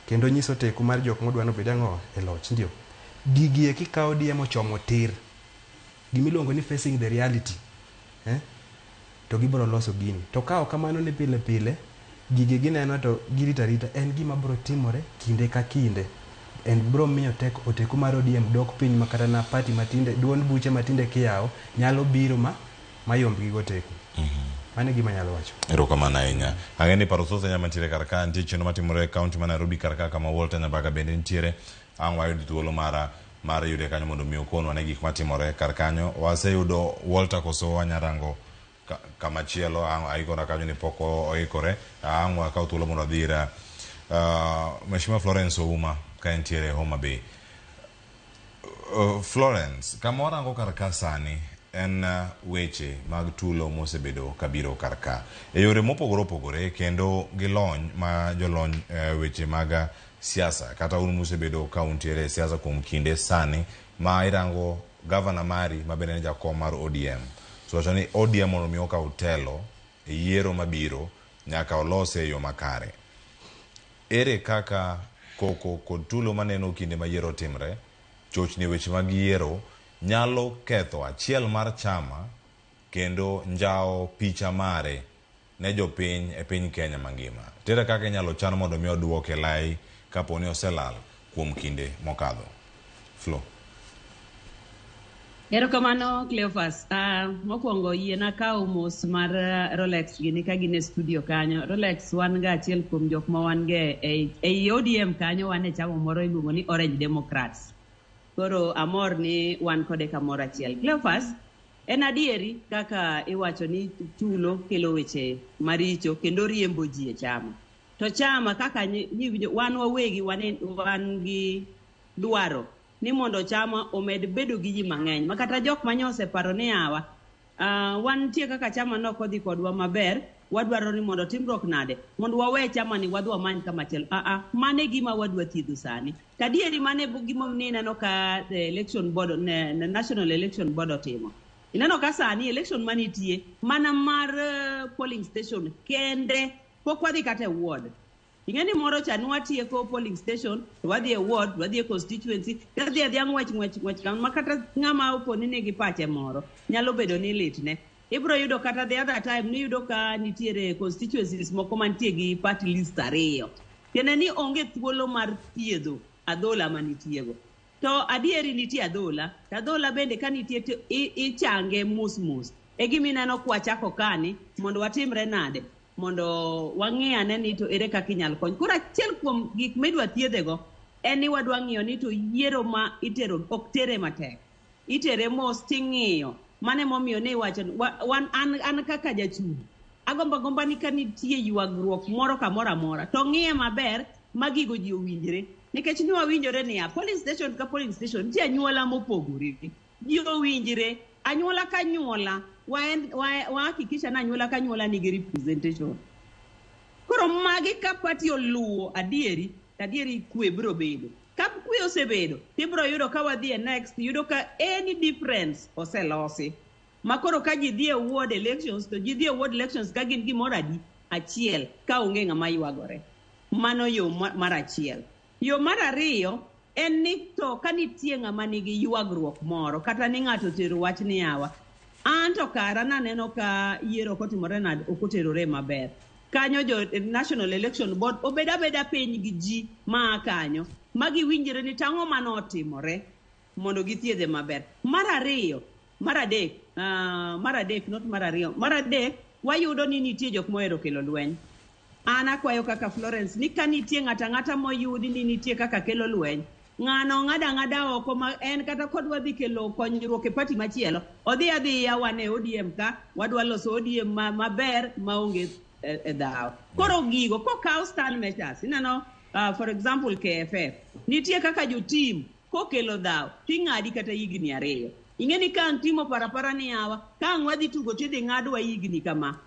kendo nyiso teku mar jok modwa ni obed ang'o e loch. Ndio gigi eki ka ODM ochomo tir, gimiluongo ni facing the reality, to gibiro loso gini. To ka ok kamano ni pile pile gigi gineno to girito arita, en gima biro timore kinde ka kinde. En biro miyo tek oteku mar ODM dok piny ma kata na party matinde duond buche matinde kiyawo nyalo biro ma mayombgi go teku. Mano e gima anyalo wacho. Erokamano ahinya. Ang'e ni paro thoth ahinya mantiere kar ka, nitie chenro matimore e kaunti ma Nairobi kar ka kama Walter Nyambaga bende nitiere. Ang' wayud thuolo mar yude kanyo mondo mi okonwa ne gik matimore kar kanyo. Waseyudo Walter koso wanyarango kama chielo, ang' aikora kanyo ni pok oikore. Ang' wakaw thuolo mondo adhi ir Mheshimiwa Florence Ouma ka entiere Homa Bay. Florence, kama warango kar ka sani en weche mag tulo mosebedo kabiro kar ka e yore mopogore opogore kendo gi lony ma jolony weche mag siasa kata un musebedo ka untiere e siasa kuom kinde sani ma irango gavana mari ma bende en jakom mar ODM. So wacho ni ODM mondo mi okaw telo e yiero mabiro nyaka olose e yo makare. Ere kaka koko kod tulo maneno kinde ma yiero timre, chochni weche mag yiero nyalo ketho achiel mar chama kendo njawo picha mare ne jopiny e piny Kenya mangima. Tere kaka inyalo chan mondo mi oduoke lai kapo ni oselal kuom kinde mokadho. Flo. Erokamano Cleophas. Mokwongo yiena kawo mos mar Rolex gini ka gin e studio kanyo. Rolex wan ga achiel kuom jok ma wan ga ei ODM kanyo, wan e chama moro iluongo ni Orange Democrats. Koro amor ni wan kode kamoro achiel. Cleophas, en adieri kaka iwacho ni tulo kelo weche maricho kendo riembo ji e chama. To chama kaka wan wawegi wan gi dwaro ni mondo chama omed bedo gi ji mang'eny. Ma kata jok manye oseparo ni yawa, wan nitie kaka chama ne ok odhi kodwa maber, wadwaro ni mondo timruok nade, mondo wawe chama ni wadhi wamany kama chielo. Aa, mano e gima wadwa thiedho sani. To adieri mano e gima ineno ka election board, National Election Board otimo. Ineno ka sani election manitie mana mar polling station kende, pok wadhi kata e ward. Ing'e ni moro cha nwatieko polling station, to wadhi e ward, wadhi e constituency, wadhi adhiya ng'wech ng'wech ng'wech kama kata ng'ama opo ni nigi pache moro nyalo bedo ni litne. Ibro yudo kata the other time niyudo ka nitiere constituencies moko mantie gi party list 2. Tiende ni onge thuolo mar thiedho adhola manitiego. To adieri nitie adhola, to adhola bende ka nitie to ichange mos mos. E gima ineno kwachako kani mondo watimre nade, mondo wang'i ane ni to ere kaka inyalo kony. Koro achiel kuom gik midwa thiedhego en ni wadwa ng'iyo ni to yiero ma itero ok tere matek. Itere mos ting'iyo. Mano emomiyo ne iwacho ni, wan, an kaka jachung', agombo agomba ni ka nitie ywagruok moro kamoro amora, to ng'iye maber ma gigo ji owinjre. Nikech ni wawinjore niya, polling station ka polling station nitie anyuola mopogore. Ji owinjre, anyuola ka anyuola, wahakikisha ni anyuola ka anyuola nigi representation. Koro magi ka party oluwo adieri, adieri kwe biro bedo. Ka kwe osebedo, tibiro yudo ka wadhi e next, yudo ka any difference oselosi. Ma koro ka ji dhi e ward elections, to ji dhi e ward elections ka gin gimoro adi? Achiel, ka onge ng'ama ywagore. Mano yo mar achiel. Yo mar ariyo, en ni to ka nitie ng'ama nigi ywagruok moro, kata ni ng'ato otero wach ni yawa, an to kara naneno ka yiero ok otimore nade, ok oterore maber. Kanyo jo National Election Board obed abeda piny gi ji maa kanyo, ma giwinjre ni tang'o manotimore mondo githiedhe maber. Mar ariyo, mar adek, mar adek, not mar ariyo, mar adek, wayudo ni nitie jok mohero kelo lweny. An akwayo kaka Florence ni ka nitie ng'ato ang'ata moyudi ni nitie kaka kelo lweny, ng'ano ng'ado ang'ada oko ma en kata kodwa dhi kelo konyruok e party machielo, odhi adhiya wan e ODM ka, wadwa loso ODM maber maonge e dhawo. Koro gigo kokaw stand measures, ineno, for example KFF, nitie kaka jotim kokelo dhawo ting'adi kata higni 2. Ing'e ni ka ang' timo parapara ni yawa, ka ang' wadhi tugo tidhi ng'adwa higni kama.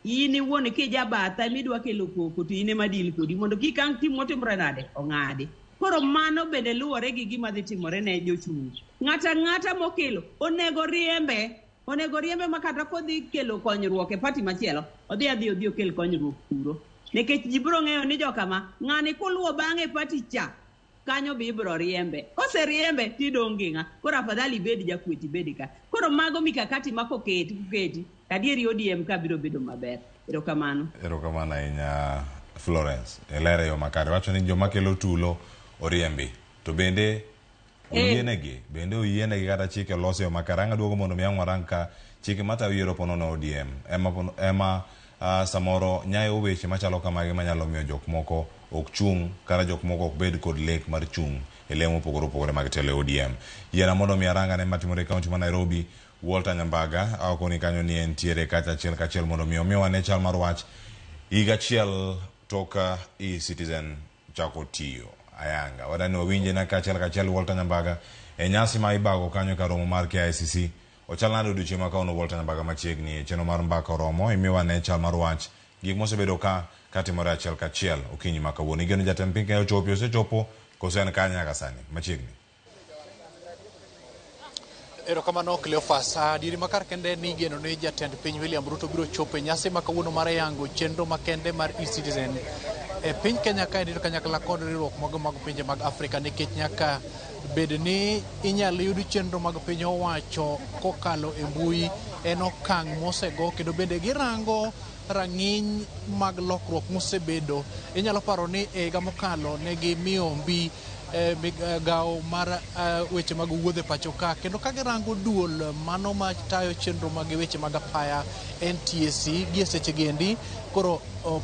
In iwuon kijabatha midwa kelo koko to in ema deal kodi mondo kik ang' tim motimore nade ong'adi. Koro mano bende luwore gi gima dhi timore ne jochung'. Ng'ato ang'ata mokelo onego riembe, onego riembe ma kata kodhi kelo konyruok e party machielo, odhi adhi odhi okel konyruok kuro. Nikech ji biro ng'eyo ni jokama, ng'ani koluwo bang'e e party cha, kanyo be ibiro riembe. Koseriembe tidong' gi ng'a. Koro afadhali ibed jakwet ibed ka. Koro mago mikakati ma koketi, koketi, adieri ODM ka biro bedo maber. Erokamano. Erokamano ahinya Florence. Elere yo makare. Wacho ni joma kelo tulo oriembi. To bende oyienegi, bende oyienegi kata chike olos e yo makare. Ang' aduogo mondo mi ang' warang ka chike matayo yiero ponono ODM ema samoro nyayo weche machalo kamagi manyalo miyo jok moko ok chung' kata jok moko ok bed kod lek mar chung' e lemo mopogore opogore mag telo e ODM. Yiena mondo mi arang ane matimore e kaunti ma Nairobi. Walter Nyambaga akoni kanyo ni entiere kacha achiel kachiel mondo mi omiwa ne chal mar wach higa achiel tok e-Citizen chako tiyo ayanga. Wadani wawinje na kachiel kachiel Walter Nyambaga e nyasi ma ibago kanyo ka romo mar KICC. Ochal nade odiochieng' ma kawuono Walter Nyambaga machiegni e chenro mar mbaka oromo imiwa ne chal mar wach gik mosebedo ka katimore achiel kachiel okinyi ma kawuono. Igeno jatend piny Kenya ochopi, osechopo koso en kanye nyaka sani machiegni? Erokamano Cleophas. Adieri makar kende ni igeno ni jatend piny William Ruto biro chopo e nyasi ma kawuono mar yango chenro makende mar e-Citizen e piny Kenya ka endi kanyakla kod riwruok mago mag pinje mag Afrika, nikech nyaka bed ni inyalo yud chenro mag piny owacho kokalo e mbui en okang' mosego, kendo bende girango rang'iny mag lokruok mosebedo. Inyalo paro ni e higa mokalo ne gimiyo mbi migawo mar weche mag wuodh e pacho ka, kendo ka girango duol mano matayo chenro mag weche mag apaya NTSC gi e seche gi endi, koro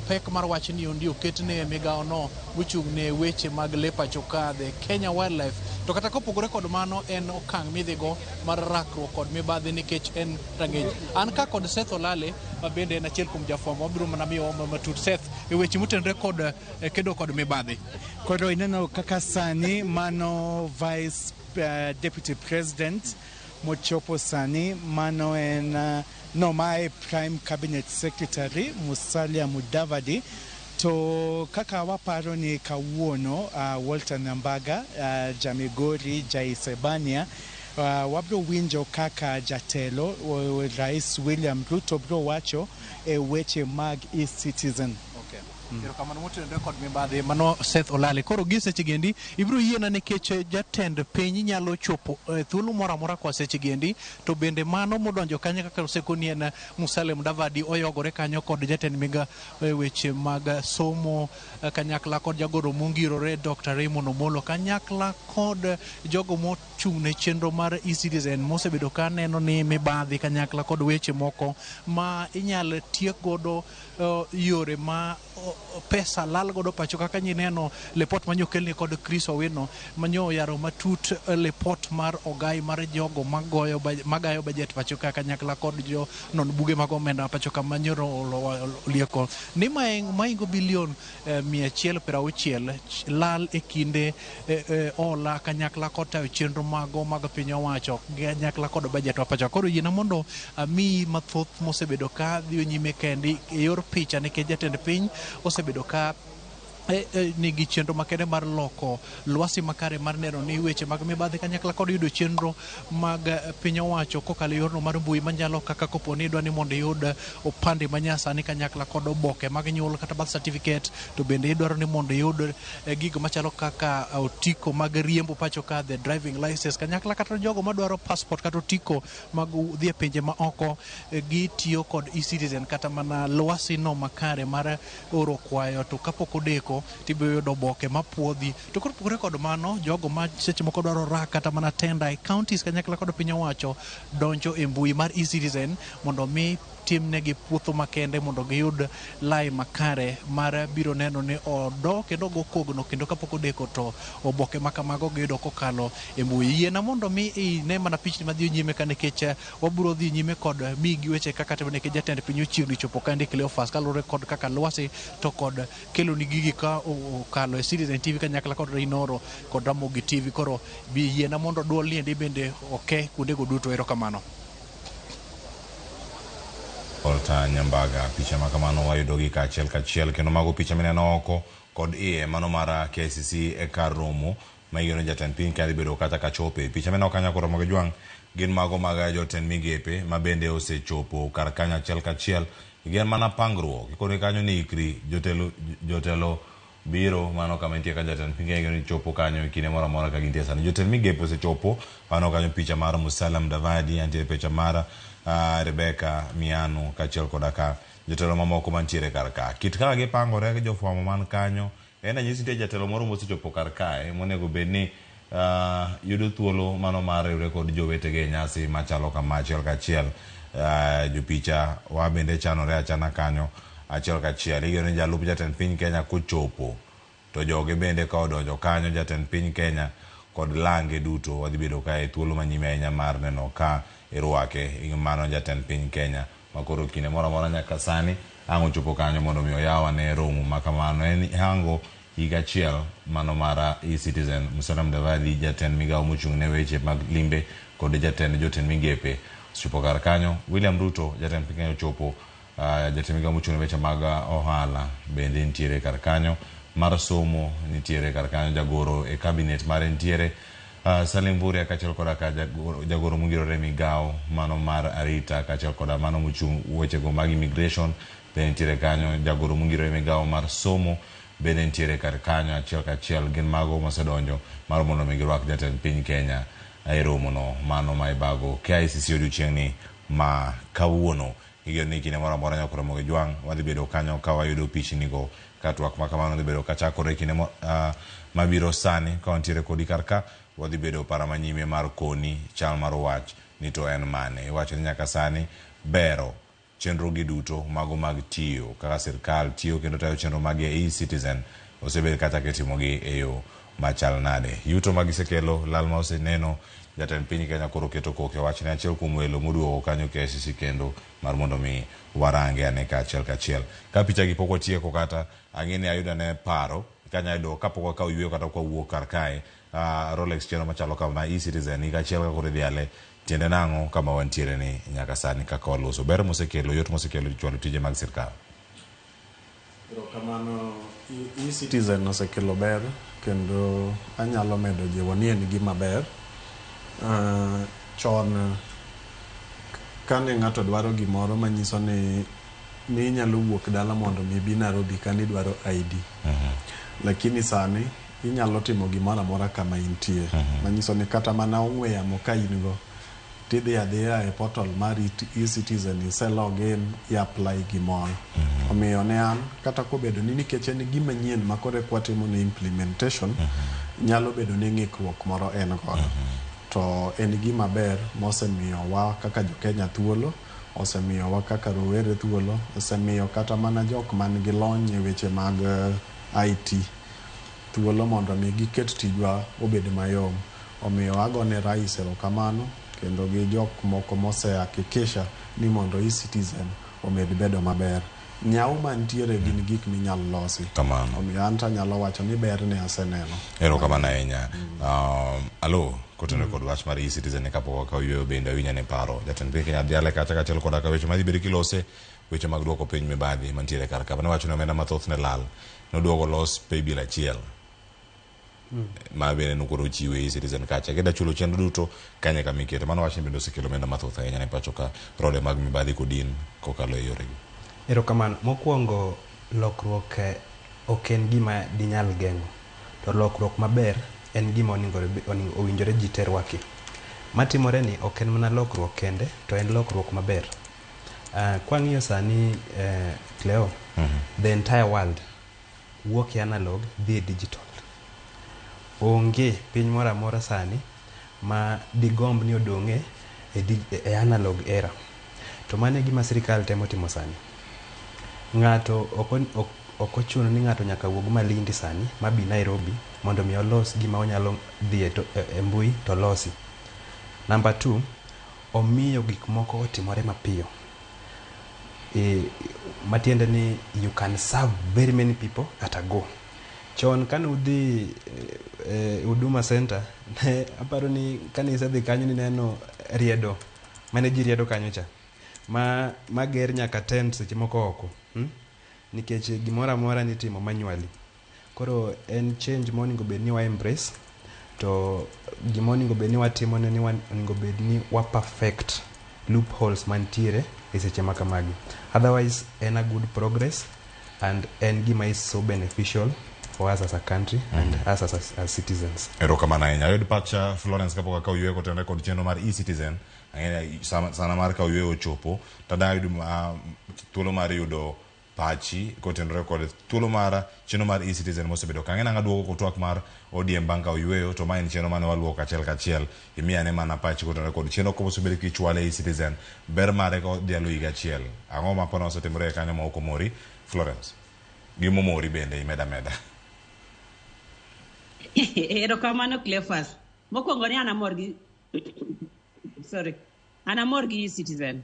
pek mar wach ni ondi oketne migawo no mochung' ne weche mag le pacho ka, the Kenya Wildlife. To kata kopogore kod mano, en okang' midhigo mar rakruok kod mibadhi nikech en rang'iny. An ka kod Seth Olale ma bende en achiel kuom jafwambo mabiro mana miyo matut. Seth, e weche motenore kod kedo kod mibadhi. Koro ineno kaka sani sani mano Vice Deputy President mochopo sani mano en no mae Prime Cabinet Secretary Musalia Mudavadi. To kaka waparo ni kawuono Walter Nyambaga Jamigori Jaisebania wabro winjo kaka jatelo Rais William Ruto bro wacho e weche mag e-Citizen. Okay. Erokamano motenore kod mibadhi mano Seth Olale. Koro gi seche gendi ibiro yiena nikech jatend piny nyalo chopo thuolo moro amora kwa seche gendi, to bende mano modonjo kanyo kaka osekoni en Musalia Mudavadi oyogore kanyo kod jatend miga weche mag somo kanyakla kod jagoro mongirore Dr. Raymond Omolo kanyakla kod jogo mochung' ne chenro mar e-Citizen mosebedo ka neno ni mibadhi kanyakla kod weche moko ma inyal tiek godo yore ma pesa lal godo pacho kaka nyineno lepot manyo kelni kod Chris Owino manyo oyaro matut lepot mar ogai mar jogo magoyo magayo budget pacho ka kanyakla kod jo non buge mag omenda pacho ka manyoro olieko ni maingo bilion 160 lal e kinde ola kanyakla kod tayo chenro mago mag piny owacho kanyakla kod budget wa pacho. Koro yiena mondo amiyi mathoth mosebedo ka dhi nyime kendi e yor picha nikech jatend piny osebedo ka nigi chenro makende mar loko lwasi makare mar neno ni weche mag mibadhi kanyakla kod yudo chenro mag piny owacho kokalo e yorno mar mbui manyalo kaka kopo ni idwa ni mondo iyud opande manyasani kanyakla kod oboke mag nyuol kata birth certificate, to bende idwaro ni mondo iyud gigo machalo kaka otiko mag riembo pacho ka, the driving license kanyakla kata jogo madwaro passport kata otiko mag dhi e pinje ma oko, gitiyo kod e-Citizen kata mana lwasi no makare mar oro kwayo, to kapok odeko tibiro yudo oboke mapuodhi. To koro pogore kod mano, jogo ma seche moko dwaro rak kata mana tenda e counties kanyakla kod piny owacho donjo e mbui mar e-Citizen mondo mi timnegi puotho makende mondo giyud lai makare mar biro neno ni odo kendo go kogno kendo kapok odeko to oboke ma kamago giyudo kokalo e mbui. Yiena mondo mi ine mana pichni madhi nyime ka nikech wabiro dhi nyime kod migi weche kaka timore nikech jatend piny ochiegni chopo kandi Cleophas kaluwore kod kaka lwasi to kod keloni gigi ka okalo e Citizen TV kanyakla kod Inooro kod Ramogi TV. Koro bi yiena mondo duol niendi bende oke kuondego duto. Erokamano. Walter Nyambaga, picha ma kamano wayudogi kaachiel kachiel kendo mago picha mineno oko kod iye mano mar KICC e kar romo ma igeno jatend piny ka dhi bedo kata kachope. Picha mineno kanyo koro mag jwang' gin mago mag jotend migepe ma bende osechopo kar kanyo achiel kachiel. Gin mana pangruok ikoni kanyo ni ikri jotelo biro mano kama nitie ka jatend piny Kenya ni chopo kanyo e kinde moro amora ka gintie sani. Jotend migepe osechopo mano kanyo picha mar Musalia Mudavadi, antie picha mar Rebecca Miano kaachiel koda ka jotelo mamoko mantiere kar ka. Kit kaka gipangore gi jofwambo man kanyo en ranyisi nitie jatelo moro mosechopo kar kae monego bed ni yudo thuolo mano mar riwre kod jowetege e nyasi machalo kama achiel kachiel. Jopicha wa bende chanore achana kanyo achiel kachiel. Igeno ni jalup jatend piny Kenya kochopo to joge bende ka odonjo kanyo jatend piny Kenya kod lange duto wadhi bedo ka e thuolo manyime ahinya mar neno ka irwake mano jatend piny Kenya ma koro kinde moro amora nyaka sani ang' ochopo kanyo mondo mi oyaw ane romo ma kamano. En hango higa achiel mano mar e-Citizen. Musalia Mudavadi jatend migawo mochung' ne weche mag limbe kod jatend jotend migepe osechopo kar kanyo. William Ruto jatend piny Kenya ochopo, jatend migawo mochung' ne weche mag ohala bende nitiere kar kanyo, mar somo nitiere kar kanyo, jagoro e cabinet mare nitiere, Salim Mvurya kaachiel koda ka jagoro mongirore migawo mano mar arita kaachiel koda mano mochung' wechego mag immigration bende nitiere kanyo, jagoro mongirore migawo mar somo bende nitiere kar kanyo achiel kachiel. Gin mago mosedonjo mar mondo mi girwak jatend piny Kenya e romono mano ma ibago KICC odiochieng'ni ma kawuono. Igeno ni kinde moro amora nyaka Ramogi Jwang' wadhi bedo kanyo ka wayudo pichnigo ka twak ma kamano dhi bedo kachakore kinde mabiro sani ka wantiere kodi kar ka wadhi bedo para manyime mar koni chal mar wach ni to en mane. Iwacho ni nyaka sani bero chenro gi duto mago mag tiyo kaka sirkal tiyo kendo tayo chenro mag e-Citizen osebed kata kitimogi e yo machal nade. Yuto ma gisekelo, lal ma oseneno, jatend piny Kenya koro keto koke wach ne achiel kuom welo moduogo kanyo KICC kendo mar mondo mi warange ane kaachiel kachiel. Ka picha gi pok watieko kata ang'e ni ayudo ane paro Kanya yudo kapok wakawo yueyo kata kwawuok kar kae, Rolex chenro machalo kama e-citizen higa achiel ka koro idhi ale, tiende nang'o kama wantiere ni nyaka sani kaka waloso ber mosekelo yot mosekelo chwalo tije mag sirkal? Erokamano. E-citizen osekelo ber kendo anyalo medo jiwo ni en gima ber. Chon kane ng'ato dwaro gimoro manyiso ni inyalo wuok dala mondo mi ibi Nairobi kane idwaro ID. Lakini sani inyalo timo gimoro amora kama intie. Manyiso ni kata mana ong'we yamo ka in go tidhi adhiya e portal mar e-citizen ise login i apply gimoro. Omiyo ne an kata kobedo ni nikech en gima nyien ma koro eka watimo ne implementation, nyalo bedo ni ng'ikruok moro en godo. To en gima ber mosemiyowa kaka jo Kenya thuolo, osemiyowa kaka rowere thuolo, osemiyo kata mana jok man gi lony e weche mag IT thuolo mondo mi giket tijwa obed mayom. Omiyo agone rais erokamano kendo gi jok moko mose hakikisha ni mondo e-citizen omed bedo maber. Nyau mantiere gin gik minyalo losi. Kamano. Omiyo an to anyalo wacho ni berne aseneno. Erokamano ahinya. Alo, kotenore kod wach mar e-citizen kapok wakawo yueyo bende awinjo ane paro. Jatend piny Kenya dhiale kacha kaachiel koda ka weche madhi bedo kilose weche mag duoko piny mibadhi mantiere kar ka. Nowacho ni omenda mathoth ne lal. Noduogo los paybill achiel. Ma bende nokoro ochiwe e-citizen kacha. Kida chulo chenro duto kanye kama ikete. Mano wach ni bende osekelo omenda mathoth ahinya ne pacho ka rode mag mibadhi kod din kokalo e yoregi. Erokamano. Mokwongo lokruok ok en gima dinyal geng'o. To lokruok maber en gima owinjore ji te rwaki. Matimore ni ok en mana lokruok kende, to en lokruok maber. Kwang'iyo sani Cleo, the entire world wuok e analog dhi e digital. Onge piny moro amora sani ma digomb ni odong' e analog era. To mano e gima sirikal temo timo sani. Ng'ato ok ochuno ni ng'ato nyaka wuog Malindi sani mabi Nairobi mondo mi olos gima onyalo dhi e mbui to losi. Number 2, omiyo gik moko otimore mapiyo. Matiende ni you can serve very many people at a go. Chon kane udhi Huduma Center, ne aparo ni kane isedhi kanyo nineno riedo mane ji riedo kanyo cha ma ger nyaka tent seche moko oko, Nikech gimoro amora nitimo manually. Koro en change monego bed ni wa embrace, to gima onego bed ni watimo ne ni onego bed ni wa perfect loopholes mantiere e seche ma kamagi. Otherwise en a good progress and en gima is so beneficial for us as a country and us as citizens. Erokamano ahinya. Ayud pacha Florence kapok akawo yueyo kotenore kod chenro mar e-citizen. Ang'eyo sana mar kawo yueyo ochopo. To dayud thuolo mar yudo pachi kotenore kod thuolo mar chenro mar e-citizen mosebedo ka. Ang'e nang'a duogo kod twak mar ODM bang' kawo yueyo, to ma en chenro mane waluwo kachiel kachiel. Imiya ane mana pachi kotenore kod chenro kosebedo kichwale e-citizen, ber mare kodhialo higa achiel. Ang'o ma pano osetimore e kanyo ma ok omori? Florence, gi momori bende imeda meda. Erokamano Cleophas. Mokwongo ni an amor gi sorry. An amor gi e-citizen.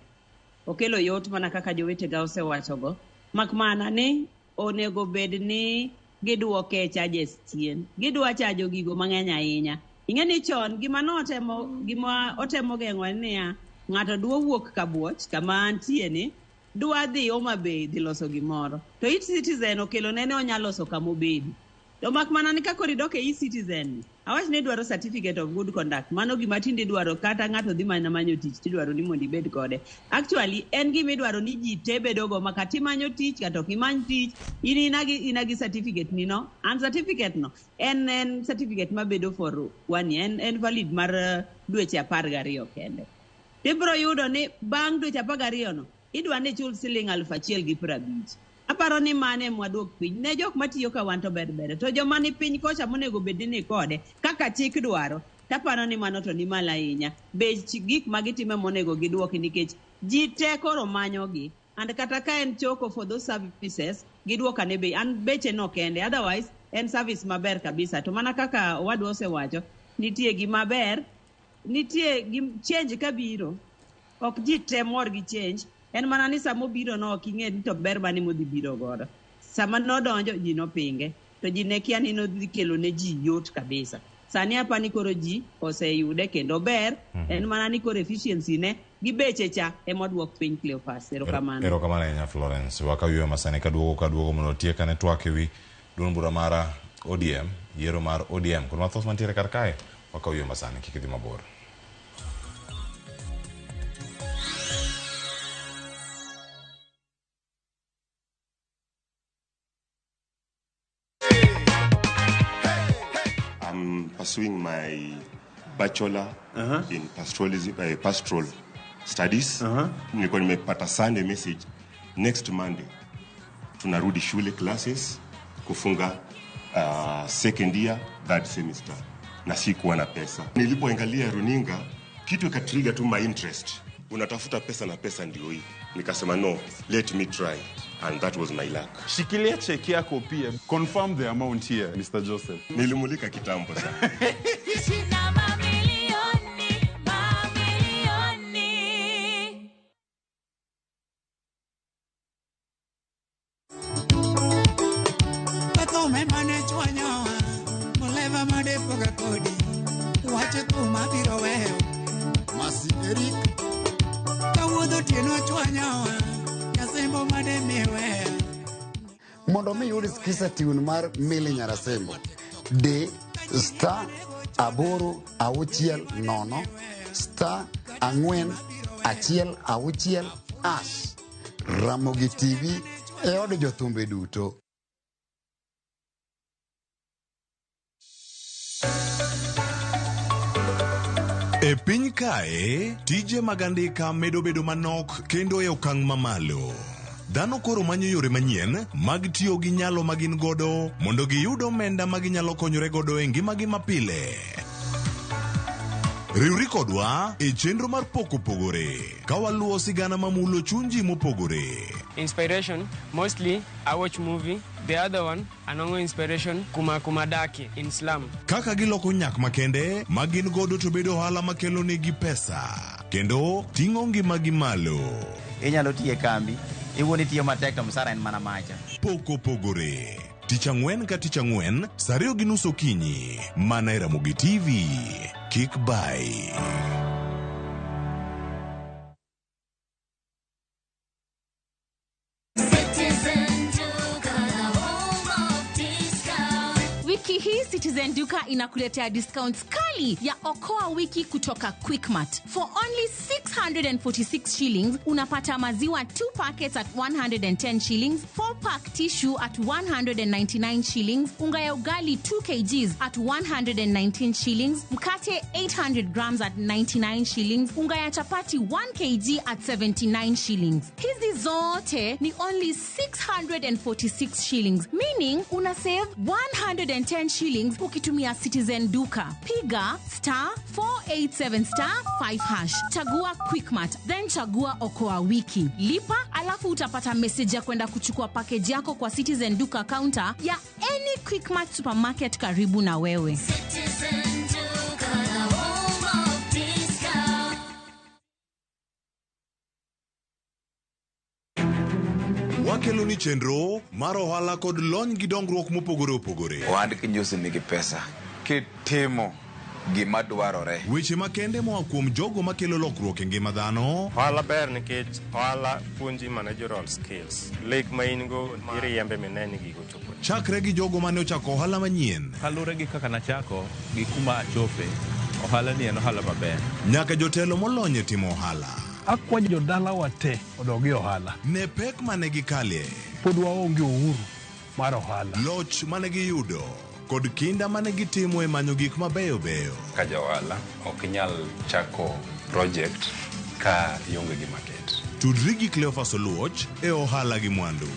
Okelo yot mana kaka jowetega osewachogo. Mak mana ni onego bed ni giduoke charges chien. Gidwa chajo gigo mang'eny ahinya. Ing'e ni chon gima notemo gima otemo geng'o en niya, ng'ato dwa wuok Kabuoch kama antie ni dwa dhi Homa Bay dhi loso gimoro. To e-citizen okelo ne ni onyalo loso kama obedi. To mak mana ni ka koro idok e e-citizen, awach ni idwaro certificate of good conduct. Mano gima tinde idwaro kata ng'ato dhi mana manyo tich tidwaro ni mondo ibed kode. Actually, en gima idwaro ni ji te bedogo ma kata imanyo tich kata ok imany tich, in ina gi certificate ni no. And certificate no, en certificate mabedo for 1 year, en valid mar dweche 12 kende. Tibiro yudo ni bang' dweche 12 no, idwa ni ichul siling 1,050. Aparo ni mane mwaduok piny. Ne jok matiyo ka wan to ber ber. To joma ni piny kocha monego bed ni kode, kaka chik dwaro, taparo ni mano to ni malo ahinya. Bech gik ma gitimo monego giduoki nikech ji te koro manyogi. And kata ka en choko for those services, giduok ane bei. An beche no kende. Otherwise, en service maber kabisa. To mana kaka owadwa osewacho, nitie gima ber, nitie change kabiro. Ok ji te mor gi change. En mana ni sama obiro no ok ing'e ni to ber mane modhi biro godo. Sama nodonjo ji nopinge. to ji ne kia ni nodhi kelo ne ji yot kabisa. Sani apani koro ji oseyude kendo ber, en mana ni koro efficiency ne gi beche cha ema oduok piny Cleophas. Erokamano. Erokamano ahinya Florence. Wakaw masani kaduogo kaduogo mondo otiek ane twak ewi duond bura mar ODM, yiero mar ODM. Kod mathoth mantiere kar kae, wakaw masani kik idhi mabor. I'm pursuing my bachelor in pastoralism, pastoral studies. Nilikuwa nimepata Sunday message, next Monday tunarudi shule classes kufunga second year third semester, na sikuwa na pesa. Nilipoangalia runinga, kitu ikatrigger tu my interest. Unatafuta pesa na pesa ndio hii. Nikasema no, let me try, and that was my luck. Shikilia cheki yako pia. Confirm the amount here, Mr. Joseph. Nilimulika kitambo sana. Sina mamilioni, mamilioni. Kathome mane chwanyowa, muleva madepoga kodi, wacho thum abiro weyo. Masi Eric. Kawuodho otieno chwanyowa, nyasembo made miweya. Mondo mi yud Skiza tune mar Milly Nyarasembo, D star 8 6 0 star 4 1 6 hash. Ramogi TV e od jothumbe duto. E piny kae, tije mag andika medo bedo manok kendo e okang' mamalo. Dhano koro manyo yore manyien mag tiyo gi nyalo ma gin godo mondo giyud omenda ma ginyalo konyore godo e ngimagi mapile. Riwri kodwa e chenro mar Pok Opogore ka waluwo sigana mamulo chuny ji mopogore. Inspiration, mostly I watch movie. The other one, anongo inspiration kuma kumadaki in slum. Kaka giloko nyak makende ma gin godo to bedo ohala makelo negi pesa kendo ting'o ngimagi malo. Inyalo tiyo e kambi, iwuon itiyo matek to msara en mana macha. Pok Opogore. Tich ang'wen ka tich ang'wen, saa 2:30 okinyi, mana e Ramogi TV. Kik bai. Citizen Duka, the home of discount. Wiki hii Citizen Duka inakuletea discounts kali ya Okoa Wiki kutoka Quickmart. For only 646 shillings unapata maziwa 2 packets at 110 shillings, 4 pack tissue at 199 shillings, unga ya ugali 2 kgs at 119 shillings, mkate 800 grams at 99 shillings, unga ya chapati 1 kg at 79 shillings. Hizi zote ni only 646 shillings, meaning una save 110 shillings ukitumia Citizen Duka. Piga star 487 star 5 hash, chagua Quickmart, then chagua Okoa Wiki, lipa, alafu utapata message ya kwenda kuchukua package yako kwa Citizen Duka counter ya any Quickmart supermarket karibu na wewe. Citizen Duka, the home of discount. Wakelo ni chenro mar ohala kod lony gi dongruok mopogore opogore. Ohand kinyosi nigi pesa kitimo gima dwarore. Weche makende moa kuom jogo makelo lokruok e ngima dhano. Ohala ber nikech ohala puonji managerial skills. Lek ma in go iriembe mine ni gigo chopo. Chakre gi jogo mane ochako ohala manyien. Kaluwore gi kaka nachako gi kuma achope, ohala ni en ohala maber. Nyaka jotelo molony e timo ohala. Akwayo jodalawa te odog e ohala. Ne pek mane gikalie. Pod waonge uhuru mar ohala. Loch mane giyudo kod kinda mane gitimo e manyo gik mabeyo beyo. Ka ja ohala ok inyal chako project ka ionge gi market. Tudri gi Cleophas Oluoch e Ohala gi Mwandu.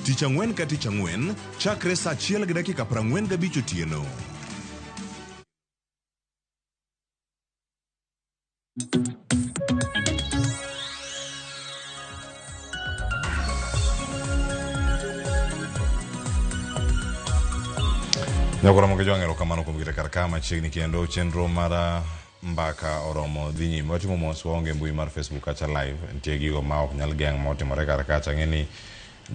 Tich ang'wen ka tich ang'wen, chakre saa 1:45 otieno. Nyakora moke jwang' erokamano kuom kete kar ka machiegni kendo chenro mar mbaka oromo dhi nyime. Watimo mos waonge mbui mar Facebook kacha live. Nitie gigo ma ok nyal geng' motimore kar kacha. Ng'e ni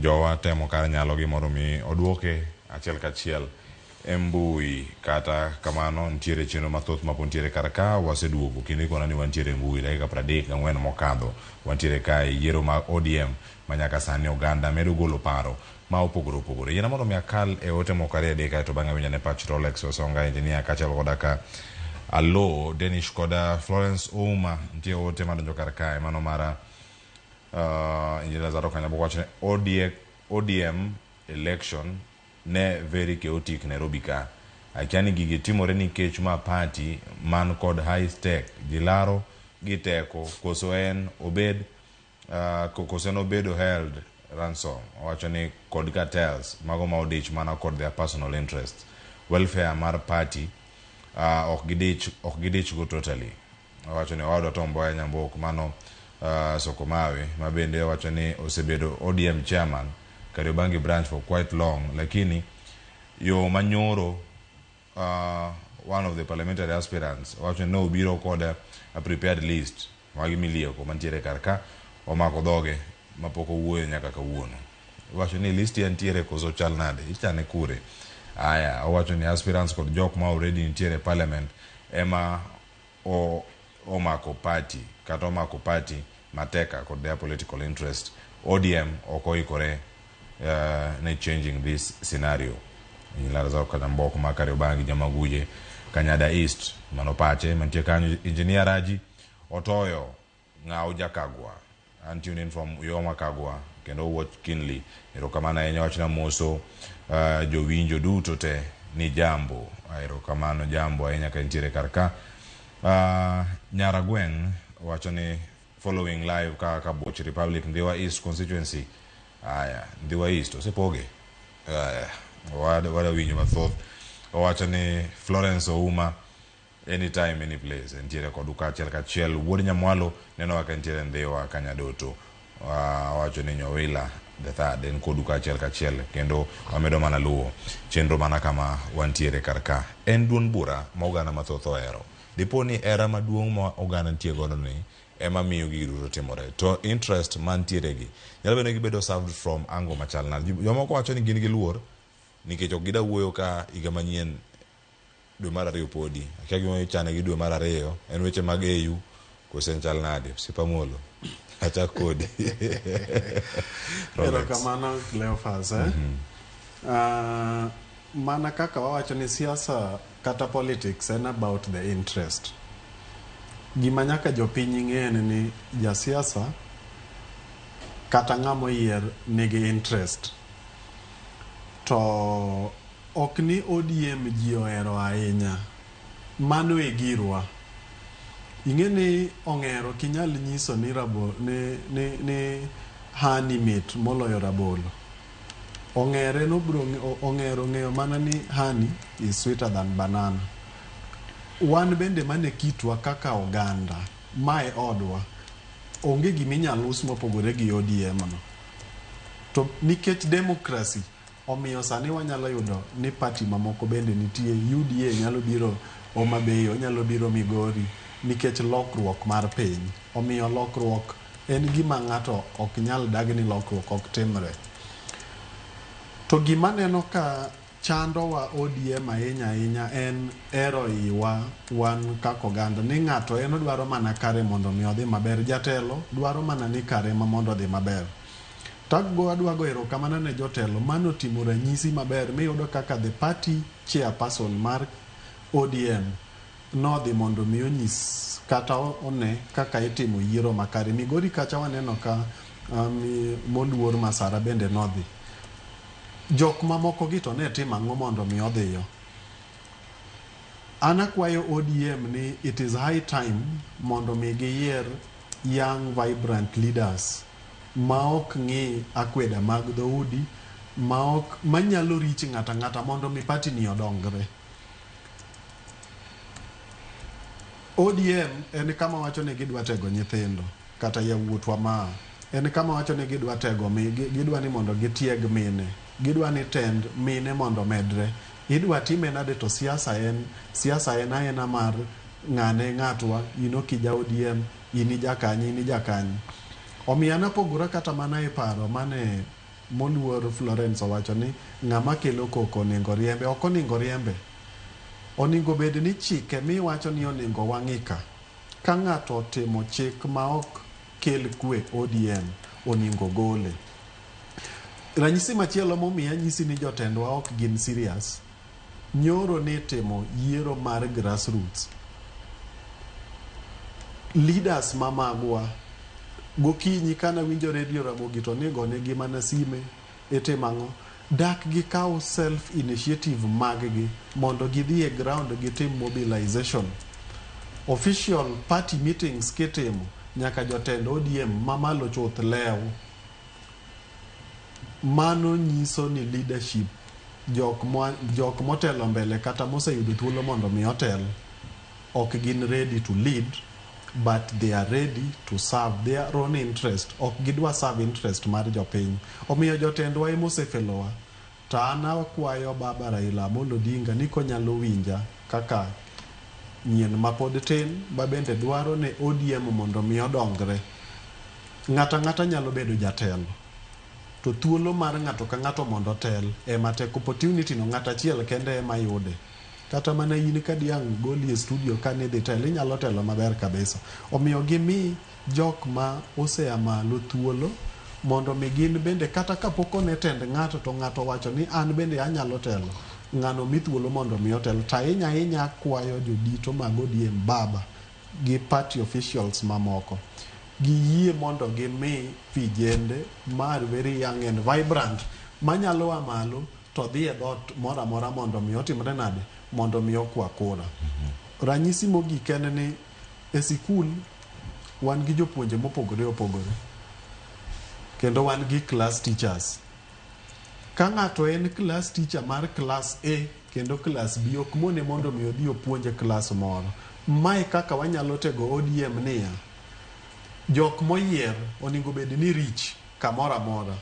jowa temo kar nyalo gi mondo mi oduoke achiel kachiel e mbui. Kata kamano nitiere chenro mathoth mapod nitiere kar ka. Waseduogo kendo ikona ni wantiere e mbui dakika 34 mokadho. Wantiere kae yiero mag ODM ma nyaka sani oganda medo golo paro ma opogore opogore. Yiena mondo mi akal e ote moko ariyo adek kaeto bang'e awinj ane pach Rolex Osonga engineer kaachiel koda ka Alo Danish koda Florence Ouma. Nitie ote madonjo kar kae mano mara Engineer Lazaro Kanyambo wacho ni ODM election ne very chaotic Nairobi ka. Akia ni gigi timore nikech ma party man kod high stake ji laro gi teko koso en obed koso en obedo held ransom. Owacho ni kod cartels mago ma odich mana kod their personal interests. Welfare mar party ok gidich go totally. Owacho ni owadwa Tom Mboya Nyambok mano Sokomawe ma bende owacho ni osebedo ODM chairman Kariobangi branch for quite long, lakini yo manyoro one of the parliamentary aspirants owacho ni ne obiro kod a prepared list magi milieko mantiere kar ka omako dhoge mapok owuoyo nyaka kawuono. Owacho ni list ya ntiere koso chal nade, ichane kure? Aya, owacho ni aspirants kod jok ma already nitiere e parliament ema omako party kata omako party mateka kod their political interest. ODM ok oikore ne changing this scenario. Lazaro Kanyambok ma Kariobangi Nyamaguje Kanyada East mano pache mantie kanyo. Engineer Raji Otoyo Ng'aw Jakagwa an tune in from Uyoma Kagwa kendo watch keenly. Erokamano ahinya. Wachna moso jowinjo duto te ni jambo. Erokamano jambo ahinya ka intiere kar ka. Nyaragweng' wacho ni following live ka Kabuoch Republic Ndhiwa East constituency. Aya, Ndhiwa East osepoge. Aya, wada winjo mathoth. Owacho ni Florence Ouma anytime any place entiere kodu kaachiel kachiel. Wuod Nyamwalo neno ka entiere Ndhiwa Kanyadoto. Owacho ni Nyowila the third en kodu kaachiel kachiel kendo wamedo mana luwo chenro mana kama wantiere kar ka. En duond bura ma oganda mathoth ohero. Dipo ni era maduong' ma oganda nitie godo ni ema miyo gigi duto timore. To interest mantiere gi nyalo bedo ni gibedo served from angle machal nade. Jomoko wacho ni gin gi luor nikech ok gida wuoyo ka higa manyien dwe mar ariyo podi. Akia gima ichane gi dwe mar ariyo, en weche mag AU kose en chal nade? Osiepa Molo, achak kodi. Erokamano Cleophas. Mana kaka wawacho ni siasa kata politics en about the interest. Gima nyaka jopiny ng'e en ni jasiasa kata ng'ama oyier nigi interest. To ok ni ODM ji ohero ahinya. Mano e girwa. Ing'e ni ong'ero ok inyal nyiso ni ni honey mit moloyo rabolo. Ong'ere nobro ong'ero ng'eyo mana ni honey is sweeter than banana. Wan bende mane kitwa kaka oganda, mae odwa, onge giminyalo us mopogore gi ODM no. To nikech democracy omiyo sani wanyalo yudo ni party mamoko bende nitie, UDA nyalo biro Homa Bay, onyalo biro Migori nikech lokruok mar piny. Omiyo lokruok en gima ng'ato ok nyal dag ni lokruok ok timre. To gima neno ka chandowa ODM ahinya ahinya en ero iwa wan kaka oganda ni ng'ato en odwaro mana kare mondo mi odhi maber. Jatelo dwaro mana ni kare ma mondo odhi maber. Tago adwa go erokamano ne jotelo manotimo ranyisi maber miyudo kaka the party chairperson mar ODM nodhi mondo mi onyis kata one kaka itimo yiero makare. Migori kacha waneno ka moluor Masara bende nodhi. Jok mamoko gi to ne timo ang'o mondo mi odhiyo? An akwayo ODM ni it is high time mondo mi giyier young vibrant leaders ma ok ng'i akweda mag dhoudi, ma ok manyalo reach ng'ata ng'ata mondo mi party ni odongre. ODM en kama wacho ni gidwa tego nyithindo kata yawuotwa ma en kama wacho ni gidwa tego mi gidwa ni mondo gitieg mine, gidwa ni tend mine mondo medre. Idwa time nade to siasa en aena mar ng'ane ng'atwa, in ok ija ODM, in ija kanye, in ija kanye. Omiyo an apogora kata mana e paro mane Moluor Florence owacho ni ng'ama kelo koko oningo riembe. Ok oningo riembe. Oningo bed ni chike miwacho ni oningo wang'i ka. Ka ng'ato otimo chik ma ok kel kwe ODM, oningo gole. Ranyisi machielo momiyo anyisi ni jotendwa ok gin serious, nyoro ni timo yiero mar grassroots. Leaders ma magwa gokinyi kana winjo redio Ramogi to ni gonegi mana sime itimo ang'o dak gikaw self initiative mag-gi mondo gidhi e ground gitim mobilization. Official party meetings kitimo nyaka jotend ODM mamalo chuth lew. Mano nyiso ni leadership jok motelo mbele kata moseyudo thuolo mondo mi otel ok gin ready to lead but they are ready to serve their own interest. Ok gidwa serve interest mar jopiny. Omiyo jotendwa ema osefelowa. To an akwayo baba Raila Amolo Odinga ni konyalo winja kaka nyien mapod tin ma bende dwaro ne ODM mondo mi odongre. Ng'ato ang'ata nyalo bedo jatelo. To thuolo mar ng'ato ka ng'ato mondo otel ema tek. Opportunity no ng'ato achiel kende ema yude. Kata mana in ka diang' goli e studio ka nidhi telo, inyalo telo maber kabisa. Omiyo gimi jok ma osea malo thuolo mondo mi gin bende kata kapok one tend ng'ato to ng'ato owacho ni an bende anyalo telo. Ng'ano mi thuolo mondo mi otel. To ahinya ahinya akwayo jodito mag ODM baba gi party officials mamoko giyie mondo gimi vijende mar very young and vibrant manyalo a malo to dhi e dhoot moro amora mondo mi otimre nade mondo mi okwa kura. Ranyisi mogik en ni e sikul wan gi jopuonje mopogore opogore kendo wan gi class teachers. Ka ng'ato en class teacher mar class A kendo class B ok mone mondo mi odhi opuonj e class moro. Mae kaka wanyalo tego ODM niya, jok moyier onego bed ni rich kamoro amora.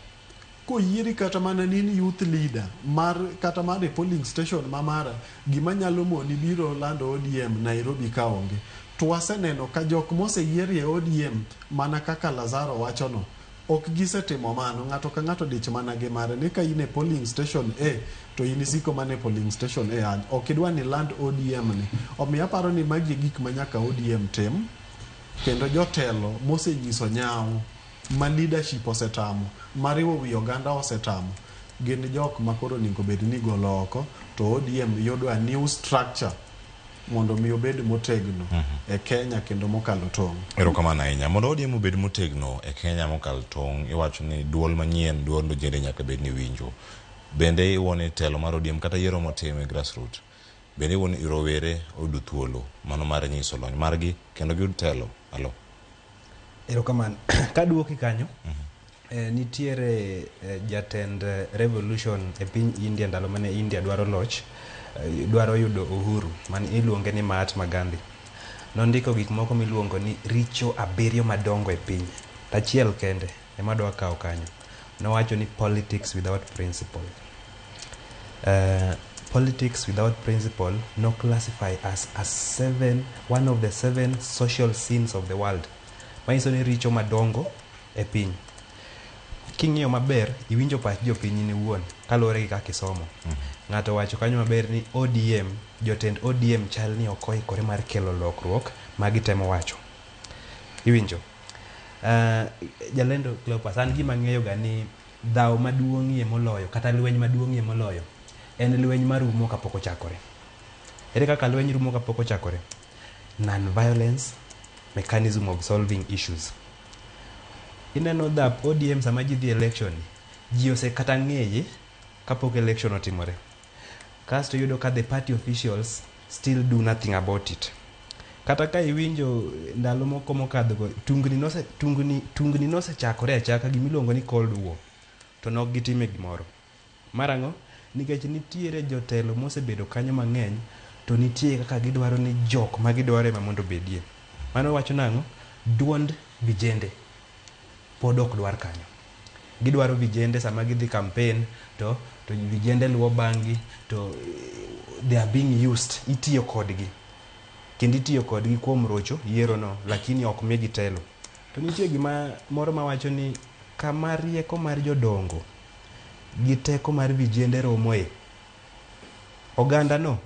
Koyieri kata mana ni in youth leader mar kata mar e polling station ma mara, gima nyalo moni biro lando ODM Nairobi ka onge. To waseneno ka jok moseyier e ODM mana kaka Lazaro wachono, ok gisetimo mano. Ng'ato ka ng'ato dich mana gi mare ni ka in e polling station A to in isiko mana e polling station A. Ok idwa ni land ODM ni. Omiyo aparo ni magi e gik ma nyaka ODM tim kendo jotelo mosenyiso nyawo ma leadership osetamo, mariwo wi oganda osetamo, gin jok ma koro onego bed ni igolo oko to ODM yudo a new structure mondo mi obed motegno e Kenya kendo mokalo tong'. Erokamano ahinya. Mondo ODM obed motegno e Kenya mokalo tong', iwacho ni duol manyien, duond ojende nyaka bed ni winjo. Bende iwuo ni telo mar ODM kata yiero motim e grassroots, bende iwuo ni rowere oyudo thuolo mano mar nyiso lony margi kendo giyud telo. Alo. Erokamano. Kaduoki kanyo, nitiere jatend revolution e piny India ndalo mane India dwaro loch, dwaro yudo uhuru, mane iluonge ni Mahatma Gandhi. Nondiko gik moko miluongo ni richo 7 madongo e piny. To achiel kende ema adwa kawo kanyo. Nowacho ni politics without principle. Politics without principle no classify as a one of the 7 social sins of the world. Manyiso ni richo madongo e piny. King'iyo maber, iwinjo pach jopiny in iwuon kaluwore gi kaka isomo. Ng'ato owacho kanyo maber ni ODM, jotend ODM chal ni ok oikore mar kelo lokruok ma gitemo wacho. Iwinjo? Jalendo Cleopas, an gima ang'eyo ga ni dhawo maduong'ie moloyo kata lweny maduong'ie moloyo en lweny marumo kapok ochakore. Ere kaka lweny rumo kapok ochakore? Non-violence mechanism of solving issues. Ineno dhap ODM sama ji dhi election, ji osekata ng'eye kapok election otimore. Kasto iyudo ka the party officials still do nothing about it. Kata ka iwinjo ndalo moko mokadho go, tungni nosechakore achaka gimiluongo ni Cold War, to nok gitime gimoro. Mar ang'o? Nikech nitiere jotelo mosebedo kanyo mang'eny, to nitie kaka gidwaro ni jok ma gidwaro ema mondo obedie. Mano wacho nang'o? Duond vijende pod ok dwar kanyo. Gidwaro vijende sama gidhi campaign to vijende luwo bang'-gi to they are being used, itiyo kodgi. Kendo itiyo kodgi kuom rocho yiero no, lakini ok migi telo. To nitie gima moro mawacho ni kama rieko mar jodongo gi teko mar vijende romoe, oganda no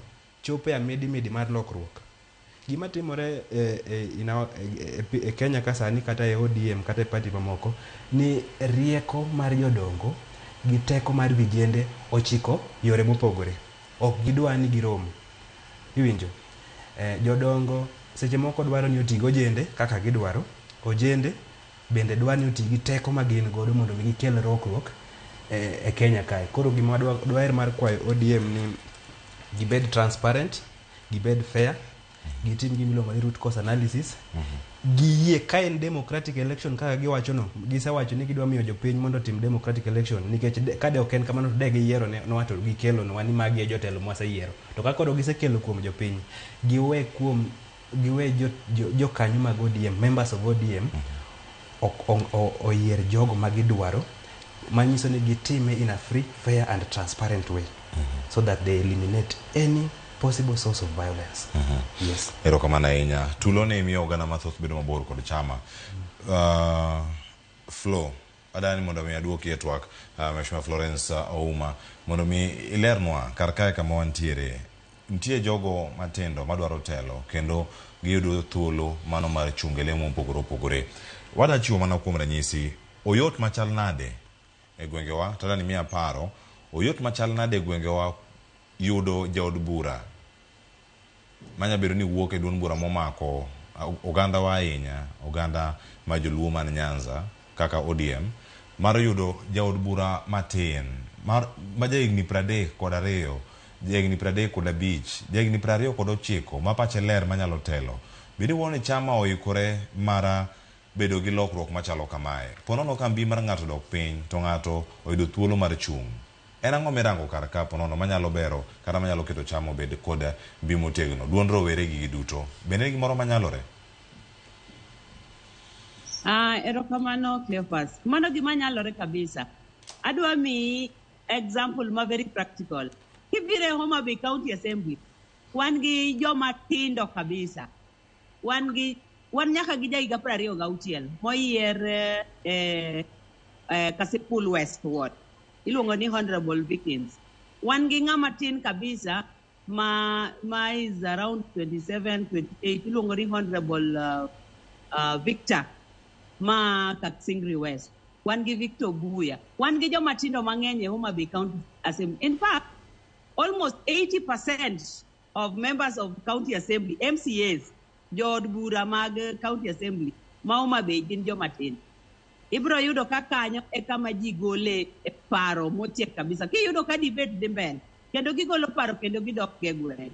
chopo e amidimidi mar lokruok. Gima timore e, e, in our, e, e, e Kenya ka sani kata e ODM kata e party mamoko ni rieko mar jodongo gi teko mar vijende ochiko yore mopogore. Ok gidwa ni girom. Iwinjo? Jodongo seche moko dwaro ni oti gi ojende kaka gidwaro. Ojende bende dwa ni oti gi teko ma gin godo mondo mi gikel lokruok e Kenya kae. Koro gima dwaher mar kwayo ODM ni gibed transparent, gibed fair, gitim gima iluongo ni root cause analysis. Giyie ka en democratic election kaka giwacho no, gisewacho ni gidwa miyo jopiny mondo otim democratic election nikech ka de ok en kamano to de giyiero ne nwa to gikelo nwa ni magi e jotelo mwaseyiero. To ka koro gisekelo kuom jopiny, giwe kuom giwe jokanyo mag ODM, members of ODM oyier jogo ma gidwaro, manyiso ni gitime in a free, fair and transparent way so that they eliminate any possible source of violence. Yes. Erokamano ahinya. Tulo ni miyo oganda mathoth bedo mabor kod chama. Flo, adani mondo mi aduoki e twak, Mheshimiwa Florence Ouma, mondo mi ilernwa kar kae kama wantiere. Nitie jogo matindo madwaro telo kendo giyudo thuolo mano mar chung' e lemo mopogore opogore. Wadwa chiwo mana kuom ranyisi, oyot machal nade e gwengewa, to adani miya paro, oyot machal nade e gwengewa yudo jaod bura manya bedo ni wuok e duond bura momako ogandawa ahinya, oganda ma joluo man Nyanza kaka ODM, mar yudo jaod bura matin mar ma jahigni 32, jahigni 35, jahigni 29 ma pache ler manyalo telo. Bende iwuoyo ni chama oikore mara bedo gi lokruok machalo kamae? Ponono ka mbi mar ng'ato dok piny to ng'ato oyudo thuolo mar chung'. En ang'o mirango kar ka ponono manyalo bero kata manyalo keto chama obed kod mbi motegno? Duond rowere gi duto. Bende en gimoro manyalore? Erokamano Cleophas. Mano gima nyalore kabisa. Adwa miyi example ma very practical. Kibiro e Homa Bay County Assembly, wan gi joma tindo kabisa. Wan gi wan nyaka gi jahiga 26 moyier Kasipul West Ward. Iluongo ni Honorable Vikins. Wan gi ng'ama tin kabisa ma is around 27, 28, iluongo ni Honorable Victor ma Kaksingri West. Wan gi Victor Buya. Wan gi joma tindo mang'eny e Homa Bay County Assembly. In fact, almost 80% of members of County Assembly, MCAs, jood bura mag County Assembly ma Homa Bay gin joma tindo. Ibiro yudo ka kanyo e kama ji gole e paro mochiek kabisa. Kiyudo ka debate dhi mbele, kendo gigolo paro kendo gidok e gweng'.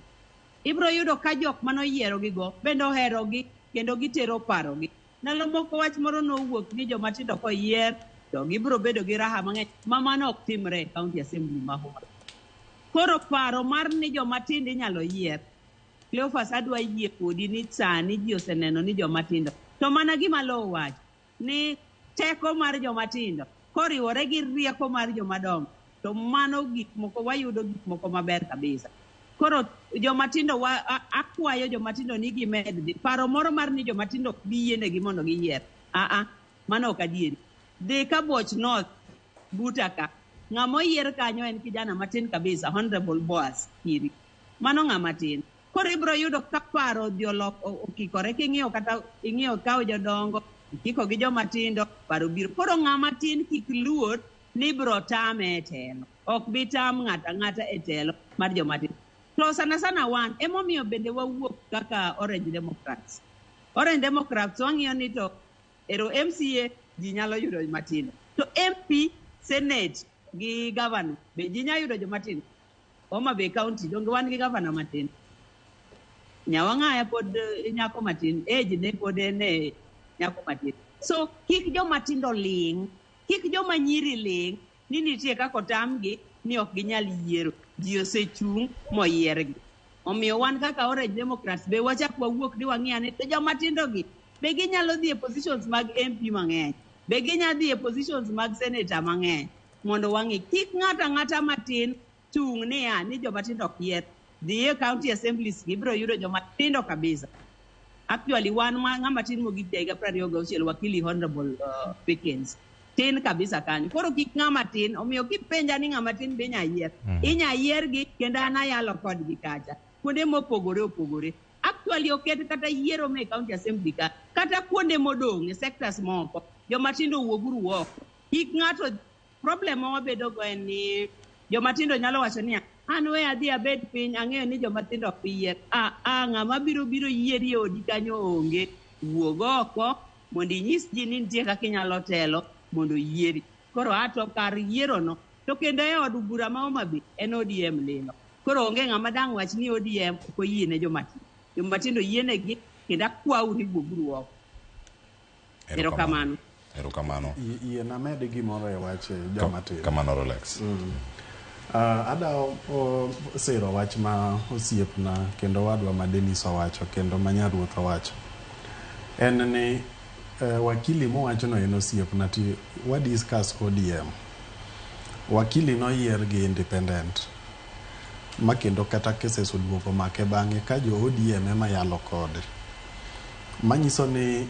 Ibiro yudo ka jok manoyiero gigo bende oherogi kendo gitero parogi. Ndalo moko wach moro nowuok ni joma tindo koyier to gibiro bedo gi raha mang'eny ma mano ok timre e County Assembly ma Homa Bay. Koro paro mar ni joma tindo inyalo yier, Cleophas adwa yie kodi ni sani ji oseneno ni joma tindo. To mana gima Lowo wacho ni teko mar joma tindo koriwore gi rieko mar joma dongo to mano gik moko wayudo gik moko maber kabisa. Koro joma tindo akwayo joma tindo ni gimed dhi. Paro moro mar ni joma tindo ok bi yienegi mondo giyier. Aa, mano ok adieri. Dhi Kabuoch North buta ka. Ng'ama oyier kanyo en kijana matin kabisa, Honorable Boaz Kiri. Mano ng'ama tin. Koro ibiro yudo ka paro odhi okikore king'iyo kata ing'iyo kawo jodongo, ikiko gi joma tindo, paro biro. Koro ng'ama tin kik luor ni ibiro tame e telo. Ok bi tam ng'ato ang'ata e telo mar joma tindo. To sana sana wan, emomiyo bende wawuok kaka Orange Democrats. Orange Democrats wang'iyo ni to ero MCA ji nyalo yudo matindo. To MP, Senate gi governor be ji nyalo yudo joma tindo. Homa Bay County donge wan gi governor matin. Nyawang'aya pod nyako matin, age ne pod en e nyako matin. So kik joma tindo ling', kik joma nyiri ling' ni nitie kaka otamgi ni ok ginyal yiero. Ji osechung' moyiergi. Omiyo wan kaka Orange Democrats be wachak wawuok ni wang'i ane to joma tindo gi be ginyalo dhi e positions mag MP mang'eny, be ginyalo dhi e positions mag senator mang'eny mondo wang'i kik ng'ato ang'ata matin chung' niya ni joma tindo ok yier. Dhi e county assemblies gibiro yudo joma tindo kabisa. Actually wan ma ng'ama tin mogik ja higa 26 wakili Honorable Pickens. Tin kabisa kanyo. Koro kik ng'ama tin, omiyo kipenja ni ng'ama tin be inya yier. Inya yiergi kendo an ayalo kodgi kacha. Kuonde mopogore opogore. Actually oket kata yiero me county assembly ka, kata kuonde modong' e sectors moko, joma tindo wuoguru oko. Kik ng'ato problem ma wabedo go en ni joma tindo nyalo wacho niya, an we adhi abed piny, ang'eyo ni joma tindo ok bi yier. Ah, ah, ng'ama biro biro yieri e odi kanyo onge. Wuog oko mondo inyis ji ni nitie kaka inyalo telo mondo oyieri. Koro ato kar yierono, to kendo e od bura ma Homa Bay en ODM lilo. Koro onge ng'ama dang' wach ni ODM ok oyie ne joma tindo. Joma tindo yienegi kendo akwau ni wuoguru oko. Erokamano. Erokamano. Yiena med gimoro e wach joma tindo. Kamano Rolex. Ada siro wach ma osiepna kendo wadwa ma Dennis owacho kendo ma nyaruoth owacho. En ni wakili mowachono en osiepna ti wa discuss ODM. Wakili noyier gi independent ma kendo kata cases oduogo make bang'e ka jo ODM ema yalo kode. Manyiso ni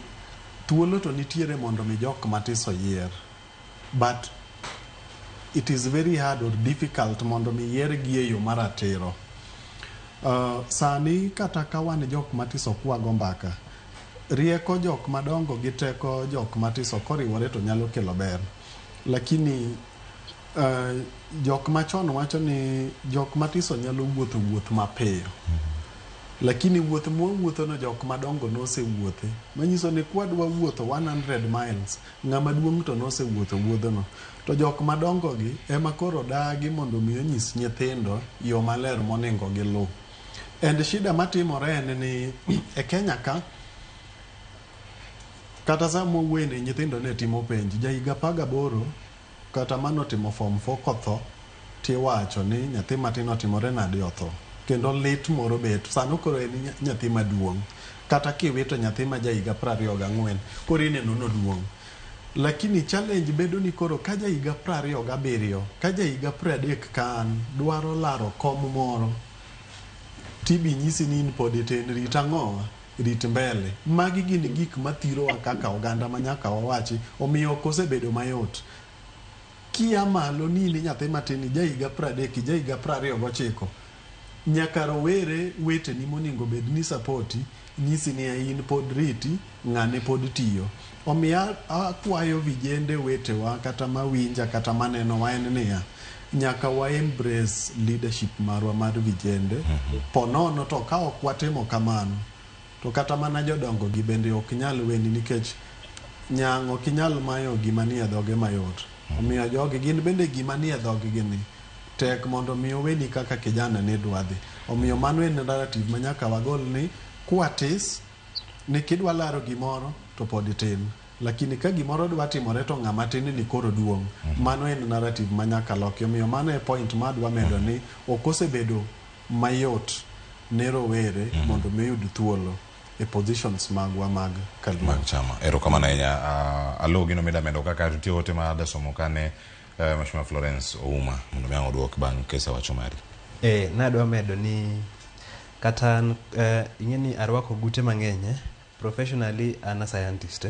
thuolo to nitiere mondo mi jok matiso yier but it is very hard or difficult mondo mi yiergi e yo maratiro. Sani kata ka wan jok matiso kwago mbaka, rieko jok madongo gi teko jok matiso koriwore to nyalo kelo ber. Lakini jok machon wacho ni jok matiso nyalo wuotho wuoth mapiyo. Lakini wuoth mwawuotho no jok madongo nosewuothe. Manyiso ni kwadwa wuotho 100 miles, ng'ama duong' to nosewuotho wuodhono. To jok madongo gi ema koro dagi mondo mi onyis nyithindo yo maler monego giluw. And shida matimore en ni e Kenya ka kata sama wawuoyeni nyithindo ne timo penj. Ja higa 18 kata manotimo form 4 kotho tiwacho ni nyathi matin otimore nade otho. Kendo lit moro bet. Sano koro en nyathi maduong'. Kata kiwito nyathi ma ja higa 24 koro ineno noduong'. Lakini challenge bedo ni koro ka ja higa 27, ka ja higa 30 ka an dwaro laro kom moro, tibi nyisi ni in pod itin, rit ang'owa? Rit mbele. Magi gin gik mathirowa kaka oganda ma nyaka wawachi, omiyo ok osebedo mayot. Kia malo ni in nyathi matin, ja higa 30, ja higa 29, nyaka rowere weteni monego bed ni sapoti nyisi ni in pod riti, ng'ane pod tiyo. Omiyo akwayo vijende wetewa kata mawinja kata manenowa en niya, nyaka wa embrace leadership marwa mar vijende. Po nono to ka ok watimo kamano, to kata mana jodongo gi bende ok nyal weni nikech nyang' ok inyal mayo gima nie dhoge mayot. Omiyo jogi gin bende gima nie dhoggi ni tek mondo mi oweni kaka kijana ne dwa dhi. Omiyo mano en narrative ma nyaka wagol ni kwatis ni kidwa laro gimoro to pod itin. Lakini ka gimoro dwa timore to ng'ama tin ni koro duong'. Mano en narrative ma nyaka loki. Omiyo mano e point ma adwa medo ni ok osebedo mayot ne rowere mondo mi oyud thuolo e positions magwa mag kaluo. Mag chama. Erokamano ahinya. Alo gino mida medo kaka nitie ote ma adasomo kane Mheshimiwa Florence Ouma mondo mi ang' oduok bang' kisewacho mari. Nadwa medo ni kata an ing'e ni arwako gute mang'eny Professionally an a scientist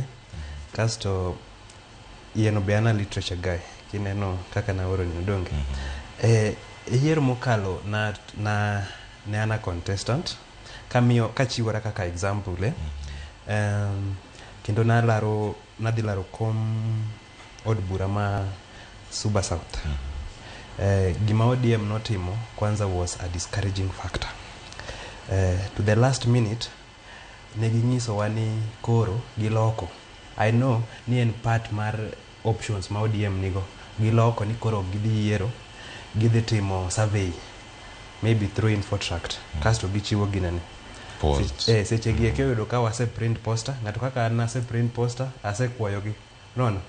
Kasto yieno be an a literature guy kineno kaka naoro ni donge. E yiero mokalo na ne an a contestant kamiyo kachiwora kaka example Kendo nalaro nadhi laro kom od bura ma Suba South. Gima ODM notimo kwanza was a discouraging factor. To the last minute ne ginyisowa ni koro giloko. I know ni en part mar options ma ODM nigo. Giloko ni koro ok gidhi yiero, gidhi timo survey maybe through Infotract. Kasto gichiwo ginene. Polls. Seche gi eki oyudo ka wase print poster, ng'ato kaka an nase print poster, asekwayogi. Unaona?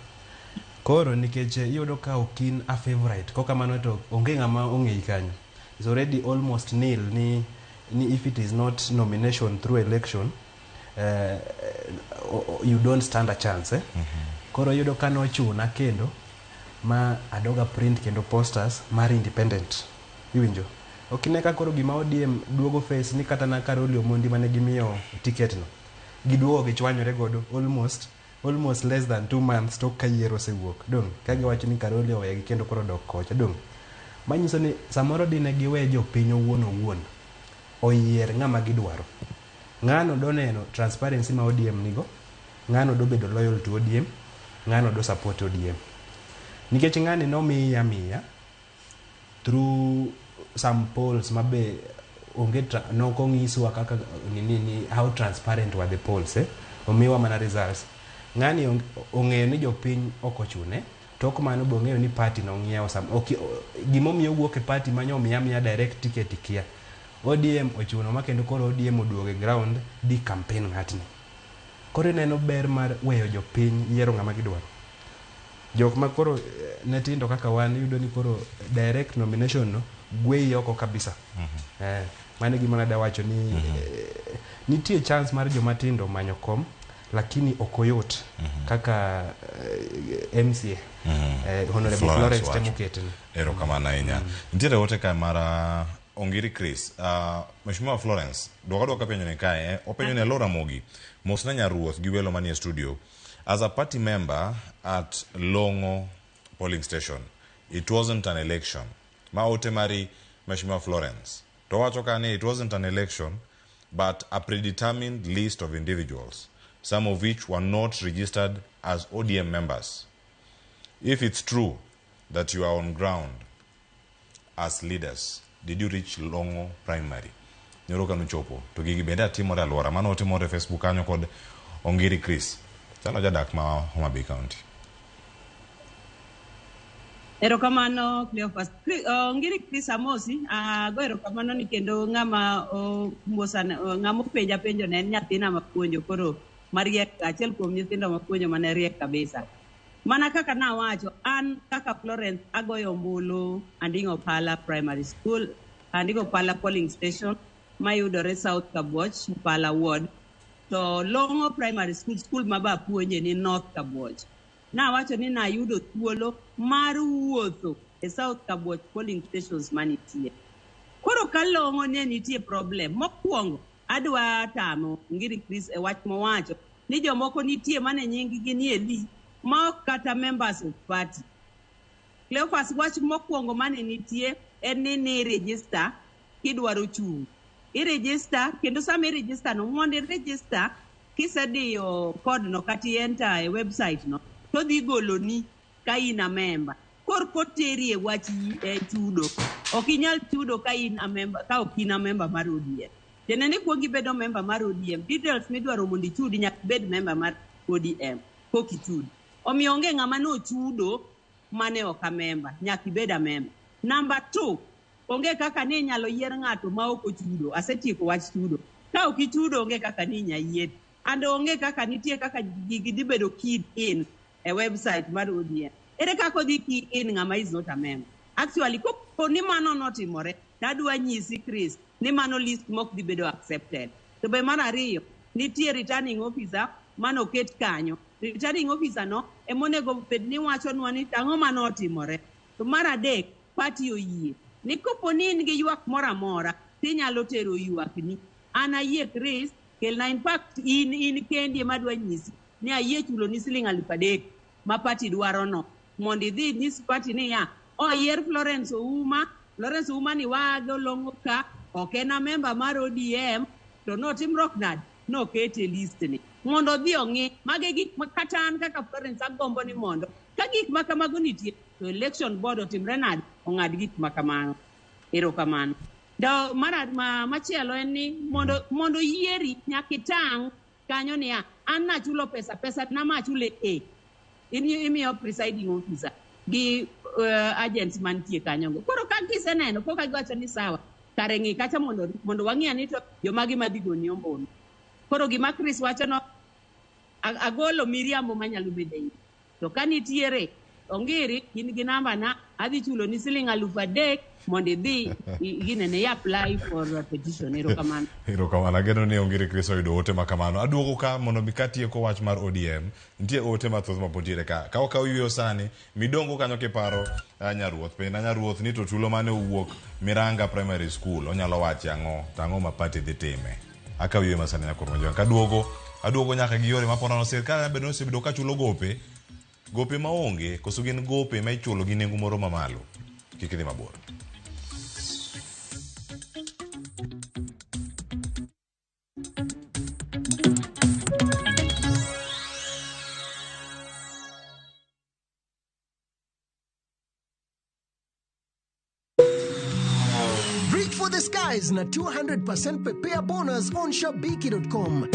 Koro nikech iyudo ka ok in a favorite, kokamano to onge ng'ama ong'eyi kanyo. It's already almost nil ni if it is not nomination through election, you don't stand a chance. Koro iyudo ka nochuna kendo ma adoga print kendo posters mar independent. Iwinjo? Ok ine ka koro gima ODM duogo face ni kata na Caroli Omondi mane gimiyo ticket no. Giduogo gichwanyore godo almost Almost less than 2 months tok ka yiero osewuok. Dong, ka giwacho ni Karoli owegi kendo koro dok kocha. Dong, manyiso ni samoro dine giwe jopiny owuon owuon oyier ng'ama gidwaro. Ng'ano doneno transparency ma ODM nigo, ng'ano dobedo loyal to ODM, ng'ano do support ODM. Nikech ng'ani nomiye amiya through some polls mabe onge nokonyiswa kaka nini ni how transparent were the polls, eh? Omiwa mana results. Ng'ani ong'eyo ni jopiny ok ochune. Tok mano be ong'eyo ni party nong'iewo gimomiyo owuok e party manyo omiya amiya direct ticket ikia. ODM ochuno ma kendo koro ODM oduogo e ground di campaign ng'atni. Koro ineno ber mar weyo jopiny yiero ng'ama gidwaro. Jok ma koro ne tindo kaka wan iyudo ni koro direct nomination no gweyi oko kabisa. Mano e gima nadawacho ni nitie chance mar joma tindo manyo kom, lakini ok oyot kaka MCA Honorable Florence wacho. temo ketni. Erokamano ahinya. Nitiere ote ka mar Ongiri Chris. Mheshimiwa Florence, dwoka dwoka penjo ni kae. Openjo ni hello Ramogi. Mosna nyaruoth gi welo manie studio. As a party member at Longo polling station, it wasn't an election. Ma ote mari Mheshimiwa Florence. To wacho ka ni it wasn't an election but a predetermined list of individuals, some of which were not registered as ODM members. If it's true that you are on ground as leaders, did you reach Longo Primary? Nyoro kanuchopo to gigi bende atimore alwora mano otimore e Facebook kanyo kod Ongiri Chris chalo jadak ma Homa Bay County. Erokamano Cleophas. Ongiri Chris amosi, ago erokamano ni kendo ng'ama omosana, ng'ama openja penjo ne en nyathina mapuonjo koro mariek, achiel kuom nyithindo mapuonjo mane riek kabisa. Mana kaka nawacho, an kaka Florence agoyo ombulu Anding'o Pala Primary School, Anding'o Pala Polling Station mayudore South Kabuoch, Pala Ward. To Long'o Primary School, school ma ba puonje ni North Kabuoch. Nawacho ni nayudo thuolo mar wuotho e South Kabuoch polling stations manitie. Koro ka Long'o ne nitie problem, mokwongo adwa tamo Ongiri Chris e wach mowacho ni jomoko nitie mane nying gi nie list ma ok kata members of party. Cleophas, wach mokwongo mane nitie en ni ni register kidwaro chung'. I-register kendo sama i-register no mondo i-register kisediyo code no kata i-enter e website no to dhi goloni ka in a member. Kor koteri e wach chudo. Ok inyal chudo ka in a member, ka ok in a member mar ODM. Tiende ni kuong ibedo member mar ODM. Details midwaro mondo ichudi nyaka ibed member mar ODM kok ichudi. Omiyo onge ng'ama nochudo mane ok a member. Nyaka ibed a member. Number two, onge kaka ni inyalo yier ng'ato ma ok ochudo. Asetieko wach chudo. Ka ok ichudo onge kaka ni inya yier. And onge kaka nitie kaka gigi dhi bedo keyed in e website mar ODM. Ere kaka odhi key in ng'ama is not a member? Actually, kopo ni mano notimore, tadwa nyisi Chris ni mano list mok dhi bedo accepted. To be mar ariyo, nitie returning officer manoket kanyo. Returning officer no emonego bed ni wachonwa ni tang'o manotimore. To mar adek, party oyie ni kopo ni in gi ywak moro amora tinyalo tero ywakni. An ayie Chris, kelna in fact in kendi ema adwa nyisi ni ayie chuloni siling 3000 ma party dwaro no mondo idhi inyis party niya oyier Florence Ouma. Florence Ouma ni wago long'o ka ok en a member mar ODM to notimruok nade nokete e list ni mondo odhi ong'i magi gik ma kata an kaka Florence agombo ni mondo ka gik ma kamago nitie to election board otimre nade ong'ad gik ma kamano. Erokamano. To machielo en ni mondo yieri nyaka itang' kanyo niya an nachulo pesa pesa na machule e in imiyo presiding officer gi agents mantie kanyo go. Koro ka giseneno koka giwacho ni sawa kare ng'i kacha mondo wang'i ani to jomagi madhi goni ombulu. Koro gima Chris wacho no agolo miriambo manyalo bedo e iye. To ka nitiere Ongiri in gi namba na adhi chulo ni siling 3000 mondo idhi ginene i apply for a petition. Erokamano. Erokamano. Ageno ni Ongiri Chris oyudo ote ma kamano. Aduogo ka mondo mi katieko wach mar ODM. Nitie ote mathoth ma pod nitiere ka. Ka wakawo yueyo sani, midongo kanyo kiparo nyaruoth. Penj na nyaruoth ni to tulo mane owuok Miranga Primary School onyalo wacho ang'o to ang'o ma party dhi time. Akawo yueyo ma sani nyakorma jwang'. Kaduogo Aduogo nyaka gi yore maponono sirkal bende osebedo ka chulo gope. Gope maonge koso gin gope ma ichulo gi nengo moro mamalo. Kik idhi mabor. Reach for the skies na 200% prepare bonus on shabiki.com.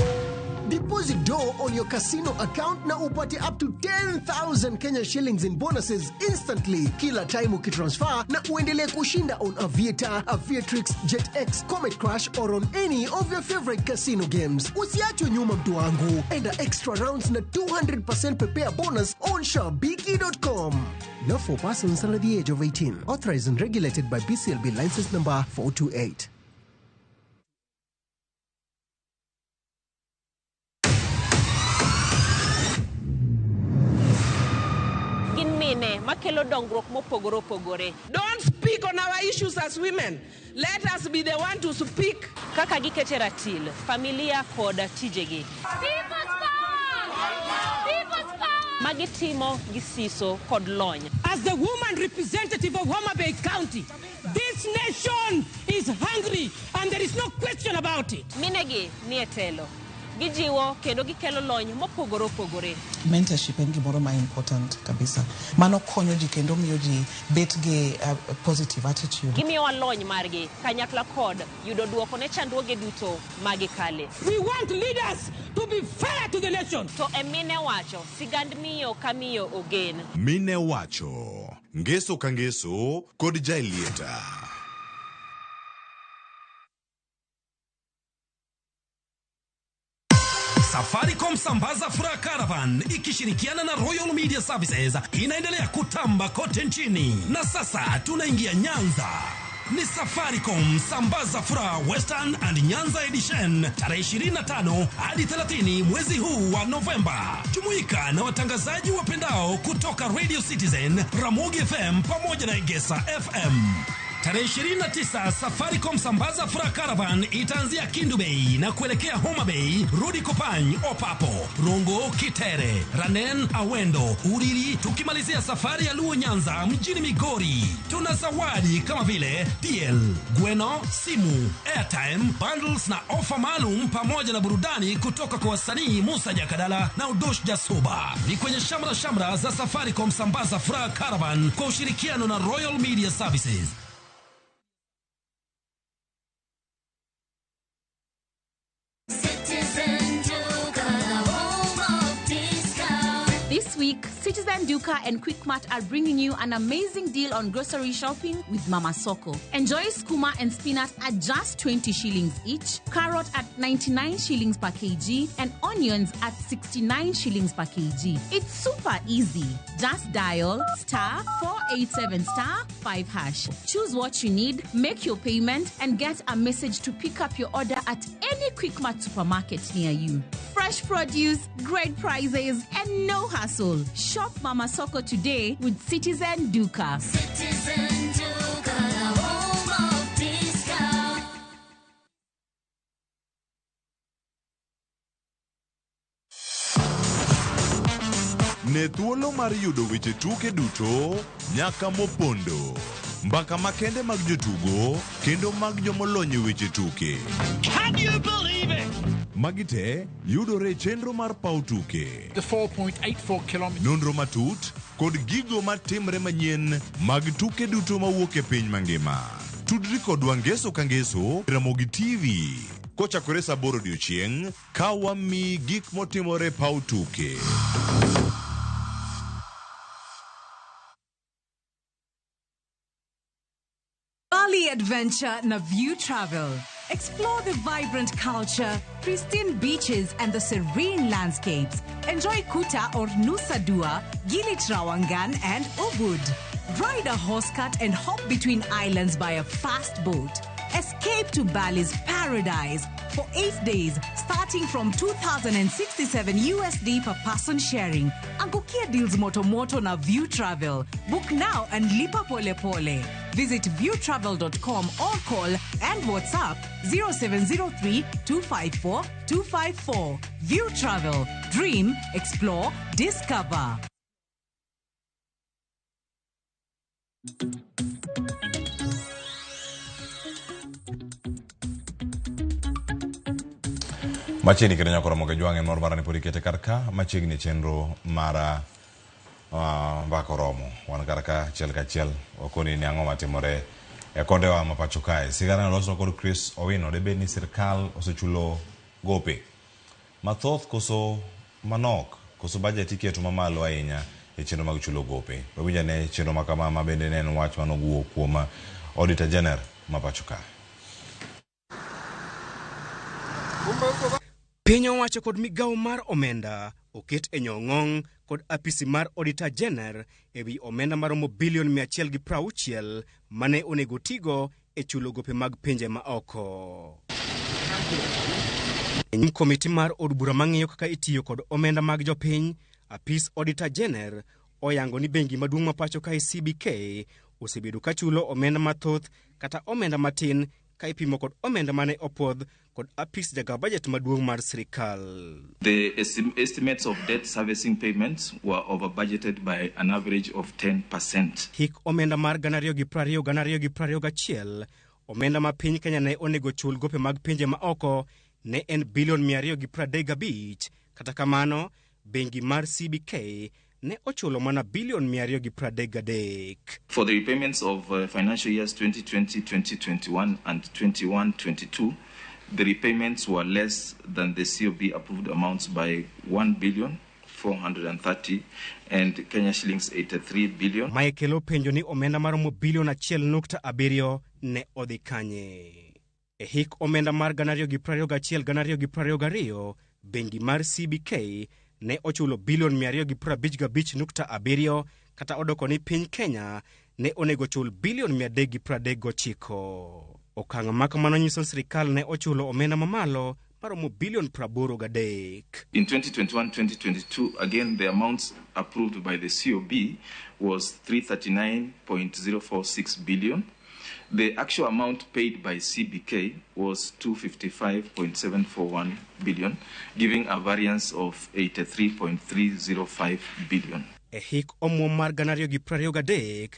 Deposit dough on your casino account na upate up to 10,000 Kenya shillings in bonuses instantly kila time ukitransfer na uendelee kushinda on Aviator, Aviatrix, JetX, Comet Crash or on any of your favorite casino games. Usiachwe nyuma mtu wangu. Enda extra rounds na 200% prepare bonus on shabiki.com. Not for persons under the age of 18. Authorized and regulated by BCLB license number 428. Gin mine makelo dongruok mopogore opogore. Don't speak on our issues as women. Let us be the one to speak. Kaka gikete ratil, familia kod tijegi. Magitimo gi siso kod lony. As the woman representative of Homa Bay County, this nation is hungry and there is no question about it. Minegi nie telo. Gijiwo kendo gikelo lony mopogore opogore. Mentorship en gimoro ma important kabisa. Mano konyo ji kendo miyo ji bet gi positive attitude. Gimiyowa lony margi kanyakla kod yudo duoko ne chandruoge duto magikale. We want leaders to be fair to the nation. To e mine wacho, sigand miyo ka miyo ogen. Mine wacho, ngeso ka ngeso kod Jaelieta. Safaricom Sambaza Furaha Caravan ikishirikiana na Royal Media Services inaendelea kutamba kote nchini. Na sasa tunaingia Nyanza. Ni Safaricom Sambaza Furaha Western and Nyanza Edition tarehe 25 hadi 30 mwezi huu wa Novemba. Jumuika na watangazaji wapendao kutoka Radio Citizen, Ramogi FM pamoja na Egesa FM. Tarehe 29 Safaricom Sambaza Furaha Caravan itaanzia Kindu Bay na kuelekea Homa Bay, Rudi Kopany, Opapo, Rongo, Kitere, Ranen, Awendo, Uriri, tukimalizia safari ya Luo Nyanza mjini Migori. Tuna zawadi kama vile DL, Gweno, simu, airtime, bundles na ofa maalum pamoja na burudani kutoka kwa wasanii Musa Jakadala na Udosh Jasuba. Ni kwenye shamra shamra za Safaricom Sambaza Furaha Caravan kwa ushirikiano na Royal Media Services. This week, Citizen Duka and Quickmart are bringing you an amazing deal on grocery shopping with Mama Soko. Enjoy skuma and spinach at just 20 shillings each, carrot at 99 shillings per kg, and onions at 69 shillings per kg. It's super easy. Just dial star 487 star 5 hash. Choose what you need, make your payment, and get a message to pick up your order at any Quickmart supermarket near you. Fresh produce, great prices, and no hassle. Shop Mama Soko today with Citizen Duka. Citizen Duka, the home of discount. Ne thuolo mar yudo weche tuke duto nyaka mopondo. Mbaka makende mag jotugo kendo mag jomolony e weche tuke. Can you believe it? Magi te yudore e chenro mar paw tuke. The 4.84 kilometers. Nonro matut kod gigo matimre manyien mag tuke duto mawuok e piny mangima. Tudri kodwa ngeso ka ngeso Ramogi TV kochakore saa 8 odiochieng' ka wamiyi gik motimore e paw tuke. Bali Adventure na View Travel. Explore the vibrant culture, pristine beaches, and the serene landscapes. Enjoy Kuta or Nusa Dua, Gili Trawangan, and Ubud. Ride a horse cart and hop between islands by a fast boat. Escape to Bali's paradise for 8 days, starting from 2,067 USD per person sharing. Angukia deals moto moto na View Travel. Book now and lipa pole pole. Visit viewtravel.com or call and WhatsApp 0703 254 254. View Travel. Dream, explore, discover. Machiegni kendo nyako Ramogi Jwang' en mor mara ni pod ikete kar ka machiegni e chenro mar mbaka oromo. Wan kar ka achiel kachiel wakoni ni ang'o matimore e kondewa ma pacho kae. Sigana noloswa kod Chris Owino. Debed ni sirkal osechulo gope mathoth koso manok koso budget iketo mamalo ahinya e chenro mag chulo gope. Wawinj ane chenro ma kama ma bende ne en wach manowuok kuom Auditor General ma pacho kae. Piny owacho kod migawo mar omenda oket e nyong'ong' kod apisi mar Auditor General e wi omenda maromo bilion 160 mane onego tigo e chulo gope mag pinje ma oko. E nyim komiti mar od bura mang'iyo kaka itiyo kod omenda mag jopiny, apis Auditor General oyango ni bengi maduong' ma pacho kae CBK osebedo ka chulo omenda mathoth kata omenda matin ka ipimo kod omenda mane opuodh kod apis jagaw budget maduong' mar sirikal. The estimates of debt servicing payments were over budgeted by an average of 10%. Hik omenda mar 2020 2021, omenda ma piny Kenya ne onego chul gope mag pinje ma oko ne en bilion 235. Kata kamano, bengi mar CBK ne ochulo mana bilion 233. For the repayments of financial years 2020, 2021 and 21-22, the repayments were less than the COB approved amounts by 1 billion 430 and Kenya shillings 83 billion. Mae kelo penjo ni omenda maromo bilion 1.7 ne odhi kanye. E hik omenda mar 2021 2022, bengi mar CBK ne ochulo bilion 255.7 kata odoko ni piny Kenya ne onego chul bilion 339. Okang' ma kamano nyiso sirikal ne ochulo omenda mamalo maromo bilion 83. In 2021-2022, again, the amounts approved by the COB was 339.046 billion. The actual amount paid by CBK was 255.741 billion, giving a variance of 83.305 billion. E hik omuom mar 2023,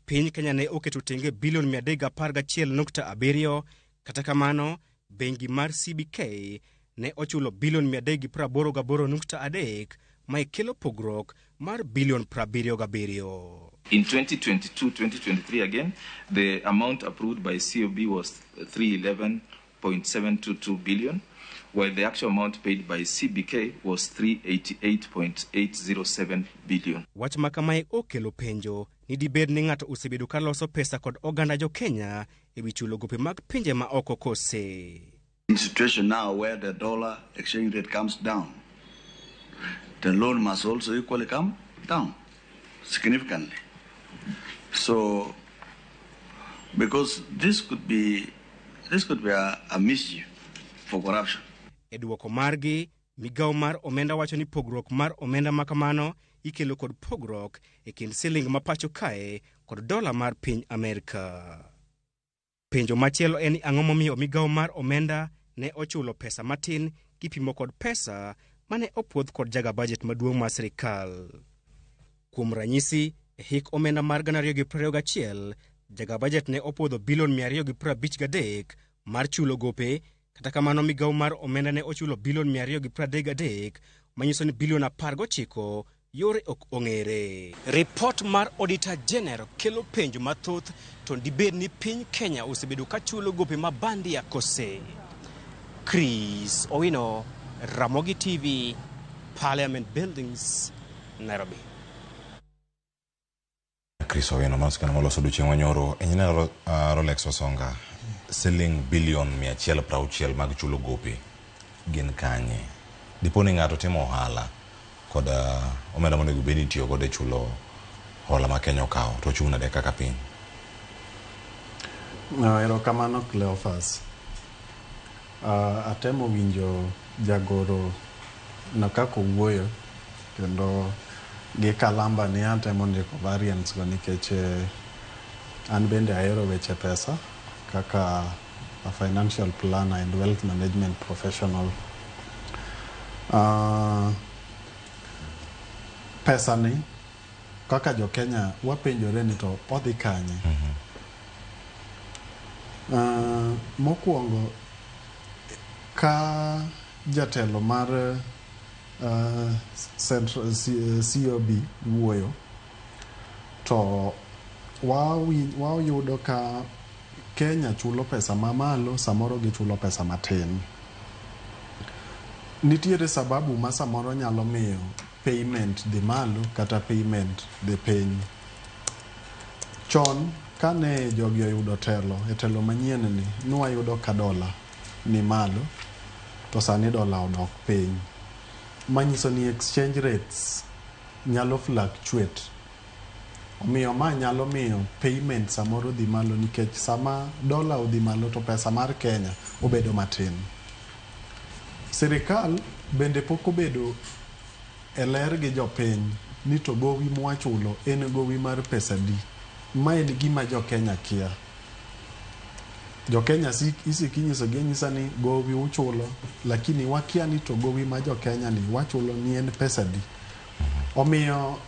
piny Kenya ne oketo tenge bilion 311.7, kata kamano, bengi mar CBK ne ochulo bilion 388.3, mae kelo pogruok mar bilion 77. In 2022-2023 again, the amount approved by COB was 311.722 billion, while the actual amount paid by CBK was 388.807 billion. Wach ma kamae okelo penjo ni dibed ni ng'ato osebedo ka loso pesa kod oganda jo Kenya e wi chulo gope mag pinje ma oko kose. In situation now where the dollar exchange rate comes down, the loan must also equally come down significantly. So, because this could be a mischief for corruption. E duoko margi, migawo mar omenda wacho ni pogruok mar omenda ma kamano ikelo kod pogruok e kind siling ma pacho kae kod dola mar piny Amerka. Penjo machielo en ni ang'o momiyo migawo mar omenda ne ochulo pesa matin kipimo kod pesa mane opuodh kod jaga budget maduong' mar sirikal. Kuom ranyisi, e hik omenda mar 2021, jaga budget ne opuodho bilion 253 mar chulo gope, kata kamano migawo mar omenda ne ochulo bilion 233, manyiso ni bilion 19 yore ok ong'ere. Ripot mar Auditor General kelo penjo mathoth to dibed ni piny Kenya osebedo ka chulo gope ma bandia kose. Chris Owino, Ramogi TV, Parliament Buildings, Nairobi. Chris Owino manosikana moloso odiochieng' manyoro e nyina Rolex Wasonga, siling bilion 160 mag chulo gope gin kanye? Dipo ni ng'ato timo ohala kod omenda monego bed ni itiyo godo e chulo hola ma Kenya okawo, to ochung' nade kaka piny? Erokamano Cleophas. Atemo winjo jagoro no kaka owuoyo kendo gi kalamba ni atemo ndiko variance go nikech An bende ahero weche pesa kaka a financial planner and wealth management professional. Pesa ni kaka jo Kenya wapenjore ni to odhi kanye? Mokwongo ka jatelo mar Central COB wuoyo to wayudo ka Kenya chulo pesa mamalo, samoro gichulo pesa matin. Nitiere sababu ma samoro nyalo miyo payment dhi malo kata payment dhi piny. Chon kane jogi oyudo telo e telo manyien ni, nwayudo ka dola ni malo to sani dola odok piny. Manyiso ni exchange rates nyalo fluctuate. Omiyo ma nyalo miyo payment samoro dhi malo nikech sama dola odhi malo to pesa mar Kenya obedo matin. Sirikal bende pok obedo e ler gi jopiny ni to gowi mwachulo en gowi mar pesa adi. Ma en gima jo Kenya kia. Jo Kenya isik inyisogi anyisa ni gowi uchulo, lakini wakia ni to gowi ma jo Kenya ni wachulo ni en pesa adi. Omiyo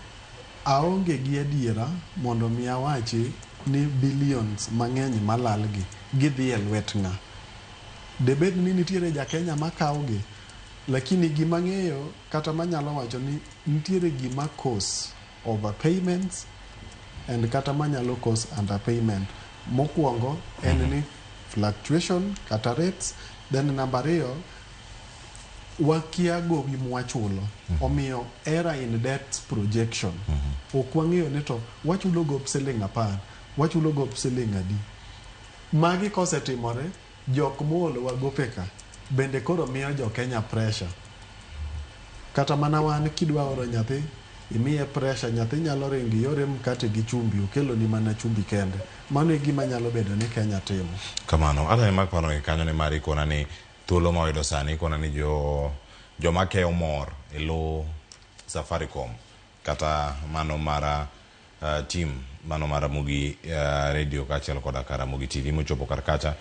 aonge gi adiera mondo mi awachi ni billions mang'eny malal gi gidhi e lwet ng'a. Debed ni nitiere ja Kenya makawo gi, lakini gima ang'eyo kata manyalo wacho ni nitiere gima cause overpayments and kata manyalo cause underpayment. Mokwongo en ni fluctuation kata rates, then namba ariyo wakia gowi mwachulo. Omiyo error in debt projection. Ok wang'eyo ni to wachulo gop siling 10, wachulo gop siling adi. Magi kosetimore, jok moolowa gope ka bende koro miyo jo Kenya pressure. Kata mana wan kidwa oro nyathi, imiye pressure, nyathi nyalo ringo iore mkate gi chumbi, okeloni mana chumbi kende. Mano e gima nyalo bedo ni Kenya timo. Kamano, ata mak paro ni kanyo ni mari kona ni thuolo ma wayudo sani kona ni jo joma keyo mor e lo Safaricom kata mano mara team mano mar Ramogi Radio kaachiel koda ka Ramogi TV mochopo kar kacha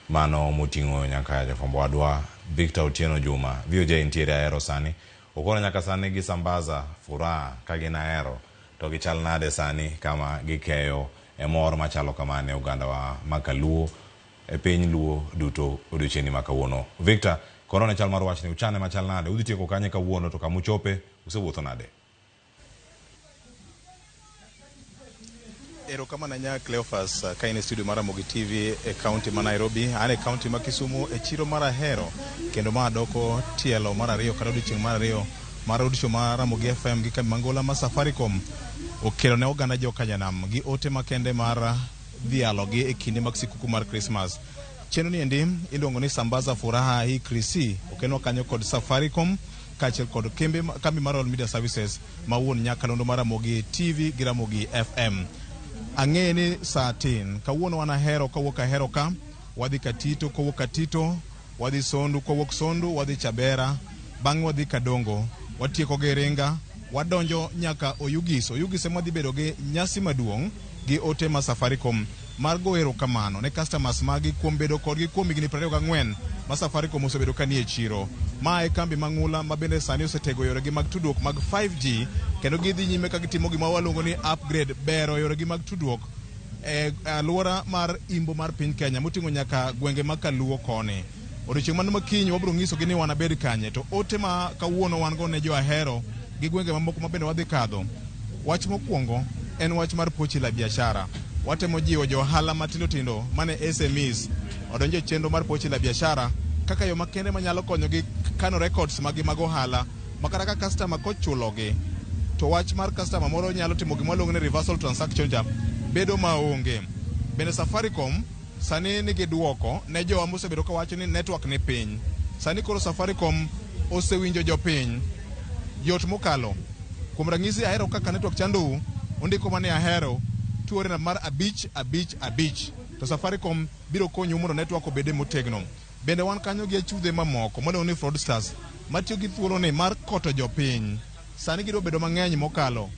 mano moting'o nyaka jafwambo wadwa Victor Otieno Juma. VOJ nitiere Ahero sani. Okoro nyaka sani gisambaza furaha ka gin Ahero to gichal nade sani kama gikeyo e mor machalo kama ne ogandawa ma kaluo e piny luo duto odiochieng'ni ma kawuono. Victor, korona chal mar wachni uchane machal nade? Udhi tieko kanye kawuono to kamuchope usewuotho nade? Erokamano nya Cleophas ka in e studio mar Ramogi TV e kaunti ma Nairobi. An e kaunti ma Kisumu e chiro mar Ahero kendo ma doko tielo mar ariyo kata odiochieng' mar ariyo mar roadshow mar Ramogi FM gi kambi mangola ma Safaricom okelo ne oganda jokanyanam gi ote makende mar dhialogi e kinde mag sikuku mar Christmas. Chenro ni endi iluongo ni Sambaza Furaha Hii Krisi, okelnwa kanyo kod Safaricom kaachiel kod kambi mar Royal Media Services ma wuon nyakalondo mar Ramogi TV gi Ramogi FM. Ang'e ni saa tin, kawuono wan Ahero, kawuok Ahero ka, wadhi Katito, kowuok Katito, wadhi Sondu, kowuok Sondu, wadhi Chabera, bang'e wadhi Kadongo, watieko gi Iringa, wadonjo nyaka Oyugis. Oyugis ema wadhi bedo gi nyasi maduong' gi ote ma Safaricom mar go erokamano ne customers magi kuom bedo kodgi kuom higni 24 ma Safaricom osebedo ka nie chiro. Ma e kambi mang'ula ma bende sani osetego yoregi mag tudruok mag 5G kendo gidhi nyime ka gitimo gima waluongo ni upgrade, bero yoregi mag tudruok e alwora mar imbo mar piny Kenya moting'o nyaka gwenge mag Kaluo koni. Odiochieng' mano makiny wabiro nyisogi ni wanabed kanye, to ote ma kawuono wan go ne jo Ahero gi gwenge mamoko ma bende wadhi kadho. Wach mokwongo en wach mar pochi la biashara. Watemo jiwo jo ohala matindo tindo mane SMEs odonjo e chenro mar pochi la biashara kaka yo makende manyalo konyogi kano records magi mag ohala ma kata ka customer kochulogi to wach mar customer moro nyalo timo gima waluongo ni reversal transaction cha bedo maonge. Bende Safaricom sani nigi duoko ne jowa mosebedo kawacho ni network ni piny. Sani koro Safaricom osewinjo jopiny yot mokalo. Kuom ranyisi Ahero kaka network chandou, undiko mana ni Ahero tuore namba mar 555 to Safaricom biro konyou mondo network obede motegno. Bende wan kanyo gi achudhe mamoko maluongo ni fraudsters matiyo gi thuoloni mar koto jopiny. Sani gidwa bedo mang'eny mokalo.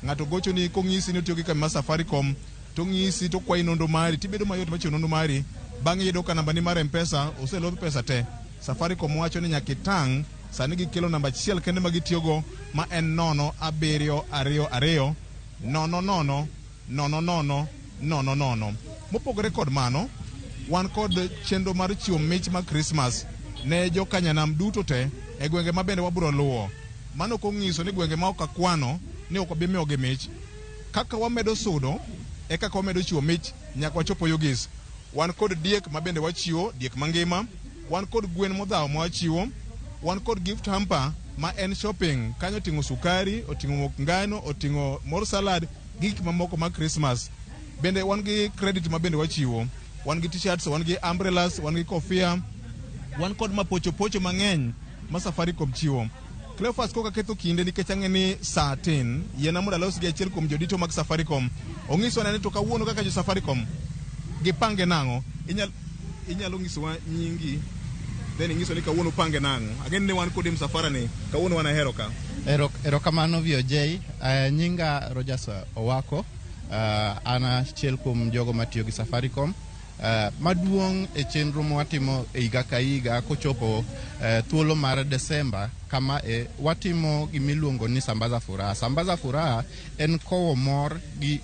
Ng'ato gochoni kong'isi ni otiyo gi kambi mar Safaricom To ng'isi to kwayi nonro mari tibedo mayot machiwo nonro mari. Bang'e iyudo ka nambani mar M-Pesa oselodh pesa te. Safaricom wacho ni nyaka itang' sani gikelo namba achiel kende ma gitiyogo ma en 0 7 2 2 0 0 0 0 0 0. Mopogore kod mano, wan kod chenro mar chiwo mich mag Christmas ne jokanyanam duto te e gwenge ma bende wabiro luwo. Mano ok onyiso ni gwenge ma ok akwano ni ok wabi miyogi mich. Kaka wamedo sudo e kaka wamedo chiwo mich nyaka wachopo Oyugis. Wan kod diek ma bende wachiwo, diek mangima. Wan kod gwen modhawo ma wachiwo. Wan kod gift hamper ma en shopping. Kanyo oting'o sukari, oting'o mok ngano, oting'o mor salad gi gik mamoko mag Christmas. Bende wan gi credit ma bende wachiwo. Wan gi t-shirts, wan gi umbrellas, wan gi kofia, wan kod mapochopocho mang'eny ma Safaricom chiwo. Cleophas koka ketho kinde nikech ang'e ni saa tin, yiena mondo alos gi achiel kuom jodito mag Safaricom. Onyiswa ni to kawuono kaka jo Safaricom gipange nang'o? Inyalo nyisowa nyingi then inyiso ni kawuono upange nang'o? Ageno ni wan kodi msafara ni kawuono wan ahero ka. Erokamano VOJ. Nyinga Rogers Owako. An achiel kuom jogo matiyo gi Safaricom. Maduong' e chenro mwatimo e higa ka higa kochopo thuolo mar Desemba kama watimo gimiluongo ni Sambaza Furaha. Sambaza Furaha en kowo mor gi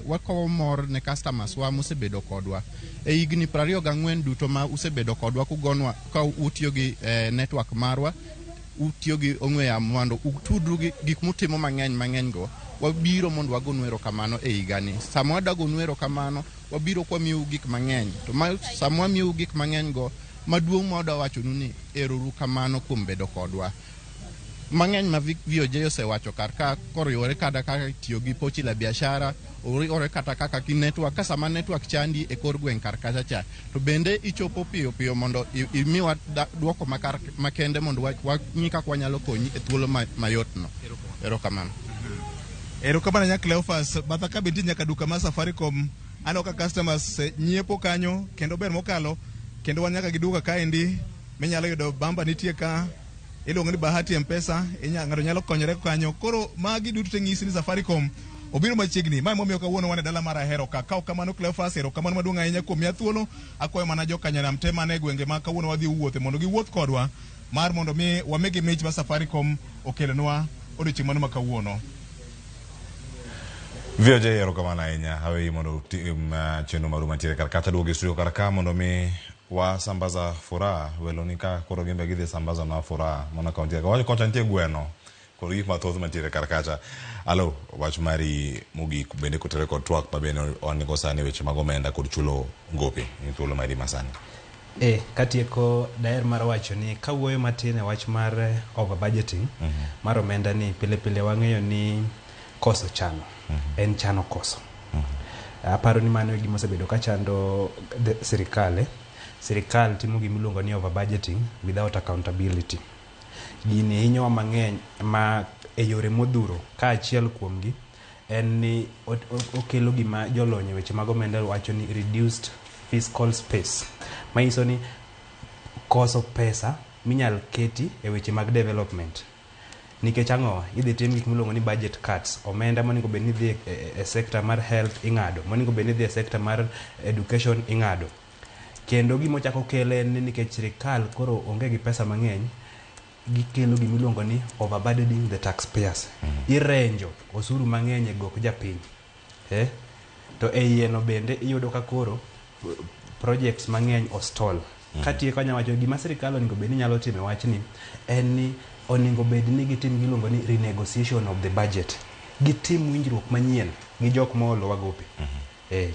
wakowo mor ne customers wa mosebedo kodwa e higni 24 duto ma usebedo kodwa kugonwa ka utiyo gi network marwa, utiyo gi ong'we yamo mondo utudru gi gik mutimo mang'eny mang'eny go. Wabiro mondo wagonu erokamano e higani. Sama wadagonu erokamano, wabiro kwamiyou gik mang'eny. To sama wamiyou gik mang'eny go, maduong' ma wadwa wachonu ni erouru kamano kuom bedo kodwa. Mang'eny ma VOJ osewacho kar ka koriwore kata kaka tiyo gi pochi la biashara, oriwore kata kaka ki network, ka sama network chandi e kor gweng' kar kacha cha, to bende ichopo piyo piyo mondo imiwa duoko makende mondo wang'i kaka wanyalo konyi e thuolo mayot no. Erokamano. Erokamano nya Cleophas. Batha ka be nitie nyaka duka mar Safaricom. Aneno ka customers nyiepo kanyo kendo ber mokalo. Kendo wan nyaka gi duka kaendi minyalo yudo bamba nitie ka iluongo ni Bahati M-Pesa, ng'ato nyalo konyore kanyo. Koro magi duto te nyisi ni Safaricom obiro machiegni. Mae momiyo kawuono wan e dala mar Ahero ka. Ka ok kamano Cleophas, erokamano maduong' ahinya kuom miya thuolo. Akwayo mana jokanyanam te mane e gwenge ma kawuono wadhi wuothe mondo giwuoth kodwa mar mondo mi wamigi mich ma Safaricom okelonwa odiochieng' mano ma kawuono. VOJ erokamano ahinya. Aweyi mondo utim chenro maru mantiere kar kacha. Duogo e studio kar ka mondo mi wasambaza furaha. Welo ni ka koro gin be gidhi sambaza na furaha mana kaunti ka. Wacho kocha nitie gweno kod gik mathoth mantiere kar kacha. Alo, wach mari mogik bende kotere kod twak ma bende wan go sani weche mag omenda kod chulo gope ni thuolo mari masani. Katieko daher mar wacho ni kawuoyo matin e wach mar over budgeting mar omenda ni pile pile wang'eyo ni koso chano en chano koso. Aparo ni mano e gima osebedo ka chando sirikal. Sirikal timo gima iluongo ni over budgeting without accountability. Gini hinyowa mang'eny ma e yore modhuro ka achiel kuomgi en ni okelo gima jolony e weche mag omenda wacho ni reduced fiscal space. Manyiso ni koso pesa minyal keti e weche mag development. Nikech ang'o? Idhi tim gik miluongo ni budget cuts. Omenda monego bed ni dhi e sector mar health ing'ado, monego bed ni dhi e sector mar education ing'ado. Kendo gima ochako kele en ni nikech sirikal koro onge gi pesa mang'eny, gikelo gima iluongo ni overburdening the taxpayers. Irenjo osuru mang'eny e gok japiny. To e iye no bende iyudo ka koro projects mang'eny ostol. Katieko anya wacho gima sirikal onego bed ni nyalo timo e wachni en ni onego bed ni gitim giluongo ni renegotiation of the budget. Gitim winjruok manyien gi jok moolowa gope.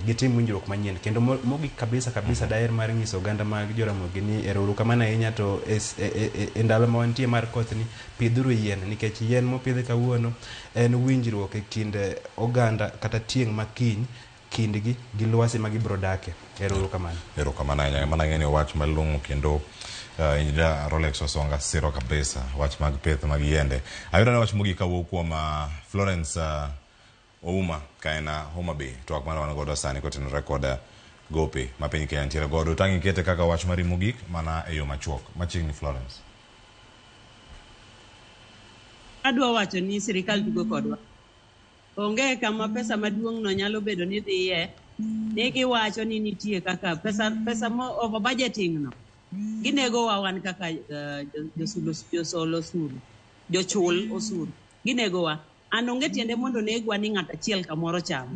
Gitim winjruok manyien. Kendo mogik kabisa kabisa daher mar nyiso oganda mag Joramogi ni erouru kamano ahinya to e ndalo ma wantie mar koth ni pidhuru yien nikech yien mopidhi kawuono en winjruok e kind oganda kata tieng' makiny kindgi gi lwasi ma gibiro dake. Erouru kamano. Erokamano ahinya. Mana ng'e ni wach malong'o kendo Engineer Rolex Osonga siro kabisa wach mag pith mag yiende. Ayudo ni wach mogik kawuok kuom Florence Ouma ka en Homa Bay. Twak mane wan godo sani kotenore kod gope ma piny Kenya nitiere godo. Tang' ikete kaka wach mari mogik mana e yo machuok. Machiegni Florence. Adwa wacho ni sirikal tugo kodwa. Onge kama pesa maduong' no nyalo bedo ni dhiye. Ni giwacho ni nitie kaka pesa, pesa mo over budgeting no. Ginegowa wan kaka josol osuru, jochul osuru. Ginegowa. An onge tiende mondo negwa ni ng'ato achiel kamoro chamo.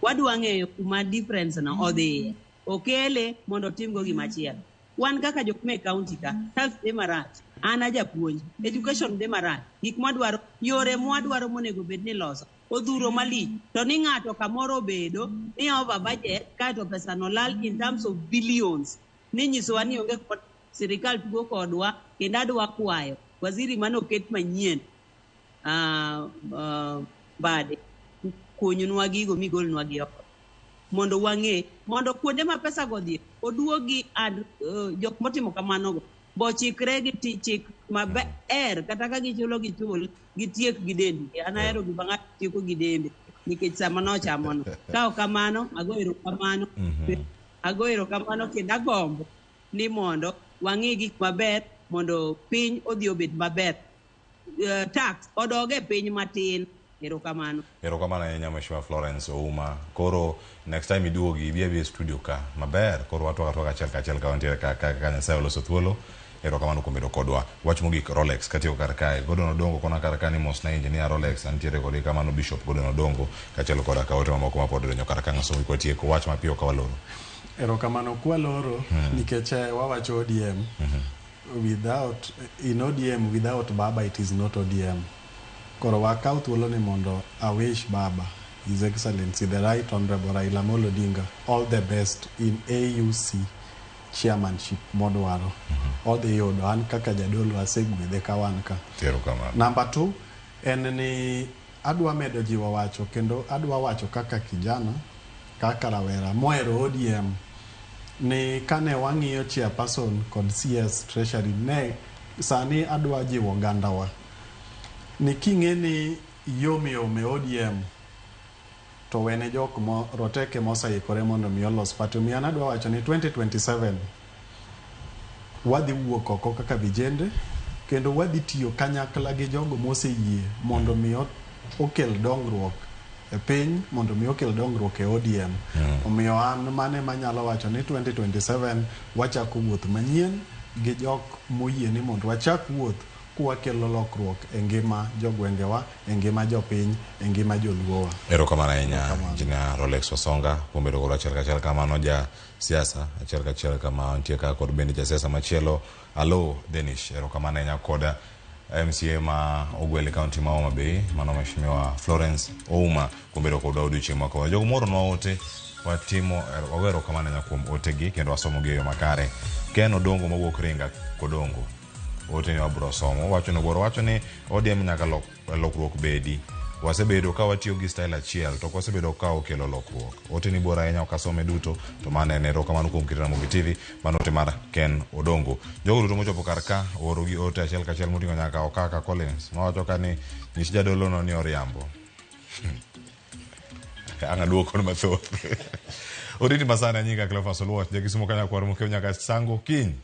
Wadwa ng'eyo kuma difference no odhiye. Okele mondo otimgo gimachielo. Wan kaka jok ma e county ka, health dhi marach. An a japuonj, education dhi marach. Gik mwadwaro, yore mwadwaro monego bed ni iloso odhuro malich. To ni ng'ato kamoro obedo ni over budget kaeto pesa no lal in terms of billions. Ni nyisowa ni onge kod sirikal tugo kodwa kendo adwa kwayo waziri manoket manyien Mbadi kunyunwa gigo migolnwa gi oko mondo wang'e mondo kuonde ma pesa go odhiye oduogi and jok motimo kamano go bochikre gi chik maber kata ka gichulo gichul gitiek gi dendgi. An ahero gima ng'ato tieko gi dende nikech sama nochamono. Ka ok kamano, ago erokamano. Ago erokamano kendo agombo ni mondo wang'i gik maber mondo piny odhi obed maber. Tax odog e piny matin. Erokamano. Erokamano ahinya Mheshimiwa Florence Ouma. Koro next time iduogi ibi abi e studio ka maber. Koro watwak atwaka achiel kachiel ka wantiere ka ka Nyasaye oloso thuolo. Erokamano kuom bedo kodwa. Wach mogik Rolex katieko kar kae. Gordon Odongo kona kar ka ni mosna engineer Rolex antiere kode kamano Bishop Gordon Odongo kaachiel koda ka ote mamoko mapod odonjo kar ka ng'asomo kwatieko wach mapiyo ka waloro. Erokamano kwaloro nikech wawacho ODM without in ODM without Baba it is not ODM. Koro wakaw thuolo ni mondo awish Baba His Excellency the Right Honorable Raila Amolo Odinga all the best in AUC chairmanship modwaro. Odhi yudo an kaka jadolo asegwedhe ka wan ka. Erokamano. Number 2 en ni adwa medo jiwo wacho kendo adwa wacho kaka kijana kaka rawera mohero ODM ni kane wang'iyo chairperson kod CS Treasury ne sani adwa jiwo ogandawa ni king'e ni yom yom e ODM to wene jok mo roteke moseikore mondo mi olos party. Omiyo an adwa wacho ni 2027 wadhi wuok oko kaka vijende kendo wadhi tiyo kanyakla gi jogo moseyie mondo mi okel dongruok e piny mondo mi okel dongruok e ODM. Omiyo an mane manyalo wacho ni 2027 wachako wuoth manyien gi jok moyie ni mondo wachak wuoth kwakelo lokruok e ngima jogwengewa, e ngima jopiny, e ngima joluowa. Erokamano ahinya Engineer Rolex Wasonga kuom bedo kodwa achiel kachiel kamano ja siasa achiel kachiel kama nitie ka kod bende ja siasa machielo Alo Denish. Erokamano ahinya kod MCA ma ogwel e kaunti ma Homa Bay mano Mheshimiwa Florence Ouma kuom bedo kodwa odiochieng' ma kawuono. Jogo mooronwa ote watimo wago erokamano ahinya kuom otegi kendo wasomogi e yo makare. Ken Odongo mawuok Ringa Kodongo ote ni wabro somo wacho ni Oboro wacho ni ODM nyaka lokruok bedi. Wasebedo ka watiyo gi style achiel to ok wasebedo ka okelo lokruok. Ote ni bor ahinya ok asome duto to mano en erokamano kuom keto Ramogi TV. Mano ote mar Ken Odongo. Jogo duto mochopo kar ka ooro gi ote achiel kachiel moting'o nyaka Okaka Collins mawacho ka ni nyis jadolo no ni oriambo. Ang' aduoko mathoth. Oriti masani anyinga Cleophas Oluoch, jakisumo kanyakwar mokiewo nyaka Sango kiny.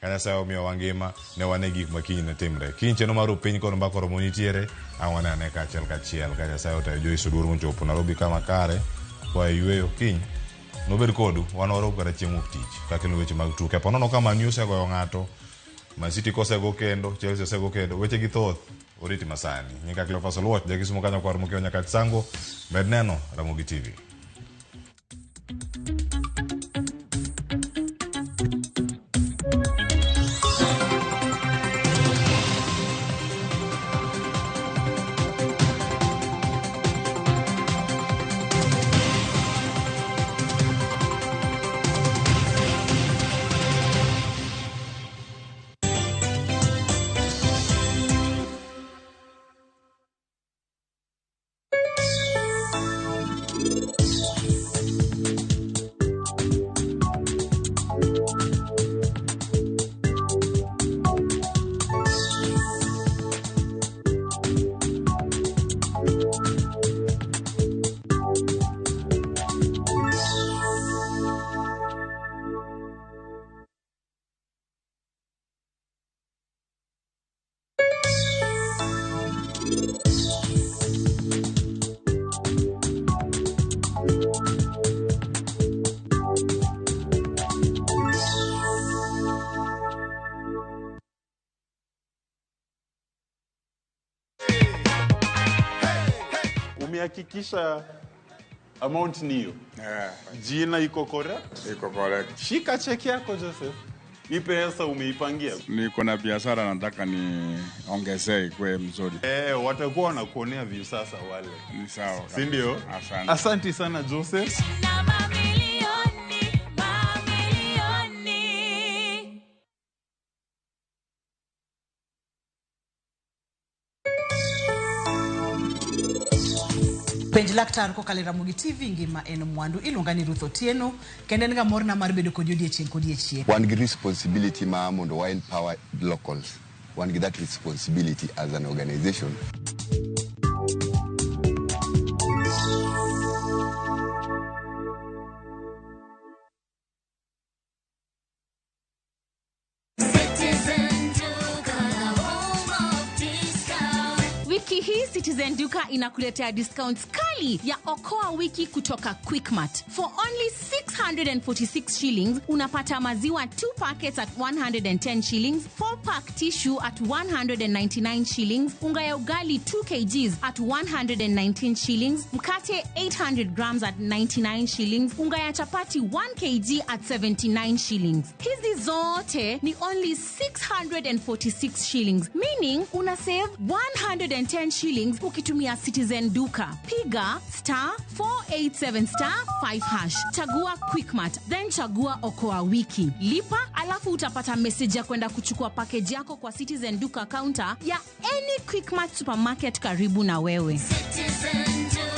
Ka Nyasaye omiyowa ngima, ne wane gik ma kiny ne timre. Kiny chenro mar Upiny kod Mbaka Oromo nitiere, ang' wane ane kaachiel kachiel. Ka Nyasaye otayo Joyce Oduor mochopo Nairobi kama kare, koa e yueyo kiny. Nobed kodu, wan warom kata chieng' wuok tich. Kakelo weche mag tuke. Po nono ka Man U osegoyo ng'ato, Man City kosego kendo, Chelsea osego kendo, weche gi thoth. Oriti masani. Nyinga Cleophas Oluoch, jakisumo kanyo kwar mokiewo nyaka Sango. Med neno Ramogi TV. Umehakikisha amount ni hiyo? Yeah. Jina iko correct? Iko correct. Shika cheki yako Joseph. Hii pesa umeipangia? Niko na biashara nataka niongezee ikuwe mzuri. Eh, watakuwa wanakuonea visasa wale. Ni sawa. Si ndio? Asante. Asante sana Joseph. Na mamilioni, mamilioni. Penj laktar kokalo e Ramogi TV ngima en mwandu. Iluonga ni Ruth Otieno kendo en ga morna mar bedo kodi odiechieng' kodiechieng'. Wan gi responsibility ma mondo wa empower locals. Wan gi that responsibility as an organization. Citizen Duka, the home of discount. Wiki hii Citizen Duka inakuletea discounts kali ya Okoa Wiki kutoka Quickmart. For only 646 shillings unapata maziwa 2 packets at 110 shillings, 4 pack tissue at 199 shillings, unga ya ugali 2 kgs at 119 shillings, mkate 800 grams at 99 shillings, unga ya chapati 1 kg at 79 shillings. Hizi zote ni only 646 shillings, meaning una save 110 shillings ukitumia Citizen Duka. Piga star 487 star 5 hash, chagua Quickmart, then chagua Okoa Wiki, lipa, alafu utapata message ya kwenda kuchukua package yako kwa Citizen Duka counter ya any Quickmart supermarket karibu na wewe. Citizen Duka.